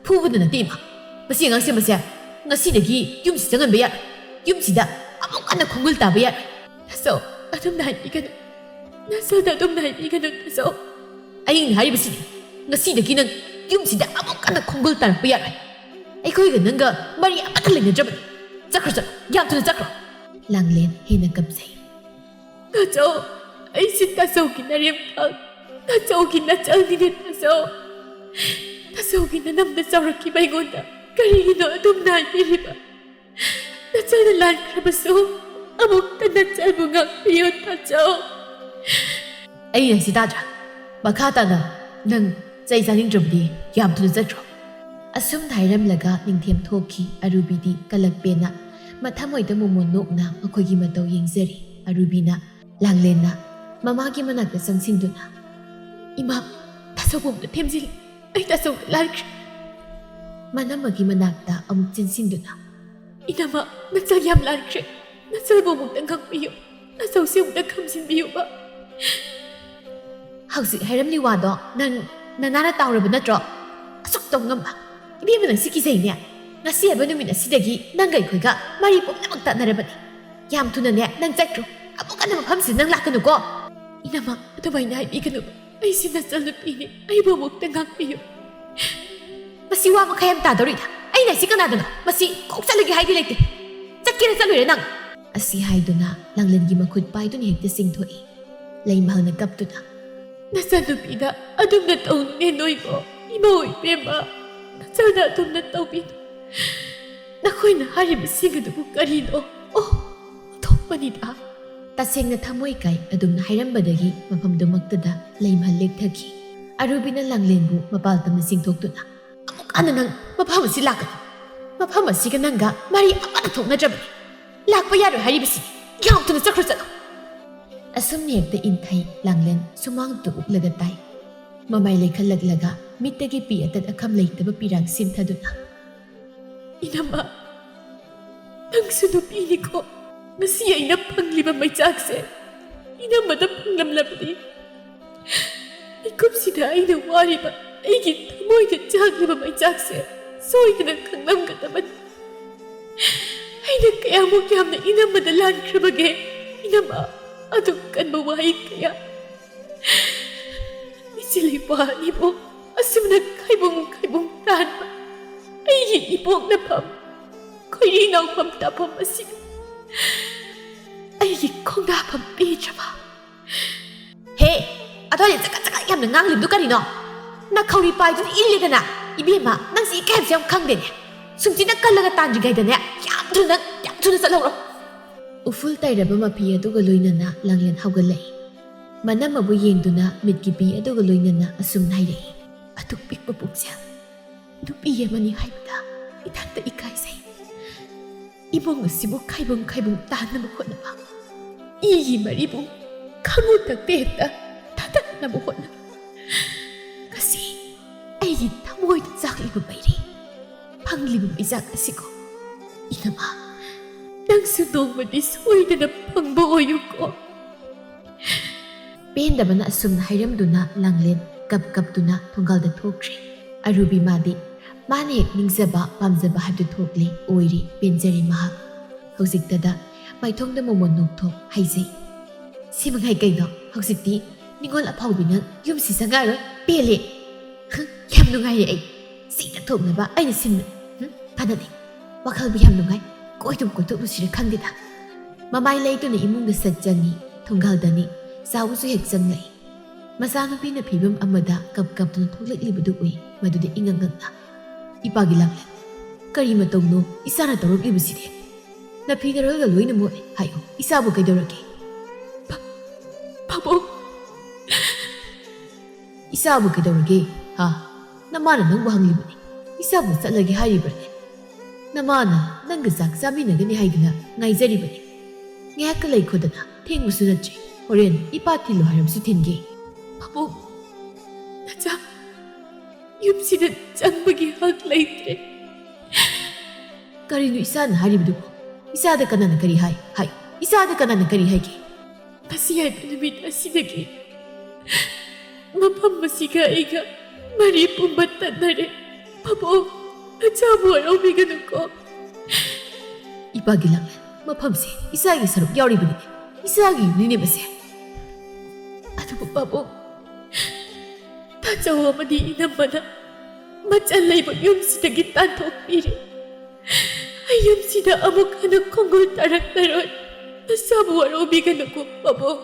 ꯐꯨꯕꯗ ꯅꯠꯇꯦ ꯏꯃꯥ꯫ ꯃꯁꯤ ꯑꯉꯥꯡꯁꯦ, ꯃꯁꯦ ꯉꯁꯤꯗꯒꯤ ꯌꯨꯝꯁꯤ ꯆꯪꯍꯟꯕ ꯌꯥꯔꯣꯏ꯫ ꯌꯨꯝꯁꯤꯗ ꯑꯃꯨꯛ ꯍꯟꯅ ꯈꯣꯡꯒꯨꯜ ꯇꯥꯕ ꯌꯥꯔꯣꯏ꯫ ꯇꯥꯆꯧ, ꯑꯗꯨꯝꯅ ꯍꯥꯏꯕꯤꯒꯅꯨ꯫ ꯅꯆꯜꯗ ꯑꯗꯨꯝꯅ ꯍꯥꯏꯕꯤꯒꯅꯨ, ꯇꯥꯆꯧ꯫ ꯑꯩꯅ ꯍꯥꯏꯔꯤꯕꯁꯤꯗꯤ, ꯉꯁꯤꯗꯒꯤ ꯅꯪ ꯌꯨꯝꯁꯤꯗ ꯑꯃꯨꯛ ꯍꯟꯅ ꯈꯣꯡꯒꯨꯜ ꯇꯥꯔꯛꯄ ꯌꯥꯔꯣꯏ꯫ ꯑꯩꯈꯣꯏꯒ ꯅꯪꯒ ꯃꯔꯤ ꯑꯃꯠꯇ ꯂꯩꯅꯗ꯭ꯔꯕꯅꯤ꯫ ꯆꯠꯈ꯭ꯔꯣ, ꯆꯠꯂꯣ, ꯌꯥꯝ ꯊꯨꯅ ꯆꯠꯈ꯭ꯔꯣ꯫ ꯂꯥꯡꯂꯦꯟ ꯍꯦꯟꯅ ꯀꯞꯆꯩ꯫ ꯇꯥꯆꯧ, ꯑꯩꯁꯤ ꯇꯥꯆꯧꯒꯤ ꯅꯔꯦꯝꯈꯥ, ꯇꯥꯆꯧꯒꯤ ꯅꯆꯜꯅꯤꯅꯦ, ꯇꯥꯆꯧ꯫ ꯇꯥꯆꯧꯒꯤ ꯅꯅꯝꯗ ꯆꯥꯎꯔꯛꯈꯤꯕ ꯑꯩꯉꯣꯟꯗ ꯀꯔꯤꯒꯤꯅꯣ ꯑꯗꯨꯝꯅ ꯍꯥꯏꯕꯤꯔꯤꯕ? ꯅꯆꯜꯅ ꯂꯥꯟꯈ꯭ꯔꯕꯁꯨ ꯑꯃꯨꯛꯇ ꯅꯆꯜꯕꯨ ꯉꯥꯛꯄꯤꯌꯨ, ꯇꯥꯆꯧ꯫ ꯑꯩꯅ ꯁꯤ ꯇꯥꯗ꯭ꯔꯥ? ꯃꯈꯥ ꯇꯥꯅ ꯅꯪ ꯆꯩ ꯆꯥꯅꯤꯡꯗ꯭ꯔꯕꯗꯤ ꯌꯥꯝ ꯊꯨꯅ ꯆꯠꯈ꯭ꯔꯣ꯫ ꯑꯁꯨꯝꯅ ꯍꯥꯏꯔꯝꯂꯒ ꯅꯤꯡꯊꯦꯝ ꯊꯣꯛꯈꯤ꯫ ꯑꯔꯨꯕꯤꯗꯤ ꯀꯂꯛꯄꯦꯅ ꯃꯊꯃꯣꯏꯗ ꯃꯣꯃꯣꯟ ꯅꯣꯛꯅ ꯃꯈꯣꯏꯒꯤ ꯃꯇꯧ ꯌꯦꯡꯖꯔꯤ꯫ ꯑꯔꯨꯕꯤꯅ ꯂꯥꯡꯂꯦꯟꯅ ꯃꯃꯥꯒꯤ ꯃꯅꯥꯛꯇ ꯆꯪꯁꯤꯟꯗꯨꯅ, "ꯏꯃꯥ, ꯇꯥꯆꯧꯕꯨ ꯑꯃꯨꯛꯇ ꯊꯦꯝꯖꯤꯜꯂꯨ꯫ ꯑꯩ ꯇꯥꯆꯧꯗ ꯂꯥꯟꯈ꯭ꯔꯦ꯫" ꯃꯅꯝꯃꯒꯤ ꯃꯅꯥꯛꯇ ꯑꯃꯨꯛ ꯆꯦꯟꯁꯤꯟꯗꯨꯅ, "ꯏꯅꯝꯃ, ꯅꯆꯜ ꯌꯥꯝ ꯂꯥꯟꯈ꯭ꯔꯦ꯫ ꯅꯆꯜꯕꯨ ꯑꯃꯨꯛꯇ ꯉꯥꯛꯄꯤꯌꯨ꯫ ꯇꯥꯆꯧꯁꯦ ꯑꯃꯨꯛꯇ ꯈꯝꯖꯤꯟꯕꯤꯌꯨꯕ꯫" "ꯍꯧꯖꯤꯛ ꯍꯥꯏꯔꯝꯂꯤ ꯋꯥꯗꯣ ꯅꯪ ꯅꯅꯥꯅ ꯇꯥꯍꯧꯔꯕ ꯅꯠꯇ꯭ꯔꯣ? ꯑꯁꯨꯛ ꯇꯧ ꯉꯝꯕ? ꯏꯕꯦꯝꯃ, ꯅꯪꯁꯤ ꯀꯤꯖꯩꯅꯦ꯫ ꯉꯁꯤ ꯍꯥꯏꯕ ꯅꯨꯃꯤꯠ ꯑꯁꯤꯗꯒꯤ ꯅꯪꯒ ꯑꯩꯈꯣꯏꯒ ꯃꯔꯤ ꯄꯨꯝꯅꯃꯛ ꯇꯠꯅꯔꯕꯅꯤ꯫ ꯌꯥꯝ ꯊꯨꯅꯅꯦ ꯅꯪ ꯆꯠꯈ꯭ꯔꯣ꯫ ꯑꯃꯨꯛ ꯍꯟꯅ ꯃꯐꯝꯁꯤꯗ ꯅꯪ ꯂꯥꯛꯀꯅꯨꯀꯣ꯫" "ꯏꯅꯝꯃ, ꯑꯗꯨꯃꯥꯏꯅ ꯍꯥꯏꯕꯤꯒꯅꯨ꯫ ꯑꯩꯁꯤ ꯅꯆꯜ ꯅꯨꯄꯤꯅꯤ꯫ ꯑꯩꯕꯨ ꯑꯃꯨꯛꯇ ꯉꯥꯛꯄꯤꯌꯨ꯫" "ꯃꯁꯤ ꯋꯥ ꯃꯈꯥ ꯌꯥꯝ ꯇꯥꯗꯧꯔꯤꯗ꯫ ꯑꯩꯅ ꯁꯤ ꯀꯅꯥꯗꯅꯣ? ꯃꯁꯤ ꯀꯣꯛ ꯆꯠꯂꯒꯦ ꯍꯥꯏꯗꯤ ꯂꯩꯇꯦ꯫ ꯆꯠꯀꯦꯔꯥ ꯆꯠꯂꯣꯏꯔꯥ ꯅꯪ?" ꯑꯁꯤ ꯍꯥꯏꯗꯨꯅ ꯂꯥꯡꯂꯦꯟꯒꯤ ꯃꯈꯨꯠ ꯄꯥꯏꯗꯨꯅ ꯍꯦꯛꯇ ꯆꯤꯡꯊꯣꯛꯏ꯫ ꯂꯩꯃꯍꯜꯅ ꯀꯞꯇꯨꯅ, "ꯅꯆꯟꯅꯨꯄꯤꯗ ꯑꯗꯨꯝꯅ ꯇꯧꯅꯨꯅꯦ ꯅꯣꯏꯕꯣ꯫ ꯏꯃꯧ ꯏꯕꯦꯝꯃ, ꯅꯆꯜꯗ ꯑꯗꯨꯝꯅ ꯇꯧꯕꯤꯅꯨ꯫ ꯅꯈꯣꯏꯅ ꯍꯥꯏꯔꯤꯕꯁꯤꯡ ꯑꯗꯨꯕꯨ ꯀꯔꯤꯅꯣ? ꯑꯣ, ꯑꯣꯟꯊꯣꯛꯄꯅꯤꯗ꯫" ꯇꯁꯦꯡꯅ ꯊꯃꯣꯏ ꯀꯥꯏ꯫ ꯑꯗꯨꯝꯅ ꯍꯥꯏꯔꯝꯕꯗꯒꯤ ꯃꯐꯝꯗꯨꯃꯛꯇꯗ ꯂꯩꯃꯍꯜ ꯂꯦꯛꯊꯈꯤ꯫ ꯑꯔꯨꯕꯤꯅ ꯂꯥꯡꯂꯦꯟꯕꯨ ꯃꯄꯥꯜ ꯇꯝꯅ ꯆꯤꯡꯊꯣꯛꯇꯨꯅ, "ꯑꯃꯨꯛ ꯍꯟꯅ ꯅꯪ ꯃꯐꯝ ꯑꯁꯤ ꯂꯥꯛꯀꯅꯨ꯫ ꯃꯐꯝ ꯑꯁꯤꯒ ꯅꯪꯒ ꯃꯔꯤ ꯑꯃꯠꯇ ꯊꯣꯛꯅꯗ꯭ꯔꯕꯅꯤ꯫ ꯂꯥꯛꯄ ꯌꯥꯔꯣꯏ ꯍꯥꯏꯔꯤꯕꯁꯤ꯫ ꯌꯥꯝ ꯊꯨꯅ ꯆꯠꯈ꯭ꯔꯣ, ꯆꯠꯂꯣ꯫" ꯑꯁꯨꯝꯅ ꯍꯦꯛꯇ ꯏꯟꯊꯩ꯫ ꯂꯥꯡꯂꯦꯟ ꯁꯨꯃꯥꯡꯗꯨ ꯎꯛꯂꯒ ꯇꯥꯏ꯫ ꯃꯃꯥꯏ ꯂꯩꯈꯠꯂꯛꯂꯒ ꯃꯤꯠꯇꯒꯤ ꯄꯤ ꯑꯇꯠ ꯑꯈꯝ ꯂꯩꯇꯕ ꯄꯤꯔꯥꯡ ꯁꯤꯟꯊꯗꯨꯅ, "ꯏꯅꯝꯃ, ꯅꯪꯁꯨ ꯅꯨꯄꯤꯅꯤꯀꯣ꯫ ꯉꯁꯤ ꯑꯩꯅ ꯐꯪꯂꯤꯕ ꯃꯩꯆꯥꯛꯁꯦ ꯏꯅꯝꯃꯗ ꯐꯪꯂꯝꯂꯕꯅꯤ꯫ ꯃꯤꯀꯨꯞꯁꯤꯗ ꯑꯩꯅ ꯋꯥꯔꯤꯕ, ꯑꯩꯒꯤ ꯊꯃꯣꯏꯗ ꯆꯥꯛꯂꯤꯕ ꯃꯩꯆꯥꯛꯁꯦ ꯁꯣꯏꯗꯅ ꯈꯪꯂꯝꯒꯗꯕꯅꯤ꯫ ꯑꯩꯅ ꯀꯌꯥꯃꯨꯛ ꯌꯥꯝꯅ ꯏꯅꯝꯃꯗ ꯂꯥꯟꯈ꯭ꯔꯕꯒꯦ? ꯏꯅꯝꯃ, ꯑꯗꯨꯛ ꯀꯟꯕ ꯋꯥꯍꯩ ꯀꯌꯥ꯫ ꯏꯆꯦ ꯂꯩꯄꯥ ꯑꯅꯤꯕꯨ ꯑꯁꯨꯝꯅ ꯈꯥꯏꯕꯨꯡ ꯈꯥꯏꯕꯨꯡ ꯇꯥꯟꯕ ꯑꯩꯒꯤ ꯏꯕꯣꯛꯅꯐꯝ, ꯈꯣꯏꯔꯤ ꯅꯥꯎꯐꯝ ꯇꯥꯐꯝ ꯑꯁꯤꯕꯨ ꯑꯩꯒꯤ ꯈꯣꯡꯗꯥꯐꯝ ꯄꯤꯗ꯭ꯔꯕ? ꯍꯦ, ꯑꯗꯨꯋꯥꯏꯗ ꯆꯀꯠ ꯆꯀꯠ ꯌꯥꯝꯅ ꯉꯥꯡꯂꯤꯕꯗꯨ ꯀꯔꯤꯅꯣ? ꯅꯈꯧꯔꯤ ꯄꯥꯏꯗꯨꯅ ꯏꯜꯂꯦꯗꯅ꯫ ꯏꯕꯦꯝꯃ, ꯅꯪꯁꯤ ꯏꯀꯥꯏꯕꯁꯦ ꯌꯥꯝ ꯈꯪꯗꯦꯅꯦ꯫ ꯁꯨꯝꯁꯤꯅ ꯀꯜꯂꯒ ꯇꯥꯟꯗ꯭ꯔꯤꯉꯩꯗꯅꯦ, ꯌꯥꯝ ꯊꯨꯅ, ꯌꯥꯝ ꯊꯨꯅ ꯆꯠꯍꯧꯔꯣ꯫ ꯎꯐꯨꯜ ꯇꯩꯔꯕ ꯃꯐꯤ ꯑꯗꯨꯒ ꯂꯣꯏꯅꯅ ꯂꯥꯡꯂꯦꯟ ꯍꯧꯒꯠꯂꯛꯏ꯫ ꯃꯅꯝ ꯑꯃꯕꯨ ꯌꯦꯡꯗꯨꯅ ꯃꯤꯠꯀꯤ ꯄꯤ ꯑꯗꯨꯒ ꯂꯣꯏꯅꯅ ꯑꯁꯨꯝꯅ ꯍꯥꯏꯔꯛꯏ, "ꯑꯗꯨꯛ ꯄꯤꯛꯄ ꯄꯨꯛꯁꯦ ꯅꯨꯄꯤ ꯑꯃꯅꯤ ꯍꯥꯏꯕꯗ ꯏꯊꯟꯇ ꯏꯀꯥꯏꯖꯩ꯫ ꯏꯃꯨꯡ ꯑꯁꯤꯕꯨ ꯈꯥꯏꯕꯨꯡ ꯈꯥꯏꯕꯨꯡ ꯇꯥꯅꯕ ꯍꯣꯠꯅꯕ, ꯏꯒꯤ ꯃꯔꯤꯕꯨ ꯈꯪꯉꯨ ꯊꯛꯇ ꯍꯦꯛꯇ ꯊꯥꯗꯠꯅꯕ ꯍꯣꯠꯅꯕ, ꯉꯁꯤ ꯑꯩꯒꯤ ꯊꯃꯣꯏꯗ ꯆꯥꯛꯂꯤꯕ ꯃꯩꯔꯤ, ꯐꯪꯂꯤꯕ ꯃꯩꯆꯥꯛ ꯑꯁꯤꯀꯣ꯫ ꯏꯅꯝꯃ, ꯅꯪꯁꯨ ꯅꯣꯡꯃꯗꯤ ꯁꯣꯏꯗꯅ ꯐꯪꯕ ꯑꯣꯏꯌꯨꯀꯣ꯫" ꯄꯦꯟꯗꯕꯅ ꯑꯁꯨꯝꯅ ꯍꯥꯏꯔꯝꯗꯨꯅ ꯂꯥꯡꯂꯦꯟ ꯀꯞ ꯀꯞꯇꯨꯅ ꯊꯣꯡꯒꯥꯜꯗ ꯊꯣꯛꯈ꯭ꯔꯦ꯫ ꯑꯔꯨꯕꯤ ꯃꯥꯗꯤ ꯃꯥꯅ ꯍꯦꯛ ꯅꯤꯡꯖꯕ ꯄꯥꯝꯖꯕ ꯍꯥꯏꯕꯗꯨ ꯊꯣꯛꯂꯦ, ꯑꯣꯏꯔꯦ, ꯄꯦꯟꯖꯔꯦ ꯃꯍꯥꯛ꯫ ꯍꯧꯖꯤꯛꯇꯗ ꯃꯥꯏꯊꯣꯡꯗ ꯃꯣꯃꯣꯟ ꯅꯣꯛꯊꯣꯛ ꯍꯥꯏꯖꯩ꯫ "ꯁꯤ ꯃꯉꯥꯏ ꯀꯩꯅꯣ? ꯍꯧꯖꯤꯛꯇꯤ ꯅꯤꯉꯣꯜ ꯑꯐꯥꯎꯕꯤꯅ ꯌꯨꯝꯁꯤ ꯆꯪꯉꯛꯑꯔꯣꯏ꯫ ꯄꯦꯜꯂꯦ꯫ ꯍꯪ, ꯌꯥꯝ ꯅꯨꯡꯉꯥꯏꯔꯦ ꯑꯩ꯫ ꯁꯤꯗ ꯊꯣꯛꯅꯕ ꯑꯩꯅ ꯁꯤꯟꯕ꯫ ꯍꯨꯝ, ꯀꯥꯟꯅꯗꯦ꯫ ꯋꯥꯈꯜꯕꯨ ꯌꯥꯝ ꯅꯨꯡꯉꯥꯏ꯫ ꯀꯣꯏꯗꯨꯝ ꯀꯣꯏꯊꯣꯛꯂꯨꯁꯤꯔ ꯈꯪꯗꯦꯗ꯫" ꯃꯃꯥꯏ ꯂꯩꯇꯨꯅ ꯏꯃꯨꯡꯗ ꯁꯠ ꯆꯪꯉꯤ꯫ ꯊꯣꯡꯒꯥꯜꯗꯅꯤ꯫ ꯆꯥꯎꯕꯁꯨ ꯍꯦꯛ ꯆꯪꯂꯛꯏ꯫ ꯃꯆꯥꯅꯨꯄꯤꯅ ꯐꯤꯕꯝ ꯑꯃꯗ ꯀꯞ ꯀꯞꯇꯨꯅ ꯊꯣꯛꯂꯛꯂꯤꯕꯗꯨ ꯎꯏ꯫ ꯃꯗꯨꯗ ꯏꯉꯛ ꯉꯛꯅ, "ꯏꯄꯥꯒꯤ ꯂꯥꯡꯂꯦꯟ, ꯀꯔꯤ ꯃꯇꯧꯅꯣ ꯏꯆꯥꯅ ꯇꯧꯔꯛꯂꯤꯕꯁꯤꯗꯤ? ꯅꯐꯤ ꯅꯔꯣꯜꯒ ꯂꯣꯏꯅ ꯃꯣꯠꯂꯦ꯫ ꯍꯥꯏꯌꯨ, ꯏꯆꯥꯕꯨ ꯀꯩꯗꯧꯔꯒꯦ?" "ꯄꯥ-, ꯄꯥꯕꯨꯡ!" "ꯏꯆꯥꯕꯨ ꯀꯩꯗꯧꯔꯒꯦ? ꯍꯥ? ꯅꯃꯥꯅ ꯅꯪꯕꯨ ꯍꯪꯂꯤꯕꯅꯤ꯫ ꯏꯆꯥꯕꯨ ꯆꯠꯂꯒꯦ ꯍꯥꯏꯔꯤꯕ꯭ꯔꯅꯦ? ꯅꯃꯥꯅ ꯅꯪꯒ ꯆꯥꯛ ꯆꯥꯃꯤꯟꯅꯒꯅꯤ ꯍꯥꯏꯗꯨꯅ ꯉꯥꯏꯖꯔꯤꯕꯅꯤ꯫ ꯉꯥꯏꯍꯥꯛꯀ ꯂꯩꯈꯣꯗꯅ, ꯊꯦꯡꯕꯁꯨ ꯅꯠꯇ꯭ꯔꯤ꯫ ꯍꯣꯔꯦꯟ ꯏꯄꯥ ꯊꯤꯜꯂꯨ ꯍꯥꯏꯔꯕꯁꯨ ꯊꯤꯟꯒꯦ꯫" "ꯄꯥꯕꯨꯡ, ꯅꯆꯥ ꯌꯨꯝꯁꯤꯗ ꯆꯪꯕꯒꯤ ꯍꯛ ꯂꯩꯇ꯭ꯔꯦ꯫" "ꯀꯔꯤꯅꯣ ꯏꯆꯥꯅ ꯍꯥꯏꯔꯤꯕꯗꯨꯕꯨ? ꯏꯆꯥꯗ ꯀꯅꯥꯅ ꯀꯔꯤ ꯍꯥꯏ? ꯍꯥꯏ, ꯏꯆꯥꯗ ꯀꯅꯥꯅ ꯀꯔꯤ ꯍꯥꯏꯒꯦ?" "ꯃꯁꯤ ꯍꯥꯏꯕ ꯅꯨꯃꯤꯠ ꯑꯁꯤꯗꯒꯤ ꯃꯐꯝ ꯑꯁꯤꯒ ꯑꯩꯒ ꯃꯔꯤ ꯄꯨꯝꯕ ꯇꯠꯅꯔꯦ꯫ ꯄꯥꯕꯨꯡ, ꯅꯆꯥꯕꯨ ꯋꯥꯔꯧꯕꯤꯒꯅꯨꯀꯣ꯫" "ꯏꯄꯥꯒꯤ ꯂꯥꯡꯂꯦꯟ, ꯃꯐꯝꯁꯦ ꯏꯆꯥꯒꯤ ꯁꯔꯨꯛ ꯌꯥꯎꯔꯤꯕꯅꯤꯅꯦ, ꯏꯆꯥꯒꯤ ꯌꯨꯝꯅꯤꯅꯦ ꯃꯁꯦ꯫ ꯑꯗꯨꯕꯨ ꯄꯥꯕꯨꯡ, ꯇꯥꯆꯧ ꯑꯃꯗꯤ ꯏꯅꯝꯃꯅ ꯃꯆꯜ ꯂꯩꯕ ꯌꯨꯝꯁꯤꯗꯒꯤ ꯇꯥꯟꯊꯣꯛꯄꯤꯔꯦ꯫ ꯑꯩ ꯌꯨꯝꯁꯤꯗ ꯑꯃꯨꯛ ꯍꯟꯅ ꯈꯣꯡꯒꯨꯜ ꯇꯥꯔꯛꯂꯔꯣꯏ꯫ ꯅꯁꯥꯕꯨ ꯋꯥꯔꯧꯕꯤꯒꯅꯨꯀꯣ ꯄꯥꯕꯨꯡ꯫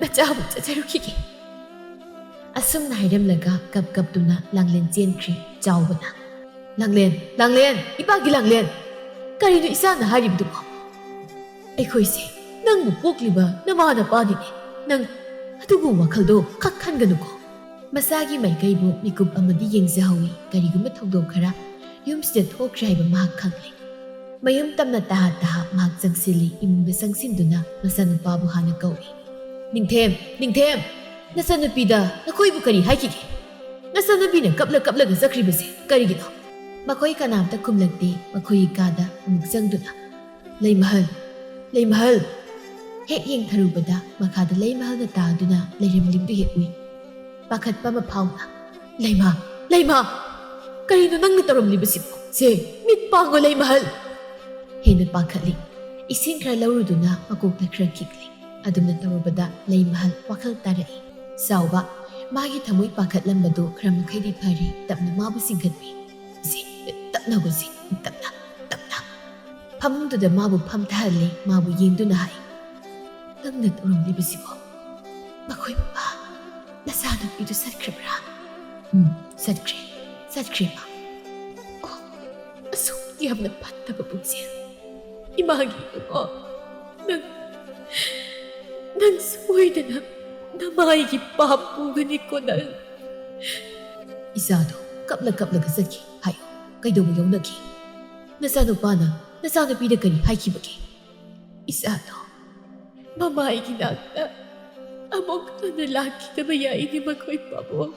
ꯅꯆꯥꯕꯨ ꯆꯠꯆꯔꯨꯈꯤꯒꯦ꯫" ꯑꯁꯨꯝꯅ ꯍꯥꯏꯔꯝꯂꯒ ꯀꯞ ꯀꯞꯇꯨꯅ ꯂꯥꯡꯂꯦꯟ ꯆꯦꯟꯈ꯭ꯔꯦ꯫ ꯆꯥꯎꯕꯅ, "ꯂꯥꯡꯂꯦꯟ, ꯂꯥꯡꯂꯦꯟ, ꯏꯄꯥꯒꯤ ꯂꯥꯡꯂꯦꯟ! ꯀꯔꯤꯅꯣ ꯏꯆꯥꯅ ꯍꯥꯏꯔꯤꯕꯗꯨꯕꯣ? ꯑꯩꯈꯣꯏꯁꯦ ꯅꯪꯕꯨ ꯄꯣꯛꯂꯤꯕ ꯅꯃꯥ ꯅꯄꯥꯅꯤꯅꯦ꯫ ꯅꯪ ꯑꯗꯨꯒꯨꯝꯕ ꯋꯥꯈꯜꯗꯣ ꯈꯛ ꯈꯟꯒꯅꯨꯀꯣ꯫" ꯃꯁꯥꯒꯤ ꯃꯥꯏꯀꯩꯕꯨ ꯃꯤꯀꯨꯞ ꯑꯃꯗꯤ ꯌꯦꯡꯖꯍꯧꯏ꯫ ꯀꯔꯤꯒꯨꯝꯕ ꯊꯧꯗꯣꯛ ꯈꯔ ꯌꯨꯝꯁꯤꯗ ꯊꯣꯛꯈ꯭ꯔꯦ ꯍꯥꯏꯕ ꯃꯍꯥꯛ ꯈꯪꯂꯦ꯫ ꯃꯌꯨꯝ ꯇꯝꯅ ꯇꯍꯥ ꯇꯍꯥ ꯃꯍꯥꯛ ꯆꯪꯁꯤꯜꯂꯤ꯫ ꯏꯃꯨꯡꯗ ꯆꯪꯁꯤꯟꯗꯨꯅ ꯃꯆꯥꯅꯨꯄꯥꯕꯨ ꯍꯥꯟꯅ ꯀꯧꯏ꯫ "ꯅꯤꯡꯊꯦꯝ, ꯅꯤꯡꯊꯦꯝ! ꯅꯆꯟꯅꯨꯄꯤꯗ ꯅꯈꯣꯏꯕꯨ ꯀꯔꯤ ꯍꯥꯏꯈꯤꯒꯦ? ꯅꯆꯟꯅꯨꯄꯤꯅ ꯀꯞꯂ ꯀꯞꯂꯒ ꯆꯠꯈ꯭ꯔꯤꯕꯁꯦ ꯀꯔꯤꯒꯤꯅꯣ?" ꯃꯈꯣꯏ ꯀꯅꯥꯝꯇ ꯈꯨꯝꯂꯛꯇꯦ꯫ ꯃꯈꯣꯏꯒꯤ ꯀꯥꯗ ꯑꯃꯨꯛ ꯆꯪꯗꯨꯅ, "ꯂꯩꯃꯍꯜ, ꯂꯩꯃꯍꯜ!" ꯍꯦꯛ ꯌꯦꯡꯊꯔꯨꯕꯗ ꯃꯈꯥꯗ ꯂꯩꯃꯍꯜꯅ ꯇꯥꯗꯨꯅ ꯂꯩꯔꯝꯂꯤꯕꯗꯨ ꯍꯦꯛ ꯎꯏ꯫ ꯄꯥꯈꯠꯄ ꯑꯃ ꯐꯥꯎꯅ, "ꯂꯩꯃ, ꯂꯩꯃ! ꯀꯔꯤꯅꯣ ꯅꯪꯅ ꯇꯧꯔꯝꯂꯤꯕꯁꯤꯕꯣ? ꯁꯦ, ꯃꯤꯠ ꯄꯥꯡꯉꯣ ꯂꯩꯃꯍꯜ!" ꯍꯦꯟꯅ ꯄꯥꯈꯠꯂꯤ꯫ ꯏꯁꯤꯡ ꯈꯔ ꯂꯧꯔꯨꯗꯨꯅ ꯃꯀꯣꯛꯇ ꯈꯔ ꯈꯤꯛꯂꯤ꯫ ꯑꯗꯨꯝꯅ ꯇꯧꯔꯨꯕꯗ ꯂꯩꯃꯍꯜ ꯋꯥꯈꯜ ꯇꯥꯔꯛꯏ꯫ ꯆꯥꯎꯕ, ꯃꯥꯒꯤ ꯊꯃꯣꯏ ꯄꯥꯈꯠꯂꯝꯕꯗꯨ ꯈꯔ ꯃꯈꯩꯗꯤ ꯐꯔꯦ꯫ ꯇꯞꯅ ꯃꯥꯕꯨ ꯆꯤꯡꯈꯠꯄꯤ꯫ "ꯁꯦ, ꯇꯞꯅ ꯍꯧꯒꯠꯁꯤ, ꯇꯞꯅ, ꯇꯞꯅ꯫" ꯐꯃꯨꯡꯗꯨꯗ ꯃꯥꯕꯨ ꯐꯝꯊꯍꯜꯂꯦ꯫ ꯃꯥꯕꯨ ꯌꯦꯡꯗꯨꯅ ꯍꯥꯏ, "ꯅꯪꯅ ꯇꯧꯔꯝꯂꯤꯕꯁꯤꯕꯣ? ꯃꯈꯣꯏ ꯃꯃꯥ, ꯅꯆꯥꯅꯨꯄꯤꯗꯨ ꯆꯠꯈ꯭ꯔꯕ꯭ꯔꯥ?" "ꯎꯝ, ꯆꯠꯈ꯭ꯔꯦ, ꯆꯠꯈ꯭ꯔꯦ, ꯃꯥ꯫" "ꯑꯣ, ꯑꯁꯨꯛ ꯌꯥꯝꯅ ꯐꯠꯇꯕ ꯄꯨꯛꯆꯦꯜ꯫ ꯏꯃꯥꯒꯤ ꯏꯕꯨꯡꯉꯣ, ꯅꯪ, ꯅꯪ ꯁꯣꯏꯗꯅ ꯅꯃꯥꯏꯒꯤ ꯄꯥꯞ ꯄꯨꯒꯅꯤꯀꯣ ꯅꯪ꯫" "ꯏꯆꯥꯗꯣ ꯀꯞꯂ ꯀꯞꯂꯒ ꯆꯠꯈꯤ ꯍꯥꯏꯌꯨ꯫ ꯀꯩꯗꯧꯕ ꯌꯧꯅꯈꯤ? ꯅꯆꯥꯅꯨꯄꯥꯅ ꯅꯆꯥꯅꯨꯄꯤꯗ ꯀꯔꯤ ꯍꯥꯏꯈꯤꯕꯒꯦ?" "ꯏꯆꯥꯗꯣ ꯃꯃꯥꯏꯒꯤ ꯅꯥꯛꯇ ꯑꯃꯨꯛ ꯍꯟꯅ ꯂꯥꯛꯈꯤꯗꯕ ꯌꯥꯏꯅꯦ ꯃꯈꯣꯏ ꯄꯥꯕꯨꯡ꯫"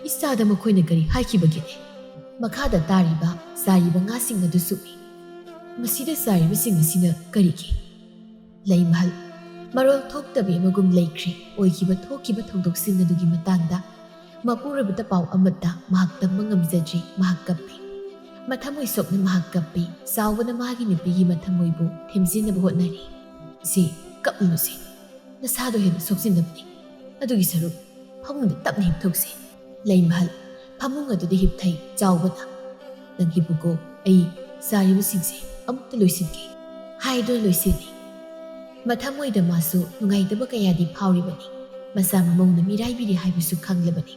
"ꯏꯆꯥꯗ ꯃꯈꯣꯏꯅ ꯀꯔꯤ ꯍꯥꯏꯈꯤꯕꯒꯦꯅꯦ?" ꯃꯈꯥꯗ ꯇꯥꯔꯤꯕ ꯆꯥꯏꯔꯤꯕ ꯉꯥꯁꯤꯡ ꯑꯗꯨꯁꯨ ꯎꯏ꯫ ꯃꯁꯤꯗ ꯆꯥꯏꯔꯤꯕꯁꯤꯡ ꯑꯁꯤꯅ ꯀꯔꯤꯒꯤ? ꯂꯩꯃꯍꯜ ꯃꯔꯣꯜ ꯊꯣꯛꯇꯕꯤ ꯑꯃꯒꯨꯝ ꯂꯩꯈ꯭ꯔꯦ꯫ ꯑꯣꯏꯈꯤꯕ ꯊꯣꯛꯈꯤꯕ ꯊꯧꯗꯣꯛꯁꯤꯡ ꯑꯗꯨꯒꯤ ꯃꯇꯥꯡꯗ ꯃꯄꯨꯔꯣꯏꯕꯗ ꯄꯥꯎ ꯑꯃꯠꯇ ꯃꯍꯥꯛ ꯇꯝꯕ ꯉꯝꯖꯗ꯭ꯔꯤ꯫ ꯃꯍꯥꯛ ꯀꯞꯄꯤ꯫ ꯃꯊꯃꯣꯏ ꯁꯣꯛꯅ ꯃꯍꯥꯛ ꯀꯞꯄꯤ꯫ ꯆꯥꯎꯕꯅ ꯃꯥꯒꯤ ꯅꯨꯄꯤꯒꯤ ꯃꯊꯃꯣꯏꯕꯨ ꯊꯦꯝꯖꯤꯟꯅꯕ ꯍꯣꯠꯅꯔꯤ꯫ "ꯏꯆꯦ, ꯀꯞꯂꯨꯅꯨꯁꯦ꯫ ꯅꯁꯥꯗꯣ ꯍꯦꯟꯅ ꯁꯣꯛꯆꯤꯟꯅꯕꯅꯤ꯫ ꯑꯗꯨꯒꯤ ꯁꯔꯨꯛ ꯐꯃꯨꯡꯗ ꯇꯞꯅ ꯍꯤꯞꯊꯣꯛꯁꯦ꯫" ꯂꯩꯃꯍꯜ ꯐꯃꯨꯡ ꯑꯗꯨꯗ ꯍꯤꯞꯊꯩ꯫ ꯆꯥꯎꯕꯅ, "ꯅꯪ ꯍꯤꯞꯄꯨꯀꯣ, ꯑꯩ ꯆꯥꯔꯤꯕꯁꯤꯡꯁꯦ ꯑꯃꯨꯛꯇ ꯂꯣꯏꯁꯤꯟꯒꯦ" ꯍꯥꯏꯗꯨꯅ ꯂꯣꯏꯁꯤꯜꯂꯤ꯫ ꯃꯊꯃꯣꯏꯗ ꯃꯥꯁꯨ ꯅꯨꯡꯉꯥꯏꯇꯕ ꯀꯌꯥꯗꯤ ꯐꯥꯎꯔꯤꯕꯅꯤ꯫ ꯃꯆꯥ ꯃꯃꯧꯅ ꯃꯤꯔꯥꯏꯕꯤꯔꯤ ꯍꯥꯏꯕꯁꯨ ꯈꯪꯂꯕꯅꯤ꯫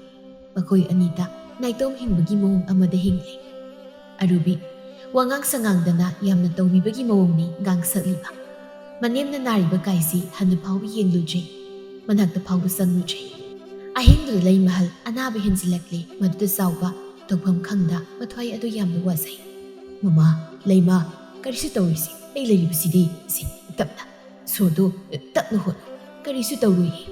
ꯃꯈꯣꯏ ꯑꯅꯤꯗ ꯅꯥꯏꯇꯣꯝ ꯍꯤꯡꯕꯒꯤ ꯃꯑꯣꯡ ꯑꯃꯗ ꯍꯤꯡꯂꯤ꯫ ꯑꯔꯨꯕꯤ ꯋꯥꯉꯥꯡ ꯁꯉꯥꯡꯗꯅ ꯌꯥꯝꯅ ꯇꯧꯕꯤꯕꯒꯤ ꯃꯑꯣꯡꯅꯤ ꯉꯥꯡꯁꯛꯂꯤꯕ꯫ ꯃꯅꯦꯝꯅ ꯅꯥꯔꯤꯕ ꯀꯥꯏꯁꯤ ꯍꯟꯅ ꯐꯥꯎꯕ ꯌꯦꯡꯂꯨꯗ꯭ꯔꯤ, ꯃꯅꯥꯛꯇ ꯐꯥꯎꯕ ꯆꯪꯂꯨꯗ꯭ꯔꯤ꯫ ꯑꯍꯤꯡꯗꯨꯗ ꯂꯩꯃꯍꯜ ꯑꯅꯥꯕ ꯍꯦꯟꯖꯤꯜꯂꯛꯂꯦ꯫ ꯃꯗꯨꯗ ꯆꯥꯎꯕ ꯇꯧꯐꯝ ꯈꯪꯗ ꯃꯊ꯭ꯋꯥꯏ ꯑꯗꯨ ꯌꯥꯝꯅ ꯋꯥꯖꯩ꯫ "ꯃꯃꯥ, ꯂꯩꯃ, ꯀꯔꯤꯁꯨ ꯇꯧꯔꯣꯏꯁꯦ, ꯑꯩ ꯂꯩꯔꯤꯕꯁꯤꯗꯤ" ꯏꯁꯤꯡ ꯇꯞꯅ, "ꯁꯣꯔꯗꯨ ꯇꯞꯅ ꯍꯣꯠꯂꯨ, ꯀꯔꯤꯁꯨ ꯇꯧꯔꯣꯏꯌꯦ"꯫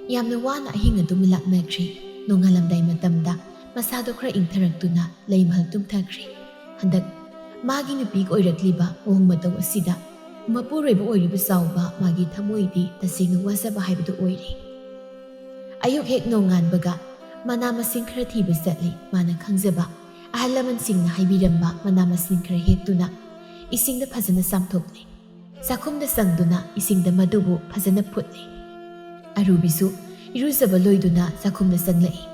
ꯌꯥꯝꯅ ꯋꯥꯅ ꯑꯍꯤꯡ ꯑꯗꯨꯃ ꯂꯥꯛꯅꯈ꯭ꯔꯦ꯫ ꯅꯣꯡꯉꯥꯜꯂꯝꯗꯥꯏ ꯃꯇꯝꯗ ꯃꯁꯥꯗꯣ ꯈꯔ ꯏꯪꯊꯔꯛꯇꯨꯅ ꯂꯩꯃꯍꯜ ꯇꯨꯝꯊꯈ꯭ꯔꯦ꯫ ꯍꯟꯗꯛ ꯃꯥꯒꯤ ꯅꯨꯄꯤꯒ ꯑꯣꯏꯔꯛꯂꯤꯕ ꯃꯑꯣꯡ ꯃꯇꯧ ꯑꯁꯤꯗ ꯃꯄꯨꯔꯣꯏꯕ ꯑꯣꯏꯔꯤꯕ ꯆꯥꯎꯕ ꯃꯥꯒꯤ ꯊꯃꯣꯏꯗꯤ ꯇꯁꯦꯡꯅ ꯋꯥꯖꯕ ꯍꯥꯏꯕꯗꯨ ꯑꯣꯏꯔꯦ꯫ ꯑꯌꯨꯛ ꯍꯦꯛ ꯅꯣꯡꯉꯥꯟꯕꯒ ꯃꯅꯥ ꯃꯁꯤꯡ ꯈꯔ ꯊꯤꯕ ꯆꯠꯂꯤ꯫ ꯃꯥꯅ ꯈꯪꯖꯕ ꯑꯍꯜ ꯂꯃꯟꯁꯤꯡꯅ ꯍꯥꯏꯕꯤꯔꯝꯕ ꯃꯅꯥ ꯃꯁꯤꯡ ꯈꯔ ꯍꯦꯛꯇꯨꯅ ꯏꯁꯤꯡꯗ ꯐꯖꯅ ꯆꯥꯝꯊꯣꯛꯂꯦ꯫ ꯆꯥꯛꯈꯨꯝꯗ ꯆꯪꯗꯨꯅ ꯏꯁꯤꯡꯗ ꯃꯗꯨꯕꯨ ꯐꯖꯅ ꯐꯨꯠꯂꯦ꯫ ꯑꯔꯨꯕꯤꯁꯨ ꯏꯔꯨꯖꯕ ꯂꯣꯏꯗꯨꯅ ꯆꯥꯛꯈꯨꯝꯗ ꯆꯪꯂꯛꯏ꯫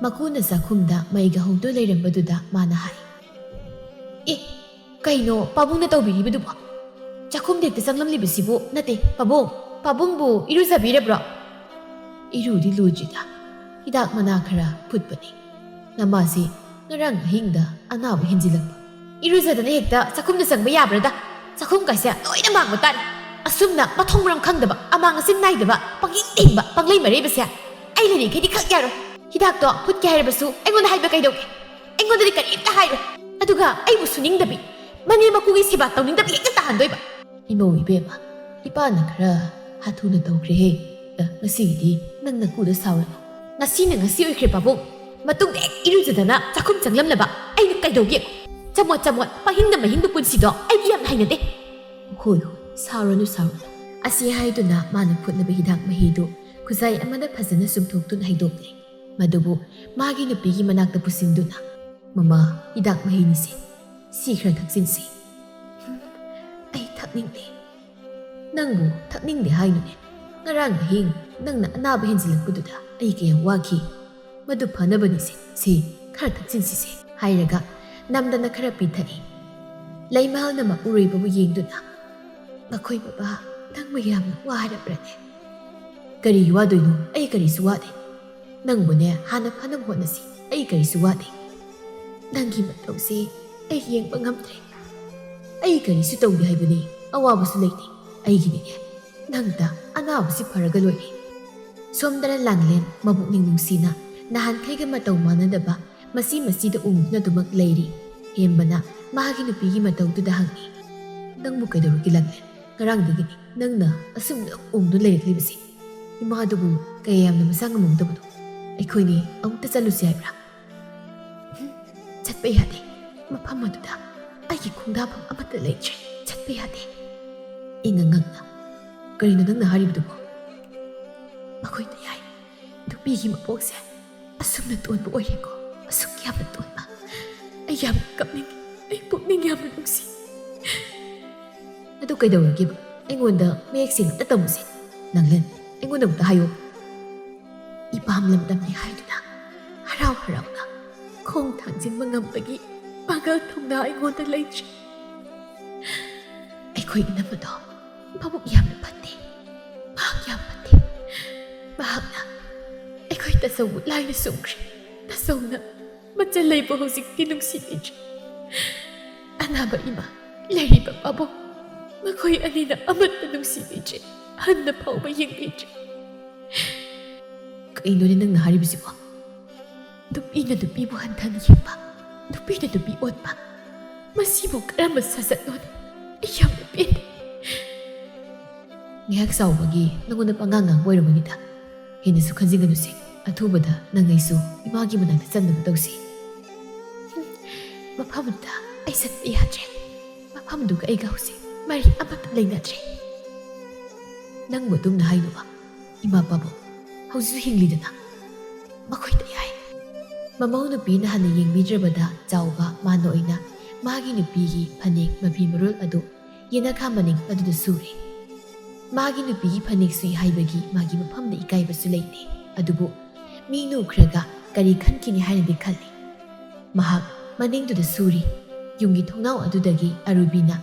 ꯃꯀꯨꯅ ꯆꯥꯛꯈꯨꯝꯗ ꯃꯩꯒ ꯍꯧꯗꯨꯅ ꯂꯩꯔꯝꯕꯗꯨꯗ ꯃꯥꯅ ꯍꯥꯏ, "ꯑꯦ, ꯀꯩꯅꯣ ꯄꯥꯕꯨꯡꯅ ꯇꯧꯕꯤꯔꯤꯕꯗꯨꯕꯣ? ꯆꯥꯛꯈꯨꯝꯗ ꯍꯦꯛꯇ ꯆꯪꯂꯝꯂꯤꯕꯁꯤꯕꯨ? ꯅꯠꯇꯦ, ꯄꯥꯕꯨꯡ, ꯄꯥꯕꯨꯡꯕꯨ ꯏꯔꯨꯖꯕꯤꯔꯕ꯭ꯔꯣ?" "ꯏꯔꯨꯗꯤ ꯂꯨꯗ꯭ꯔꯤꯗ, ꯍꯤꯗꯥꯛ ꯃꯅꯥ ꯈꯔ ꯐꯨꯠꯄꯅꯤ꯫ ꯅꯃꯥꯁꯤ ꯉꯔꯥꯡ ꯑꯍꯤꯡꯗ ꯑꯅꯥꯕ ꯍꯦꯟꯖꯤꯜꯂꯛꯄ꯫" "ꯏꯔꯨꯖꯗꯅ ꯍꯦꯛꯇ ꯆꯥꯛꯈꯨꯝꯗ ꯆꯪꯕ ꯌꯥꯕ꯭ꯔꯥꯗ? ꯆꯥꯛꯈꯨꯝ ꯀꯥꯏꯁꯦ ꯂꯣꯏꯅ ꯃꯥꯡꯕ ꯇꯥꯔꯦ꯫ ꯑꯁꯨꯝꯅ ꯃꯊꯣꯡ ꯃꯔꯝ ꯈꯪꯗꯕ, ꯑꯃꯥꯡ ꯑꯁꯤ ꯅꯥꯏꯗꯕ, ꯄꯪꯍꯤꯡ ꯍꯤꯡꯕ, ꯄꯪꯂꯩ ꯃꯔꯩꯕꯁꯦ ꯑꯩ ꯂꯩꯔꯤꯈꯩꯗꯤ ꯈꯛ ꯌꯥꯔꯣꯏ꯫ ꯍꯤꯗꯥꯛꯇꯣ ꯐꯨꯠꯀꯦ ꯍꯥꯏꯔꯕꯁꯨ ꯑꯩꯉꯣꯟꯗ ꯍꯥꯏꯕ ꯀꯩꯗꯧꯒꯦ? ꯑꯩꯉꯣꯟꯗꯗꯤ ꯀꯔꯤꯝꯇ ꯍꯥꯏꯔꯣꯏ꯫ ꯑꯗꯨꯒ ꯑꯩꯕꯨ ꯁꯨꯅꯤꯡꯗꯕꯤ, ꯃꯅꯦꯝ ꯃꯀꯨꯒꯤ ꯁꯦꯕꯥ ꯇꯧꯅꯤꯡꯗꯕꯤ ꯍꯦꯛꯇ ꯇꯥꯍꯟꯗꯣꯏꯕ꯫" "ꯏꯃꯧ ꯏꯕꯦꯝꯃ, ꯏꯄꯥꯅ ꯈꯔ ꯍꯥꯊꯨꯅ ꯇꯧꯈ꯭ꯔꯦꯍꯦ꯫ ꯑ, ꯉꯁꯤꯒꯤꯗꯤ ꯅꯪ ꯅꯀꯨꯗ ꯁꯥꯎꯔꯅꯨ꯫" "ꯉꯁꯤꯅ ꯉꯁꯤ ꯑꯣꯏꯈ꯭ꯔꯦ ꯄꯥꯕꯨꯡ꯫ ꯃꯇꯨꯡꯗ ꯍꯦꯛ ꯏꯔꯨꯖꯗꯅ ꯆꯥꯛꯈꯨꯝ ꯆꯪꯂꯝꯂꯕ ꯑꯩꯅ ꯀꯩꯗꯧꯒꯦ? ꯆꯃꯣꯠ ꯆꯃꯣꯠ, ꯄꯪꯍꯤꯡꯗ ꯃꯍꯤꯡꯕ ꯄꯨꯟꯁꯤꯗꯣ ꯑꯩꯗꯤ ꯌꯥꯝꯅ ꯍꯩꯅꯗꯦ꯫" "ꯍꯣꯏ, ꯍꯣꯏ, ꯁꯥꯎꯔꯅꯨ, ꯁꯥꯎꯔꯅꯨ꯫" ꯑꯁꯤ ꯍꯥꯏꯗꯨꯅ ꯃꯥꯅ ꯐꯨꯠꯂꯕ ꯍꯤꯗꯥꯛ ꯃꯍꯤꯗꯨ ꯈꯨꯖꯥꯏ ꯑꯃꯗ ꯐꯖꯅ ꯆꯨꯝꯊꯣꯛꯇꯨꯅ ꯍꯩꯗꯣꯛꯂꯦ꯫ ꯃꯗꯨꯕꯨ ꯃꯥꯒꯤ ꯅꯨꯄꯤꯒꯤ ꯃꯅꯥꯛꯇ ꯄꯨꯁꯤꯟꯗꯨꯅ, "ꯃꯃꯥ, ꯍꯤꯗꯥꯛ ꯃꯍꯤꯅꯤꯁꯦ꯫ "ꯁꯤ ꯈꯔ ꯊꯛꯆꯤꯟꯁꯤ꯫" "ꯑꯩ ꯊꯛꯅꯤꯡꯗꯦ꯫" "ꯅꯪꯕꯨ ꯊꯛꯅꯤꯡꯗꯦ ꯍꯥꯏꯅꯨꯅꯦ꯫ ꯉꯔꯥꯡ ꯑꯍꯤꯡ ꯅꯪꯅ ꯑꯅꯥꯕ ꯍꯦꯟꯖꯤꯜꯂꯛꯄꯗꯨꯗ ꯑꯩ ꯀꯌꯥꯝ ꯋꯥꯈꯤ꯫ ꯃꯗꯨ ꯐꯅꯕꯅꯤꯁꯦ, ꯁꯤ ꯈꯔ ꯊꯛꯆꯤꯟꯁꯤꯁꯦ" ꯍꯥꯏꯔꯒ ꯅꯝꯗꯅ ꯈꯔ ꯄꯤꯊꯛꯏ꯫ ꯂꯩꯃꯍꯜꯅ ꯃꯄꯨꯔꯣꯏꯕꯕꯨ ꯌꯦꯡꯗꯨꯅ, "ꯃꯈꯣꯏ ꯕꯕꯥ, ꯅꯪꯕꯨ ꯌꯥꯝꯅ ꯋꯥꯔꯕ꯭ꯔꯅꯦ?" "ꯀꯔꯤ ꯋꯥꯗꯣꯏꯅꯣ? ꯑꯩ ꯀꯔꯤꯁꯨ ꯋꯥꯗꯦ꯫ ꯅꯪꯕꯨꯅꯦ ꯍꯥꯟꯅ ꯐꯅꯕ ꯍꯣꯠꯅꯁꯤ꯫ ꯑꯩ ꯀꯔꯤꯁꯨ ꯋꯥꯗꯦ꯫ ꯅꯪꯒꯤ ꯃꯇꯧꯁꯤ ꯑꯩ ꯌꯦꯡꯕ ꯉꯝꯗ꯭ꯔꯦ꯫" "ꯑꯩ ꯀꯔꯤꯁꯨ ꯇꯧꯗꯦ ꯍꯥꯏꯕꯅꯤ, ꯑꯋꯥꯕꯁꯨ ꯂꯩꯇꯦ꯫ ꯑꯩꯒꯤꯗꯤꯅꯦ ꯅꯪꯗ ꯑꯅꯥꯕꯁꯤ ꯐꯔꯒ ꯂꯣꯏꯔꯦ꯫" ꯁꯣꯝꯗꯅ ꯂꯥꯡꯂꯦꯟ ꯃꯕꯨꯛꯅꯤꯡ ꯅꯨꯡꯁꯤꯅ ꯅꯍꯥꯟꯈꯩꯒ ꯃꯇꯧ ꯃꯥꯟꯅꯗꯕ ꯃꯁꯤ ꯃꯁꯤꯗ ꯎꯝꯗꯨꯅ ꯑꯗꯨꯃꯛ ꯂꯩꯔꯤ꯫ ꯍꯦꯝꯕꯅ ꯃꯥꯒꯤ ꯅꯨꯄꯤꯒꯤ ꯃꯇꯧꯗꯨꯗ ꯍꯪꯉꯤ, "ꯅꯪꯕꯨ ꯀꯩꯗꯧꯔꯒꯦ ꯂꯥꯡꯂꯦꯟ? ꯉꯔꯥꯡꯗꯒꯤꯗꯤ ꯅꯪꯅ ꯑꯁꯨꯝꯅ ꯎꯝꯗꯨꯅ ꯂꯩꯔꯛꯂꯤꯕꯁꯦ꯫ ꯏꯃꯥꯗꯨꯕꯨ ꯀꯌꯥ ꯌꯥꯝꯅ ꯃꯁꯥ ꯉꯝꯃꯧꯗꯕꯅꯣ? ꯑꯩꯈꯣꯏꯅꯤ ꯑꯃꯨꯛꯇ ꯆꯠꯂꯨꯁꯤ ꯍꯥꯏꯕ꯭ꯔꯥ?" "ꯆꯠꯄ ꯌꯥꯗꯦ꯫ ꯃꯐꯝ ꯑꯗꯨꯗ ꯑꯩꯒꯤ ꯈꯣꯡꯗꯥꯐꯝ ꯑꯃꯠꯇ ꯂꯩꯇ꯭ꯔꯦ꯫ ꯆꯠꯄ ꯌꯥꯗꯦ꯫" ꯏꯉꯥꯡ ꯉꯥꯡꯅ, "ꯀꯔꯤꯅꯣ ꯅꯪꯅ ꯍꯥꯏꯔꯤꯕꯗꯨꯕꯣ?" "ꯃꯈꯣꯏꯗ ꯌꯥꯏ꯫ ꯅꯨꯄꯤꯒꯤ ꯃꯄꯣꯛꯁꯦ ꯑꯁꯨꯝꯅ ꯇꯣꯟꯕ ꯑꯣꯏꯔꯦꯀꯣ, ꯑꯁꯨꯛ ꯌꯥꯝꯅ ꯇꯣꯟꯕ꯫ ꯑꯩ ꯌꯥꯝꯅ ꯀꯞꯅꯤꯡꯉꯤ, ꯑꯩ ꯄꯨꯛꯅꯤꯡ ꯌꯥꯝꯅ ꯅꯨꯡꯁꯤ꯫" "ꯑꯗꯨ ꯀꯩꯗꯧꯔꯒꯦꯕ? ꯑꯩꯉꯣꯟꯗ ꯃꯌꯦꯛ ꯁꯦꯡꯅ ꯑꯝꯇ ꯇꯝꯃꯨꯁꯦ꯫ ꯂꯥꯡꯂꯦꯟ, ꯑꯩꯉꯣꯟꯗ ꯑꯃꯨꯛꯇ ꯍꯥꯏꯌꯨ꯫" "ꯏꯄꯥꯝ ꯂꯝꯗꯝꯅꯤ ꯍꯥꯏꯗꯨꯅ ꯍꯔꯥꯎ ꯍꯔꯥꯎꯅ ꯈꯣꯡ ꯊꯥꯡꯖꯤꯟꯕ ꯉꯝꯕꯒꯤ ꯄꯥꯡꯒꯜ ꯊꯧꯅꯥ ꯑꯩꯉꯣꯟꯗ ꯂꯩꯇ꯭ꯔꯦ꯫ ꯑꯩꯈꯣꯏ ꯏꯅꯝꯃꯗꯣ ꯃꯕꯨꯛ ꯌꯥꯝꯅ ꯐꯠꯇꯦ, ꯃꯍꯥꯛ ꯌꯥꯝ ꯐꯠꯇꯦ꯫ ꯃꯍꯥꯛꯅ ꯑꯩꯈꯣꯏ ꯇꯥꯆꯧꯕꯨ ꯂꯥꯏꯅ ꯁꯨꯝꯈ꯭ꯔꯦ꯫ ꯇꯥꯆꯧꯅ ꯃꯆꯜ ꯂꯩꯕ ꯍꯧꯖꯤꯛꯇꯤ ꯅꯨꯡꯁꯤꯕꯤꯗ꯭ꯔꯦ꯫ ꯑꯅꯥꯕ ꯏꯃꯥ, ꯂꯩꯔꯤꯕ ꯄꯥꯕꯨꯡ, ꯃꯈꯣꯏ ꯑꯅꯤꯅ ꯑꯃꯠꯇ ꯅꯨꯡꯁꯤꯕꯤꯗ꯭ꯔꯦ, ꯍꯟꯅ ꯐꯥꯎꯕ ꯌꯦꯡꯕꯤꯗ꯭ꯔꯦ꯫" "ꯀꯩꯅꯣꯅꯦ ꯅꯪꯅ ꯍꯥꯏꯔꯤꯕꯁꯤꯕꯣ? ꯅꯨꯄꯤꯅ ꯅꯨꯄꯤꯕꯨ ꯍꯟꯊꯅ ꯌꯦꯡꯕ, ꯅꯨꯄꯤꯅ ꯅꯨꯄꯤ ꯑꯣꯠꯄ, ꯃꯁꯤꯕꯨ ꯀꯔꯝꯕ ꯁꯥꯖꯠꯅꯣꯅꯦ? ꯑꯩ ꯌꯥꯝꯅ ꯄꯦꯟꯗꯦ꯫" "ꯉꯥꯏꯍꯥꯛ ꯆꯥꯎꯕꯒꯤ ꯅꯉꯣꯟꯗ ꯄꯉꯥꯡ ꯉꯥꯡꯕ ꯑꯣꯏꯔꯝꯒꯅꯤꯗ꯫ ꯍꯦꯟꯅꯁꯨ ꯈꯟꯖꯤꯟꯒꯅꯨꯁꯦ꯫ ꯑꯊꯨꯕꯗ ꯅꯪ ꯑꯩꯁꯨ ꯏꯃꯥꯒꯤ ꯃꯅꯥꯛꯇ ꯆꯠꯅꯕ ꯇꯧꯁꯤ꯫" "ꯃꯐꯝꯗꯨꯗ ꯑꯩ ꯆꯠꯄ ꯌꯥꯗ꯭ꯔꯦ꯫ ꯃꯐꯝꯗꯨꯒ ꯑꯩꯒ ꯍꯧꯖꯤꯛ ꯃꯔꯤ ꯑꯃꯠꯇ ꯂꯩꯅꯗ꯭ꯔꯦ꯫" "ꯅꯪꯕꯨ ꯑꯗꯨꯝꯅ ꯍꯥꯏꯅꯨꯕ꯫ ꯏꯃꯥ ꯄꯥꯕꯨꯡ ꯍꯧꯖꯤꯛꯁꯨ ꯍꯤꯡꯂꯤꯗꯅ꯫ ꯃꯈꯣꯏꯗ ꯌꯥꯏ꯫" ꯃꯃꯧ ꯅꯨꯄꯤꯅ ꯍꯟꯅ ꯌꯦꯡꯕꯤꯗ꯭ꯔꯕꯗ ꯆꯥꯎꯕ ꯃꯥꯅ ꯑꯣꯏꯅ ꯃꯥꯒꯤ ꯅꯨꯄꯤꯒꯤ ꯐꯅꯦꯛ ꯃꯐꯤ ꯃꯔꯣꯜ ꯑꯗꯨ ꯌꯦꯅꯈꯥ ꯃꯅꯤꯡ ꯑꯗꯨꯗ ꯁꯨꯔꯦ꯫ ꯃꯥꯒꯤ ꯅꯨꯄꯤꯒꯤ ꯐꯅꯦꯛ ꯁꯨꯏ ꯍꯥꯏꯕꯒꯤ ꯃꯥꯒꯤ ꯃꯐꯝꯗ ꯏꯀꯥꯏꯕꯁꯨ ꯂꯩꯇꯦ꯫ ꯑꯗꯨꯕꯨ ꯃꯤꯅ ꯎꯈ꯭ꯔꯒ ꯀꯔꯤ ꯈꯟꯈꯤꯅꯤ ꯍꯥꯏꯅꯗꯤ ꯈꯜꯂꯤ꯫ ꯃꯍꯥꯛ ꯃꯅꯤꯡꯗꯨꯗ ꯁꯨꯔꯤ꯫ ꯌꯨꯝꯒꯤ ꯊꯣꯡꯅꯥꯎ ꯑꯗꯨꯗꯒꯤ ꯑꯔꯨꯕꯤꯅ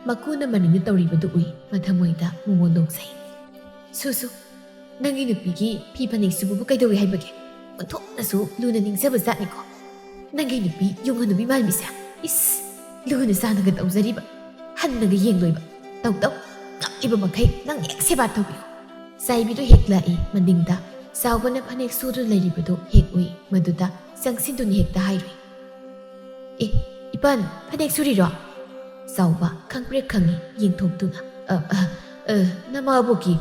ꯃꯀꯨꯅ ꯃꯅꯤꯡꯗ ꯇꯧꯔꯤꯕꯗꯨ ꯎꯏ꯫ ꯃꯊꯃꯣꯏꯗ ꯃꯣꯃꯣꯟ ꯅꯣꯛꯆꯩ꯫ "ꯁꯨ ꯁꯨ, ꯅꯪꯒꯤ ꯅꯨꯄꯤꯒꯤ ꯐꯤ ꯐꯅꯦꯛ ꯁꯨꯕꯕꯨ ꯀꯩꯗꯧꯏ ꯍꯥꯏꯕꯒꯦ? ꯑꯣꯟꯊꯣꯛꯅꯁꯨ ꯂꯨꯅ ꯅꯤꯡꯖꯕ ꯖꯥꯠꯅꯤꯀꯣ꯫ ꯅꯪꯒꯤ ꯅꯨꯄꯤ ꯌꯨꯝ ꯍꯟꯅꯨꯕꯤ ꯃꯥꯟꯕꯤꯁꯦ꯫ ꯏꯁ, ꯂꯨꯅ ꯆꯥꯟꯅꯒ ꯇꯧꯖꯔꯤꯕ, ꯍꯟꯅꯒ ꯌꯦꯡꯂꯣꯏꯕ꯫ ꯇꯧ ꯇꯧ, ꯉꯝꯂꯤꯕ ꯃꯈꯩ ꯅꯪ ꯍꯦꯛ ꯁꯦꯕꯥ ꯇꯧꯕꯤꯌꯨ꯫" ꯆꯥꯏꯕꯤꯗꯨ ꯍꯦꯛ ꯂꯥꯛꯏ꯫ ꯃꯅꯤꯡꯗ ꯆꯥꯎꯕꯅ ꯐꯅꯦꯛ ꯁꯨꯗꯨꯅ ꯂꯩꯔꯤꯕꯗꯨ ꯍꯦꯛ ꯎꯏ꯫ ꯃꯗꯨꯗ ꯆꯪꯁꯤꯟꯗꯨꯅ ꯍꯦꯛꯇ ꯍꯥꯏꯔꯨꯏ, "ꯑꯦ, ꯏꯄꯟ, ꯐꯅꯦꯛ ꯁꯨꯔꯤꯔꯣ?" ꯆꯥꯎꯕ ꯈꯪꯄ꯭ꯔꯦꯛ ꯈꯪꯉꯤ ꯌꯦꯡꯊꯣꯛꯇꯨꯅ꯫ "ꯑ, ꯑ, ꯑ, ꯅꯃꯥꯕꯣꯛꯀꯤ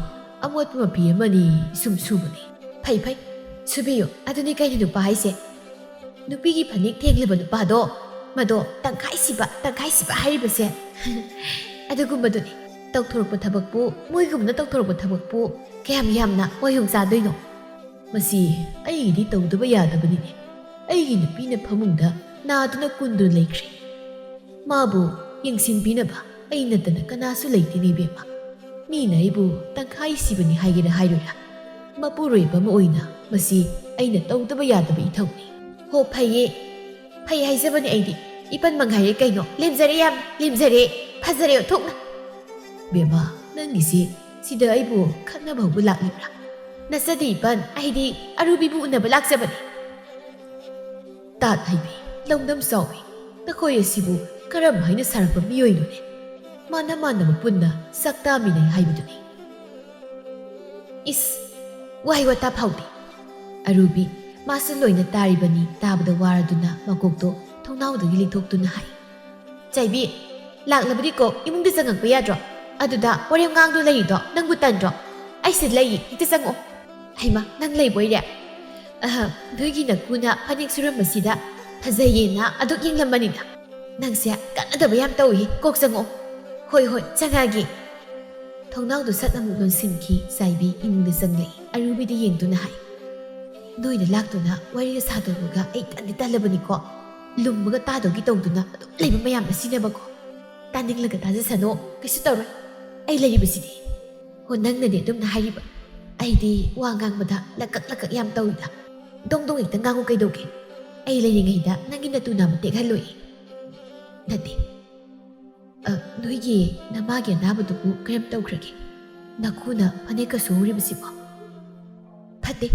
ꯑꯃꯣꯠꯄ ꯃꯐꯤ ꯑꯃꯅꯤ ꯁꯨꯝ ꯁꯨꯕꯅꯤ꯫" "ꯐꯩ, ꯐꯩ, ꯁꯨꯕꯤꯌꯨ꯫ ꯑꯗꯨꯅꯤ ꯀꯩꯅꯣ ꯅꯨꯄꯥ ꯍꯥꯏꯁꯦ꯫ ꯅꯨꯄꯤꯒꯤ ꯐꯅꯦꯛ ꯊꯦꯡꯂꯕ ꯅꯨꯄꯥꯗꯣ, ꯃꯗꯣ ꯇꯪꯈꯥꯏ ꯁꯤꯕ, ꯇꯪꯈꯥꯏ ꯁꯤꯕ ꯍꯥꯏꯔꯤꯕꯁꯦ꯫ ꯑꯗꯨꯒꯨꯝꯕꯗꯨꯅꯤ꯫ ꯇꯧꯊꯣꯔꯛꯄ ꯊꯕꯛꯄꯨ, ꯃꯣꯏꯒꯨꯝꯕꯅ ꯇꯧꯊꯣꯔꯛꯄ ꯊꯕꯛꯄꯨ ꯀꯌꯥꯝ ꯌꯥꯝꯅ ꯋꯥꯌꯣꯡ ꯆꯥꯗꯣꯏꯅꯣ?" "ꯃꯁꯤ ꯑꯩꯒꯤꯗꯤ ꯇꯧꯗꯕ ꯌꯥꯗꯕꯅꯤꯅꯦ꯫ ꯑꯩꯒꯤ ꯅꯨꯄꯤꯅ ꯐꯃꯨꯡꯗ ꯅꯥꯗꯨꯅ ꯀꯨꯟꯗꯨꯅ ꯂꯩꯈ꯭ꯔꯦ꯫ ꯃꯥꯕꯨ ꯌꯦꯡꯁꯤꯟꯕꯤꯅꯕ ꯑꯩ ꯅꯠꯇꯅ ꯀꯅꯥꯁꯨ ꯂꯩꯇꯦꯅꯦ ꯏꯕꯦꯝꯃ꯫ ꯃꯤꯅ ꯑꯩꯕꯨ ꯇꯪꯈꯥꯏ ꯁꯤꯕꯅꯤ ꯍꯥꯏꯒꯦꯔꯥ ꯍꯥꯏꯔꯣꯏꯔꯥ, ꯃꯄꯨꯔꯣꯏꯕ ꯑꯃ ꯑꯣꯏꯅ ꯃꯁꯤ ꯑꯩꯅ ꯇꯧꯗꯕ ꯌꯥꯗꯕ ꯏꯊꯧꯅꯤ꯫" "ꯍꯣ, ꯐꯩꯌꯦ, ꯐꯩ ꯍꯥꯏꯖꯕꯅꯤ ꯑꯩꯗꯤ꯫ ꯏꯄꯟ ꯃꯉꯥꯏꯔꯦ ꯀꯩꯅꯣ꯫ ꯂꯦꯝꯖꯔꯦ ꯌꯥꯝ, ꯂꯦꯝꯖꯔꯦ꯫ ꯐꯖꯔꯦ ꯑꯣꯟꯊꯣꯛꯅ꯫" "ꯕꯦꯝꯃ, ꯅꯪꯒꯤꯁꯤ ꯁꯤꯗ ꯑꯩꯕꯨ ꯈꯠꯅꯕ ꯍꯧꯕ ꯂꯥꯛꯂꯤꯕ꯭ꯔꯥ?" "ꯅꯠꯆꯗꯦ ꯏꯄꯟ, ꯑꯩꯗꯤ ꯑꯔꯨꯕꯤꯕꯨ ꯎꯅꯕ ꯂꯥꯛꯆꯕꯅꯤ꯫" "ꯇꯥꯠ ꯍꯩꯕꯤ, ꯂꯧꯅꯝ ꯆꯥꯎꯕꯤ, ꯅꯈꯣꯏ ꯑꯁꯤꯕꯨ ꯀꯔꯝ ꯍꯥꯏꯅ ꯁꯥꯔꯛꯄ ꯃꯤꯑꯣꯏꯅꯣꯅꯦ? ꯃꯥꯟꯅ ꯃꯥꯟꯅꯕ ꯄꯨꯟꯅ ꯆꯥꯛ ꯇꯥꯃꯤꯟꯅꯩ ꯍꯥꯏꯕꯗꯨꯅꯤ꯫" "ꯏꯁ, ꯋꯥꯍꯩ ꯋꯥꯇꯥ ꯐꯥꯎꯗꯦ꯫" ꯑꯔꯨꯕꯤ, ꯃꯥꯁꯨ ꯂꯣꯏꯅ ꯇꯥꯔꯤꯕꯅꯤ, ꯇꯥꯕꯗ ꯋꯥꯔꯗꯨꯅ ꯃꯀꯣꯛꯇꯣ ꯊꯣꯡꯅꯥꯎꯗꯒꯤ ꯂꯤꯊꯣꯛꯇꯨꯅ ꯍꯥꯏ꯫ "ꯆꯥꯏꯕꯤ, ꯂꯥꯛꯂꯕꯗꯤ ꯀꯣꯛ ꯏꯃꯨꯡꯗ ꯆꯪꯉꯛꯄ ꯌꯥꯗ꯭ꯔꯣ? ꯑꯗꯨꯗ ꯋꯥꯔꯦꯝꯉꯥꯡꯗꯣ ꯂꯩꯔꯤꯗꯣ ꯅꯪꯕꯨ ꯇꯟꯗ꯭ꯔꯣ? ꯑꯩ ꯁꯤꯗ ꯂꯩꯌꯦ, ꯍꯦꯛꯇ ꯆꯪꯉꯛꯑꯣ꯫" "ꯍꯩꯃꯥ, ꯅꯪ ꯂꯩꯕꯣꯏꯔꯦ? ꯑꯍ, ꯅꯣꯏꯒꯤ ꯅꯀꯨꯅ ꯐꯅꯦꯛ ꯁꯨꯔꯝꯕꯁꯤꯗ ꯐꯖꯩꯌꯦꯅ ꯑꯗꯨꯛ ꯌꯦꯡꯂꯝꯕꯅꯤꯗ꯫ ꯅꯪꯁꯦ ꯀꯥꯟꯅꯗꯕ ꯌꯥꯝ ꯇꯧꯏ, ꯀꯣꯛ ꯆꯪꯉꯛꯑꯣ꯫" "ꯍꯣꯏ, ꯍꯣꯏ, ꯆꯪꯉꯛꯑꯒꯦ꯫" ꯊꯣꯡꯅꯥꯎꯗꯨ ꯁꯠ ꯑꯃꯨꯛ ꯂꯣꯟꯁꯤꯟꯈꯤ꯫ ꯆꯥꯏꯕꯤ ꯏꯃꯨꯡꯗ ꯆꯪꯂꯛꯏ꯫ ꯑꯔꯨꯕꯤꯗ ꯌꯦꯡꯗꯨꯅ ꯍꯥꯏ, "ꯅꯣꯏꯅ ꯂꯥꯛꯇꯨꯅ ꯋꯥꯔꯤꯒ ꯁꯥꯗꯣꯛꯂꯒ ꯑꯩ ꯇꯟꯗꯤ ꯇꯜꯂꯕꯅꯤꯀꯣ꯫ ꯂꯨꯝꯃꯒ ꯇꯥꯗꯧꯒꯤ ꯇꯧꯗꯨꯅ ꯑꯗꯨꯝ ꯂꯩꯕ ꯃꯌꯥꯝ ꯑꯁꯤꯅꯕꯀꯣ꯫ ꯇꯥꯅꯤꯡꯂꯒ ꯇꯥꯖꯁꯅꯣ, ꯀꯩꯁꯨ ꯇꯧꯔꯣꯏ꯫ ꯑꯩ ꯂꯩꯔꯤꯕꯁꯤꯗꯤ꯫ ꯍꯣ, ꯅꯪꯅꯗꯤ ꯑꯗꯨꯝꯅ ꯍꯥꯏꯔꯤꯕ꯫ ꯑꯩꯗꯤ ꯋꯥ ꯉꯥꯡꯕꯗ ꯂꯀꯛ ꯂꯀꯛ ꯌꯥꯝ ꯇꯧꯏꯗ꯫ ꯗꯣꯡ ꯗꯣꯡ ꯍꯦꯛꯇ ꯉꯥꯡꯉꯨ ꯀꯩꯗꯧꯒꯦ? ꯑꯩ ꯂꯩꯔꯤꯉꯩꯗ ꯅꯪꯒꯤ ꯅꯇꯨ ꯅꯥꯕ ꯇꯦꯛꯍꯜꯂꯣꯏ꯫ ꯅꯠꯇꯦ꯫ ꯑ, ꯅꯣꯏꯒꯤ ꯅꯃꯥꯒꯤ ꯑꯅꯥꯕꯗꯨꯕꯨ ꯀꯔꯝ ꯇꯧꯈ꯭ꯔꯒꯦ? ꯅꯈꯨꯅ ꯐꯅꯦꯛꯀ ꯁꯨꯍꯧꯔꯤꯕꯁꯤꯕꯣ? ꯐꯠꯇꯦ꯫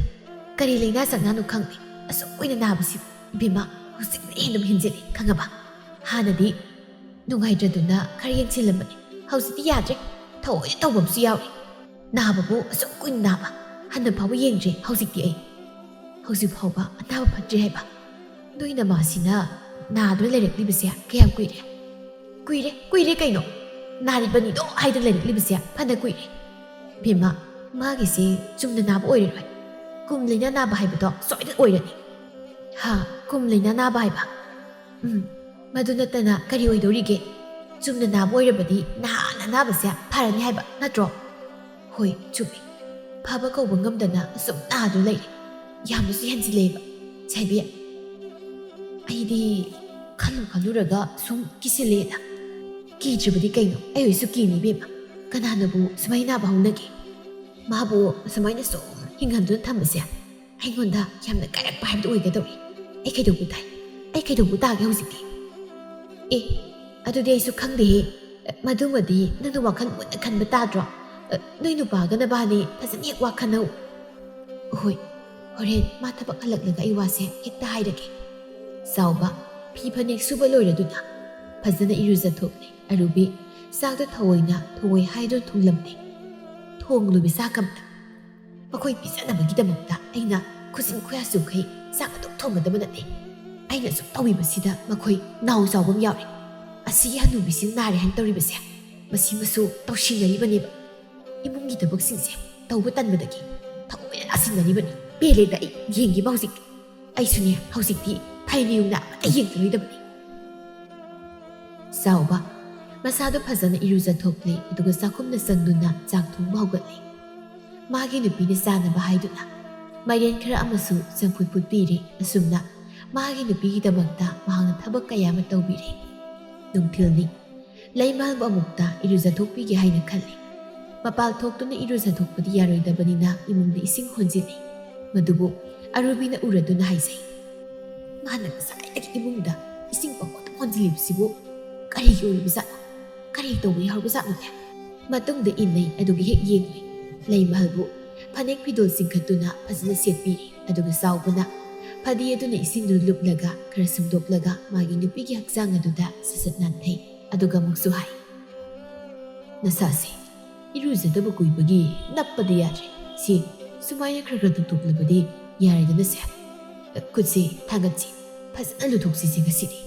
ꯀꯔꯤ ꯂꯩꯅꯥ ꯆꯪꯅꯥꯅꯣ ꯈꯪꯗꯦ꯫ ꯑꯁꯨꯛ ꯀꯨꯏꯅ ꯅꯥꯕꯁꯤ꯫ ꯏꯕꯦꯝꯃ, ꯍꯧꯖꯤꯛꯅ ꯍꯦꯟꯅ ꯍꯦꯟꯖꯤꯜꯂꯤ, ꯈꯪꯉꯕ? ꯍꯥꯟꯅꯗꯤ ꯅꯨꯡꯉꯥꯏꯇ꯭ꯔꯗꯨꯅ ꯈꯔ ꯌꯦꯡꯁꯤꯜꯂꯝꯕꯅꯤ꯫ ꯍꯧꯖꯤꯛꯇꯤ ꯌꯥꯗ꯭ꯔꯦ꯫ ꯊꯑꯣꯏꯅ ꯇꯧꯕ ꯑꯃꯁꯨ ꯌꯥꯎꯔꯤ꯫ ꯅꯥꯕꯕꯨ ꯑꯁꯨꯛ ꯀꯨꯏꯅ ꯅꯥꯕ꯫ ꯍꯟꯅ ꯐꯥꯎꯕ ꯌꯦꯡꯗ꯭ꯔꯤ ꯍꯧꯖꯤꯛꯇꯤ ꯑꯩ꯫ ꯍꯧꯖꯤꯛ ꯐꯥꯎꯕ ꯑꯅꯥꯕ ꯐꯠꯇ꯭ꯔꯤ ꯍꯥꯏꯕ꯫ ꯅꯣꯏ ꯅꯃꯥꯁꯤꯅ ꯅꯥꯗꯨꯅ ꯂꯩꯔꯛꯂꯤꯕꯁꯦ ꯀꯌꯥꯝ ꯀꯨꯏꯔꯦ? ꯀꯨꯏꯔꯦ, ꯀꯨꯏꯔꯦ ꯀꯩꯅꯣ꯫ ꯅꯥꯔꯤꯕꯅꯤꯗꯣ ꯍꯥꯏꯗꯅ ꯂꯩꯔꯛꯂꯤꯕꯁꯦ ꯐꯅ ꯀꯨꯏꯔꯦ꯫ ꯕꯦꯝꯃ, ꯃꯥꯒꯤꯁꯦ ꯆꯨꯝꯅ ꯅꯥꯕ ꯑꯣꯏꯔꯔꯣꯏ꯫ ꯀꯨꯝ ꯂꯩꯅꯥ ꯅꯥꯕ ꯍꯥꯏꯕꯗꯣ ꯁꯣꯏꯗꯅ ꯑꯣꯏꯔꯅꯤ꯫ ꯍꯥ, ꯀꯨꯝ ꯂꯩꯅꯥ ꯅꯥꯕ ꯍꯥꯏꯕ? ꯎꯝ, ꯃꯗꯨ ꯅꯠꯇꯅ ꯀꯔꯤ ꯑꯣꯏꯗꯧꯔꯤꯒꯦ? ꯆꯨꯝꯅ ꯅꯥꯕ ꯑꯣꯏꯔꯕꯗꯤ ꯅꯍꯥꯟꯅ ꯑꯅꯥꯕꯁꯦ ꯐꯔꯅꯤ ꯍꯥꯏꯕ ꯅꯠꯇ꯭ꯔꯣ? ꯍꯣꯏ, ꯆꯨꯝꯃꯤ꯫ ꯐꯕ ꯀꯧꯕ ꯉꯝꯗꯅ ꯑꯁꯨꯝ ꯅꯥꯗꯨꯅ ꯂꯩꯔꯦ꯫ ꯌꯥꯝꯅꯁꯨ ꯍꯦꯟꯖꯤꯜꯂꯦꯕ, ꯁꯥꯏꯕꯤ꯫ ꯑꯩꯗꯤ ꯈꯜꯂꯨ ꯈꯜꯂꯨꯔꯒ ꯁꯨꯝ ꯀꯤꯁꯤꯜꯂꯦꯗ꯫ ꯀꯤꯗ꯭ꯔꯕꯗꯤ ꯀꯩꯅꯣ? ꯑꯩ ꯍꯧꯖꯤꯛꯁꯨ ꯀꯤꯅꯤ ꯏꯕꯦꯝꯃ꯫ ꯀꯅꯥꯅꯕꯨ ꯁꯨꯃꯥꯏꯅ ꯅꯥꯕ ꯍꯧꯅꯒꯦ? ꯃꯥꯕꯨ ꯑꯁꯨꯃꯥꯏꯅ ꯁꯨꯝ ꯍꯤꯡꯍꯟꯗꯨꯅ ꯊꯝꯕꯁꯦ ꯑꯩꯉꯣꯟꯗ ꯌꯥꯝꯅ ꯀꯥꯏꯔꯛꯄ ꯍꯥꯏꯕꯗꯨ ꯑꯣꯏꯒꯗꯧꯔꯤ꯫ ꯑꯩ ꯀꯩꯗꯧꯕ ꯇꯥꯏ? ꯑꯩ ꯀꯩꯗꯧꯕ ꯇꯥꯒꯦ ꯍꯧꯖꯤꯛꯇꯤ? ꯑꯦ, ꯑꯗꯨꯗꯤ ꯑꯩꯁꯨ ꯈꯪꯗꯦꯍꯦ꯫ ꯃꯗꯨꯃꯗꯤ ꯅꯪꯅ ꯋꯥꯈꯜ ꯃꯨꯟꯅ ꯈꯟꯕ ꯇꯥꯗ꯭ꯔꯣ? ꯅꯣꯏ ꯅꯨꯄꯥꯒ ꯅꯕꯥꯅꯤ ꯐꯖꯅ ꯍꯦꯛ ꯋꯥ ꯈꯟꯅꯧ꯫ ꯍꯣꯏ, ꯍꯣꯔꯦꯟ ꯃꯥ ꯊꯕꯛ ꯍꯜꯂꯛꯂꯒ ꯑꯩ ꯋꯥꯁꯦ ꯍꯦꯛꯇ ꯍꯥꯏꯔꯒꯦ꯫ ꯆꯥꯎꯕ ꯐꯤ ꯐꯅꯦꯛ ꯁꯨꯕ ꯂꯣꯏꯔꯗꯨꯅ ꯐꯖꯅ ꯏꯔꯨꯖꯊꯣꯛꯂꯦ꯫ ꯑꯔꯨꯕꯤ ꯆꯥꯛꯇ ꯊꯑꯣꯏꯅ ꯊꯑꯣꯏ ꯍꯥꯏꯗꯨꯅ ꯊꯣꯡꯂꯝꯂꯦ꯫ ꯊꯣꯡꯂꯨꯕꯤ ꯆꯥꯛ ꯑꯃꯇ ꯃꯈꯣꯏ ꯄꯤꯖꯅꯕꯒꯤꯗꯃꯛꯇ ꯑꯩꯅ ꯈꯨꯖꯤꯟ ꯈꯨꯌꯥ ꯆꯨꯈꯩ ꯆꯥꯛ ꯑꯗꯨꯝ ꯊꯣꯡꯒꯗꯕ ꯅꯠꯇꯦ꯫ ꯑꯩꯅ ꯁꯨꯝ ꯇꯧꯕꯤꯕꯁꯤꯗ ꯃꯈꯣꯏ ꯅꯥꯎ ꯆꯥꯎꯕ ꯑꯃ ꯌꯥꯎꯔꯦ꯫ ꯑꯁꯤꯒꯤ ꯍꯅꯨꯕꯤꯁꯤ ꯅꯥꯔꯦ ꯍꯥꯏꯅ ꯇꯧꯔꯤꯕꯁꯦ, ꯃꯁꯤ ꯃꯁꯨ ꯇꯧꯁꯤꯟꯅꯔꯤꯕꯅꯦꯕ꯫ ꯏꯃꯨꯡꯒꯤ ꯊꯕꯛꯁꯤꯡꯁꯦ ꯇꯧꯕ ꯇꯟꯕꯗꯒꯤ ꯊꯑꯣꯏꯅ ꯅꯥꯁꯤꯟꯅꯔꯤꯕꯅꯤ꯫ ꯄꯦꯜꯂꯦꯗ ꯑꯩ ꯌꯦꯡꯒꯦꯕ ꯍꯧꯖꯤꯛ꯫ ꯑꯩꯁꯨꯅꯦ ꯍꯧꯖꯤꯛꯇꯤ ꯐꯩ ꯃꯌꯨꯝꯗ ꯑꯃꯠꯇ ꯌꯦꯡꯗꯔꯣꯏꯗꯕꯅꯤ꯫ ꯆꯥꯎꯕ ꯃꯁꯥꯗꯣ ꯐꯖꯅ ꯏꯔꯨꯖꯊꯣꯛꯂꯦ, ꯑꯗꯨꯒ ꯆꯥꯛꯈꯨꯝꯗ ꯆꯪꯗꯨꯅ ꯆꯥꯛ ꯊꯣꯡꯕ ꯍꯧꯒꯠꯂꯦ꯫ ꯃꯥꯒꯤ ꯅꯨꯄꯤꯅ ꯆꯥꯅꯕ ꯍꯥꯏꯗꯨꯅ ꯃꯥꯏꯔꯦꯟ ꯈꯔ ꯑꯃꯁꯨ ꯆꯝꯐꯨꯠ ꯐꯨꯠꯄꯤꯔꯦ꯫ ꯑꯁꯨꯝꯅ ꯃꯍꯥꯛꯀꯤ ꯅꯨꯄꯤꯒꯤꯗꯃꯛꯇ ꯃꯍꯥꯛꯅ ꯊꯕꯛ ꯀꯌꯥ ꯑꯃ ꯇꯧꯕꯤꯔꯦ꯫ ꯅꯨꯡꯊꯤꯜꯅꯤ꯫ ꯂꯩꯃꯍꯜꯕꯨ ꯑꯃꯨꯛꯇ ꯏꯔꯨꯖꯊꯣꯛꯄꯤꯒꯦ ꯍꯥꯏꯅ ꯈꯜꯂꯤ꯫ ꯃꯄꯥꯜ ꯊꯣꯛꯇꯨꯅ ꯏꯔꯨꯖꯊꯣꯛꯄꯗꯤ ꯌꯥꯔꯣꯏꯗꯕꯅꯤꯅ ꯏꯃꯨꯡꯗ ꯏꯁꯤꯡ ꯍꯣꯟꯖꯤꯜꯂꯤ꯫ ꯃꯗꯨꯕꯨ ꯑꯔꯨꯕꯤꯅ ꯎꯔꯗꯨꯅ ꯍꯥꯏꯖꯩ, "ꯃꯥꯅ ꯉꯁꯥꯏꯗꯒꯤ ꯏꯃꯨꯡꯗ ꯏꯁꯤꯡ ꯄꯪꯍꯣꯟ ꯍꯣꯟꯖꯤꯜꯂꯤꯕꯁꯤꯕꯨ ꯀꯔꯤꯒꯤ ꯑꯣꯏꯔꯤꯕꯖꯥꯠꯅꯣ? ꯀꯔꯤ ꯇꯧꯕ ꯌꯥꯎꯔꯕꯖꯥꯠꯅꯣꯅꯦ?" ꯃꯇꯨꯡꯗ ꯏꯟꯅꯩ꯫ ꯑꯗꯨꯒ ꯍꯦꯛ ꯌꯦꯡꯂꯨꯏ꯫ ꯂꯩꯃꯍꯜꯕꯨ ꯐꯅꯦꯛ ꯐꯤꯗꯣꯜ ꯆꯤꯡꯈꯠꯇꯨꯅ ꯐꯖꯅ ꯁꯦꯠꯄꯤꯔꯤ꯫ ꯑꯗꯨꯒ ꯆꯥꯎꯕꯅ ꯐꯗꯤ ꯑꯗꯨꯅ ꯏꯁꯤꯡꯗꯨ ꯂꯨꯞꯂꯒ ꯈꯔ ꯁꯨꯝꯗꯣꯛꯂꯒ ꯃꯥꯒꯤ ꯅꯨꯄꯤꯒꯤ ꯍꯛꯆꯥꯡ ꯑꯗꯨꯗ ꯁꯠ ꯁꯠ ꯅꯥꯟꯊꯩ꯫ ꯑꯗꯨꯒ ꯑꯃꯨꯛꯁꯨ ꯍꯥꯏ, "ꯅꯁꯥꯁꯦ ꯏꯔꯨꯖꯗꯕ ꯀꯨꯏꯕꯒꯤ ꯅꯞꯄꯗ ꯌꯥꯗ꯭ꯔꯦ꯫ ꯁꯤ ꯁꯨꯃꯥꯏꯅ ꯈꯔ ꯈꯔ ꯇꯧꯊꯣꯛꯂꯕꯗꯤ ꯌꯥꯔꯦꯗꯅ ꯁꯦ꯫ ꯈꯨꯠꯁꯤ ꯊꯥꯡꯒꯠꯁꯤ, ꯐꯖꯅ ꯂꯨꯊꯣꯛꯁꯤꯁꯦ ꯉꯁꯤꯗꯤ꯫"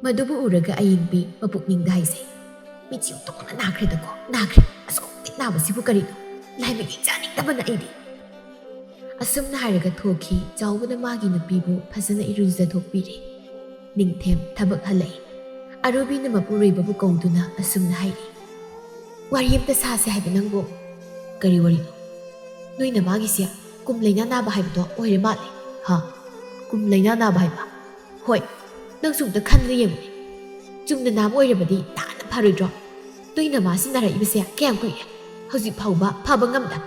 ꯃꯗꯨꯕꯨ ꯎꯔꯒ ꯑꯌꯤꯡꯕꯤ ꯃꯄꯨꯛꯅꯤꯡꯗ ꯍꯥꯏꯖꯩ, "ꯃꯤꯠꯁꯤ ꯑꯣꯟꯊꯣꯛꯅ ꯅꯥꯈ꯭ꯔꯦꯗꯀꯣ, ꯅꯥꯈ꯭ꯔꯦ꯫ ꯑꯁꯨꯛ ꯃꯤꯠ ꯅꯥꯕꯁꯤꯕꯨ ꯀꯔꯤꯅꯣ? ꯂꯥꯏꯃꯤꯠ ꯌꯦꯡꯖꯅꯤꯡꯗꯕꯅ ꯑꯩꯗꯤ꯫" ꯑꯁꯨꯝꯅ ꯍꯥꯏꯔꯒ ꯊꯣꯛꯈꯤ꯫ ꯆꯥꯎꯕꯅ ꯃꯥꯒꯤ ꯅꯨꯄꯤꯕꯨ ꯐꯖꯅ ꯏꯔꯨꯖꯊꯣꯛꯄꯤꯔꯦ꯫ ꯅꯤꯡꯊꯦꯝ ꯊꯕꯛ ꯍꯜꯂꯛꯏ꯫ ꯑꯔꯨꯕꯤꯅ ꯃꯄꯨꯔꯣꯏꯕꯕꯨ ꯀꯧꯗꯨꯅ ꯑꯁꯨꯝꯅ ꯍꯥꯏꯔꯤ, "ꯋꯥꯔꯤ ꯑꯝꯇ ꯁꯥꯁꯦ ꯍꯥꯏꯕ ꯅꯪꯕꯨ꯫" "ꯀꯔꯤ ꯋꯥꯔꯤꯅꯣ?" "ꯅꯣꯏ ꯅꯃꯥꯒꯤꯁꯦ ꯀꯨꯝ ꯂꯩꯅꯥ ꯅꯥꯕ ꯍꯥꯏꯕꯗꯣ ꯑꯣꯏꯔ ꯃꯥꯜꯂꯦ꯫" "ꯍꯥ? ꯀꯨꯝ ꯂꯩꯅꯥ ꯅꯥꯕ ꯍꯥꯏꯕ?" "ꯍꯣꯏ, ꯅꯪꯁꯨ ꯑꯝꯇ ꯈꯟꯅ ꯌꯦꯡꯉꯨꯅꯦ꯫ ꯆꯨꯝꯅ ꯅꯥꯕ ꯑꯣꯏꯔꯕꯗꯤ ꯇꯥꯅ ꯐꯔꯣꯏꯗ꯭ꯔꯣ? ꯅꯣꯏ ꯅꯃꯥꯁꯤ ꯅꯥꯔꯛꯏꯕꯁꯦ ꯀꯌꯥꯝ ꯀꯨꯏꯔꯦ? ꯍꯧꯖꯤꯛ ꯐꯥꯎꯕ ꯐꯕ ꯉꯝꯗ꯫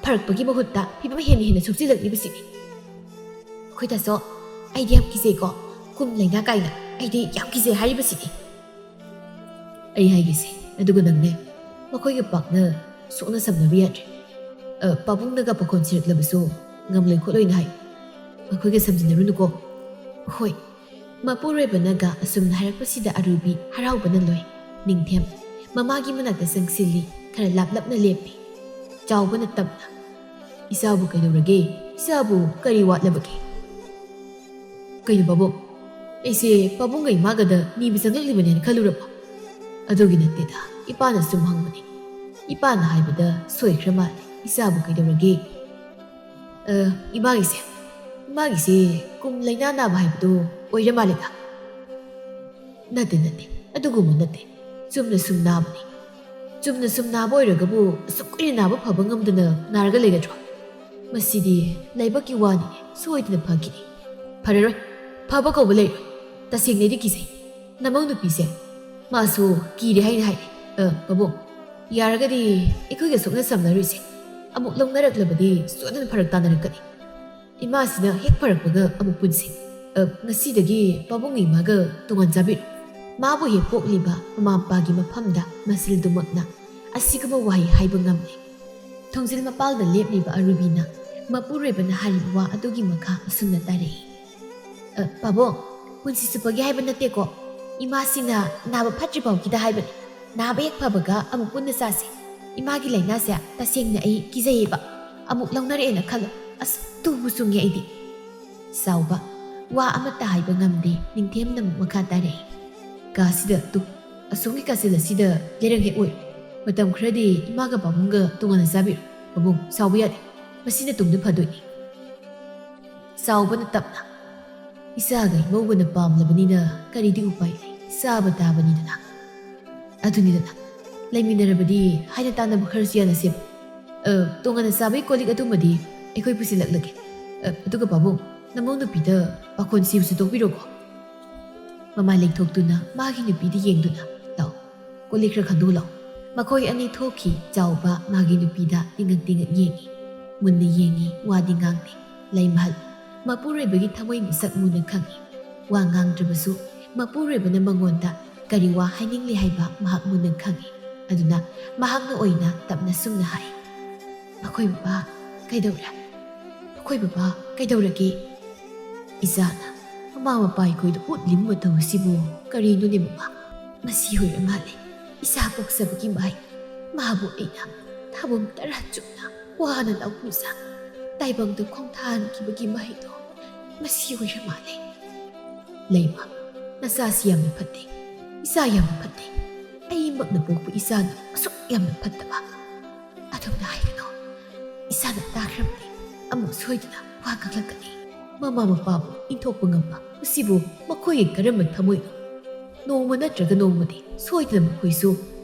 ꯐꯔꯛꯄꯒꯤ ꯃꯍꯨꯠꯇ ꯐꯤꯕꯝ ꯍꯦꯟꯅ ꯍꯦꯟꯅ ꯁꯣꯛꯆꯤꯜꯂꯛꯂꯤꯕꯁꯤꯗꯤ꯫" "ꯑꯩꯈꯣꯏ ꯇꯥꯆꯧ, ꯑꯩꯗꯤ ꯌꯥꯝ ꯀꯤꯖꯩꯀꯣ꯫ ꯀꯨꯝ ꯂꯩꯅꯥ ꯀꯥꯏꯅ ꯑꯩꯗꯤ ꯌꯥꯝ ꯀꯤꯖꯩ ꯍꯥꯏꯔꯤꯕꯁꯤꯗꯤ꯫" "ꯑꯩ ꯍꯥꯏꯒꯦꯁꯦ, ꯑꯗꯨꯒ ꯅꯪꯅꯦ, ꯃꯈꯣꯏꯒ ꯄꯥꯛꯅ ꯁꯣꯛꯅ ꯁꯝꯅꯕ ꯌꯥꯗ꯭ꯔꯦ꯫ ꯑ, ꯄꯥꯕꯨꯡꯅꯒ ꯄꯥꯈꯣꯟ ꯁꯤꯔꯛꯂꯕꯁꯨ ꯉꯝꯂꯣꯏ ꯈꯣꯠꯂꯣꯏꯅ ꯍꯥꯏ꯫ ꯃꯈꯣꯏꯒ ꯁꯝꯖꯤꯟꯅꯔꯨꯅꯨꯀꯣ꯫" "ꯍꯣꯏ꯫" ꯃꯄꯨꯔꯣꯏꯕꯅꯒ ꯑꯁꯨꯝꯅ ꯍꯥꯏꯔꯛꯄꯁꯤꯗ ꯑꯔꯨꯕꯤ ꯍꯔꯥꯎꯕꯅ ꯂꯣꯏ꯫ ꯅꯤꯡꯊꯦꯝ ꯃꯃꯥꯒꯤ ꯃꯅꯥꯛꯇ ꯆꯪꯁꯤꯜꯂꯤ, ꯈꯔ ꯂꯥꯞꯂꯞꯅ ꯂꯦꯞꯄꯤ꯫ ꯆꯥꯎꯕꯅ ꯇꯞꯅ, "ꯏꯆꯥꯕꯨ ꯀꯩꯗꯧꯔꯒꯦ? ꯏꯆꯥꯕꯨ ꯀꯔꯤ ꯋꯥꯠꯂꯕꯒꯦ?" "ꯀꯩꯅꯣ ꯄꯥꯕꯨꯡ? ꯑꯩꯁꯦ ꯄꯥꯕꯨꯡꯒ ꯏꯃꯥꯒꯗ ꯅꯤꯕ ꯆꯪꯂꯛꯂꯤꯕꯅꯦꯅ ꯈꯜꯂꯨꯔꯕ? ꯑꯗꯨꯒꯤ ꯅꯠꯇꯦꯗ, ꯏꯄꯥꯅ ꯁꯨꯝ ꯍꯪꯕꯅꯤ꯫ ꯏꯄꯥꯅ ꯍꯥꯏꯕꯗ ꯁꯣꯏꯈ꯭ꯔ ꯃꯥꯜꯂꯦ꯫ ꯏꯆꯥꯕꯨ ꯀꯩꯗꯧꯔꯒꯦ?" "ꯑ, ꯏꯃꯥꯒꯤꯁꯦ, ꯏꯃꯥꯒꯤꯁꯦ ꯀꯨꯝ ꯂꯩꯅꯥ ꯅꯥꯕ ꯍꯥꯏꯕꯗꯣ ꯑꯣꯏꯔ ꯃꯥꯜꯂꯦꯗ꯫" "ꯅꯠꯇꯦ, ꯅꯠꯇꯦ, ꯑꯗꯨꯒꯨꯝꯕ ꯅꯠꯇꯦ꯫ ꯆꯨꯝꯅ ꯁꯨꯝ ꯅꯥꯕꯅꯤ꯫ ꯆꯨꯝꯅ ꯁꯨꯝ ꯅꯥꯕ ꯑꯣꯏꯔꯒꯕꯨ ꯑꯁꯨꯛ ꯀꯨꯏꯅ ꯅꯥꯕ ꯐꯕ ꯉꯝꯗꯅ ꯅꯥꯔꯒ ꯂꯩꯒꯗ꯭ꯔꯣ? ꯃꯁꯤꯗꯤ ꯂꯥꯏꯕꯛꯀꯤ ꯋꯥꯅꯤ, ꯁꯣꯏꯗꯅ ꯐꯈꯤꯅꯤ꯫ ꯐꯔꯔꯣꯏ, ꯐꯕ ꯀꯧꯕ ꯂꯩꯔꯣꯏ꯫ ꯇꯁꯦꯡꯅ ꯑꯩꯗꯤ ꯀꯤꯖꯩ꯫ ꯅꯃꯧ ꯅꯨꯄꯤꯁꯦ ꯃꯥꯁꯨ ꯀꯤꯔꯦ ꯍꯥꯏꯅ ꯍꯥꯏ꯫ ꯑ, ꯄꯥꯕꯨꯡ, ꯌꯥꯔꯒꯗꯤ ꯑꯩꯈꯣꯏꯒ ꯁꯣꯛꯅ ꯁꯝꯅꯔꯣꯏꯁꯦ꯫ ꯑꯃꯨꯛ ꯂꯧꯅꯔꯛꯂꯕꯗꯤ ꯁꯣꯏꯗꯅ ꯐꯔꯛ ꯇꯥꯅꯔꯛꯀꯅꯤ꯫ ꯏꯃꯥꯁꯤꯅ ꯍꯦꯛ ꯐꯔꯛꯄꯒ ꯑꯃꯨꯛ ꯄꯨꯟꯁꯤ꯫ ꯑ, ꯉꯁꯤꯗꯒꯤ ꯄꯥꯕꯨꯡ ꯏꯃꯥꯒ ꯇꯣꯉꯥꯟ ꯆꯥꯕꯤꯔꯣ꯫ ꯃꯥꯕꯨ ꯍꯦꯛ ꯄꯣꯛꯂꯤꯕ ꯃꯃꯥ ꯃꯄꯥꯒꯤ ꯃꯐꯝꯗ ꯃꯁꯤꯜꯗꯨꯃꯛꯅ ꯑꯁꯤꯒꯨꯝꯕ ꯋꯥꯍꯩ ꯍꯥꯏꯕ ꯉꯝꯂꯦ꯫ ꯊꯣꯡꯖꯤꯜ ꯃꯄꯥꯜꯗ ꯂꯦꯞꯂꯤꯕ ꯑꯔꯨꯕꯤꯅ ꯃꯄꯨꯔꯣꯏꯕꯅ ꯍꯥꯏꯔꯤꯕ ꯋꯥ ꯑꯗꯨꯒꯤ ꯃꯈꯥ ꯑꯁꯨꯝꯅ ꯇꯥꯔꯛꯏ꯫ "ꯑ, ꯄꯥꯕꯨꯡ, ꯄꯨꯟꯁꯤ ꯆꯨꯞꯄꯒꯤ ꯍꯥꯏꯕ ꯅꯠꯇꯦꯀꯣ꯫ ꯏꯃꯥꯁꯤꯅ ꯅꯥꯕ ꯐꯠꯇ꯭ꯔꯤ ꯐꯥꯎꯒꯤꯗ ꯍꯥꯏꯕꯅꯤ꯫ ꯅꯥꯕ ꯍꯦꯛ ꯐꯕꯒ ꯑꯃꯨꯛ ꯄꯨꯟꯅ ꯆꯥꯁꯦ꯫ ꯏꯃꯥꯒꯤ ꯂꯥꯏꯅꯥꯁꯦ ꯇꯁꯦꯡꯅ ꯑꯩ ꯀꯤꯖꯩꯌꯦꯕ꯫ ꯑꯃꯨꯛ ꯂꯧꯅꯔꯛꯑꯦꯅ ꯈꯜꯂꯣ꯫ ꯑꯁ, ꯇꯨꯕꯨ ꯆꯨꯡꯉꯦ ꯑꯩꯗꯤ꯫" ꯆꯥꯎꯕ, ꯋꯥ ꯑꯃꯠꯇ ꯍꯥꯏꯕ ꯉꯝꯗꯦ, ꯅꯤꯡꯊꯦꯝꯅ ꯑꯃꯨꯛ ꯃꯈꯥ ꯇꯥꯔꯛꯏ꯫ "ꯀꯥꯁꯤꯗ ꯇꯨ, ꯑꯁꯣꯝꯒꯤ ꯀꯥꯆꯤꯜ ꯑꯁꯤꯗ ꯂꯩꯔꯪ ꯍꯦꯛ ꯑꯣꯏꯔꯣ꯫ ꯃꯇꯝ ꯈꯔꯗꯤ ꯏꯃꯥꯒ ꯄꯥꯕꯨꯡꯒ ꯇꯣꯉꯥꯟꯅ ꯆꯥꯕꯤꯔꯣ꯫ ꯄꯥꯕꯨꯡ, ꯁꯥꯎꯕ ꯌꯥꯗꯦ꯫ ꯃꯁꯤꯅ ꯇꯨꯡꯗ ꯐꯗꯣꯏꯅꯤ꯫" ꯆꯥꯎꯕꯅ ꯇꯞꯅ, "ꯏꯆꯥꯒ ꯏꯃꯧꯒꯅ ꯄꯥꯝꯂꯕꯅꯤꯅ ꯀꯔꯤꯗꯤ ꯎꯄꯥꯏ ꯂꯩ? ꯆꯥꯕ ꯇꯥꯕꯅꯤꯗꯅ꯫ ꯑꯗꯨꯅꯤꯗꯅ, ꯂꯩꯃꯤꯟꯅꯔꯕꯗꯤ ꯍꯥꯏꯅ ꯇꯥꯅꯕ ꯈꯔꯁꯨ ꯌꯥꯅꯁꯦꯕ꯫ ꯑ, ꯇꯣꯉꯥꯟꯅ ꯆꯥꯕꯒꯤ ꯀꯣꯜ ꯂꯤꯛ ꯑꯗꯨꯃꯗꯤ ꯑꯩꯈꯣꯏ ꯄꯨꯁꯤꯜꯂꯛꯂꯒꯦ꯫ ꯑ, ꯑꯗꯨꯒ ꯄꯥꯕꯨꯡ, ꯅꯃꯧ ꯅꯨꯄꯤꯗ ꯄꯥꯈꯣꯟ ꯁꯤꯕꯁꯨ ꯇꯣꯛꯄꯤꯔꯣꯀꯣ꯫" ꯃꯃꯥꯏ ꯂꯦꯡꯊꯣꯛꯇꯨꯅ ꯃꯥꯒꯤ ꯅꯨꯄꯤꯗ ꯌꯦꯡꯗꯨꯅ, "ꯂꯥꯛꯑꯣ, ꯀꯣꯜ ꯂꯤꯛ ꯈꯔ ꯈꯟꯗꯣꯛꯎ ꯂꯥꯛꯑꯣ꯫" ꯃꯈꯣꯏ ꯑꯅꯤ ꯊꯣꯛꯈꯤ꯫ ꯆꯥꯎꯕ ꯃꯥꯒꯤ ꯅꯨꯄꯤꯗ ꯇꯤꯡꯉꯛ ꯇꯤꯡꯉꯛ ꯌꯦꯡꯉꯤ꯫ ꯃꯨꯟꯅ ꯌꯦꯡꯉꯤ, ꯋꯥꯗꯤ ꯉꯥꯡꯗꯦ꯫ ꯂꯩꯃꯍꯜ, ꯃꯄꯨꯔꯣꯏꯕꯒꯤ ꯊꯃꯣꯏ ꯃꯁꯛ ꯃꯨꯟꯅ ꯈꯪꯉꯤ꯫ ꯋꯥ ꯉꯥꯡꯗ꯭ꯔꯕꯁꯨ ꯃꯄꯨꯔꯣꯏꯕꯅ ꯃꯉꯣꯟꯗ ꯀꯔꯤ ꯋꯥ ꯍꯥꯏꯅꯤꯡꯂꯤ ꯍꯥꯏꯕ ꯃꯍꯥꯛ ꯃꯨꯟꯅ ꯈꯪꯉꯤ꯫ ꯑꯗꯨꯅ ꯃꯍꯥꯛꯅ ꯑꯣꯏꯅ ꯇꯞꯅ ꯁꯨꯝꯅ ꯍꯥꯏ, "ꯃꯈꯣꯏ ꯕꯕꯥ ꯀꯩꯗꯧꯔꯦ? ꯃꯈꯣꯏ ꯕꯕꯥ ꯀꯩꯗꯧꯔꯒꯦ?" ꯏꯆꯥꯅ ꯃꯃꯥ ꯃꯄꯥ ꯑꯩꯈꯣꯏꯗ ꯎꯠꯂꯤꯕ ꯃꯇꯧ ꯑꯁꯤꯕꯨ ꯀꯔꯤꯅꯣꯅꯦ ꯃꯃꯥ? ꯃꯁꯤ ꯑꯣꯏꯔ ꯃꯥꯜꯂꯦ ꯏꯆꯥ ꯄꯣꯛꯆꯕꯒꯤ ꯃꯍꯩ꯫ ꯃꯥꯕꯨ ꯑꯩꯅ ꯊꯥꯕꯨꯝ ꯇꯔꯥ ꯆꯨꯞꯅ ꯋꯥꯅ ꯂꯧꯕꯤꯖ ꯇꯥꯏꯕꯪꯗ ꯈꯣꯡꯊꯥꯍꯟꯈꯤꯕꯒꯤ ꯃꯍꯩꯗꯣ ꯃꯁꯤ ꯑꯣꯏꯔ ꯃꯥꯜꯂꯦ꯫ ꯂꯩꯃ, ꯅꯆꯥꯁꯤ ꯌꯥꯝꯅ ꯐꯠꯇꯦ꯫ ꯏꯆꯥ ꯌꯥꯝꯅ ꯐꯠꯇꯦ꯫ ꯑꯩꯃꯛꯅ ꯄꯣꯛꯄ ꯏꯆꯥꯅ ꯑꯁꯨꯛ ꯌꯥꯝꯅ ꯐꯠꯇꯕ꯫ ꯑꯗꯨꯝꯅ ꯍꯥꯏꯒꯅꯨ꯫ ꯏꯆꯥꯅ ꯇꯥꯈ꯭ꯔꯕꯗꯤ ꯑꯃꯨꯛ ꯁꯣꯏꯗꯅ ꯋꯥ ꯀꯛꯂꯛꯀꯅꯤ꯫ ꯃꯃꯥ ꯃꯄꯥꯕꯨ ꯏꯟꯊꯣꯛꯄ ꯉꯝꯕ ꯃꯁꯤꯕꯨ ꯃꯈꯣꯏꯒꯤ ꯀꯔꯝꯕ ꯊꯃꯣꯏꯅꯣ? ꯅꯣꯡꯃ ꯅꯠꯇ꯭ꯔꯒ ꯅꯣꯡꯃꯗꯤ ꯁꯣꯏꯗꯅ ꯃꯈꯣꯏꯁꯨ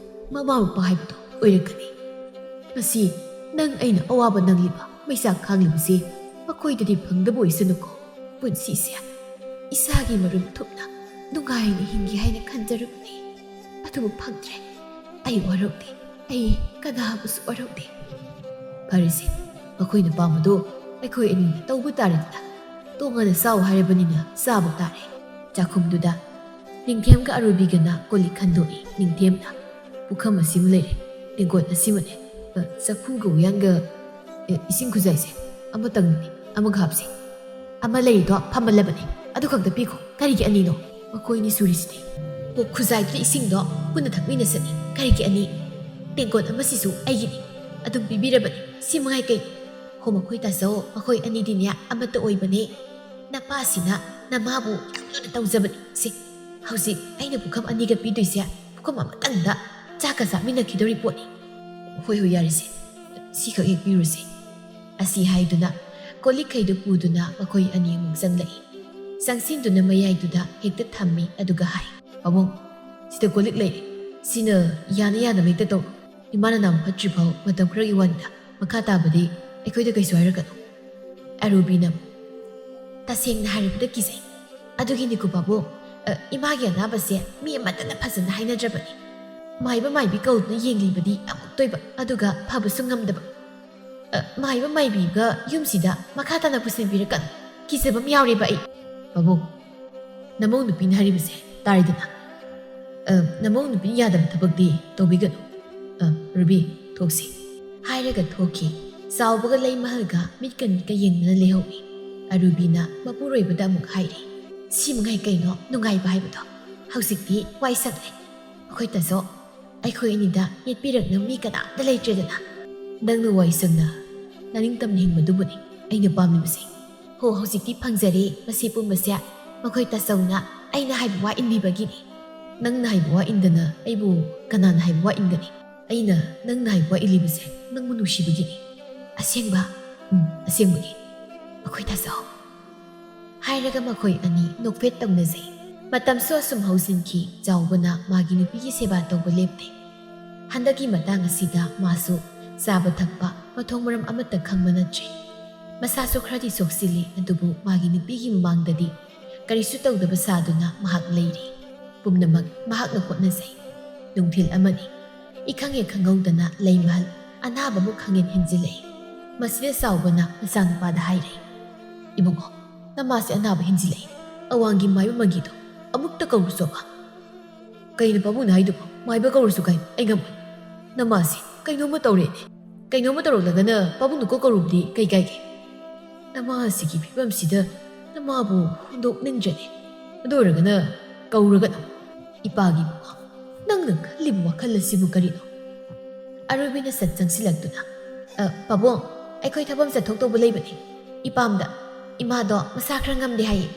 ꯃꯃꯥ ꯃꯄꯥ ꯍꯥꯏꯕꯗꯨ ꯑꯣꯏꯔꯛꯀꯅꯤ꯫ ꯉꯁꯤ ꯅꯪ ꯑꯩꯅ ꯑꯋꯥꯕ ꯅꯪꯂꯤꯕ, ꯃꯩꯆꯥꯛ ꯈꯥꯡꯂꯤꯕꯁꯤ ꯃꯈꯣꯏꯗꯗꯤ ꯐꯪꯗꯕ ꯑꯣꯏꯁꯅꯨꯀꯣ꯫ ꯄꯨꯟꯁꯤꯁꯦ ꯏꯁꯥꯒꯤ ꯃꯔꯨꯞ ꯊꯨꯞꯅ ꯅꯨꯡꯉꯥꯏꯅ ꯍꯤꯡꯒꯦ ꯍꯥꯏꯅ ꯈꯟꯖꯔꯨꯕꯅꯤ꯫ ꯑꯗꯨꯕꯨ ꯐꯪꯗ꯭ꯔꯦ꯫ ꯑꯩ ꯋꯥꯔꯧꯗꯦ꯫ ꯑꯩ ꯀꯅꯥꯕꯨꯁꯨ ꯋꯥꯔꯧꯗꯦ꯫ ꯐꯔꯦꯁꯦ, ꯃꯈꯣꯏꯅ ꯄꯥꯝꯕꯗꯣ ꯑꯩꯈꯣꯏ ꯑꯅꯤꯅ ꯇꯧꯕ ꯇꯥꯔꯦꯗꯅ꯫ ꯇꯣꯉꯥꯟꯅ ꯆꯥꯎ ꯍꯥꯏꯔꯕꯅꯤꯅ ꯆꯥꯕ ꯇꯥꯔꯦ꯫ ꯆꯥꯛꯈꯨꯝꯗꯨꯗ ꯅꯤꯡꯊꯦꯝꯒ ꯑꯔꯨꯕꯤꯒꯅ ꯀꯣꯜꯂꯤꯛ ꯈꯟꯗꯣꯛꯏ꯫ ꯅꯤꯡꯊꯦꯝꯅ, "ꯄꯨꯈꯝ ꯑꯁꯤꯃ ꯂꯩꯔꯦ, ꯇꯦꯡꯀꯣꯠ ꯑꯁꯤꯃꯅꯦ, ꯑ, ꯆꯐꯨꯒ ꯎꯌꯥꯟꯒ, ꯑꯦ, ꯏꯁꯤꯡ ꯈꯨꯖꯥꯏꯁꯦ ꯑꯃꯇꯪꯅꯤ, ꯑꯃꯒ ꯍꯥꯞꯁꯤ꯫ ꯑꯃ ꯂꯩꯔꯤꯗꯣ ꯐꯝꯃꯜꯂꯕꯅꯤ, ꯑꯗꯨ ꯈꯛꯇ ꯄꯤꯈꯣ꯫ ꯀꯔꯤꯒꯤ ꯑꯅꯤꯅꯣ? ꯃꯈꯣꯏꯅꯤ ꯁꯨꯔꯤꯁꯤꯗꯤ꯫ ꯀꯣꯛ ꯈꯨꯖꯥꯏꯗꯨꯗ ꯏꯁꯤꯡꯗꯣ ꯄꯨꯟꯅ ꯊꯛꯃꯤꯟꯅꯁꯅꯤ꯫ ꯀꯔꯤꯒꯤ ꯑꯅꯤ? ꯇꯦꯡꯀꯣꯠ ꯑꯃꯁꯤꯁꯨ ꯑꯩꯒꯤꯅꯤ꯫ ꯑꯗꯨꯝ ꯄꯤꯕꯤꯔꯕꯅꯤ꯫ ꯁꯤ ꯃꯉꯥꯏ ꯀꯩꯅꯣ?" "ꯍꯣ, ꯃꯈꯣꯏ ꯇꯥꯆꯧ, ꯃꯈꯣꯏ ꯑꯅꯤꯗꯤꯅꯦ ꯑꯃꯠꯇ ꯑꯣꯏꯕꯅꯦ꯫ ꯅꯄꯥꯁꯤꯅ ꯅꯃꯥꯕꯨ ꯌꯥꯝ ꯂꯨꯅ ꯇꯧꯖꯕꯅꯤ꯫ ꯁꯤ, ꯍꯧꯖꯤꯛ ꯑꯩꯅ ꯄꯨꯈꯝ ꯑꯅꯤꯒ ꯄꯤꯗꯣꯏꯁꯦ, ꯄꯨꯈꯝ ꯑꯃꯇꯪꯗ ꯆꯥꯛꯀ ꯆꯥꯃꯤꯟꯅꯈꯤꯗꯧꯔꯤ ꯄꯣꯠꯅꯤ꯫ ꯍꯣꯏ, ꯍꯣꯏ, ꯌꯥꯔꯦꯁꯦ꯫ ꯁꯤꯈꯛ ꯍꯦꯛ ꯄꯤꯔꯨꯁꯦ꯫" ꯑꯁꯤ ꯍꯥꯏꯗꯨꯅ ꯀꯣꯜꯂꯤꯛꯈꯩꯗꯨ ꯄꯨꯗꯨꯅ ꯃꯈꯣꯏ ꯑꯅꯤ ꯑꯃꯨꯛ ꯆꯪꯂꯛꯏ꯫ ꯆꯪꯁꯤꯟꯗꯨꯅ ꯃꯌꯥꯏꯗꯨꯗ ꯍꯦꯛꯇ ꯊꯝꯃꯤ, ꯑꯗꯨꯒ ꯍꯥꯏ, "ꯄꯥꯕꯨꯡ, ꯁꯤꯗ ꯀꯣꯜꯂꯤꯛ ꯂꯩꯔꯦ꯫ ꯁꯤꯅ ꯌꯥꯅ ꯌꯥꯅꯕ ꯍꯦꯛꯇ ꯇꯧꯔꯣ꯫ ꯏꯃꯥꯅ ꯅꯥꯕ ꯐꯠꯇ꯭ꯔꯤꯐꯥꯎ ꯃꯇꯝ ꯈꯔꯒꯤ ꯋꯥꯅꯤꯗ꯫ ꯃꯈꯥ ꯇꯥꯕꯗꯤ ꯑꯩꯈꯣꯏꯗ ꯀꯩꯁꯨ ꯍꯥꯏꯔꯛꯀꯅꯨ꯫" ꯑꯔꯨꯕꯤꯅ, "ꯇꯁꯦꯡꯅ ꯍꯥꯏꯔꯕꯗ ꯀꯤꯖꯩ꯫ ꯑꯗꯨꯒꯤꯅꯤꯀꯣ ꯄꯥꯕꯨꯡ, ꯑ, ꯏꯃꯥꯒꯤ ꯑꯅꯥꯕꯁꯦ ꯃꯤ ꯑꯃꯠꯇꯅ ꯐꯖꯅ ꯍꯥꯏꯅꯗ꯭ꯔꯕꯅꯤ꯫ ꯃꯥꯏꯕ ꯃꯥꯏꯕꯤ ꯀꯧꯗꯨꯅ ꯌꯦꯡꯂꯤꯕꯗꯤ ꯑꯃꯨꯛꯇꯣꯏꯕ, ꯑꯗꯨꯒ ꯐꯕꯁꯨ ꯉꯝꯗꯕ꯫ ꯑ, ꯃꯥꯏꯕ ꯃꯥꯏꯕꯤꯒ ꯌꯨꯝꯁꯤꯗ ꯃꯈꯥ ꯇꯥꯅ ꯄꯨꯁꯤꯟꯕꯤꯔꯛꯀꯅꯨ꯫ ꯀꯤꯖꯕ ꯑꯃ ꯌꯥꯎꯔꯦꯕ ꯑꯩ꯫" "ꯄꯥꯕꯨꯡ, ꯅꯃꯧ ꯅꯨꯄꯤꯅ ꯍꯥꯏꯔꯤꯕꯁꯦ ꯇꯥꯔꯤꯗꯅ꯫ ꯑ, ꯅꯃꯧ ꯅꯨꯄꯤꯅ ꯌꯥꯗꯕ ꯊꯕꯛꯇꯤ ꯇꯧꯕꯤꯒꯅꯨ꯫ ꯑ, ꯔꯨꯕꯤ, ꯊꯣꯛꯁꯤ꯫" ꯍꯥꯏꯔꯒ ꯊꯣꯛꯈꯤ꯫ ꯆꯥꯎꯕꯒ ꯂꯩꯃꯍꯜꯒ ꯃꯤꯠꯀ ꯃꯤꯠꯀ ꯌꯦꯡꯗꯨꯅ ꯂꯩꯍꯧꯏ꯫ ꯑꯔꯨꯕꯤꯅ ꯃꯄꯨꯔꯣꯏꯕꯗ ꯑꯃꯨꯛ ꯍꯥꯏꯔꯤ, "ꯁꯤ ꯃꯉꯥꯏ ꯀꯩꯅꯣ ꯅꯨꯡꯉꯥꯏꯕ ꯍꯥꯏꯕꯗꯣ꯫ ꯍꯧꯖꯤꯛꯇꯤ ꯋꯥꯏ ꯁꯪꯂꯦ꯫ ꯑꯩꯈꯣꯏ ꯇꯥꯆꯧ, ꯑꯩꯈꯣꯏ ꯑꯅꯤꯗ ꯌꯦꯠꯄꯤꯔꯛꯅꯕ ꯃꯤ ꯀꯅꯥꯝꯇ ꯂꯩꯇ꯭ꯔꯦꯗꯅ꯫ ꯅꯪꯅ ꯋꯥꯏ ꯁꯪꯅ ꯅꯅꯤꯡꯇꯝꯅ ꯍꯤꯡꯕꯗꯨꯕꯨꯅꯤ ꯑꯩꯅ ꯄꯥꯝꯂꯤꯕꯁꯦ꯫ ꯍꯣ, ꯍꯧꯖꯤꯛꯇꯤ ꯐꯪꯖꯔꯦ꯫ ꯃꯁꯤ ꯄꯨꯝꯕꯁꯦ ꯃꯈꯣꯏ ꯇꯥꯆꯧꯅ ꯑꯩꯅ ꯍꯥꯏꯕ ꯋꯥ ꯏꯟꯕꯤꯕꯒꯤꯅꯤ꯫" "ꯅꯪꯅ ꯍꯥꯏꯕ ꯋꯥ ꯏꯟꯗꯅ ꯑꯩꯕꯨ ꯀꯅꯥꯅ ꯍꯥꯏꯕ ꯋꯥ ꯏꯟꯒꯅꯤ? ꯑꯩꯅ ꯅꯪꯅ ꯍꯥꯏꯕ ꯋꯥ ꯏꯜꯂꯤꯕꯁꯦ ꯅꯪꯕꯨ ꯅꯨꯡꯁꯤꯕꯒꯤꯅꯤ꯫" "ꯑꯁꯦꯡꯕ?" "ꯎꯝ, ꯑꯁꯦꯡꯕꯒꯤ꯫ ꯑꯩꯈꯣꯏ ꯇꯥꯆꯧ꯫" ꯍꯥꯏꯔꯒ ꯃꯈꯣꯏ ꯑꯅꯤ ꯅꯣꯛꯐꯦꯠ ꯇꯧꯅꯖꯩ꯫ ꯃꯇꯝꯁꯨ ꯑꯁꯨꯝ ꯍꯧꯖꯤꯟꯈꯤ꯫ ꯆꯥꯎꯕꯅ ꯃꯥꯒꯤ ꯅꯨꯄꯤꯒꯤ ꯁꯦꯕꯥ ꯇꯧꯕ ꯂꯦꯞꯇꯦ꯫ ꯍꯟꯗꯛꯀꯤ ꯃꯇꯥꯡ ꯑꯁꯤꯗ ꯃꯥꯁꯨ ꯆꯥꯕ ꯊꯛꯄ ꯃꯊꯣꯡ ꯃꯔꯝ ꯑꯃꯠꯇ ꯈꯪꯕ ꯅꯠꯇ꯭ꯔꯦ꯫ ꯃꯁꯥꯁꯨ ꯈꯔꯗꯤ ꯁꯣꯛꯆꯤꯜꯂꯤ, ꯑꯗꯨꯕꯨ ꯃꯥꯒꯤ ꯅꯨꯄꯤꯒꯤ ꯃꯃꯥꯡꯗꯗꯤ ꯀꯔꯤꯁꯨ ꯇꯧꯗꯕ ꯁꯥꯗꯨꯅ ꯃꯍꯥꯛ ꯂꯩꯔꯤ꯫ ꯄꯨꯝꯅꯃꯛ ꯃꯍꯥꯛꯅ ꯍꯣꯠꯅꯖꯩ꯫ ꯅꯨꯡꯊꯤꯜ ꯑꯃꯅꯤ꯫ ꯏꯈꯪ ꯍꯦꯛ ꯈꯪꯍꯧꯗꯅ ꯂꯩꯃꯍꯜ ꯑꯅꯥꯕ ꯑꯃꯨꯛ ꯈꯪꯍꯦꯟ ꯍꯦꯟꯖꯤꯜꯂꯛꯏ꯫ ꯃꯁꯤꯗ ꯆꯥꯎꯕꯅ ꯃꯆꯥꯅꯨꯄꯥꯗ ꯍꯥꯏꯔꯦ, "ꯏꯕꯨꯡꯉꯣ, ꯅꯃꯥꯁꯦ ꯑꯅꯥꯕ ꯍꯦꯟꯖꯤꯜꯂꯛꯏ꯫ ꯑꯋꯥꯡꯒꯤ ꯃꯥꯏꯕ ꯃꯪꯒꯤꯗꯣ ꯑꯃꯨꯛꯇ ꯀꯧꯔꯨꯆꯣꯕ꯫" "ꯀꯩꯅꯣ ꯄꯥꯕꯨꯡꯅ ꯍꯥꯏꯗꯨꯕꯣ? ꯃꯥꯏꯕ ꯀꯧꯔꯁꯨ ꯀꯩꯅꯣ? ꯑꯩ ꯉꯝꯃꯣꯏ꯫ ꯅꯃꯥꯁꯦ ꯀꯩꯅꯣꯝꯃ ꯇꯧꯔꯦꯅꯦ꯫ ꯀꯩꯅꯣꯝꯃ ꯇꯧꯔꯛꯂꯒꯅ ꯄꯥꯕꯨꯡꯅ ꯀꯣꯛ ꯀꯧꯔꯨꯕꯗꯤ ꯀꯩ ꯀꯥꯏꯒꯦ? ꯅꯃꯥꯁꯤꯒꯤ ꯐꯤꯕꯝꯁꯤꯗ ꯅꯃꯥꯕꯨ ꯍꯨꯟꯗꯣꯛꯅꯤꯡꯗ꯭ꯔꯦꯅꯦ꯫ ꯑꯗꯨ ꯑꯣꯏꯔꯒꯅ ꯀꯧꯔꯒꯅꯨ꯫" "ꯏꯄꯥꯒꯤ ꯏꯕꯨꯡꯉꯣ, ꯅꯪꯅ ꯈꯜꯂꯤꯕ ꯋꯥꯈꯜ ꯑꯁꯤꯕꯨ ꯀꯔꯤꯅꯣ?" ꯑꯔꯣꯏꯕꯤꯅ ꯁꯠ ꯆꯪꯁꯤꯜꯂꯛꯇꯨꯅ, "ꯑ, ꯄꯥꯕꯨꯡ, ꯑꯩꯈꯣꯏ ꯊꯕꯛ ꯑꯃ ꯆꯠꯊꯣꯛꯇꯧꯕ ꯂꯩꯕꯅꯤ꯫ ꯏꯄꯥꯝꯗ, ꯏꯃꯥꯗꯣ ꯃꯁꯥ ꯈꯔ ꯉꯝꯗꯦ ꯍꯥꯏꯌꯦ꯫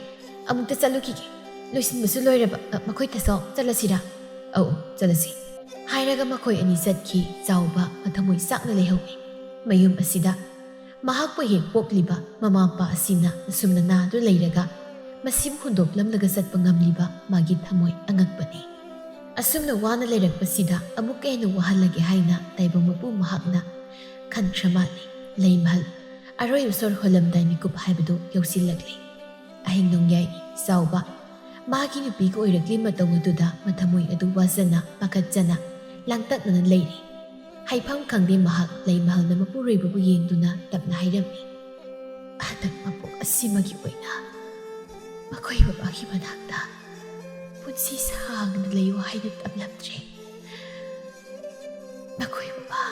ꯑꯃꯨꯛꯇ ꯆꯠꯂꯨꯈꯤꯒꯦ꯫ ꯂꯣꯏꯁꯤꯟꯕꯁꯨ ꯂꯣꯏꯔꯕ꯫ ꯑ, ꯃꯈꯣꯏ ꯇꯁꯣ ꯆꯠꯂꯁꯤꯔꯥ?" "ꯑꯧ, ꯆꯠꯂꯁꯤ꯫" ꯍꯥꯏꯔꯒ ꯃꯈꯣꯏ ꯑꯅꯤ ꯆꯠꯈꯤ꯫ ꯆꯥꯎꯕ ꯃꯊꯃꯣꯏ ꯆꯥꯛꯅ ꯂꯩꯍꯧꯏ꯫ ꯃꯌꯨꯝ ꯑꯁꯤꯗ ꯃꯍꯥꯛꯄꯨ ꯍꯦꯛ ꯄꯣꯛꯂꯤꯕ ꯃꯃꯥ ꯃꯄꯥ ꯑꯁꯤꯅ ꯑꯁꯨꯝꯅ ꯅꯥꯗꯨꯅ ꯂꯩꯔꯒ ꯃꯁꯤꯕꯨ ꯍꯨꯟꯗꯣꯛꯂꯝꯂꯒ ꯆꯠꯄ ꯉꯝꯂꯤꯕ ꯃꯥꯒꯤ ꯊꯃꯣꯏ ꯑꯉꯛꯄꯅꯤ꯫ ꯑꯁꯨꯝꯅ ꯋꯥꯅ ꯂꯩꯔꯛꯄꯁꯤꯗ ꯑꯃꯨꯛꯀ ꯍꯦꯟꯅ ꯋꯥꯍꯜꯂꯒꯦ ꯍꯥꯏꯅ ꯇꯥꯏꯕꯪ ꯃꯄꯨ ꯃꯍꯥꯛꯅ ꯈꯟꯈ꯭ꯔ ꯃꯥꯜꯂꯤ꯫ ꯂꯩꯃꯍꯜ ꯑꯔꯣꯏꯕ ꯁꯣꯔ ꯍꯣꯜꯂꯝꯗꯥꯏ ꯃꯤꯀꯨꯞ ꯍꯥꯏꯕꯗꯨ ꯌꯧꯁꯤꯜꯂꯛꯂꯤ꯫ ꯑꯍꯤꯡ ꯅꯣꯡꯌꯥꯏꯅꯤ꯫ ꯆꯥꯎꯕ ꯃꯥꯒꯤ ꯅꯨꯄꯤꯒ ꯑꯣꯏꯔꯛꯂꯤ ꯃꯇꯧ ꯑꯗꯨꯗ ꯃꯊꯃꯣꯏ ꯑꯗꯨ ꯋꯥꯖꯅ ꯄꯥꯈꯠꯆꯅ ꯂꯥꯡꯇꯛꯅꯅ ꯂꯩꯔꯤ꯫ ꯍꯥꯏꯐꯝ ꯈꯪꯗꯦ ꯃꯍꯥꯛ ꯂꯩꯃꯍꯜꯅ ꯃꯄꯨꯔꯣꯏꯕꯕꯨ ꯌꯦꯡꯗꯨꯅ ꯇꯞꯅ ꯍꯥꯏꯔꯝꯃꯤ, "ꯍꯟꯗꯛ ꯃꯄꯣꯛ ꯑꯁꯤꯃꯒꯤ ꯑꯣꯏꯅ ꯃꯈꯣꯏ ꯕꯕꯥꯒꯤ ꯃꯅꯥꯛꯇ ꯄꯨꯟꯁꯤ ꯁꯥꯡꯅ ꯂꯩꯌꯨ ꯍꯥꯏꯅ ꯇꯝꯂꯝꯗ꯭ꯔꯦ꯫ ꯃꯈꯣꯏ ꯕꯕꯥ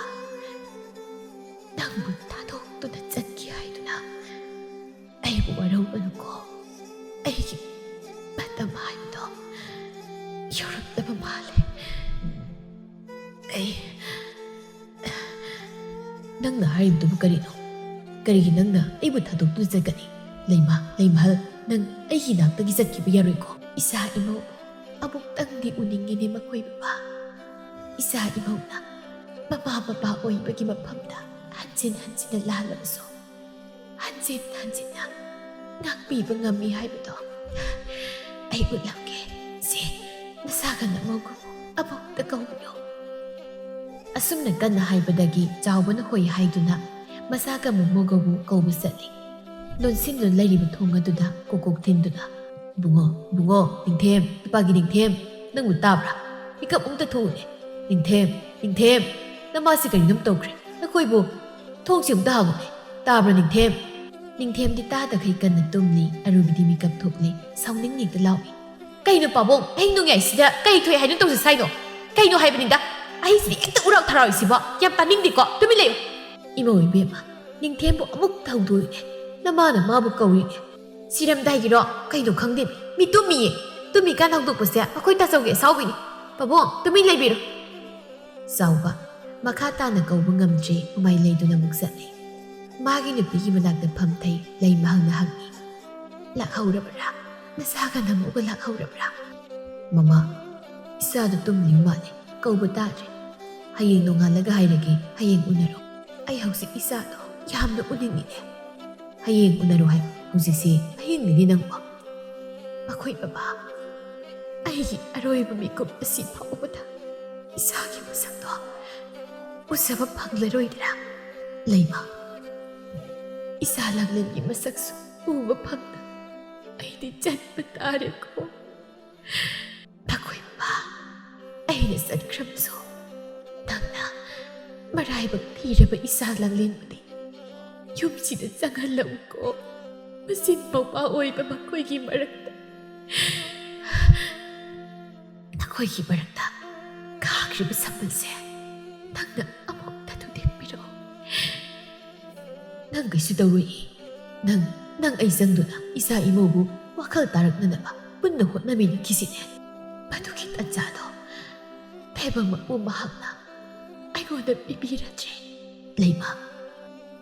ꯅꯪꯕꯨ ꯊꯥꯗꯣꯛꯇꯨꯅ ꯆꯠꯈꯤ ꯍꯥꯏꯗꯨꯅ ꯑꯩꯕꯨ ꯋꯥꯔꯧꯒꯅꯨꯀꯣ꯫ ꯑꯩꯒꯤ ꯃꯇꯝ ꯍꯥꯏꯕꯗꯣ ꯌꯧꯔꯛꯂꯕ ꯃꯥꯜꯂꯦ꯫ ꯑꯩ..." "ꯅꯪꯅ ꯍꯥꯏꯔꯤꯕꯗꯨꯕꯨ ꯀꯔꯤꯅꯣ? ꯀꯔꯤꯒꯤ ꯅꯪꯅ ꯑꯩꯕꯨ ꯊꯥꯗꯣꯛꯇꯨꯅ ꯆꯠꯀꯅꯤ? ꯂꯩꯃ, ꯂꯩꯃꯍꯜ, ꯅꯪ ꯑꯩꯒꯤ ꯅꯥꯛꯇꯒꯤ ꯆꯠꯈꯤꯕ ꯌꯥꯔꯣꯏꯀꯣ꯫" "ꯏꯆꯥ ꯏꯃꯧ ꯑꯃꯨꯛꯇꯪꯗꯤ ꯎꯅꯤꯡꯉꯤꯅꯦ ꯃꯈꯣꯏ ꯕꯕꯥ꯫ ꯏꯆꯥ ꯏꯃꯧꯅ ꯃꯃꯥ ꯃꯄꯥ ꯑꯣꯏꯕꯒꯤ ꯃꯐꯝꯗ ꯍꯟꯖꯤꯟ ꯍꯟꯖꯤꯟꯅ ꯂꯥꯜꯂꯕꯁꯨ ꯍꯟꯖꯤꯟ ꯍꯟꯖꯤꯟꯅ ꯉꯥꯛꯄꯤꯕ ꯉꯝꯃꯤ ꯍꯥꯏꯕꯗꯣ ꯑꯩ ꯎꯠꯂꯝꯒꯦ꯫ ꯁꯦ, ꯅꯁꯥꯒ ꯅꯃꯧꯒꯕꯨ ꯑꯃꯨꯛꯇ ꯀꯧꯕꯤꯌꯨ꯫" ꯑꯁꯨꯝꯅ ꯀꯟꯅ ꯍꯥꯏꯕꯗꯒꯤ ꯆꯥꯎꯕꯅ ꯍꯣꯏ ꯍꯥꯏꯗꯨꯅ ꯃꯆꯥꯒ ꯃꯃꯧꯒꯕꯨ ꯀꯧꯕ ꯆꯠꯂꯤ꯫ ꯂꯣꯟꯁꯤꯟꯗꯨꯅ ꯂꯩꯔꯤꯕ ꯊꯣꯡ ꯑꯗꯨꯗ ꯀꯣꯀꯣꯛ ꯊꯤꯟꯗꯨꯅ, "ꯕꯨꯡꯉꯣ, ꯕꯨꯡꯉꯣ, ꯅꯤꯡꯊꯦꯝ, ꯏꯄꯥꯒꯤ ꯅꯤꯡꯊꯦꯝ, ꯅꯪꯕꯨ ꯇꯥꯕ꯭ꯔꯥ? ꯃꯤꯀꯞ ꯑꯃꯨꯛꯇ ꯊꯣꯛꯎꯅꯦ꯫ ꯅꯤꯡꯊꯦꯝ, ꯅꯤꯡꯊꯦꯝ, ꯅꯃꯥꯁꯤ ꯀꯔꯤꯅꯣꯝ ꯇꯧꯈ꯭ꯔꯦ꯫ ꯅꯈꯣꯏꯕꯨ ꯊꯣꯡꯁꯤ ꯑꯃꯨꯛꯇ ꯍꯥꯡꯉꯨꯅꯦ꯫ ꯇꯥꯕ꯭ꯔꯥ ꯅꯤꯡꯊꯦꯝ?" ꯅꯤꯡꯊꯦꯝꯗꯤ ꯇꯥꯗꯈꯩ ꯀꯟꯅ ꯇꯨꯝꯂꯤ꯫ ꯑꯔꯨꯕꯤꯗꯤ ꯃꯤꯀꯞ ꯊꯣꯛꯂꯤ꯫ ꯁꯥꯎꯅꯤꯡ ꯍꯦꯛꯇ ꯂꯥꯎꯏ꯫ "ꯀꯩꯅꯣ ꯄꯥꯕꯨꯡ, ꯑꯍꯤꯡ ꯅꯣꯡꯌꯥꯏꯁꯤꯗ ꯀꯩ ꯊꯣꯛꯑꯦ ꯍꯥꯏꯅꯣ ꯇꯧꯁꯦ ꯁꯥꯏꯅꯣ? ꯀꯩꯅꯣ ꯍꯥꯏꯕꯅꯤꯗ, ꯑꯍꯤꯡꯁꯤꯗ ꯍꯦꯛꯇ ꯎꯔꯥꯎ ꯊꯔꯥꯎꯔꯤꯁꯤꯕꯣ? ꯌꯥꯝ ꯇꯥꯅꯤꯡꯗꯦꯀꯣ, ꯇꯨꯃꯤꯟ ꯂꯩꯌꯨ!" "ꯏꯃꯧ ꯏꯕꯦꯝꯃ, ꯅꯤꯡꯊꯦꯝꯕꯨ ꯑꯃꯨꯛꯇ ꯍꯧꯗꯣꯛꯏꯅꯦ꯫ ꯅꯃꯥꯅ ꯃꯥꯕꯨ ꯀꯧꯔꯤꯅꯦ꯫ ꯁꯤꯔꯝꯗꯥꯏꯒꯤꯔꯣ ꯀꯩꯅꯣ ꯈꯪꯗꯦ꯫ ꯃꯤ ꯇꯨꯝꯃꯤꯌꯦ꯫ ꯇꯨꯝꯃꯤꯀꯥꯟ ꯍꯧꯗꯣꯛꯄꯁꯦ ꯑꯩꯈꯣꯏ ꯇꯥꯆꯧꯒꯤ ꯑꯁꯥꯎꯕꯤꯅꯤ꯫ ꯄꯥꯕꯨꯡ, ꯇꯨꯃꯤꯟ ꯂꯩꯕꯤꯔꯣ!" ꯆꯥꯎꯕ ꯃꯈꯥ ꯇꯥꯅ ꯀꯧꯕ ꯉꯝꯗ꯭ꯔꯦ꯫ ꯃꯃꯥꯏ ꯂꯩꯗꯨꯅ ꯑꯃꯨꯛ ꯆꯠꯂꯦ꯫ ꯃꯥꯒꯤ ꯅꯨꯄꯤꯒꯤ ꯃꯅꯥꯛꯇ ꯐꯝꯊꯩ꯫ ꯂꯩꯃꯍꯜꯅ ꯍꯪꯉꯤ, "ꯂꯥꯛꯍꯧꯔꯕ꯭ꯔꯥ? ꯅꯁꯥꯒ ꯅꯃꯧꯒ ꯂꯥꯛꯍꯧꯔꯕ꯭ꯔꯥ?" "ꯃꯃꯥ, ꯏꯆꯥꯗꯨ ꯇꯨꯝꯂꯤꯕ ꯃꯥꯜꯂꯦ꯫ ꯀꯧꯕ ꯇꯥꯗ꯭ꯔꯦ꯫ ꯍꯌꯦꯡ ꯅꯣꯡꯉꯥꯜꯂꯒ ꯍꯥꯏꯔꯒꯦ꯫ ꯍꯌꯦꯡ ꯎꯅꯔꯣ꯫ ꯑꯩ ꯍꯧꯖꯤꯛ ꯏꯆꯥꯗꯣ ꯌꯥꯝꯅ ꯎꯅꯤꯡꯉꯤꯅꯦ꯫" "ꯍꯌꯦꯡ ꯎꯅꯔꯣ ꯍꯥꯏꯕ? ꯍꯧꯖꯤꯛꯁꯦ ꯑꯍꯤꯡꯅꯤꯅꯦ ꯅꯪꯕꯣ꯫" "ꯃꯈꯣꯏ ꯕꯕꯥ, ꯑꯩꯒꯤ ꯑꯔꯣꯏꯕ ꯃꯤꯀꯨꯞ ꯑꯁꯤ ꯐꯥꯎꯕꯗ ꯏꯆꯥꯒꯤ ꯃꯁꯛꯇꯣ ꯎꯖꯕ ꯐꯪꯂꯔꯣꯏꯗ꯭ꯔꯥ?" "ꯂꯩꯃ, ꯏꯆꯥ ꯂꯥꯡꯂꯦꯟꯒꯤ ꯃꯁꯛꯁꯨ ꯎꯕ ꯐꯪꯗ ꯑꯩꯗꯤ ꯆꯠꯄ ꯇꯥꯔꯦꯀꯣ꯫" "ꯅꯈꯣꯏ ꯕꯕꯥ, ꯑꯩꯅ ꯆꯠꯈ꯭ꯔꯕꯁꯨ ꯅꯪꯅ ꯃꯔꯥꯏꯕꯛ ꯊꯤꯔꯕ ꯏꯆꯥ ꯂꯥꯡꯂꯦꯟꯕꯨꯗꯤ ꯌꯨꯝꯁꯤꯗ ꯆꯪꯍꯜꯂꯛꯎꯀꯣ꯫ ꯃꯆꯤꯟ ꯃꯧꯄꯥ ꯑꯣꯏꯕ ꯃꯈꯣꯏꯒꯤ ꯃꯔꯛꯇ, ꯅꯈꯣꯏꯒꯤ ꯃꯔꯛꯇ ꯀꯥꯈ꯭ꯔꯤꯕ ꯁꯝꯕꯜꯁꯦ ꯅꯪꯅ ꯑꯃꯨꯛꯇ ꯊꯨꯗꯦꯛꯄꯤꯔꯛꯎ꯫" "ꯅꯪ ꯀꯩꯁꯨ ꯇꯧꯔꯣꯏꯌꯦ꯫ ꯅꯪ, ꯅꯪ ꯑꯩ ꯆꯪꯗꯨꯅ ꯏꯆꯥ ꯏꯃꯧꯕꯨ ꯋꯥꯈꯜ ꯇꯥꯔꯛꯅꯅꯕ ꯄꯨꯟꯅ ꯍꯣꯠꯅꯃꯤꯟꯅꯈꯤꯁꯤꯅꯦ꯫ ꯃꯗꯨꯒꯤ ꯇꯟꯖꯥꯗꯣ ꯇꯥꯏꯕꯪ ꯃꯄꯨ ꯃꯍꯥꯛꯅ ꯑꯩꯉꯣꯟꯗ ꯄꯤꯕꯤꯔꯗ꯭ꯔꯦ꯫" "ꯂꯩꯃ,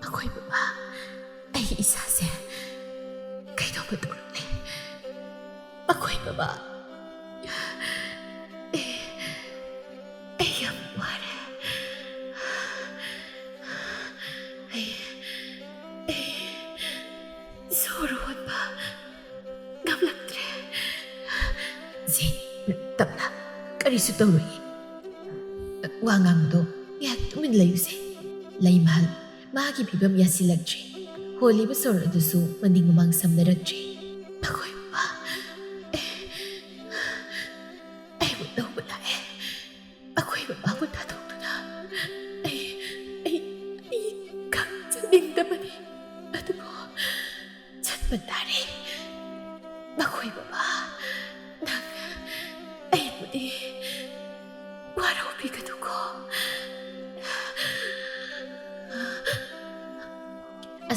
ꯃꯈꯣꯏ ꯕꯕꯥ, ꯑꯩ ꯏꯁꯥꯁꯦ ꯀꯩꯗꯧꯕ ꯇꯧꯔꯛꯂꯦ꯫ ꯃꯈꯣꯏ ꯕꯕꯥ, ꯑꯩ, ꯑꯩ ꯌꯥꯝ ꯋꯥꯔꯦ꯫ ꯑꯩ, ꯑꯩ ꯁꯣꯔ ꯍꯣꯟꯕ ꯉꯝꯂꯛꯇ꯭ꯔꯦ꯫" "ꯁꯦ, ꯇꯞꯅ, ꯀꯔꯤꯁꯨ ꯇꯧꯔꯣꯏꯌꯦ꯫ ꯋꯥ ꯉꯥꯡꯕꯗꯣ ꯉꯥꯏꯍꯥꯛ ꯇꯨꯃꯤꯟ ꯂꯩꯌꯨꯁꯦ꯫" ꯂꯩꯃꯍꯜ ꯃꯥꯒꯤ ꯐꯤꯕꯝ ꯌꯥꯁꯤꯜꯂꯛꯇ꯭ꯔꯦ꯫ ꯍꯣꯜꯂꯤꯕ ꯁꯣꯔ ꯑꯗꯨꯁꯨ ꯃꯅꯤꯡ ꯃꯃꯥꯡ ꯁꯝꯅꯔꯛꯇ꯭ꯔꯦ꯫ "ꯃꯈꯣꯏ ꯕꯕꯥ,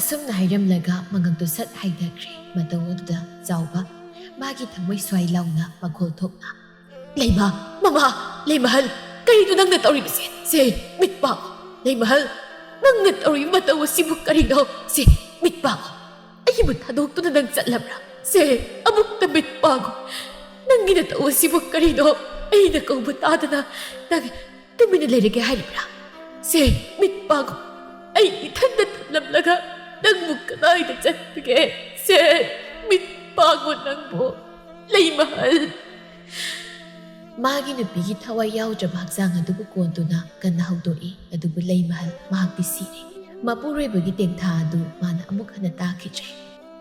ꯑꯁꯨꯝꯅ ꯍꯥꯏꯔꯝꯂꯒ ꯃꯉꯛꯇꯨ ꯁꯠ ꯍꯥꯏꯊꯈ꯭ꯔꯦ꯫ ꯃꯇꯧ ꯑꯗꯨꯗ ꯆꯥꯎꯕ ꯃꯥꯒꯤ ꯊꯃꯣꯏ ꯁ꯭ꯋꯥꯏ ꯂꯥꯎꯅ ꯃꯈꯣꯜ ꯊꯣꯛꯅ, "ꯂꯩꯃ, ꯃꯃꯥ, ꯂꯩꯃꯍꯜ, ꯀꯔꯤꯅꯣ ꯅꯪꯅ ꯇꯧꯔꯤꯕꯁꯦ? ꯁꯦ, ꯃꯤꯠ ꯄꯥꯡꯉꯣ꯫ ꯂꯩꯃꯍꯜ, ꯅꯪꯅ ꯇꯧꯔꯤꯕ ꯃꯇꯧ ꯑꯁꯤꯕꯨ ꯀꯔꯤꯅꯣ? ꯁꯦ, ꯃꯤꯠ ꯄꯥꯡꯉꯣ꯫ ꯑꯩꯕꯨ ꯊꯥꯗꯣꯛꯇꯨꯅ ꯅꯪ ꯆꯠꯂꯕ꯭ꯔꯥ? ꯁꯦ, ꯑꯃꯨꯛꯇ ꯃꯤꯠ ꯄꯥꯡꯉꯣ꯫ ꯅꯪꯒꯤ ꯅꯇꯧ ꯑꯁꯤꯕꯨ ꯀꯔꯤꯅꯣ? ꯑꯩꯅ ꯀꯧꯕ ꯇꯥꯗꯅ ꯅꯪ ꯇꯨꯃꯤꯟꯅ ꯂꯩꯔꯒꯦ ꯍꯥꯏꯔꯤꯕ꯭ꯔꯥ? ꯁꯦ, ꯃꯤꯠ ꯄꯥꯡꯉꯣ꯫ ꯑꯩ ꯏꯊꯟꯗ ꯊꯝꯂꯝꯂꯒ ꯅꯪꯕꯨ ꯀꯗꯥꯏꯗ ꯆꯠꯄꯤꯒꯦ? ꯁꯦ, ꯃꯤꯠ ꯄꯥꯡꯉꯣ ꯅꯪꯕꯨ, ꯂꯩꯃꯍꯜ!" ꯃꯥꯒꯤ ꯅꯨꯄꯤꯒꯤ ꯊꯋꯥꯏ ꯌꯥꯎꯗ꯭ꯔꯕ ꯍꯛꯆꯥꯡ ꯑꯗꯨꯕꯨ ꯀꯣꯟꯗꯨꯅ ꯀꯟꯅ ꯍꯧꯗꯣꯛꯏ, ꯑꯗꯨꯕꯨ ꯂꯩꯃꯍꯜ ꯃꯍꯥꯛꯇꯤ ꯁꯤꯔꯦ꯫ ꯃꯄꯨꯔꯣꯏꯕꯒꯤ ꯇꯦꯡꯊꯥ ꯑꯗꯨ ꯃꯥꯅ ꯑꯃꯨꯛ ꯍꯟꯅ ꯇꯥꯈꯤꯗ꯭ꯔꯦ꯫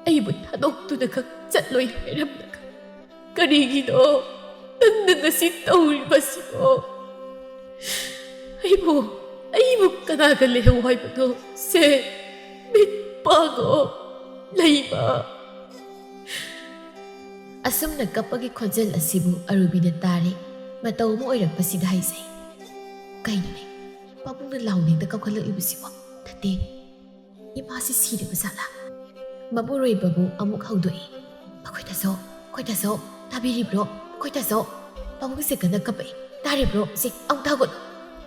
"ꯑꯩꯕꯨ ꯊꯥꯗꯣꯛꯇꯨꯅ ꯈꯛ ꯆꯠꯂꯣꯏ ꯍꯥꯏꯔꯝꯂꯒ ꯀꯔꯤꯒꯤꯅꯣ ꯅꯪꯅ ꯉꯁꯤ ꯇꯧꯔꯤꯕꯁꯤꯕꯣ? ꯑꯩꯕꯨ, ꯑꯩꯕꯨ ꯀꯅꯥꯒ ꯂꯩꯍꯧ ꯍꯥꯏꯕꯅꯣ? ꯁꯦ, ꯃꯤꯠ ꯄꯥꯡꯉꯣ, ꯂꯩꯃ!" ꯑꯁꯨꯝꯅ ꯀꯞꯄꯒꯤ ꯈꯣꯟꯖꯦꯜ ꯑꯁꯤꯕꯨ ꯑꯔꯨꯕꯤꯅ ꯇꯥꯔꯦ꯫ ꯃꯇꯧ ꯑꯃ ꯑꯣꯏꯔꯛꯄꯁꯤꯗ ꯍꯥꯏꯖꯩ, "ꯀꯩꯅꯣꯅꯦ, ꯄꯥꯕꯨꯡꯅ ꯂꯥꯎꯅꯤꯡꯗ ꯀꯞꯈꯠꯂꯛꯂꯤꯕꯁꯤꯕꯣ? ꯅꯠꯇꯦ, ꯏꯃꯥꯁꯤ ꯁꯤꯔꯕ ꯖꯥꯠꯂꯥ?" ꯃꯄꯨꯔꯣꯏꯕꯕꯨ ꯑꯃꯨꯛ ꯍꯧꯗꯣꯛꯏ꯫ "ꯑꯩꯈꯣꯏ ꯇꯥꯆꯧ, ꯑꯩꯈꯣꯏ ꯇꯥꯆꯧ, ꯇꯥꯕꯤꯔꯤꯕ꯭ꯔꯣ? ꯑꯩꯈꯣꯏ ꯇꯥꯆꯧ, ꯄꯥꯕꯨꯡꯁꯦ ꯀꯟꯅ ꯀꯞꯄꯛꯏ꯫ ꯇꯥꯔꯤꯕ꯭ꯔꯣ? ꯁꯦ, ꯑꯃꯨꯛꯇ ꯍꯧꯒꯠꯂꯣ꯫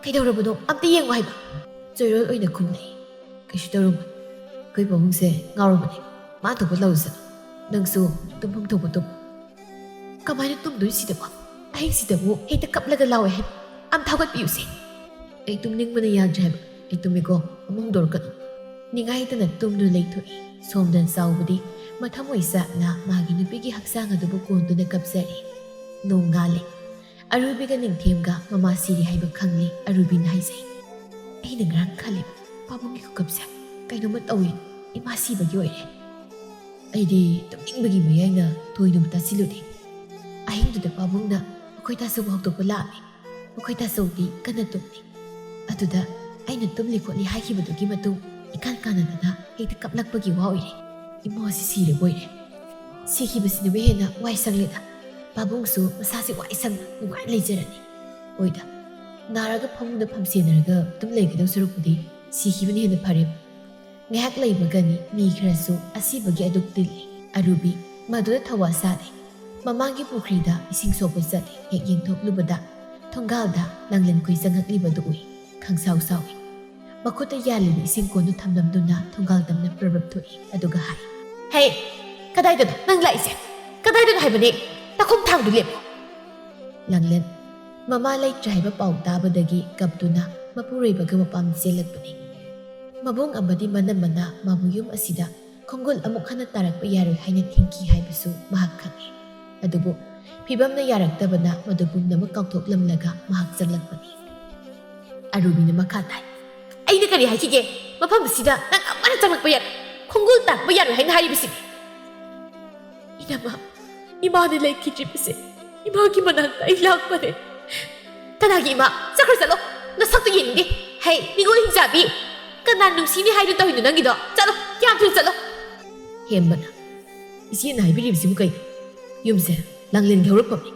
ꯀꯩꯗꯧꯔꯕꯅꯣ? ꯑꯝꯇ ꯌꯦꯡꯉꯣ ꯍꯥꯏꯕ!" ꯆꯣꯏꯔꯣꯜ ꯑꯣꯏꯅ ꯈꯨꯝꯂꯛꯏ꯫ "ꯀꯩꯁꯨ ꯇꯧꯔꯝꯃꯣꯏ꯫ ꯑꯩꯈꯣꯏ ꯄꯥꯕꯨꯡꯁꯦ ꯉꯥꯎꯔꯕꯅꯦ꯫ ꯃꯥ ꯊꯣꯛꯄ ꯂꯧꯖ꯫ ꯅꯪꯁꯨ ꯇꯨꯝꯐꯝ ꯊꯣꯛꯄ ꯇꯨꯝ꯫" "ꯀꯃꯥꯏꯅ ꯇꯨꯝꯗꯣꯏꯅꯣ ꯁꯤꯗꯕꯣ? ꯑꯍꯤꯡꯁꯤꯗꯕꯨ ꯍꯦꯛꯇ ꯀꯞꯂꯒ ꯂꯥꯎꯋꯦ ꯍꯥꯏꯕ? ꯑꯝꯇ ꯍꯧꯒꯠꯄꯤꯌꯨꯁꯦ!" "ꯑꯩ ꯇꯨꯝꯅꯤꯡꯕꯅ ꯌꯥꯗ꯭ꯔꯦ ꯍꯥꯏꯕ꯫ ꯑꯩ ꯇꯨꯝꯃꯤꯀꯣ, ꯑꯃꯨꯛ ꯍꯨꯟꯗꯣꯔꯛꯀꯅꯨ꯫" ꯅꯤꯡꯉꯥꯏꯇꯅ ꯇꯨꯝꯗꯨꯅ ꯂꯩꯊꯣꯛꯏ꯫ ꯁꯣꯝꯗ ꯆꯥꯎꯕꯗꯤ ꯃꯊꯃꯣꯏ ꯆꯥꯛꯅ ꯃꯥꯒꯤ ꯅꯨꯄꯤꯒꯤ ꯍꯛꯆꯥꯡ ꯑꯗꯨꯕꯨ ꯀꯣꯟꯗꯨꯅ ꯀꯞꯆꯔꯤ꯫ ꯅꯣꯡ ꯉꯥꯜꯂꯤ꯫ ꯑꯔꯨꯕꯤꯒ ꯅꯤꯡꯊꯦꯝꯒ ꯃꯃꯥ ꯁꯤꯔꯦ ꯍꯥꯏꯕ ꯈꯪꯂꯤ꯫ ꯑꯔꯨꯕꯤꯅ ꯍꯥꯏꯖꯩ, "ꯑꯩꯅ ꯉꯔꯥꯡ ꯈꯜꯂꯤꯕ ꯄꯥꯕꯨꯡꯒꯤ ꯈꯨꯀꯞꯁꯦ ꯀꯩꯅꯣꯝꯃ ꯇꯧꯏ꯫ ꯏꯃꯥ ꯁꯤꯕꯒꯤ ꯑꯣꯏꯔꯦ꯫" ꯑꯩꯗꯤ ꯇꯨꯝꯅꯤꯡꯕꯒꯤ ꯃꯌꯥꯏꯅ ꯊꯣꯏꯅꯕꯨ ꯇꯥꯁꯤꯜꯂꯨꯗꯦ꯫ ꯑꯍꯤꯡꯗꯨꯗ ꯄꯥꯕꯨꯡꯅ ꯃꯈꯣꯏ ꯇꯥꯆꯧꯕꯨ ꯍꯧꯗꯣꯛꯄ ꯂꯥꯛꯑꯝꯃꯤ꯫ ꯃꯈꯣꯏ ꯇꯥꯆꯧꯗꯤ ꯀꯟꯅ ꯇꯨꯝꯂꯤ꯫ ꯑꯗꯨꯗ ꯑꯩꯅ ꯇꯨꯝꯂꯤ ꯈꯣꯠꯂꯤ ꯍꯥꯏꯈꯤꯕꯗꯨꯒꯤ ꯃꯇꯨꯡ ꯏꯀꯥꯟ ꯀꯥꯟꯅꯗꯅ ꯍꯦꯛꯇ ꯀꯞꯂꯛꯄꯒꯤ ꯋꯥ ꯑꯣꯏꯔꯦ꯫ ꯏꯃꯥꯁꯤ ꯁꯤꯔꯕ ꯑꯣꯏꯔꯦ꯫ ꯁꯤꯈꯤꯕꯁꯤꯅꯕꯨ ꯍꯦꯟꯅ ꯋꯥꯏ ꯁꯪꯂꯦꯗ꯫ ꯄꯥꯕꯨꯡꯁꯨ ꯃꯁꯥꯁꯤ ꯋꯥꯏ ꯁꯪꯅ ꯅꯨꯡꯉꯥꯏꯅ ꯂꯩꯖꯔꯅꯤ꯫ ꯑꯣꯏꯗ, ꯅꯥꯔꯒ ꯐꯃꯨꯡꯗ ꯐꯝꯁꯦꯟꯅꯔꯒ ꯑꯗꯨꯝ ꯂꯩꯒꯗꯧ ꯁꯔꯨꯛꯄꯨꯗꯤ ꯁꯤꯈꯤꯕꯅ ꯍꯦꯟꯅ ꯐꯔꯦ꯫ ꯉꯥꯏꯍꯥꯛ ꯂꯩꯕꯒꯅꯤ ꯃꯤ ꯈꯔꯁꯨ ꯑꯁꯤꯕꯒꯤ ꯑꯗꯨꯛ ꯇꯤꯜꯂꯤ꯫ ꯑꯔꯨꯕꯤ ꯃꯗꯨꯗ ꯊꯋꯥ ꯁꯥꯗꯦ꯫ ꯃꯃꯥꯡꯒꯤ ꯄꯨꯈ꯭ꯔꯤꯗ ꯏꯁꯤꯡ ꯁꯣꯛꯄ ꯆꯠꯂꯤ꯫ ꯍꯦꯛ ꯌꯦꯡꯊꯣꯛꯂꯨꯕꯗ ꯊꯣꯡꯒꯥꯜꯗ ꯂꯥꯡꯂꯦꯟꯈꯣꯏ ꯆꯪꯉꯛꯂꯤꯕꯗꯨ ꯎꯏ꯫ ꯈꯪꯁꯥꯎ ꯁꯥꯎꯏ꯫ ꯃꯈꯨꯠꯇ ꯌꯥꯜꯂꯤꯕ ꯏꯁꯤꯡ ꯀꯣꯟꯗꯨ ꯊꯝꯂꯝꯗꯨꯅ ꯊꯣꯡꯒꯥꯜ ꯇꯝꯅ ꯄ꯭ꯔꯞ ꯄ꯭ꯔꯞ ꯊꯣꯛꯏ꯫ ꯑꯗꯨꯒ ꯍꯥꯏ, "ꯍꯦ, ꯀꯗꯥꯏꯗꯅꯣ ꯅꯪ ꯂꯥꯛꯏꯁꯦ? ꯀꯗꯥꯏꯗꯅꯣ ꯍꯥꯏꯕꯅꯦ? ꯅꯈꯣꯡ ꯊꯥꯡꯗꯨ ꯂꯦꯞꯄꯣ!" ꯂꯥꯡꯂꯦꯟ ꯃꯃꯥ ꯂꯩꯇ꯭ꯔꯦ ꯍꯥꯏꯕ ꯄꯥꯎ ꯇꯥꯕꯗꯒꯤ ꯀꯞꯇꯨꯅ ꯃꯄꯨꯔꯣꯏꯕꯒ ꯃꯄꯥꯝꯗ ꯆꯦꯜꯂꯛꯄꯅꯤ꯫ ꯃꯕꯨꯡ ꯑꯃꯗꯤ ꯃꯅꯝꯃꯅ ꯃꯥꯕꯨ ꯌꯨꯝ ꯑꯁꯤꯗ ꯈꯣꯡꯒꯨꯜ ꯑꯃꯨꯛ ꯍꯟꯅ ꯇꯥꯔꯛꯄ ꯌꯥꯔꯣꯏ ꯍꯥꯏꯅ ꯊꯤꯡꯈꯤ ꯍꯥꯏꯕꯁꯨ ꯃꯍꯥꯛ ꯈꯪꯏ꯫ ꯑꯗꯨꯕꯨ ꯐꯤꯕꯝꯅ ꯌꯥꯔꯛꯇꯕꯅ ꯃꯗꯨ ꯄꯨꯝꯅꯃꯛ ꯀꯥꯎꯊꯣꯛꯂꯝꯂꯒ ꯃꯍꯥꯛ ꯆꯪꯂꯛꯄꯅꯤ꯫ ꯑꯔꯨꯕꯤꯅ ꯃꯈꯥ ꯇꯥꯏ, "ꯑꯩꯅ ꯀꯔꯤ ꯍꯥꯏꯈꯤꯒꯦ? ꯃꯐꯝ ꯑꯁꯤꯗ ꯅꯪ ꯑꯃꯅ ꯆꯪꯂꯛꯄ ꯌꯥꯔꯣꯏ꯫ ꯈꯣꯡꯒꯨꯜ ꯇꯥꯔꯛꯄ ꯌꯥꯔꯣꯏ ꯍꯥꯏꯅ ꯍꯥꯏꯔꯤꯕꯁꯤꯅꯤ꯫" "ꯏꯅꯝꯃ, ꯏꯃꯥꯅ ꯂꯩꯈꯤꯗ꯭ꯔꯤꯕꯁꯦ ꯏꯃꯥꯒꯤ ꯃꯅꯥꯛꯇ ꯑꯩ ꯂꯥꯛꯄꯅꯦ꯫" "ꯀꯅꯥꯒꯤ ꯏꯃꯥ? ꯆꯠꯈ꯭ꯔꯣ ꯆꯠꯂꯣ꯫ ꯅꯁꯛꯇꯨ ꯌꯦꯡꯅꯤꯡꯗꯦ꯫ ꯍꯩ, ꯃꯤꯉꯣꯟ ꯍꯤꯡꯆꯥꯕꯤ꯫ ꯀꯅꯥ ꯅꯨꯡꯁꯤꯅꯤ ꯍꯥꯏꯅ ꯇꯧꯔꯤꯅꯣ ꯅꯪꯒꯤꯗꯣ? ꯆꯠꯂꯣ, ꯀꯌꯥꯝ ꯊꯨꯅ ꯆꯠꯂꯣ!" ꯍꯦꯝꯕꯅ, "ꯏꯆꯦꯅ ꯍꯥꯏꯕꯤꯔꯤꯕꯁꯤꯕꯨ ꯀꯩꯅꯣ? ꯌꯨꯝꯁꯦ ꯂꯥꯡꯂꯦꯟꯒꯤ ꯍꯧꯔꯛꯐꯝꯅꯤ꯫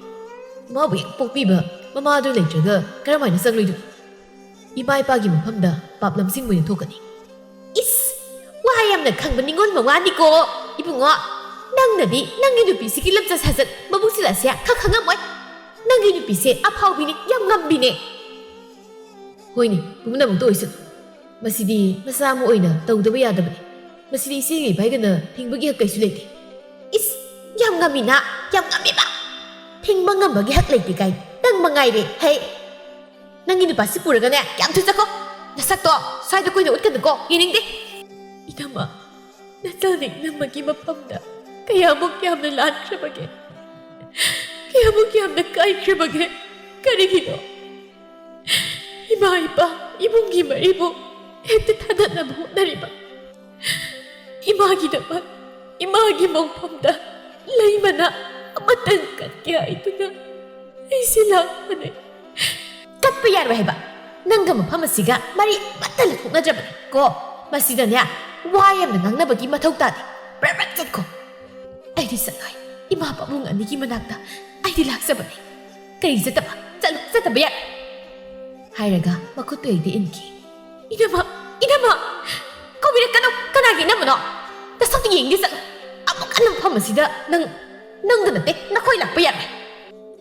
ꯃꯥꯕꯨ ꯍꯦꯛ ꯄꯣꯛꯄꯤꯕ ꯃꯃꯥꯗꯨ ꯂꯩꯇ꯭ꯔꯒ ꯀꯔꯝꯍꯥꯏꯅ ꯆꯪꯂꯣꯏꯗꯣꯏꯅꯣ? ꯏꯃꯥ ꯏꯄꯥꯒꯤ ꯃꯐꯝꯗ ꯄꯥꯞ ꯂꯝꯖꯤꯡꯕ ꯑꯣꯏꯅ ꯊꯣꯛꯀꯅꯤ꯫" "ꯏꯁ, ꯋꯥ ꯌꯥꯝꯅ ꯈꯪꯕ ꯅꯤꯉꯣꯜ ꯃꯋꯥꯅꯤꯀꯣ ꯏꯕꯨꯡꯉꯣ꯫ ꯅꯪꯅꯗꯤ ꯅꯪꯒꯤ ꯅꯨꯄꯤꯁꯤꯒꯤ ꯂꯝꯆꯠ ꯁꯥꯖꯠ ꯃꯕꯨꯛ ꯁꯤꯗ ꯑꯁꯦ ꯈꯔ ꯈꯪꯉꯝꯃꯣꯏ꯫ ꯅꯪꯒꯤ ꯅꯨꯄꯤꯁꯦ ꯑꯐꯥꯎꯕꯤꯅꯤ, ꯌꯥꯝ ꯉꯝꯕꯤꯅꯦ꯫" "ꯍꯣꯏꯅꯦ, ꯄꯨꯝꯅꯃꯛꯇ ꯑꯣꯏꯁꯅꯨ꯫ ꯃꯁꯤꯗꯤ ꯃꯆꯥ ꯑꯃ ꯑꯣꯏꯅ ꯇꯧꯗꯕ ꯌꯥꯗꯕꯅꯤ꯫ ꯃꯁꯤꯗꯤ ꯏꯆꯦꯒ ꯏꯕꯥꯏꯒꯅ ꯊꯤꯡꯕꯒꯤ ꯍꯛ ꯀꯩꯁꯨ ꯂꯩꯇꯦ꯫" "ꯏꯁ, ꯌꯥꯝ ꯉꯝꯃꯤꯅ, ꯌꯥꯝ ꯉꯝꯃꯤꯕ꯫ ꯊꯤꯡꯕ ꯉꯝꯕꯒꯤ ꯍꯛ ꯂꯩꯇꯦ ꯀꯥꯏ꯫ ꯅꯪ ꯃꯉꯥꯏꯔꯦ, ꯍꯩ꯫ ꯅꯪꯒꯤ ꯅꯨꯄꯥꯁꯤ ꯄꯨꯔꯒꯅꯦ, ꯌꯥꯝ ꯊꯨꯅ ꯆꯠꯈꯣ꯫ ꯅꯁꯛꯇꯣ ꯁ꯭ꯋꯥꯏꯗ ꯀꯨꯏꯅ ꯎꯠꯀꯅꯨꯀꯣ, ꯌꯦꯡꯅꯤꯡꯗꯦ꯫" "ꯏꯅꯝꯃ, ꯅꯆꯜ ꯅꯤꯡꯅꯝꯃꯒꯤ ꯃꯐꯝꯗ ꯀꯌꯥꯃꯨꯛ ꯌꯥꯝꯅ ꯂꯥꯟꯈ꯭ꯔꯕꯒꯦ? ꯀꯌꯥꯃꯨꯛ ꯌꯥꯝꯅ ꯀꯥꯏꯈ꯭ꯔꯕꯒꯦ? ꯀꯔꯤꯒꯤꯅꯣ ꯏꯃꯥ ꯏꯄꯥ ꯏꯃꯨꯡꯒꯤ ꯃꯔꯤꯕꯨ ꯍꯦꯛꯇ ꯊꯥꯗꯠꯅꯕ ꯍꯣꯠꯅꯔꯤꯕ? ꯏꯃꯥꯒꯤꯗꯃꯛ ꯏꯃꯥꯒꯤ ꯃꯣꯡꯐꯝꯗ ꯂꯩ ꯃꯅꯥ ꯑꯃꯇꯪ ꯀꯠꯀꯦ ꯍꯥꯏꯗꯨꯅ ꯑꯩꯁꯦ ꯂꯥꯛꯄꯅꯦ꯫" "ꯀꯠꯄ ꯌꯥꯔꯣꯏ ꯍꯥꯏꯕ꯫ ꯅꯪꯒ ꯃꯐꯝ ꯑꯁꯤꯒ ꯃꯔꯤ ꯑꯃꯠꯇ ꯂꯩꯊꯣꯛꯅꯗ꯭ꯔꯕꯅꯤ ꯀꯣ꯫ ꯃꯁꯤꯗꯅꯦ, ꯋꯥ ꯌꯥꯝꯅ ꯉꯥꯡꯅꯕꯒꯤ ꯃꯊꯧ ꯇꯥꯗꯦ꯫ ꯕ꯭ꯔꯠ ꯕ꯭ꯔꯠ ꯆꯠꯈꯣ꯫" "ꯑꯩꯗꯤ ꯆꯠꯂꯣꯏ꯫ ꯏꯃꯥ ꯄꯥꯕꯨꯡ ꯑꯅꯤꯒꯤ ꯃꯅꯥꯛꯇ ꯑꯩꯗꯤ ꯂꯥꯛꯆꯕꯅꯦ꯫ ꯀꯔꯤ ꯆꯠꯇꯕ? ꯆꯠꯂꯨ, ꯆꯠꯇꯕ ꯌꯥꯔꯣꯏ꯫" ꯍꯥꯏꯔꯒ ꯃꯈꯨꯠꯇꯨ ꯍꯦꯛꯇ ꯏꯟꯈꯤ꯫ "ꯏꯅꯝꯃ, ꯏꯅꯝꯃ, ꯀꯧꯕꯤ ꯀꯩꯅꯣ, ꯀꯅꯥꯒꯤ ꯏꯅꯝꯃꯅꯣ? ꯅꯁꯛꯇꯨ ꯌꯦꯡꯒꯦ ꯆꯠꯂꯨ꯫ ꯑꯃꯨꯛ ꯍꯟꯅ ꯃꯐꯝ ꯑꯁꯤꯗ ꯅꯪ, ꯅꯪꯗ ꯅꯠꯇꯦ, ꯅꯈꯣꯏ ꯂꯥꯛꯄ ꯌꯥꯔꯣꯏ꯫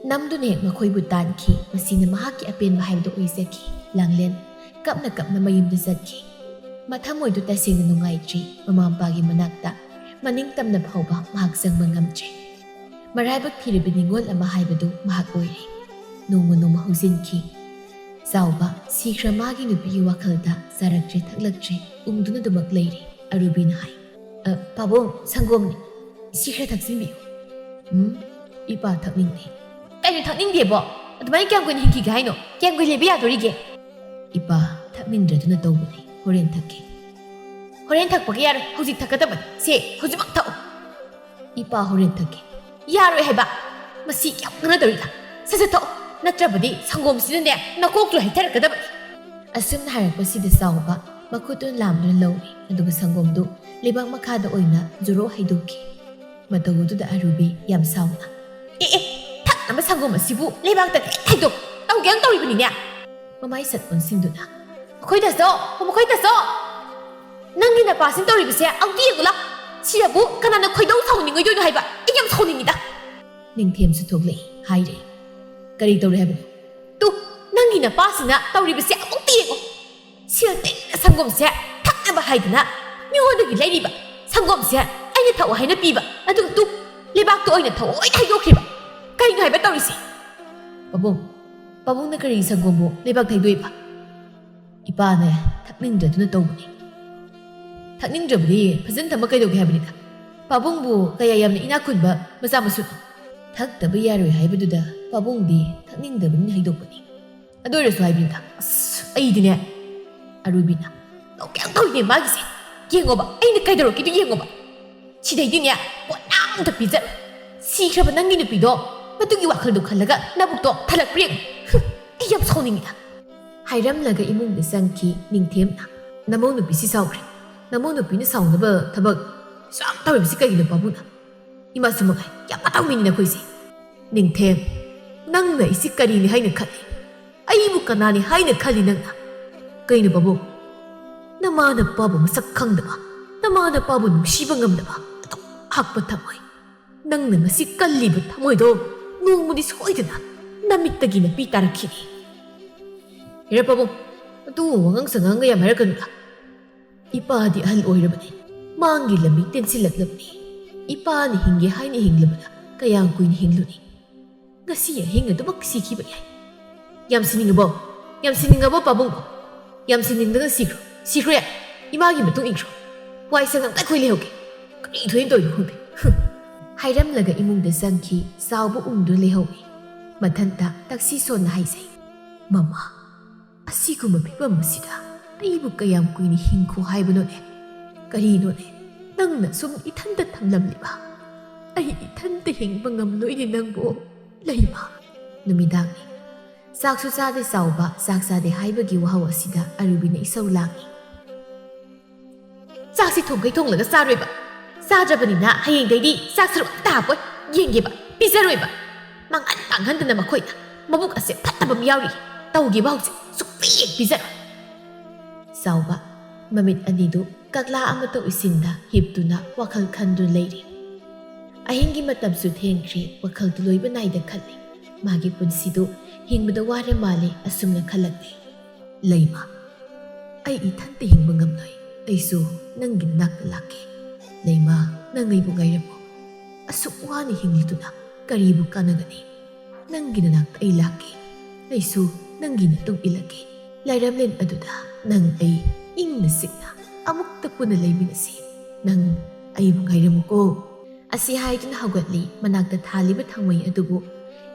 ꯅꯝꯗꯨꯅ ꯍꯦꯛ ꯃꯈꯣꯏꯕꯨ ꯇꯥꯟꯈꯤ꯫ ꯃꯁꯤꯅ ꯃꯍꯥꯛꯀꯤ ꯑꯄꯦꯟꯕ ꯍꯥꯏꯕꯗꯨ ꯑꯣꯏꯖꯈꯤ꯫ ꯂꯥꯡꯂꯦꯟ ꯀꯞꯅ ꯀꯞꯅ ꯃꯌꯨꯝꯗ ꯆꯠꯈꯤ꯫ ꯃꯊꯃꯣꯏꯗꯨ ꯇꯁꯦꯡꯅ ꯅꯨꯡꯉꯥꯏꯇ꯭ꯔꯤ꯫ ꯃꯃꯥ ꯃꯄꯥꯒꯤ ꯃꯅꯥꯛꯇ ꯃꯅꯤꯡ ꯇꯝꯅ ꯐꯥꯎꯕ ꯃꯍꯥꯛ ꯆꯪꯕ ꯉꯝꯗ꯭ꯔꯦ꯫ ꯃꯔꯥꯏꯕꯛ ꯊꯤꯔꯕ ꯅꯤꯉꯣꯜ ꯑꯃ ꯍꯥꯏꯕꯗꯨ ꯃꯍꯥꯛ ꯑꯣꯏꯔꯦ꯫ ꯅꯣꯡꯃ ꯅꯣꯡꯃ ꯍꯧꯖꯤꯟꯈꯤ꯫ ꯆꯥꯎꯕ ꯁꯤꯈ꯭ꯔ ꯃꯥꯒꯤ ꯅꯨꯄꯤꯒꯤ ꯋꯥꯈꯜꯗ ꯆꯥꯔꯛꯇ꯭ꯔꯦ ꯊꯛꯂꯛꯇ꯭ꯔꯦ, ꯎꯪꯗꯨꯅ ꯑꯗꯨꯃꯛ ꯂꯩꯔꯦ꯫ ꯑꯔꯨꯕꯤꯅ ꯍꯥꯏ, "ꯑ, ꯄꯥꯕꯨꯡ, ꯁꯪꯒꯣꯝꯅꯤ꯫ ꯏꯁꯤꯡ ꯈꯔ ꯊꯛꯆꯤꯟꯕꯤꯌꯨ꯫" "ꯎꯝ, ꯏꯄꯥ ꯊꯛꯅꯤꯡꯗꯦ꯫" "ꯀꯩꯅꯣ ꯊꯛꯅꯤꯡꯗꯦꯕꯣ? ꯑꯗꯨꯃꯥꯏꯅ ꯀꯌꯥꯝ ꯀꯨꯏꯅ ꯍꯤꯡꯈꯤꯒꯦ ꯍꯥꯏꯅꯣ? ꯀꯌꯥꯝ ꯀꯨꯏꯅ ꯂꯩꯕ ꯌꯥꯗꯣꯔꯤꯒꯦ?" "ꯏꯄꯥ ꯊꯛꯅꯤꯡꯗ꯭ꯔꯗꯨꯅ ꯇꯧꯕꯅꯤ, ꯍꯣꯔꯦꯟ ꯊꯛꯀꯦ꯫" "ꯍꯣꯔꯦꯟ ꯊꯛꯄꯒ ꯌꯥꯔꯣꯏ, ꯍꯧꯖꯤꯛ ꯊꯛꯀꯗꯕꯅꯤ꯫ ꯁꯦ, ꯍꯧꯖꯤꯛꯃꯛ ꯊꯛꯑꯣ꯫" "ꯏꯄꯥ ꯍꯣꯔꯦꯟ ꯊꯛꯀꯦ꯫" "ꯌꯥꯔꯣꯏ ꯍꯥꯏꯕ꯫ ꯃꯁꯤ ꯀꯌꯥꯝ ꯀꯥꯟꯅꯗꯧꯔꯤꯅꯣ? ꯁꯠ ꯁꯠ ꯊꯛꯑꯣ꯫ ꯅꯠꯇ꯭ꯔꯕꯗꯤ ꯁꯪꯒꯣꯝꯁꯤꯅꯅꯦ ꯅꯀꯣꯛꯇꯨ ꯍꯩꯊꯔꯛꯀꯗꯕꯅꯤ꯫" ꯑꯁꯨꯝꯅ ꯍꯥꯏꯔꯛꯄꯁꯤꯗ ꯆꯥꯎꯕ ꯃꯈꯨꯠꯇꯨꯅ ꯂꯥꯝꯗꯨꯅ ꯂꯧꯏ꯫ ꯑꯗꯨꯒ ꯁꯪꯒꯣꯝꯗꯨ ꯂꯩꯕꯥꯛ ꯃꯈꯥꯗ ꯑꯣꯏꯅ ꯖꯣꯔꯣ ꯍꯩꯗꯣꯛꯈꯤ꯫ ꯃꯇꯧ ꯑꯗꯨꯗ ꯑꯔꯨꯕꯤ ꯌꯥꯝ ꯁꯥꯎꯅ, "ꯑꯦ ꯑꯦ, ꯊꯛꯅꯕ ꯁꯪꯒꯣꯝ ꯑꯁꯤꯕꯨ ꯂꯩꯕꯥꯛꯇ ꯍꯦꯛ ꯍꯩꯗꯣꯛ ꯇꯧꯒꯦꯅ ꯇꯧꯔꯤꯕꯅꯤꯅꯦ?" ꯃꯃꯥꯏ ꯁꯠ ꯑꯣꯟꯁꯤꯟꯗꯨꯅ, "ꯃꯈꯣꯏꯗꯁꯨ, ꯃꯈꯣꯏꯗꯁꯨ! ꯅꯪꯒꯤ ꯅꯄꯥꯁꯤꯅ ꯇꯧꯔꯤꯕꯁꯦ ꯑꯝꯇ ꯌꯦꯡꯉꯨꯂꯥ꯫ ꯁꯤꯗꯕꯨ ꯀꯅꯥꯅ ꯈꯣꯏꯗꯧ ꯁꯥꯎꯅꯤꯡꯉꯣꯏꯗꯣꯏꯅꯣ ꯍꯥꯏꯕ? ꯑꯩ ꯌꯥꯝ ꯁꯥꯎꯅꯤꯡꯉꯤꯗ꯫" ꯅꯤꯡꯊꯦꯝꯁꯨ ꯊꯣꯛꯂꯛꯏ ꯍꯥꯏꯔꯦ꯫ "ꯀꯔꯤ ꯇꯧꯔꯦ ꯍꯥꯏꯕꯅꯣ?" "ꯇꯨ, ꯅꯪꯒꯤ ꯅꯄꯥꯁꯤꯅ ꯇꯧꯔꯤꯕꯁꯦ ꯑꯃꯨꯛꯇ ꯌꯦꯡꯉꯣ꯫ ꯁꯦꯜ ꯇꯤꯡꯅ ꯁꯪꯒꯣꯝꯁꯦ ꯊꯛꯅꯕ ꯍꯥꯏꯗꯅ ꯃꯤꯉꯣꯟꯗꯒꯤ ꯂꯩꯔꯤꯕ ꯁꯪꯒꯣꯝꯁꯦ ꯑꯩꯅ ꯊꯛꯑꯣ ꯍꯥꯏꯅ ꯄꯤꯕ, ꯑꯗꯨꯒ ꯇꯨ, ꯂꯩꯕꯥꯛꯇ ꯑꯣꯏꯅ ꯊꯑꯣꯏꯅ ꯍꯩꯗꯣꯛꯈ꯭ꯔꯤꯕ꯫ ꯀꯩꯅꯣ ꯍꯥꯏꯕ ꯇꯧꯔꯤꯁꯦ?" "ꯄꯥꯕꯨꯡ, ꯄꯥꯕꯨꯡꯅ ꯀꯔꯤ ꯁꯪꯒꯣꯝꯕꯨ ꯂꯩꯕꯥꯛꯇ ꯍꯩꯗꯣꯛꯏꯕ?" "ꯏꯄꯥꯅꯦ, ꯊꯛꯅꯤꯡꯗ꯭ꯔꯗꯨꯅ ꯇꯧꯕꯅꯤ꯫" "ꯊꯛꯅꯤꯡꯗ꯭ꯔꯕꯗꯤ ꯐꯖꯅ ꯊꯝꯃ ꯀꯩꯗꯧꯒꯦ ꯍꯥꯏꯕꯅꯤꯗ? ꯄꯥꯕꯨꯡꯕꯨ ꯀꯌꯥ ꯌꯥꯝꯅ ꯏꯅꯥꯛ ꯈꯨꯟꯕ ꯃꯆꯥ ꯃꯁꯨꯅꯣ?" "ꯊꯛꯇꯕ ꯌꯥꯔꯣꯏ ꯍꯥꯏꯕꯗꯨꯗ ꯄꯥꯕꯨꯡꯗꯤ ꯊꯛꯅꯤꯡꯗꯕꯅꯤꯅ ꯍꯩꯗꯣꯛꯄꯅꯤ꯫" "ꯑꯗꯨ ꯑꯣꯏꯔꯁꯨ ꯍꯥꯏꯕꯅꯤꯗ꯫" "ꯑꯁ, ꯑꯩꯗꯤꯅꯦ," ꯑꯔꯨꯕꯤꯅ, "ꯇꯧꯒꯦ ꯌꯥꯝ ꯇꯧꯏꯅꯦ ꯃꯥꯒꯤꯁꯦ꯫ ꯌꯦꯡꯉꯣꯕ, ꯑꯩꯅ ꯀꯩꯗꯧꯔꯛꯀꯦꯗꯣ ꯌꯦꯡꯉꯣꯕ꯫ ꯁꯤꯗꯩꯗꯤꯅꯦ ꯄꯣꯠ ꯑꯝꯇ ꯄꯤꯖꯔꯣꯏ꯫ ꯁꯤꯈ꯭ꯔꯕ ꯅꯪꯒꯤ ꯅꯨꯄꯤꯗꯣ ꯃꯗꯨꯒꯤ ꯋꯥꯈꯜꯗꯣ ꯈꯜꯂꯒ ꯅꯕꯨꯛꯇꯣ ꯊꯜꯂꯛꯄ꯭ꯔꯥ ꯌꯦꯡꯉꯨ꯫ ꯍꯨꯝ, ꯑꯩ ꯌꯥꯝ ꯁꯥꯎꯅꯤꯡꯉꯤꯗ꯫" ꯍꯥꯏꯔꯝꯂꯒ ꯏꯃꯨꯡꯗ ꯆꯪꯈꯤ ꯅꯤꯡꯊꯦꯝꯅ꯫ "ꯅꯃꯧ ꯅꯨꯄꯤꯁꯤ ꯁꯥꯎꯈ꯭ꯔꯦ꯫ ꯅꯃꯧ ꯅꯨꯄꯤꯅ ꯁꯥꯎꯅꯕ ꯊꯕꯛ ꯁꯨꯌꯥꯝ ꯇꯧꯔꯤꯕꯁꯤ ꯀꯩꯒꯤꯅꯣ ꯄꯥꯕꯨꯡꯅ? ꯏꯃꯥꯁꯨ ꯃꯉꯥꯏ ꯌꯥꯝ ꯃꯇꯥꯎ ꯃꯤꯅꯤ ꯅꯈꯣꯏꯁꯦ꯫" "ꯅꯤꯡꯊꯦꯝ, ꯅꯪꯅ ꯑꯩꯁꯤ ꯀꯔꯤꯅꯤ ꯍꯥꯏꯅ ꯈꯜꯂꯤ? ꯑꯩꯕꯨ ꯀꯅꯥꯅꯤ ꯍꯥꯏꯅ ꯈꯜꯂꯤ ꯅꯪꯅ?" "ꯀꯩꯅꯣ ꯄꯥꯕꯨꯡ?" ꯅꯃꯥ ꯅꯄꯥꯕꯨ ꯃꯁꯛ ꯈꯪꯗꯕ, ꯅꯃꯥ ꯅꯄꯥꯕꯨ ꯅꯨꯡꯁꯤꯕ ꯉꯝꯗꯕ, ꯑꯗꯨꯛ ꯍꯥꯛꯄ ꯊꯃꯣꯏ꯫ ꯅꯪꯅ ꯉꯁꯤ ꯀꯜꯂꯤꯕ ꯊꯃꯣꯏꯗꯣ ꯅꯣꯡꯃꯗꯤ ꯁꯣꯏꯗꯅ ꯅꯃꯤꯠꯇꯒꯤ ꯅꯄꯤ ꯇꯥꯔꯛꯈꯤꯅꯤ꯫ ꯍꯦꯔꯥ ꯄꯥꯕꯨꯡ, ꯑꯗꯨ ꯋꯥꯉꯥꯡ ꯁꯉꯥꯡꯒ ꯌꯥꯝ ꯍꯥꯏꯔꯛꯀꯅꯨꯗ꯫ ꯏꯄꯥꯗꯤ ꯑꯍꯜ ꯑꯣꯏꯔꯕꯅꯤ, ꯃꯥꯡꯒꯤ ꯂꯝꯕꯤ ꯇꯦꯟꯁꯤꯜꯂꯛꯂꯕꯅꯤ꯫ ꯏꯄꯥꯅ ꯍꯤꯡꯒꯦ ꯍꯥꯏꯅ ꯍꯤꯡꯂꯕꯗ ꯀꯌꯥꯝ ꯀꯨꯏꯅ ꯍꯤꯡꯂꯨꯅꯤ? ꯉꯁꯤ ꯑꯍꯤꯡ ꯑꯗꯨꯃꯛ ꯁꯤꯈꯤꯕ ꯌꯥꯏ꯫ ꯌꯥꯝ ꯁꯤꯅꯤꯡꯉꯕꯣ? ꯌꯥꯝ ꯁꯤꯅꯤꯡꯉꯕꯣ ꯄꯥꯕꯨꯡ? ꯌꯥꯝ ꯁꯤꯅꯤꯡꯗꯅ ꯁꯤꯈ꯭ꯔꯣ꯫ ꯁꯤꯈ꯭ꯔꯣ ꯌꯥꯏ꯫ ꯏꯃꯥꯒꯤ ꯃꯇꯨꯡ ꯏꯟꯈ꯭ꯔꯣ꯫ ꯋꯥꯏ ꯁꯪ ꯑꯝꯇ ꯑꯩꯈꯣꯏ ꯂꯩꯍꯧꯒꯦ꯫ ꯀꯔꯤ ꯊꯣꯏꯅ ꯇꯧꯔꯤꯅꯣ ꯈꯪꯗꯦ꯫ ꯍꯨꯝ꯫ ꯍꯥꯏꯔꯝꯂꯒ ꯏꯃꯨꯡꯗ ꯆꯪꯈꯤ꯫ ꯆꯥꯎꯕ ꯎꯪꯗꯨꯅ ꯂꯩꯍꯧꯏ꯫ ꯃꯊꯟꯇ ꯇꯛꯁꯤ ꯁꯣꯟꯅ ꯍꯥꯏꯖꯩ, "ꯃꯃꯥ, ꯑꯁꯤꯒꯨꯝꯕ ꯐꯤꯕꯝ ꯑꯁꯤꯗ ꯑꯩꯕꯨ ꯀꯌꯥꯝ ꯀꯨꯏꯅ ꯍꯤꯡꯈꯣ ꯍꯥꯏꯕꯅꯣꯅꯦ? ꯀꯔꯤꯅꯣꯅꯦ ꯅꯪꯅ ꯁꯨꯝ ꯏꯊꯟꯇ ꯊꯝꯂꯝꯂꯤꯕ? ꯑꯩ ꯏꯊꯟꯇ ꯍꯤꯡꯕ ꯉꯝꯂꯣꯏꯅꯦ ꯅꯪꯕꯨ, ꯂꯩꯃ꯫" ꯅꯨꯃꯤꯗꯥꯡꯅꯤ꯫ ꯆꯥꯛꯁꯨ ꯆꯥꯗꯦ ꯆꯥꯎꯕ, ꯆꯥꯛ ꯆꯥꯗꯦ ꯍꯥꯏꯕꯒꯤ ꯋꯥꯍꯧ ꯑꯁꯤꯗ ꯑꯔꯨꯕꯤꯅ ꯏꯁꯧ ꯂꯥꯡꯏ꯫ "ꯆꯥꯛꯁꯤ ꯊꯣꯡꯈꯩ ꯊꯣꯡꯂꯒ ꯆꯥꯔꯣꯏꯕ꯫ ꯆꯥꯗ꯭ꯔꯕꯅꯤꯅ ꯍꯌꯦꯡꯗꯩꯗꯤ ꯆꯥꯛ ꯁꯔꯨꯛ ꯑꯝꯇ ꯍꯥꯞꯄꯣꯏ꯫ ꯌꯦꯡꯒꯦꯕ, ꯄꯤꯖꯔꯣꯏꯕ꯫ ꯃꯥꯡꯍꯟ ꯃꯥꯡꯍꯟꯗꯅ ꯃꯈꯣꯏꯅ ꯃꯕꯨꯛ ꯑꯁꯦ ꯐꯠꯇꯕ ꯑꯃ ꯌꯥꯎꯔꯤ꯫ ꯇꯧꯒꯦꯕ ꯍꯧꯖꯤꯛ꯫ ꯁꯨꯛꯄꯤ ꯍꯦꯛ ꯄꯤꯖꯔꯣꯏ꯫" ꯆꯥꯎꯕ ꯃꯃꯤꯠ ꯑꯅꯤꯗꯨ ꯀꯛꯂꯥ ꯑꯃꯠꯇ ꯎꯏꯁꯤꯟꯗ ꯍꯤꯞꯇꯨꯅ ꯋꯥꯈꯜ ꯈꯟꯗꯨꯅ ꯂꯩꯔꯤ꯫ ꯑꯍꯤꯡꯒꯤ ꯃꯇꯝꯁꯨ ꯊꯦꯡꯈ꯭ꯔꯦ꯫ ꯋꯥꯈꯜꯗꯨ ꯂꯣꯏꯕ ꯅꯥꯏꯗ ꯈꯜꯂꯤ꯫ ꯃꯥꯒꯤ ꯄꯨꯟꯁꯤꯗꯨ ꯍꯤꯡꯕꯗ ꯋꯥꯔ ꯃꯥꯜꯂꯦ ꯑꯁꯨꯝꯅ ꯈꯜꯂꯛꯂꯦ꯫ "ꯂꯩꯃ, ꯑꯩ ꯏꯊꯟꯇ ꯍꯤꯡꯕ ꯉꯝꯂꯣꯏ꯫ ꯑꯩꯁꯨ ꯅꯪꯒꯤ ꯅꯥꯛꯇ ꯂꯥꯛꯀꯦ꯫ ꯂꯩꯃ, ꯅꯪ ꯑꯩꯕꯨ ꯉꯥꯏꯔꯝꯃꯨ꯫ ꯑꯁꯨꯛ ꯋꯥꯅ ꯍꯤꯡꯂꯤꯗꯨꯅ ꯀꯔꯤꯕꯨ ꯀꯥꯟꯅꯒꯅꯤ? ꯅꯪꯒꯤ ꯅꯅꯥꯛꯇ ꯑꯩ ꯂꯥꯛꯀꯦ꯫ ꯑꯩꯁꯨ ꯅꯪꯒꯤ ꯃꯇꯨꯡ ꯏꯜꯂꯛꯀꯦ꯫ ꯂꯥꯏꯔꯝꯂꯦꯟ ꯑꯗꯨꯗ ꯅꯪ ꯑꯩ ꯏꯪꯅ ꯆꯤꯛꯅ ꯑꯃꯨꯛꯇ ꯄꯨꯟꯅ ꯂꯩꯃꯤꯟꯅꯁꯤ꯫ ꯅꯪ ꯑꯩꯕꯨ ꯉꯥꯏꯔꯝꯃꯨꯀꯣ꯫" ꯑꯁꯤ ꯍꯥꯏꯗꯨꯅ ꯍꯧꯒꯠꯂꯤ꯫ ꯃꯅꯥꯛꯇ ꯊꯥꯜꯂꯤꯕ ꯊꯥꯎꯃꯩ ꯑꯗꯨꯕꯨ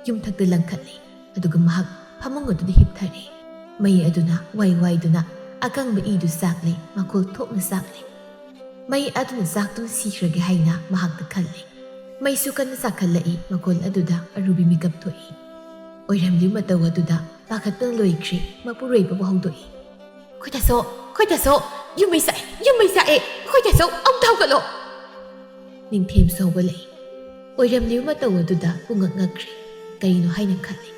ꯌꯨꯝꯊꯛꯇ ꯂꯪꯈꯠꯂꯤ꯫ ꯑꯗꯨꯒ ꯃꯍꯥꯛ ꯐꯃꯨꯡ ꯑꯗꯨꯗ ꯍꯤꯞꯊꯔꯦ꯫ ꯃꯩ ꯑꯗꯨꯅ ꯋꯥꯏ ꯋꯥꯏꯗꯨꯅ ꯑꯀꯪꯕ ꯏꯗꯨ ꯆꯥꯛꯂꯦ, ꯃꯈꯣꯜ ꯊꯣꯛꯅ ꯆꯥꯛꯂꯦ꯫ ꯃꯩ ꯑꯗꯨꯅ ꯆꯥꯛꯇꯨꯅ ꯁꯤꯈ꯭ꯔꯒꯦ ꯍꯥꯏꯅ ꯃꯍꯥꯛꯇ ꯈꯜꯂꯦ꯫ ꯃꯩꯁꯨ ꯀꯟꯅ ꯆꯥꯛꯈꯠꯂꯛꯏ꯫ ꯃꯈꯣꯜ ꯑꯗꯨꯗ ꯑꯔꯨꯕꯤ ꯃꯤꯀꯞ ꯊꯣꯛꯏ꯫ ꯑꯣꯏꯔꯝꯂꯤꯕ ꯃꯇꯧ ꯑꯗꯨꯗ ꯄꯥꯈꯠꯄꯅ ꯂꯣꯏꯈ꯭ꯔꯦ꯫ ꯃꯄꯨꯔꯣꯏꯕꯕꯨ ꯍꯧꯗꯣꯛꯏ꯫ "ꯈꯣꯏ ꯇꯥꯆꯧ, ꯈꯣꯏ ꯇꯥꯆꯧ, ꯌꯨꯝ ꯃꯩ ꯆꯥꯛꯑꯦ, ꯌꯨꯝ ꯃꯩ ꯆꯥꯛꯑꯦ, ꯈꯣꯏ ꯇꯥꯆꯧ, ꯑꯃꯨꯛꯇ ꯍꯧꯒꯠꯂꯣ!" ꯅꯤꯡꯊꯦꯝꯁꯨ ꯍꯧꯒꯠꯂꯛꯏ꯫ ꯑꯣꯏꯔꯝꯂꯤꯕ ꯃꯇꯧ ꯑꯗꯨꯗ ꯄꯨꯡꯉꯛ ꯉꯛꯈ꯭ꯔꯦ꯫ ꯀꯔꯤꯅꯣ ꯍꯥꯏꯅ ꯈꯜꯂꯤ꯫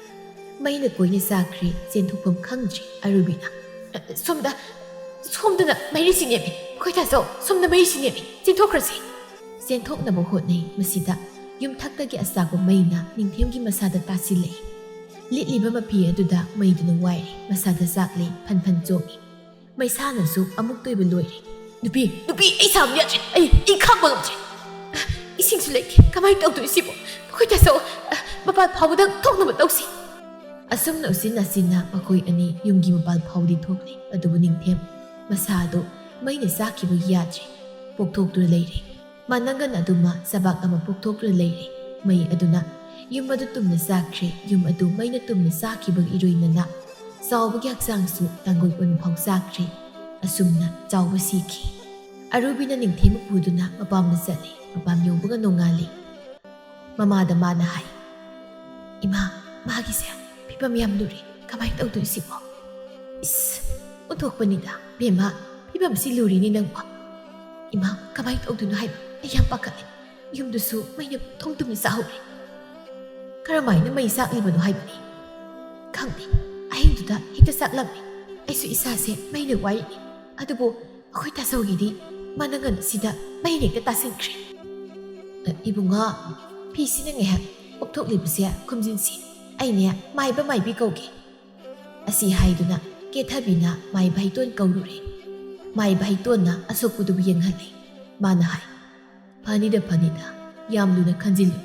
ꯃꯩꯅ ꯀꯣꯏꯅ ꯆꯥꯛꯈ꯭ꯔꯦ꯫ ꯆꯦꯟꯊꯣꯛꯐꯝ ꯈꯪꯗ꯭ꯔꯦ ꯑꯔꯨꯕꯤꯅ꯫ "ꯁꯣꯝꯗ, "ꯁꯣꯝꯗꯅ ꯃꯩꯔꯤꯁꯤ ꯅꯦꯝꯃꯤ, ꯃꯈꯣꯏ ꯇꯥꯖꯧ, ꯁꯣꯝꯗ ꯃꯩꯔꯤꯁꯤ ꯅꯦꯝꯃꯤ, ꯆꯦꯟꯊꯣꯛꯈ꯭ꯔꯁꯤ!" ꯆꯦꯟꯊꯣꯛꯅꯕ ꯍꯣꯠꯅꯩ꯫ ꯃꯁꯤꯗ ꯌꯨꯝꯊꯛꯇꯒꯤ ꯑꯆꯥꯛꯄ ꯃꯩꯅ ꯅꯤꯡꯊꯦꯝꯒꯤ ꯃꯁꯥꯗ ꯇꯥꯁꯤꯜꯂꯛꯏ꯫ ꯂꯤꯠꯂꯤꯕ ꯃꯐꯤ ꯑꯗꯨꯗ ꯃꯩꯗꯨꯅ ꯋꯥꯏꯔꯦ꯫ ꯃꯁꯥꯗ ꯆꯥꯛꯂꯦ, ꯐꯟ ꯐꯟ ꯆꯣꯡꯏ꯫ ꯃꯩꯁꯥꯅꯁꯨ ꯑꯃꯨꯛ ꯇꯣꯏꯕ ꯂꯣꯏꯔꯦ꯫ "ꯅꯨꯄꯤ, ꯅꯨꯄꯤ, ꯑꯩ ꯁꯥꯕ ꯌꯥꯗ꯭ꯔꯦ, ꯑꯩ, ꯑꯩ ꯈꯥꯡꯕ ꯉꯝꯗ꯭ꯔꯦ꯫ ꯏꯁꯤꯡꯁꯨ ꯂꯩꯇꯦ, ꯀꯃꯥꯏꯅ ꯇꯧꯗꯣꯏꯁꯤꯕꯣ? ꯃꯈꯣꯏ ꯇꯥꯖꯧ, ꯃꯄꯥꯟ ꯐꯥꯎꯕꯗ ꯊꯣꯛꯅꯕ ꯇꯧꯁꯤ!" ꯑꯁꯨꯝꯅ ꯎꯆꯤꯟ ꯅꯥꯆꯤꯟꯅ ꯃꯈꯣꯏ ꯑꯅꯤ ꯌꯨꯝꯒꯤ ꯃꯄꯥꯟ ꯐꯥꯎꯗꯤ ꯊꯣꯛꯂꯦ꯫ ꯑꯗꯨꯕꯨ ꯅꯤꯡꯊꯦꯝ ꯃꯁꯥ ꯑꯗꯨ ꯃꯩꯅ ꯆꯥꯛꯈꯤꯕꯒꯤ ꯌꯥꯗ꯭ꯔꯦ, ꯄꯣꯛꯊꯣꯛꯇꯨꯅ ꯂꯩꯔꯦ꯫ ꯃꯅꯪꯒꯟ ꯑꯗꯨꯃ ꯆꯕꯥꯛ ꯑꯃ ꯄꯣꯛꯊꯣꯛꯇꯨꯅ ꯂꯩꯔꯦ꯫ ꯃꯩ ꯑꯗꯨꯅ ꯌꯨꯝ ꯑꯗꯨ ꯇꯨꯝꯅ ꯆꯥꯛꯈ꯭ꯔꯦ꯫ ꯌꯨꯝ ꯑꯗꯨ ꯃꯩꯅ ꯇꯨꯝꯅ ꯆꯥꯛꯈꯤꯕꯒꯤ ꯏꯔꯣꯏꯅꯅ ꯆꯥꯎꯕꯒꯤ ꯍꯛꯆꯥꯡꯁꯨ ꯇꯥꯡꯒꯣꯏ ꯑꯣꯟꯕ ꯐꯥꯎ ꯆꯥꯛꯈ꯭ꯔꯦ꯫ ꯑꯁꯨꯝꯅ ꯆꯥꯎꯕ ꯁꯤꯈꯤ꯫ ꯑꯔꯨꯕꯤꯅ ꯅꯤꯡꯊꯦꯝꯕ ꯄꯨꯗꯨꯅ ꯃꯄꯥꯝꯗ ꯆꯠꯂꯦ꯫ ꯃꯄꯥꯝ ꯌꯧꯕꯒ ꯅꯣꯡꯉꯥꯜꯂꯦ꯫ ꯃꯃꯥꯗ ꯃꯥꯅ ꯍꯥꯏ, "ꯏꯃꯥ, ꯃꯥꯒꯤꯁꯦ ꯐꯤꯕꯝ ꯌꯥꯝ ꯂꯨꯔꯦ, ꯀꯃꯥꯏꯅ ꯇꯧꯗꯣꯏꯁꯤꯕꯣ?" "ꯏꯁ, ꯑꯣꯟꯊꯣꯛꯄꯅꯤꯗ ꯕꯦꯝꯃ, ꯐꯤꯕꯝꯁꯤ ꯂꯨꯔꯤꯅꯤ ꯅꯪꯕꯣ꯫ ꯏꯃꯥ, ꯀꯃꯥꯏꯅ ꯇꯧꯗꯣꯏꯅꯣ ꯍꯥꯏꯕ, ꯑꯩ ꯌꯥꯝ ꯄꯥꯈꯠꯂꯦ꯫ ꯌꯨꯝꯗꯨꯁꯨ ꯃꯩꯅ ꯄꯨꯡꯊꯨꯝ ꯊꯨꯝꯅ ꯆꯥꯍꯧꯔꯦ꯫ ꯀꯔꯝꯍꯥꯏꯅ ꯃꯩ ꯆꯥꯛꯂꯤꯕꯅꯣ ꯍꯥꯏꯕꯅꯤ? ꯈꯪꯗꯦ, ꯑꯍꯤꯡꯗꯨꯗ ꯍꯦꯛꯇ ꯆꯥꯛꯂꯝꯃꯤ꯫ ꯑꯩꯁꯨ ꯏꯁꯥꯁꯦ ꯃꯩꯅ ꯋꯥꯏꯔꯤꯅꯤ꯫ ꯑꯗꯨꯕꯨ ꯑꯩꯈꯣꯏ ꯇꯥꯆꯧꯒꯤꯗꯤ ꯃꯅꯪꯒꯟ ꯑꯁꯤꯗ ꯃꯩꯅ ꯍꯦꯛꯇ ꯇꯥꯁꯤꯟꯈ꯭ꯔꯦ꯫ ꯑ, ꯏꯕꯨꯡꯉꯣ, ꯐꯤꯁꯤꯅ ꯉꯥꯏꯍꯥꯛ ꯄꯣꯛꯊꯣꯛꯂꯤꯕꯁꯦ ꯈꯨꯝꯖꯤꯟꯁꯤ꯫ ꯑꯩꯅꯦ ꯃꯥꯏꯕ ꯃꯥꯏꯕꯤ ꯀꯧꯒꯦ꯫" ꯑꯁꯤ ꯍꯥꯏꯗꯨꯅ ꯀꯦꯊꯕꯤꯅ ꯃꯥꯏꯕ ꯍꯩꯇꯣꯟ ꯀꯧꯔꯨꯔꯦ꯫ ꯃꯥꯏꯕ ꯍꯩꯇꯣꯟꯅ ꯑꯁꯣꯛꯄꯗꯨꯕꯨ ꯌꯦꯡꯍꯜꯂꯦ꯫ ꯃꯥꯅ ꯍꯥꯏ, "ꯐꯅꯤꯗ, ꯐꯅꯤꯗ, ꯌꯥꯝ ꯂꯨꯅ ꯈꯟꯖꯤꯜꯂꯨꯅꯨ꯫"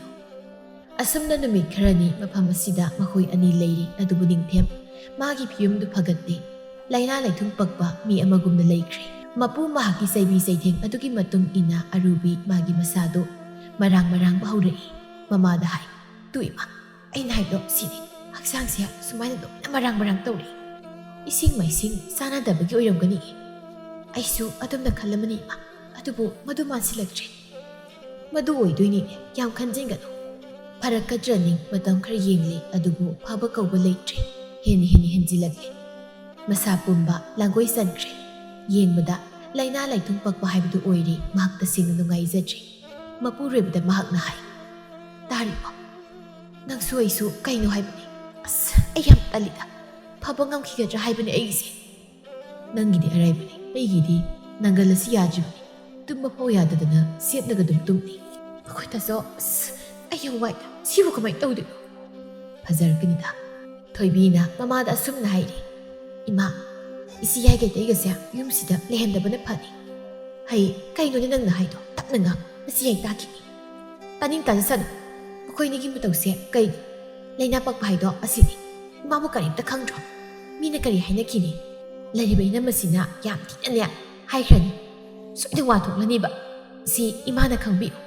ꯑꯁꯨꯝꯅ ꯅꯨꯃꯤꯠ ꯈꯔꯅꯤ ꯃꯐꯝ ꯑꯁꯤꯗ ꯃꯈꯣꯏ ꯑꯅꯤ ꯂꯩꯔꯤ꯫ ꯑꯗꯨꯕꯨ ꯅꯤꯡꯊꯦꯝ ꯃꯥꯒꯤ ꯐꯤꯕꯝꯗꯨ ꯐꯒꯠꯇꯦ꯫ ꯂꯥꯏꯅꯥ ꯂꯥꯏꯊꯨꯡ ꯄꯛꯄ ꯃꯤ ꯑꯃꯒꯨꯝꯅ ꯂꯩꯈ꯭ꯔꯦ꯫ ꯃꯄꯨ ꯃꯍꯥꯛꯀꯤ ꯆꯩꯕꯤ ꯆꯩꯊꯦꯡ ꯑꯗꯨꯒꯤ ꯃꯇꯨꯡ ꯏꯟꯅ ꯑꯔꯨꯕꯤ ꯃꯥꯒꯤ ꯃꯁꯥꯗꯨ ꯃꯔꯥꯡ ꯃꯔꯥꯡꯕ ꯍꯧꯔꯛꯏ꯫ ꯃꯃꯥꯗ ꯍꯥꯏ, "ꯇꯨ ꯏꯃꯥ, ꯑꯩꯅ ꯍꯥꯏꯕꯗꯣ ꯁꯤꯅꯤ, ꯍꯛꯆꯥꯡꯁꯦ ꯁꯨꯃꯥꯏꯅ ꯂꯣꯏꯅ ꯃꯔꯥꯡ ꯃꯔꯥꯡ ꯇꯧꯔꯤ꯫ ꯏꯁꯤꯡ ꯃꯥꯏꯁꯤꯡ ꯆꯥꯟꯅꯗꯕꯒꯤ ꯑꯣꯏꯔꯝꯒꯅꯤ꯫ ꯑꯩꯁꯨ ꯑꯗꯨꯝꯅ ꯈꯜꯂꯝꯕꯅꯤ ꯏꯃꯥ, ꯑꯗꯨꯕꯨ ꯃꯗꯨ ꯃꯥꯟꯁꯤꯜꯂꯛꯇ꯭ꯔꯦ꯫" "ꯃꯗꯨ ꯑꯣꯏꯗꯣꯏꯅꯤ, ꯌꯥꯝ ꯈꯟꯖꯤꯟꯒꯅꯨ꯫ ꯐꯔꯛꯀꯗ꯭ꯔꯅꯤ, ꯃꯇꯝ ꯈꯔ ꯌꯦꯡꯂꯦ, ꯑꯗꯨꯕꯨ ꯐꯕ ꯀꯧꯕ ꯂꯩꯇ꯭ꯔꯦ꯫ ꯍꯦꯟꯅ ꯍꯦꯟꯅ ꯍꯦꯟꯖꯤꯜꯂꯛꯂꯦ꯫ ꯃꯁꯥ ꯄꯨꯝꯕ ꯂꯥꯡꯒꯣꯏ ꯆꯟꯈ꯭ꯔꯦ꯫ ꯌꯦꯡꯕꯗ ꯂꯥꯏꯅꯥ ꯂꯥꯏꯊꯨꯡ ꯄꯛꯄ ꯍꯥꯏꯕꯗꯨ ꯑꯣꯏꯔꯦ꯫ ꯃꯍꯥꯛ ꯇꯁꯦꯡꯅ ꯅꯨꯡꯉꯥꯏꯖꯗ꯭ꯔꯦ꯫" ꯃꯄꯨꯔꯣꯏꯕꯗ ꯃꯍꯥꯛꯅ ꯍꯥꯏ, "ꯇꯥꯔꯤꯕꯣ? ꯅꯪꯁꯨ ꯑꯩꯁꯨ ꯀꯩꯅꯣ ꯍꯥꯏꯕꯅꯤ꯫ ꯑꯁ, ꯑꯩ ꯌꯥꯝ ꯇꯜꯂꯤꯗ꯫ ꯐꯕ ꯉꯝꯈꯤꯒꯗ꯭ꯔꯥ ꯍꯥꯏꯕꯅꯤ ꯑꯩꯒꯤꯁꯦ꯫" "ꯅꯪꯒꯤꯗꯤ ꯑꯔꯥꯏꯕꯅꯤ, ꯑꯩꯒꯤꯗꯤ ꯅꯪꯒꯜ ꯑꯁꯤ ꯌꯥꯗ꯭ꯔꯤꯕꯅꯤ꯫ ꯇꯨꯝꯕ ꯐꯥꯎ ꯌꯥꯗꯗꯅ ꯁꯦꯠꯂꯒ ꯑꯗꯨꯝ ꯇꯨꯝꯂꯤ꯫" "ꯑꯩꯈꯣꯏ ꯇꯥꯆꯧ, ꯑꯁ, ꯑꯩ ꯌꯥꯝ ꯋꯥꯏꯗ꯫ ꯁꯤꯕꯨ ꯀꯃꯥꯏꯅ ꯇꯧꯗꯣꯏꯅꯣ?" "ꯐꯖꯔꯛꯀꯅꯤꯗ꯫" ꯊꯣꯏꯕꯤꯅ ꯃꯃꯥꯗ ꯑꯁꯨꯝꯅ ꯍꯥꯏꯔꯤ, "ꯏꯃꯥ, ꯏꯆꯦ ꯌꯥꯏꯒꯩꯗꯩꯒꯁꯦ ꯌꯨꯝꯁꯤꯗ ꯂꯩꯍꯟꯗꯕꯅ ꯐꯅꯤ꯫" "ꯍꯩ, ꯀꯩꯅꯣꯅꯦ ꯅꯪꯅ ꯍꯥꯏꯗꯣ? ꯇꯞꯅ ꯉꯥꯡ, ꯅꯆꯦ ꯌꯥꯏ ꯇꯥꯈꯤꯅꯤ꯫" "ꯇꯥꯅꯤꯡ ꯇꯥꯖꯁꯅꯨ꯫ ꯃꯈꯣꯏꯅꯤꯒꯤ ꯃꯇꯧꯁꯦ ꯀꯩꯅꯣ? ꯂꯥꯏꯅꯥ ꯄꯛꯄ ꯍꯥꯏꯗꯣ ꯑꯁꯤꯅꯤ꯫ ꯏꯃꯥꯕꯨ ꯀꯔꯤꯝꯇ ꯈꯪꯗ꯭ꯔꯣ? ꯃꯤꯅ ꯀꯔꯤ ꯍꯥꯏꯅꯈꯤꯅꯤ? ꯂꯩꯔꯤꯕ ꯏꯅꯝꯃꯁꯤꯅ ꯌꯥꯝ ꯊꯤꯅꯅꯦ ꯍꯥꯏꯈ꯭ꯔꯅꯤ꯫ ꯁꯣꯏꯗꯅ ꯋꯥ ꯊꯣꯛꯂꯅꯤꯕ꯫ ꯁꯤ ꯏꯃꯥꯅ ꯈꯪꯕꯤꯌꯨ꯫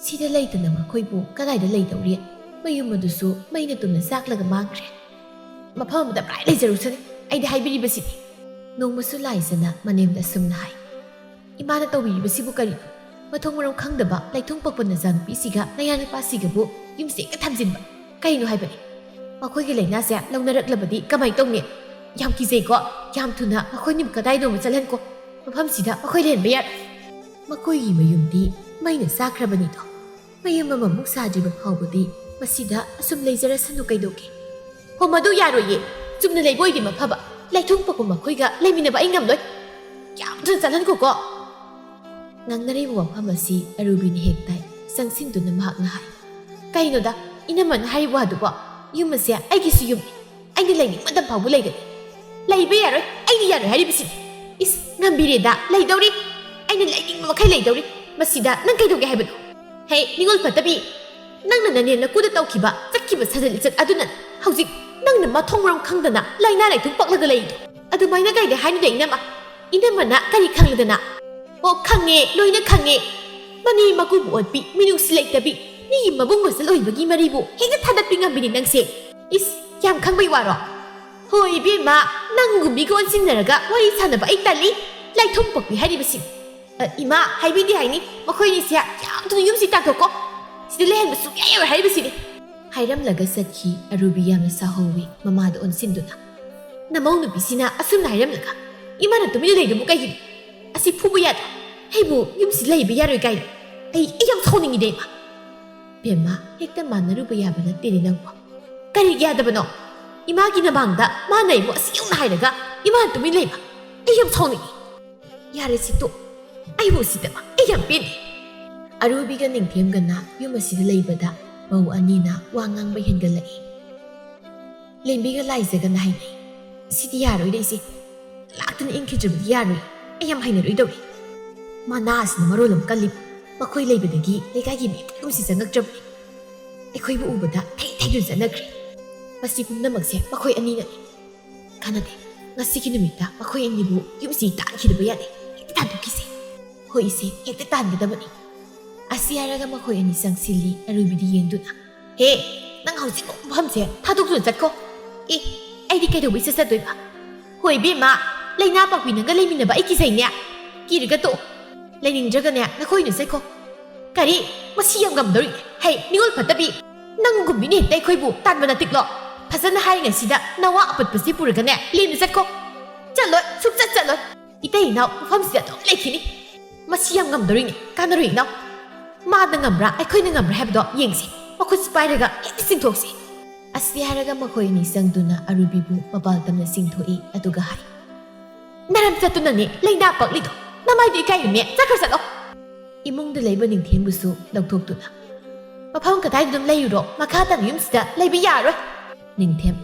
ꯁꯤꯗ ꯂꯩꯇꯅ ꯃꯈꯣꯏꯕꯨ ꯀꯗꯥꯏꯗ ꯂꯩꯗꯧꯔꯤ? ꯃꯌꯨꯝ ꯑꯗꯨꯁꯨ ꯃꯩꯅ ꯇꯨꯝꯅ ꯆꯥꯛꯂꯒ ꯃꯥꯡꯈ꯭ꯔꯦ꯫ ꯃꯐꯝ ꯑꯃꯗ ꯄꯨꯔꯥ ꯂꯩꯖꯔꯨꯁꯅꯤ, ꯑꯩꯗꯤ ꯍꯥꯏꯕꯤꯔꯤꯕꯁꯤꯅꯤ꯫" ꯅꯣꯡꯃꯁꯨ ꯂꯥꯏꯖꯅ ꯃꯅꯦꯝꯗ ꯑꯁꯨꯝꯅ ꯍꯥꯏ, "ꯏꯃꯥꯅ ꯇꯧꯕꯤꯔꯤꯕꯁꯤꯕꯨ ꯀꯔꯤꯅꯣ? ꯃꯊꯣꯡ ꯃꯔꯝ ꯈꯪꯗꯕ ꯂꯩꯊꯨꯡ ꯄꯛꯄ ꯅꯆꯥꯅꯨꯄꯤꯁꯤꯒ ꯅꯌꯥꯅꯨꯄꯥꯁꯤꯒꯕꯨ ꯌꯨꯝꯁꯦ ꯍꯦꯛꯇ ꯊꯝꯖꯤꯟꯕ ꯀꯩꯅꯣ ꯍꯥꯏꯕꯅꯤ? ꯃꯈꯣꯏꯒꯤ ꯂꯥꯏꯅꯥꯁꯦ ꯂꯧꯅꯔꯛꯂꯕꯗꯤ ꯀꯃꯥꯏ ꯇꯧꯅꯤ? ꯌꯥꯝ ꯀꯤꯖꯩꯀꯣ꯫ ꯌꯥꯝ ꯊꯨꯅ ꯃꯈꯣꯏꯅꯤꯕꯨ ꯀꯗꯥꯏꯗꯣ ꯑꯃ ꯆꯠꯍꯟꯀꯣ꯫ ꯃꯐꯝꯁꯤꯗ ꯃꯈꯣꯏ ꯂꯩꯍꯟꯕ ꯌꯥꯔꯣꯏ꯫ ꯃꯈꯣꯏꯒꯤ ꯃꯌꯨꯝꯗꯤ ꯃꯩꯅ ꯆꯥꯛꯈ꯭ꯔꯕꯅꯤꯗꯣ꯫ ꯃꯌꯨꯝ ꯑꯃꯃꯨꯛ ꯁꯥꯗ꯭ꯔꯤꯕ ꯐꯥꯎꯕꯗꯤ ꯃꯁꯤꯗ ꯑꯁꯨꯝ ꯂꯩꯖꯔꯁꯅꯨ ꯀꯩꯗꯧꯒꯦ?" "ꯍꯣ, ꯃꯗꯨ ꯌꯥꯔꯣꯏꯌꯦ꯫ ꯆꯨꯝꯅ ꯂꯩꯕ ꯑꯣꯏꯗꯤ ꯃꯐꯕ꯫ ꯂꯩꯊꯨꯡ ꯄꯛꯄ ꯃꯈꯣꯏꯒ ꯂꯩꯃꯤꯟꯅꯕ ꯑꯩ ꯉꯝꯂꯣꯏ꯫ ꯌꯥꯝ ꯊꯨꯅ ꯆꯠꯍꯟꯈꯣꯀꯣ꯫" ꯉꯥꯡꯅꯔꯤꯕ ꯋꯥꯐꯝ ꯑꯁꯤ ꯑꯔꯨꯕꯤꯅ ꯍꯦꯛ ꯇꯥꯏ꯫ ꯆꯪꯁꯤꯟꯗꯨꯅ ꯃꯍꯥꯛꯅ ꯍꯥꯏ, "ꯀꯩꯅꯣꯗ, ꯏꯅꯝꯃꯅ ꯍꯥꯏꯔꯤꯕ ꯋꯥꯗꯨꯕꯣ? ꯌꯨꯝ ꯑꯁꯦ ꯑꯩꯒꯤꯁꯨ ꯌꯨꯝꯅꯤ꯫ ꯑꯩꯅ ꯂꯩꯅꯤꯡꯕ ꯃꯇꯝ ꯐꯥꯎꯕ ꯂꯩꯒꯅꯤ꯫" "ꯂꯩꯕ ꯌꯥꯔꯣꯏ, ꯑꯩꯅ ꯌꯥꯔꯣꯏ ꯍꯥꯏꯔꯤꯕꯁꯤꯅꯤ꯫" "ꯏꯁ, ꯉꯝꯕꯤꯔꯦꯗ, ꯂꯩꯗꯧꯔꯤ꯫ ꯑꯩꯅ ꯂꯩꯅꯤꯡꯕ ꯃꯈꯩ ꯂꯩꯗꯧꯔꯤ꯫ ꯃꯁꯤꯗ ꯅꯪ ꯀꯩꯗꯧꯒꯦ ꯍꯥꯏꯕꯅꯣ? ꯍꯦ, ꯅꯤꯡꯉꯣꯜ ꯐꯠꯇꯕꯤ, ꯅꯪꯅ ꯅꯅꯦꯝ ꯅꯀꯨꯗ ꯇꯧꯈꯤꯕ, ꯆꯠꯈꯤꯕ ꯁꯥꯖꯠ ꯂꯤꯆꯠ ꯑꯗꯨꯅ ꯍꯧꯖꯤꯛ ꯅꯪꯅ ꯃꯊꯣꯡ ꯃꯔꯝ ꯈꯪꯗꯅ ꯂꯥꯏꯅꯥ ꯂꯩꯊꯨꯡ ꯄꯛꯂꯒ ꯂꯩꯔꯤꯗꯣ꯫ ꯑꯗꯨꯃꯥꯏꯅ ꯀꯩꯗ ꯍꯥꯏꯅꯨꯗ ꯏꯅꯝꯃ꯫ ꯏꯅꯝꯃꯅ ꯀꯔꯤ ꯈꯪꯂꯗꯅ?" "ꯑꯣ, ꯈꯪꯉꯦ, ꯂꯣꯏꯅ ꯈꯪꯉꯦ꯫ ꯃꯅꯦꯝ ꯃꯀꯨꯕꯨ ꯑꯣꯠꯄꯤ, ꯃꯤꯅꯨꯡꯁꯤ ꯂꯩꯇꯕꯤ, ꯃꯤꯒꯤ ꯃꯕꯨꯡ ꯃꯆꯜ ꯑꯣꯏꯕꯒꯤ ꯃꯔꯤꯕꯨ ꯍꯦꯛꯇ ꯊꯥꯗꯠꯄꯤ ꯉꯝꯕꯤꯅꯤ ꯅꯪꯁꯦ꯫ ꯏꯁ, ꯌꯥꯝ ꯈꯪꯕꯩ ꯋꯥꯔꯣ? ꯍꯣꯏ ꯏꯕꯦꯝꯃ, ꯅꯪꯒꯨꯝꯕꯤꯒ ꯑꯣꯟꯁꯤꯟꯅꯔꯒ ꯋꯥꯔꯤ ꯁꯥꯟꯅꯕ ꯑꯩ ꯇꯜꯂꯤ꯫ ꯂꯩꯊꯨꯡ ꯄꯛꯄꯤ ꯍꯥꯏꯔꯤꯕꯁꯤ꯫ ꯑ, ꯏꯃꯥ, ꯍꯥꯏꯕꯤꯗꯦ ꯍꯥꯏꯅꯤ, ꯃꯈꯣꯏꯅꯤꯁꯦ ꯌꯥꯝ ꯊꯨꯅ ꯌꯨꯝꯁꯤ ꯇꯥꯟꯊꯣꯛꯀꯣ꯫ ꯁꯤꯗ ꯂꯩꯍꯟꯕ ꯁꯨꯡꯌꯥ ꯌꯥꯔꯣꯏ ꯍꯥꯏꯔꯤꯕꯁꯤꯅꯤ꯫" ꯍꯥꯏꯔꯝꯂꯒ ꯆꯠꯈꯤ꯫ ꯑꯔꯨꯕꯤ ꯌꯥꯝꯅ ꯁꯥꯎꯍꯧꯋꯤ ꯃꯃꯥꯗ ꯑꯣꯟꯁꯤꯟꯗꯨꯅ꯫ "ꯅꯃꯧ ꯅꯨꯄꯤꯁꯤꯅ ꯑꯁꯨꯝꯅ ꯍꯥꯏꯔꯝꯂꯒ ꯏꯃꯥꯅ ꯇꯨꯃꯤꯟꯅ ꯂꯩꯗꯨꯕꯨ ꯀꯩꯒꯤꯅꯣ? ꯑꯁꯤ ꯐꯨꯕ ꯌꯥꯗ꯭ꯔꯣ? ꯑꯩꯕꯨ ꯌꯨꯝꯁꯤ ꯂꯩꯕ ꯌꯥꯔꯣꯏ ꯀꯥꯏꯅ꯫ ꯑꯩ, ꯑꯩ ꯌꯥꯝ ꯁꯥꯎꯅꯤꯡꯉꯤꯗ ꯏꯃꯥ꯫" "ꯕꯦꯝꯃ, ꯍꯦꯛꯇ ꯃꯥꯟꯅꯔꯨꯕ ꯌꯥꯕ ꯅꯠꯇꯦꯅꯦ ꯅꯪꯕꯨ꯫ ꯀꯔꯤꯒꯤ ꯌꯥꯗꯕꯅꯣ? ꯏꯃꯥꯒꯤ ꯅꯃꯥꯡꯗ ꯃꯥꯅ ꯑꯩꯕꯨ ꯑꯁꯤ ꯌꯧꯅ ꯍꯥꯏꯔꯒ ꯏꯃꯥꯅ ꯇꯨꯃꯤꯟ ꯂꯩꯕ꯫ ꯑꯩ ꯌꯥꯝ ꯁꯥꯎꯅꯤꯡꯉꯤ꯫ ꯌꯥꯔꯦ ꯁꯤꯇꯣ, ꯑꯩꯕꯨ ꯎꯁꯤꯠꯇꯕ, ꯑꯩ ꯌꯥꯝ ꯄꯦꯟꯗꯦ꯫ ꯑꯔꯨꯕꯤꯒ ꯅꯤꯡꯊꯦꯝꯒꯅ ꯌꯨꯝ ꯑꯁꯤꯗ ꯂꯩꯕꯗ ꯃꯧ ꯑꯅꯤꯅ ꯋꯥ ꯉꯥꯡꯕ ꯍꯦꯟꯒꯠꯂꯛꯏ꯫ ꯂꯦꯝꯕꯤꯒ ꯂꯥꯏꯖꯒꯅ ꯍꯥꯏꯅꯩ, "ꯁꯤꯗꯤ ꯌꯥꯔꯣꯏꯗ ꯏꯆꯦ, ꯂꯥꯛꯇꯅ ꯏꯪꯈꯤꯗ꯭ꯔꯕꯗꯤ ꯌꯥꯔꯣꯏ꯫ ꯑꯩ ꯌꯥꯝ ꯍꯩꯅꯔꯣꯏꯗꯧꯔꯤ꯫ ꯃꯅꯥ ꯑꯁꯤꯅ ꯃꯔꯣꯜ ꯑꯃ ꯀꯜꯂꯤ, ꯃꯈꯣꯏ ꯂꯩꯕꯗꯒꯤ ꯂꯩꯀꯥꯏꯒꯤ ꯃꯤ ꯄꯨꯝꯅꯃꯛꯁꯤ ꯆꯪꯉꯛꯇ꯭ꯔꯕꯅꯤ꯫ ꯑꯩꯈꯣꯏꯕꯨ ꯎꯕꯗ ꯊꯩ ꯊꯩꯗꯨꯅ ꯆꯠꯅꯈ꯭ꯔꯦ꯫ ꯃꯁꯤ ꯄꯨꯝꯅꯃꯛꯁꯦ ꯃꯈꯣꯏ ꯑꯅꯤꯅꯅꯤ꯫ ꯀꯥꯟꯅꯗꯦ, ꯉꯁꯤꯒꯤ ꯅꯨꯃꯤꯠꯇ ꯃꯈꯣꯏ ꯑꯅꯤꯕꯨ ꯌꯨꯝꯁꯤ ꯇꯥꯟꯈꯤꯗꯕ ꯌꯥꯗꯦ꯫ ꯍꯦꯛꯇ ꯇꯥꯟꯊꯣꯛꯈꯤꯁꯦ꯫ ꯍꯣꯏ ꯏꯆꯦ, ꯍꯦꯛꯇ ꯇꯥꯟꯒꯗꯕꯅꯤ"꯫ ꯑꯁꯤ ꯍꯥꯏꯔꯒ ꯃꯈꯣꯏ ꯑꯅꯤ ꯆꯪꯁꯤꯜꯂꯤ꯫ ꯑꯔꯨꯕꯤꯗꯤ ꯌꯦꯡꯗꯨꯅ, "ꯍꯦ, ꯅꯪ ꯍꯧꯖꯤꯛꯃꯛ ꯃꯐꯝꯁꯦ ꯊꯥꯗꯣꯛꯇꯨꯅ ꯆꯠꯈꯣ"꯫ "ꯑꯦ, ꯑꯩꯗꯤ ꯀꯩꯗꯧꯕꯩ ꯆꯠ-, ꯆꯠꯇꯣꯏꯕ? ꯍꯣꯏ ꯏꯕꯦꯝꯃ, ꯂꯩꯅꯥ ꯄꯥꯛꯄꯤ ꯅꯪꯒ ꯂꯩꯃꯤꯟꯅꯕ ꯑꯩ ꯀꯤꯖꯩꯅꯦ꯫ ꯀꯤꯔꯒ ꯇꯣꯛꯑꯣ꯫ ꯂꯩꯅꯤꯡꯗ꯭ꯔꯒꯅꯦ ꯅꯈꯣꯏꯅ ꯆꯠꯈꯣ"꯫ "ꯀꯔꯤ? ꯃꯁꯤ ꯌꯥꯝ ꯉꯝꯗꯧꯔꯤ꯫ ꯍꯩ, ꯅꯤꯉꯣꯜ ꯐꯠꯇꯕꯤ! ꯅꯪꯒꯨꯝꯕꯤꯅ ꯍꯦꯛꯇ ꯑꯩꯈꯣꯏꯕꯨ ꯇꯥꯟꯕ ꯅꯠꯇꯤꯛꯂꯣ? ꯐꯖꯅ ꯍꯥꯏꯔꯤꯉꯩꯁꯤꯗ ꯅꯋꯥ ꯑꯄꯠꯄꯁꯤ ꯄꯨꯔꯒꯅꯦ ꯂꯦꯝꯅ ꯆꯠꯈꯣ"꯫ "ꯆꯠꯂꯣꯏ, ꯁꯨꯡꯆꯠ ꯆꯠꯂꯣꯏ꯫ ꯏꯇꯩ ꯏꯅꯥꯎ ꯃꯐꯝꯁꯤꯗ ꯑꯗꯨꯝ ꯂꯩꯈꯤꯅꯤ꯫ ꯃꯁꯤ ꯌꯥꯝ ꯉꯝꯗꯧꯔꯤꯅꯦ, ꯀꯥꯟꯅꯔꯣꯏ ꯏꯅꯥꯎ꯫ ꯃꯥꯅ ꯉꯝꯕ꯭ꯔꯥ, ꯑꯩꯈꯣꯏꯅ ꯉꯝꯕ꯭ꯔꯥ ꯍꯥꯏꯕꯗꯣ ꯌꯦꯡꯁꯤ꯫ ꯃꯈꯨꯠꯁꯤ ꯄꯥꯏꯔꯒ ꯍꯦꯛꯇ ꯆꯤꯡꯊꯣꯛꯁꯤ"꯫ ꯑꯁꯤ ꯍꯥꯏꯔꯒ ꯃꯈꯣꯏ ꯑꯅꯤ ꯆꯪꯗꯨꯅ ꯑꯔꯨꯕꯤꯕꯨ ꯃꯄꯥꯜ ꯇꯝꯅ ꯆꯤꯡꯊꯣꯛꯏ, ꯑꯗꯨꯒ ꯍꯥꯏ, "ꯅꯔꯝ ꯆꯠꯇꯨꯅꯅꯦ ꯂꯩꯅꯥ ꯄꯛꯂꯤꯗꯣ꯫ ꯅꯃꯥꯏꯗꯨ ꯏꯀꯥꯏꯌꯨꯅꯦ, ꯆꯠꯈ꯭ꯔꯣ, ꯆꯠꯂꯣ"꯫ ꯏꯃꯨꯡꯗ ꯂꯩꯕ ꯅꯤꯡꯊꯦꯝꯕꯨꯁꯨ ꯂꯧꯊꯣꯛꯇꯨꯅ, "ꯃꯐꯝ ꯀꯗꯥꯏꯗ ꯑꯗꯨꯝ ꯂꯩꯔꯨꯔꯣ, ꯃꯈꯥ ꯇꯥꯅ ꯌꯨꯝꯁꯤꯗ ꯂꯩꯕ ꯌꯥꯔꯣꯏ"꯫ ꯅꯤꯡꯊꯦꯝ,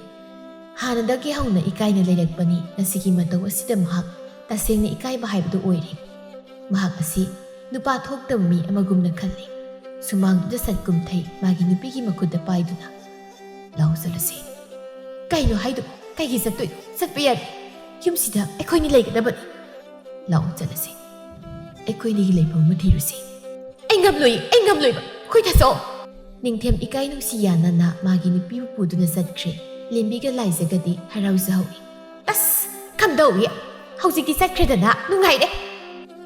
ꯍꯥꯟꯅꯗꯒꯤ ꯍꯧꯅ ꯏꯀꯥꯏꯅ ꯂꯩꯔꯛꯄꯅꯤ꯫ ꯉꯁꯤꯒꯤ ꯃꯇꯧ ꯑꯁꯤꯗ ꯃꯍꯥꯛ ꯇꯁꯦꯡꯅ ꯏꯀꯥꯏꯕ ꯍꯥꯏꯕꯗꯨ ꯑꯣꯏꯔꯦ꯫ ꯃꯍꯥꯛ ꯑꯁꯤ ꯅꯨꯄꯥ ꯊꯣꯛꯇꯕ ꯃꯤ ꯑꯃꯒꯨꯝꯅ ꯈꯜꯂꯤ꯫ ꯁꯨꯃꯥꯡꯗꯨꯗ ꯁꯠ ꯀꯨꯝꯊꯩ, ꯃꯥꯒꯤ ꯅꯨꯄꯤꯒꯤ ꯃꯈꯨꯠꯇ ꯄꯥꯏꯗꯨꯅ, "ꯂꯥꯛꯑꯣ ꯆꯠꯂꯁꯤ"꯫ "ꯀꯩꯅꯣ ꯍꯥꯏꯗꯣ? ꯀꯩꯒꯤ ꯆꯠꯇꯣꯏꯅꯣ? ꯆꯠꯄ ꯌꯥꯗꯦ꯫ ꯌꯨꯝꯁꯤꯗ ꯑꯩꯈꯣꯏꯅꯤ ꯂꯩꯒꯗꯕꯅꯤ꯫ ꯂꯥꯛꯑꯣ ꯆꯠꯂꯁꯤ꯫ ꯑꯩꯈꯣꯏꯅꯤꯒꯤ ꯂꯩꯐꯝ ꯑꯃ ꯊꯤꯔꯨꯁꯤ"꯫ "ꯑꯩ ꯉꯝꯂꯣꯏ, ꯑꯩ ꯉꯝꯂꯣꯏꯕ꯫ ꯑꯩꯈꯣꯏ ꯊꯥꯖꯧ"꯫ ꯅꯤꯡꯊꯦꯝ ꯏꯀꯥꯏ ꯅꯨꯡꯁꯤ ꯌꯥꯅꯅ ꯃꯥꯒꯤ ꯅꯨꯄꯤꯕꯨ ꯄꯨꯗꯨꯅ ꯆꯠꯈ꯭ꯔꯦ꯫ ꯂꯦꯝꯕꯤꯒ ꯂꯥꯏꯖꯒꯗꯤ ꯍꯔꯥꯎꯖꯍꯧꯏ꯫ "ꯑꯁ, ꯀꯝꯗꯧꯏ? ꯍꯧꯖꯤꯛꯇꯤ ꯆꯠꯈ꯭ꯔꯦꯗꯅ, ꯅꯨꯡꯉꯥꯏꯔꯦ"꯫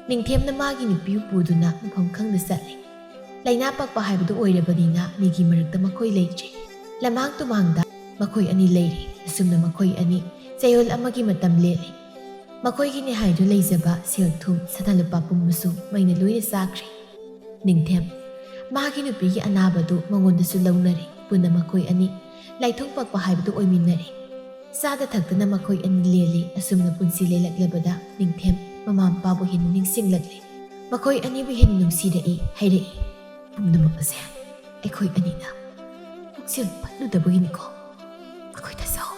ꯅꯤꯡꯊꯦꯝꯅ ꯃꯥꯒꯤ ꯅꯨꯄꯤꯕꯨ ꯄꯨꯗꯨꯅ ꯃꯐꯝ ꯈꯪꯗ ꯆꯠꯂꯦ꯫ ꯂꯩꯅꯥ ꯄꯛꯄ ꯍꯥꯏꯕꯗꯨ ꯑꯣꯏꯔꯕꯅꯤꯅ ꯃꯤꯒꯤ ꯃꯔꯛꯇ ꯃꯈꯣꯏ ꯂꯩꯇ꯭ꯔꯦ꯫ ꯂꯃꯥꯡ ꯇꯨꯃꯥꯡꯗ ꯃꯈꯣꯏ ꯑꯅꯤ ꯂꯩꯔꯦ꯫ ꯑꯁꯨꯝꯅ ꯃꯈꯣꯏ ꯑꯅꯤ ꯆꯌꯣꯜ ꯑꯃꯒꯤ ꯃꯇꯝ ꯂꯦꯜꯂꯤ꯫ ꯃꯈꯣꯏꯒꯤ ꯅꯤꯍꯥꯏꯗꯨ ꯂꯩꯖꯕ ꯁꯦꯜ ꯊꯨꯝ, ꯁꯅꯥ ꯂꯨꯄꯥ ꯄꯨꯝꯕꯁꯨ ꯃꯩꯅ ꯂꯣꯏꯅ ꯆꯥꯈ꯭ꯔꯦ꯫ ꯅꯤꯡꯊꯦꯝ ꯃꯥꯒꯤ ꯅꯨꯄꯤꯒꯤ ꯑꯅꯥꯕꯗꯨ ꯃꯉꯣꯟꯗꯁꯨ ꯂꯧꯅꯔꯦ꯫ ꯄꯨꯟꯅ ꯃꯈꯣꯏ ꯑꯅꯤ ꯂꯥꯏꯊꯨꯡ ꯄꯛꯄ ꯍꯥꯏꯕꯗꯨ ꯑꯣꯏꯃꯤꯟꯅꯔꯦ꯫ ꯆꯥꯗ ꯊꯛꯇꯅ ꯃꯈꯣꯏ ꯑꯅꯤ ꯂꯦꯜꯂꯤ꯫ ꯑꯁꯨꯝꯅ ꯄꯨꯟꯁꯤ ꯂꯦꯜꯂꯛꯂꯕꯗ ꯅꯤꯡꯊꯦꯝ ꯃꯃꯥ ꯃꯄꯥꯕꯨ ꯍꯦꯟꯅ ꯅꯤꯡꯁꯤꯡꯂꯛꯂꯦ꯫ ꯃꯈꯣꯏ ꯑꯅꯤꯕꯨ ꯍꯦꯟꯅ ꯅꯨꯡꯁꯤꯔꯛꯏ, ꯍꯥꯏꯔꯛꯏ꯫ ꯄꯨꯝꯅꯃꯛ ꯑꯁꯦ ꯑꯩꯈꯣꯏ ꯑꯅꯤꯅ ꯄꯨꯛꯆꯦꯜ ꯐꯠꯂꯨꯗꯕꯒꯤꯅꯤꯀꯣ꯫ ꯑꯩꯈꯣꯏ ꯇꯥꯆꯧ,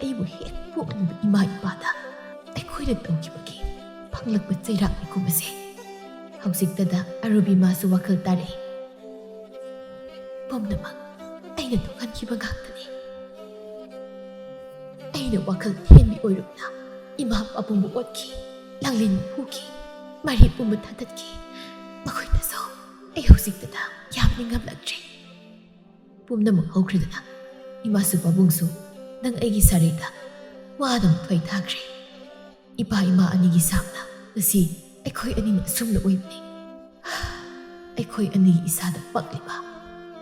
ꯑꯩꯕꯨ ꯍꯦꯛ ꯄꯣꯛꯂꯤꯕ ꯏꯃꯥ ꯏꯄꯥꯗ ꯑꯩꯈꯣꯏꯅ ꯇꯧꯈꯤꯕꯒꯤ ꯐꯪꯂꯛꯄ ꯆꯩꯔꯥꯛ ꯃꯤꯀꯨꯝ ꯑꯁꯦ꯫ ꯍꯧꯖꯤꯛꯇꯗ ꯑꯔꯨꯕꯤ ꯃꯥꯁꯨ ꯋꯥꯈꯜ ꯇꯥꯔꯛꯏ꯫ ꯄꯨꯝꯅꯃꯛ ꯑꯩꯅ ꯊꯣꯛꯍꯟꯈꯤꯕ ꯉꯥꯛꯇꯅꯤ꯫ ꯑꯩꯅ ꯋꯥꯈꯜ ꯊꯦꯟꯕꯤ ꯑꯣꯏꯔꯨꯕꯅ ꯏꯃꯥ ꯄꯥꯕꯨꯡꯕꯨ ꯑꯣꯠꯈꯤ, ꯂꯥꯡꯂꯦꯟꯕꯨ ꯐꯨꯈꯤ, ꯃꯔꯤ ꯄꯨꯝꯕ ꯊꯥꯗꯠꯈꯤ꯫ ꯃꯈꯣꯏꯅꯁꯨ ꯑꯩ ꯍꯧꯖꯤꯛꯇꯗ ꯌꯥꯝ ꯅꯤꯡꯉꯝꯂꯛꯇ꯭ꯔꯦ꯫ ꯄꯨꯝꯅꯃꯛ ꯍꯧꯈ꯭ꯔꯗꯅ ꯏꯃꯥꯁꯨ ꯄꯥꯕꯨꯡꯁꯨ ꯅꯪ ꯑꯩꯒꯤ ꯁꯥꯔꯩꯗ ꯋꯥꯗꯨꯅ ꯊꯣꯏ ꯊꯥꯈ꯭ꯔꯦ꯫ ꯏꯄꯥ ꯏꯃꯥ ꯑꯅꯤꯒꯤ ꯁꯥꯞꯅ ꯉꯁꯤ ꯑꯩꯈꯣꯏ ꯑꯅꯤꯅ ꯑꯁꯨꯝꯅ ꯑꯣꯏꯕꯅꯤ꯫ ꯑꯩꯈꯣꯏ ꯑꯅꯤꯒꯤ ꯏꯁꯥꯗ ꯄꯛꯂꯤꯕ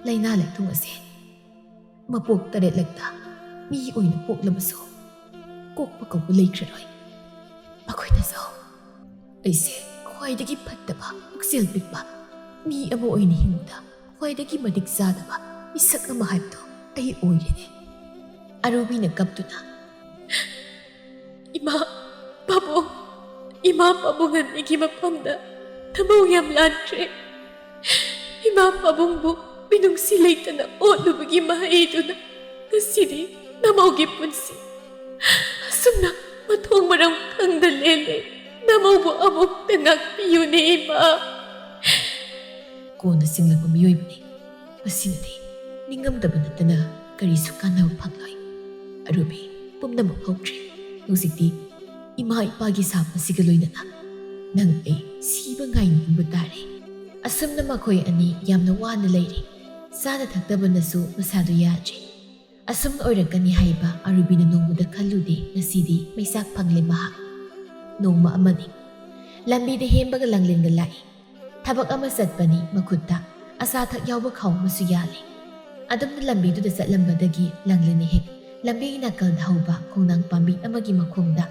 ꯂꯥꯏꯅꯥ ꯂꯥꯏꯊꯨꯡ ꯑꯁꯦ ꯃꯄꯣꯛ ꯇꯔꯦꯠꯂꯛꯇ ꯃꯤ ꯑꯣꯏꯅ ꯄꯣꯛꯂꯕꯁꯨ ꯀꯣꯛꯄ ꯀꯧꯕ ꯂꯩꯈ꯭ꯔꯔꯣꯏ꯫ ꯃꯈꯣꯏꯅꯁꯨ ꯑꯩꯁꯦ ꯈ꯭ꯋꯥꯏꯗꯒꯤ ꯐꯠꯇꯕ, ꯄꯨꯛꯆꯦꯜ ꯄꯤꯛꯄ ꯃꯤ ꯑꯃ ꯑꯣꯏꯅ ꯍꯤꯡꯕꯗ ꯈ꯭ꯋꯥꯏꯗꯒꯤ ꯃꯇꯤꯛ ꯆꯥꯗꯕ ꯃꯤꯁꯛ ꯑꯃ ꯍꯥꯏꯕꯗꯣ ꯑꯩ ꯑꯣꯏꯔꯦꯅꯦ꯫ ꯑꯔꯨꯕꯤꯅ ꯀꯞꯇꯨꯅ, "ꯏꯃꯥ, ꯄꯥꯕꯨꯡ, ꯏꯃꯥ ꯄꯥꯕꯨꯡ ꯑꯅꯤꯒꯤ ꯃꯐꯝꯗ ꯊꯃꯧ ꯌꯥꯝ ꯂꯥꯟꯈ꯭ꯔꯦ꯫ ꯏꯃꯥ ꯄꯥꯕꯨꯡꯕꯨ ꯃꯤꯅꯨꯡꯁꯤ ꯂꯩꯇꯅ ꯑꯣꯠꯂꯨꯕꯒꯤ ꯃꯍꯩꯗꯨꯅ ꯉꯁꯤꯗꯤ ꯅꯃꯧꯒꯤ ꯄꯨꯟꯁꯤ ꯑꯁꯨꯝꯅ ꯃꯊꯣꯡ ꯃꯔꯝ ꯈꯪꯗ ꯂꯦꯜꯂꯦ꯫ ꯅꯃꯧꯕꯨ ꯑꯃꯨꯛꯇ ꯉꯥꯛꯄꯤꯌꯨꯅꯦ, ꯏꯃꯥ꯫" ꯀꯣꯟꯅ ꯆꯤꯡꯂꯛꯄ ꯃꯤꯑꯣꯏꯕꯅꯤ꯫ ꯃꯁꯤꯅꯗꯤ ꯅꯤꯡꯉꯝꯗꯕ ꯅꯠꯇꯅ ꯀꯔꯤꯁꯨ ꯀꯥꯟꯅꯕ ꯐꯪꯂꯣꯏ꯫ ꯑꯔꯨꯕꯤ, ꯄꯨꯝꯅꯃꯛ ꯍꯧꯈ꯭ꯔꯦ꯫ ꯍꯧꯖꯤꯛꯇꯤ ꯏꯃꯥ ꯏꯄꯥꯒꯤ ꯁꯥꯞ ꯑꯁꯤꯒ ꯂꯣꯏꯅꯅ ꯅꯪ ꯑꯩ ꯁꯤꯕ ꯉꯥꯏꯅꯤꯡꯕ ꯇꯥꯔꯦ꯫ ꯑꯁꯨꯝꯅ ꯃꯈꯣꯏ ꯑꯅꯤ ꯌꯥꯝꯅ ꯋꯥꯅ ꯂꯩꯔꯤ꯫ ꯆꯥꯅ ꯊꯛꯇꯕꯅꯁꯨ ꯃꯁꯥꯗꯨ ꯌꯥꯗ꯭ꯔꯤ꯫ ꯑꯁꯨꯝꯅ ꯑꯣꯏꯔꯛꯀꯅꯤ ꯍꯥꯏꯕ ꯑꯔꯨꯕꯤꯅ ꯅꯣꯡꯃꯗ ꯈꯜꯂꯨꯗꯦ꯫ ꯉꯁꯤꯗꯤ ꯃꯩꯆꯥꯛ ꯐꯪꯂꯦ ꯃꯍꯥꯛ꯫ ꯅꯣꯡꯃ ꯑꯃꯅꯤ꯫ ꯂꯝꯕꯤꯗ ꯍꯦꯝꯕꯒ ꯂꯥꯡꯂꯦꯟꯒ ꯂꯥꯛꯏ꯫ ꯊꯕꯛ ꯑꯃ ꯆꯠꯄꯅꯤ꯫ ꯃꯈꯨꯠꯇ ꯑꯆꯥ ꯑꯊꯛ ꯌꯥꯎꯕ ꯈꯥꯎ ꯑꯃꯁꯨ ꯌꯥꯜꯂꯤ꯫ ꯑꯗꯨꯝꯅ ꯂꯝꯕꯤꯗꯨꯗ ꯆꯠꯂꯝꯕꯗꯒꯤ ꯂꯥꯡꯂꯦꯟꯅ ꯍꯦꯛ ꯂꯝꯕꯤꯒꯤ ꯅꯥꯀꯜꯗ ꯍꯧꯕ ꯈꯣꯡꯅꯥꯡ ꯄꯥꯝꯕꯤ ꯑꯃꯒꯤ ꯃꯈꯣꯡꯗ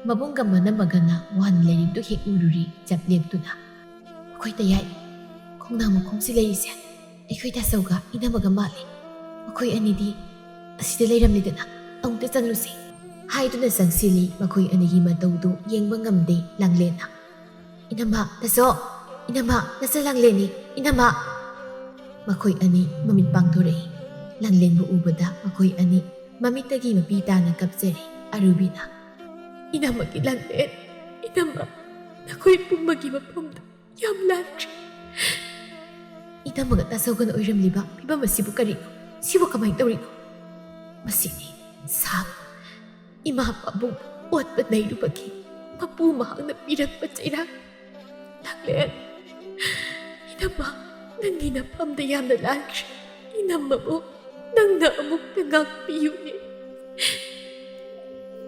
ꯃꯕꯨꯡꯒ ꯃꯅꯝꯃꯒꯅ ꯋꯥꯅ ꯂꯩꯔꯤꯕꯗꯨ ꯍꯦꯛ ꯎꯔꯨꯔꯤ ꯆꯞ ꯂꯦꯞꯇꯨꯅ꯫ "ꯑꯩꯈꯣꯏ ꯇꯌꯥꯏ, ꯈꯣꯡꯅꯥꯡ ꯃꯈꯣꯡꯁꯤ ꯂꯩꯔꯤꯁꯦ ꯑꯩꯈꯣꯏ ꯇꯥꯆꯧꯒ ꯏꯅꯝꯃꯒ ꯃꯥꯜꯂꯤ꯫ ꯃꯈꯣꯏ ꯑꯅꯤꯗꯤ ꯑꯁꯤꯗ ꯂꯩꯔꯝꯂꯤꯗꯅ?" ꯑꯃꯨꯛꯇ ꯆꯪꯂꯨꯁꯤ" ꯍꯥꯏꯗꯨꯅ ꯆꯪꯁꯤꯜꯂꯤ꯫ ꯃꯈꯣꯏ ꯑꯅꯤꯒꯤ ꯃꯇꯧꯗꯨ ꯌꯦꯡꯕ ꯉꯝꯗꯦ ꯂꯥꯡꯂꯦꯟꯅ꯫ "ꯏꯅꯝꯃ, ꯇꯥꯆꯧ! ꯏꯅꯝꯃ, ꯅꯆꯥ ꯂꯥꯡꯂꯦꯟꯅꯤ, ꯏꯅꯝꯃ!" ꯃꯈꯣꯏ ꯑꯅꯤ ꯃꯃꯤꯠ ꯄꯥꯡꯊꯣꯔꯛꯏ꯫ ꯂꯥꯡꯂꯦꯟꯕꯨ ꯎꯕꯗ ꯃꯈꯣꯏ ꯑꯅꯤ ꯃꯃꯤꯠꯇꯒꯤ ꯃꯄꯤ ꯇꯥꯅ ꯀꯞꯆꯔꯦ꯫ ꯑꯔꯨꯕꯤꯅ, "ꯏꯅꯝꯃꯒꯤ ꯂꯥꯡꯂꯦꯟ, ꯏꯅꯝꯃ, ꯅꯈꯣꯏ ꯄꯨꯝꯕꯒꯤ ꯃꯐꯝꯗ ꯌꯥꯝ ꯂꯥꯟꯈ꯭ꯔꯦ꯫ ꯏꯅꯝꯃꯒ ꯇꯥꯆꯧꯒꯅ ꯑꯣꯏꯔꯝꯂꯤꯕ ꯐꯤꯕꯝ ꯑꯁꯤꯕꯨ ꯀꯔꯤꯅꯣ? ꯁꯤꯕꯨ ꯀꯃꯥꯏꯅ ꯇꯧꯔꯤꯅꯣ? ꯃꯁꯤꯗꯤ ꯁꯥꯞ ꯏꯃꯥ ꯄꯥꯕꯨꯡ ꯑꯣꯠꯄ ꯅꯩꯔꯨꯕꯒꯤ ꯃꯄꯨ ꯃꯍꯥꯛꯅ ꯄꯤꯔꯛꯄ ꯆꯩꯔꯥꯛ꯫ ꯂꯥꯡꯂꯦꯟ, ꯏꯅꯝꯃ, ꯅꯪꯒꯤ ꯅꯐꯝꯗ ꯌꯥꯝꯅ ꯂꯥꯟꯈ꯭ꯔꯦ꯫ ꯏꯅꯝꯃꯕꯨ ꯅꯪꯅ ꯑꯃꯨꯛꯇ ꯉꯥꯛꯄꯤꯌꯨꯅꯦ꯫"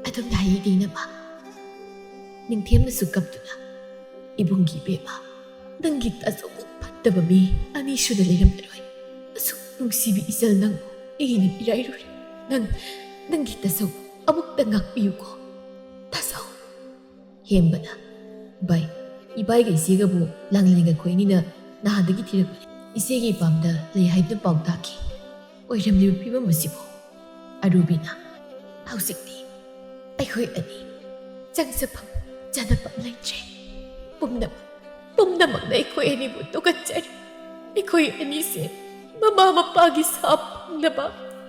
ꯑꯗꯨꯝꯅ ꯍꯥꯏꯔꯤꯗꯤ ꯏꯅꯝꯃ꯫ ꯅꯤꯡꯊꯦꯝꯅꯁꯨ ꯀꯞꯇꯨꯅ, "ꯏꯕꯨꯡꯒꯤ ꯏꯕꯦꯝꯃ, ꯅꯪꯒꯤ ꯇꯥꯆꯧꯃꯨꯛ ꯐꯠꯇꯕ ꯃꯤ ꯑꯅꯤ ꯁꯨꯅ ꯂꯩꯔꯝꯂꯔꯣꯏ꯫ ꯑꯁꯨꯛ ꯅꯨꯡꯁꯤꯕꯤ ꯏꯆꯜ ꯅꯪ ꯑꯩꯅ ꯏꯔꯥꯏꯔꯨꯔꯦ꯫ ꯅꯪ, ꯅꯪꯒꯤ ꯇꯥꯆꯧ ꯑꯃꯨꯛꯇ ꯉꯥꯛꯄꯤꯌꯨꯀꯣ, ꯇꯥꯆꯧ꯫" ꯍꯦꯝꯕꯅ, "ꯏꯕꯥꯏ, ꯏꯕꯥꯏꯒ ꯏꯆꯦꯒꯕꯨ ꯂꯥꯡꯂꯦꯟꯒ ꯑꯩꯈꯣꯏ ꯑꯅꯤꯅ ꯅꯍꯥꯟꯗꯒꯤ ꯊꯤꯔꯛꯄꯅꯤ꯫ ꯏꯆꯦꯒꯤ ꯏꯄꯥꯝꯗ ꯂꯩ ꯍꯥꯏꯗꯨꯅ ꯄꯥꯎ ꯇꯥꯈꯤ꯫ ꯑꯣꯏꯔꯝꯂꯤꯕ ꯐꯤꯕꯝ ꯑꯁꯤꯕꯨ?" ꯑꯔꯨꯕꯤꯅ, "ꯍꯧꯖꯤꯛꯇꯤ ꯑꯩꯈꯣꯏ ꯑꯅꯤ ꯆꯪꯖꯐꯝ ꯆꯥꯅꯐꯝ ꯂꯩꯇ꯭ꯔꯦ꯫ ꯄꯨꯝꯅꯃꯛ, ꯄꯨꯝꯅꯃꯛꯅ ꯑꯩꯈꯣꯏ ꯑꯅꯤꯕꯨ ꯇꯨꯀꯠꯆꯔꯤ꯫ ꯑꯩꯈꯣꯏ ꯑꯅꯤꯁꯦ ꯃꯃꯥ ꯃꯄꯥꯒꯤ ꯁꯥꯞ ꯐꯪꯅꯕ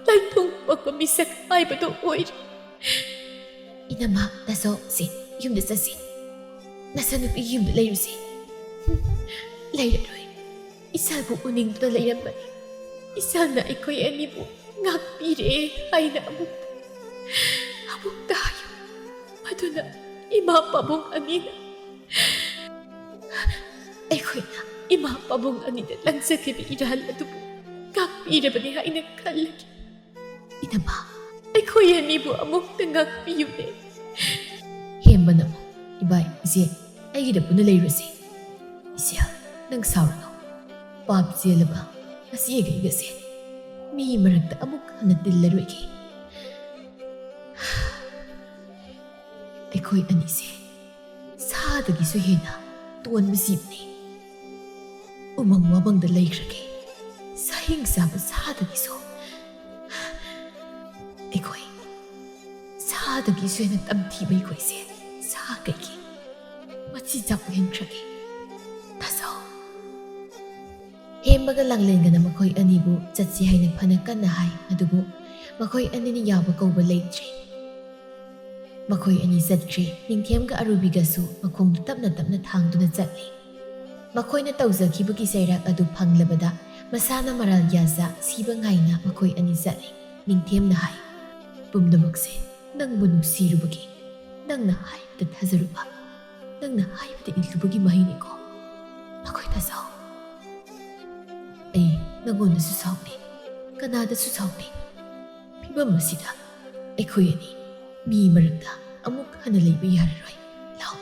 ꯂꯥꯏꯊꯣꯡ ꯄꯛꯄ ꯃꯤꯁꯛ ꯍꯥꯏꯕꯗꯨ ꯑꯣꯏꯔꯦ꯫" "ꯏꯅꯝꯃ, ꯇꯥꯆꯧ, ꯁꯦ, ꯌꯨꯝꯗ ꯆꯠꯁꯤ꯫ ꯅꯆꯟꯅꯨꯄꯤꯒꯤ ꯌꯨꯝꯗ ꯂꯩꯔꯨꯁꯤ꯫" "ꯍꯨꯝ, ꯂꯩꯔꯔꯣꯏ꯫ ꯏꯆꯥꯕꯨ ꯎꯅꯤꯡꯗꯨꯅ ꯂꯩꯔꯝꯕꯅꯤ꯫ ꯏꯆꯥꯅ ꯑꯩꯈꯣꯏ ꯑꯅꯤꯕꯨ ꯉꯥꯛꯄꯤꯔꯦ ꯍꯥꯏꯅ ꯑꯃꯨꯛ, ꯑꯃꯨꯛꯇ ꯍꯥꯏꯌꯨ꯫ ꯃꯗꯨꯅ ꯏꯃꯥ ꯄꯥꯕꯨꯡ ꯑꯅꯤꯅ, ꯑꯩꯈꯣꯏꯅ ꯏꯃꯥ ꯄꯥꯕꯨꯡ ꯑꯅꯤꯗ ꯂꯪꯖꯈꯤꯕ ꯏꯔꯥꯜ ꯑꯗꯨꯕꯨ ꯉꯥꯛꯄꯤꯔꯕꯅꯤ ꯍꯥꯏꯅ ꯈꯜꯂꯒꯦ꯫ ꯏꯅꯝꯃ, ꯑꯩꯈꯣꯏ ꯑꯅꯤꯕꯨ ꯑꯃꯨꯛꯇ ꯉꯥꯛꯄꯤꯌꯨꯅꯦ꯫" ꯍꯦꯝꯕꯅ, "ꯏꯕꯥꯏ, ꯏꯆꯦ, ꯑꯩꯒꯤꯗ ꯄꯨꯟꯅ ꯂꯩꯔꯨꯁꯤ꯫ ꯏꯆꯦ, ꯅꯪ ꯁꯥꯎꯔꯅꯨ꯫ ꯄꯥꯞ ꯆꯦꯜꯂꯕ ꯅꯆꯦꯒ ꯑꯩꯒꯁꯦ ꯃꯤ ꯃꯔꯛꯇ ꯑꯃꯨꯛ ꯍꯟꯅ ꯇꯤꯜꯂꯔꯣꯏꯒꯦ꯫ ꯑꯩꯈꯣꯏ ꯑꯅꯤꯁꯦ ꯁꯥꯗꯒꯤꯁꯨ ꯍꯦꯟꯅ ꯇꯣꯟꯕ ꯖꯤꯕꯅꯤ꯫ ꯎꯃꯪ ꯋꯥꯃꯪꯗ ꯂꯩꯈ꯭ꯔꯒꯦ꯫ ꯁꯥꯍꯤꯡ ꯆꯥꯕ ꯁꯥꯗꯒꯤꯁꯨ ꯑꯩꯈꯣꯏ ꯇꯒꯤꯁꯨ ꯍꯦꯟꯅ ꯇꯝꯊꯤꯕ ꯑꯩꯈꯣꯏꯁꯦ ꯁꯥ ꯀꯩꯒꯤ ꯃꯆꯤꯟꯖꯥꯛ ꯑꯣꯏꯍꯟꯈ꯭ꯔꯒꯦ? ꯊꯥꯖꯧ꯫ ꯍꯦꯝꯕꯒ ꯂꯥꯡꯂꯦꯟꯒꯅ ꯃꯈꯣꯏ ꯑꯅꯤꯕꯨ ꯆꯠꯁꯤ ꯍꯥꯏꯅ ꯐꯅ ꯀꯟꯅ ꯍꯥꯏ, ꯑꯗꯨꯕꯨ ꯃꯈꯣꯏ ꯑꯅꯤꯅ ꯌꯥꯕ ꯀꯧꯕ ꯂꯩꯇ꯭ꯔꯦ꯫ ꯃꯈꯣꯏ ꯑꯅꯤ ꯆꯠꯈ꯭ꯔꯦ꯫ ꯅꯤꯡꯊꯦꯝꯒ ꯑꯔꯨꯕꯤꯒꯁꯨ ꯃꯈꯣꯡꯗꯨ ꯇꯞꯅ ꯇꯞꯅ ꯊꯥꯡꯗꯨꯅ ꯆꯠꯂꯤ꯫ ꯃꯈꯣꯏꯅ ꯇꯧꯖꯈꯤꯕꯒꯤ ꯆꯩꯔꯥꯛ ꯑꯗꯨ ꯐꯪꯂꯕꯗ ꯃꯁꯥꯅ ꯃꯔꯥꯜ ꯌꯥꯖ ꯁꯤꯕ ꯉꯥꯏꯅ ꯃꯈꯣꯏ ꯑꯅꯤ ꯆꯠꯂꯤ꯫ ꯅꯤꯡꯊꯦꯝꯅ ꯍꯥꯏ, "ꯄꯨꯝꯅꯃꯛꯁꯦ ꯅꯪꯕꯨ ꯅꯨꯡꯁꯤꯔꯨꯕꯒꯤ, ꯅꯪꯅ ꯍꯥꯏꯕꯗ ꯊꯥꯖꯔꯨꯕ, ꯅꯪꯅ ꯍꯥꯏꯕꯗ ꯏꯜꯂꯨꯕꯒꯤ ꯃꯍꯩꯅꯤꯀꯣ꯫ ꯃꯈꯣꯏ ꯊꯥꯖꯧ꯫ ꯑꯩ ꯅꯉꯣꯟꯗꯁꯨ ꯁꯥꯎꯅꯤꯡ, ꯀꯅꯥꯗꯁꯨ ꯁꯥꯎꯅꯤꯡ꯫ ꯐꯤꯕꯝ ꯑꯁꯤꯗ ꯑꯩꯈꯣꯏ ꯑꯅꯤ ꯃꯤ ꯃꯔꯛꯇ ꯑꯃꯨꯛ ꯍꯟꯅ ꯂꯩꯕ ꯌꯥꯔꯔꯣꯏ꯫ ꯂꯥꯎ,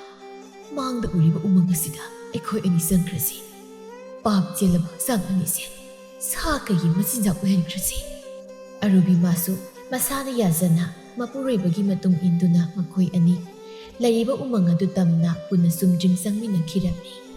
ꯃꯥꯡꯗ ꯎꯔꯤꯕ ꯎꯃꯪ ꯑꯁꯤꯗ ꯑꯩꯈꯣꯏ ꯑꯅꯤ ꯆꯪꯈ꯭ꯔꯁꯤ꯫ ꯄꯥꯞ ꯆꯦꯜꯂꯕ ꯍꯛꯆꯥꯡ ꯑꯅꯤꯁꯦ ꯁꯥ ꯀꯩꯒꯤ ꯃꯆꯤꯟꯖꯥꯛ ꯑꯣꯏꯍꯟꯈ꯭ꯔꯁꯤ꯫" ꯑꯔꯨꯕꯤ ꯃꯥꯁꯨ ꯃꯁꯥꯅ ꯌꯥꯖꯅ ꯃꯄꯨꯔꯣꯏꯕꯒꯤ ꯃꯇꯨꯡ ꯏꯟꯗꯨꯅ ꯃꯈꯣꯏ ꯑꯅꯤ ꯂꯩꯔꯤꯕ ꯎꯃꯪ ꯑꯗꯨ ꯇꯝꯅ ꯄꯨꯟꯅ ꯆꯨꯝꯗ꯭ꯔꯤꯡ ꯆꯪꯃꯤꯟꯅꯈꯤꯔꯝꯃꯤ꯫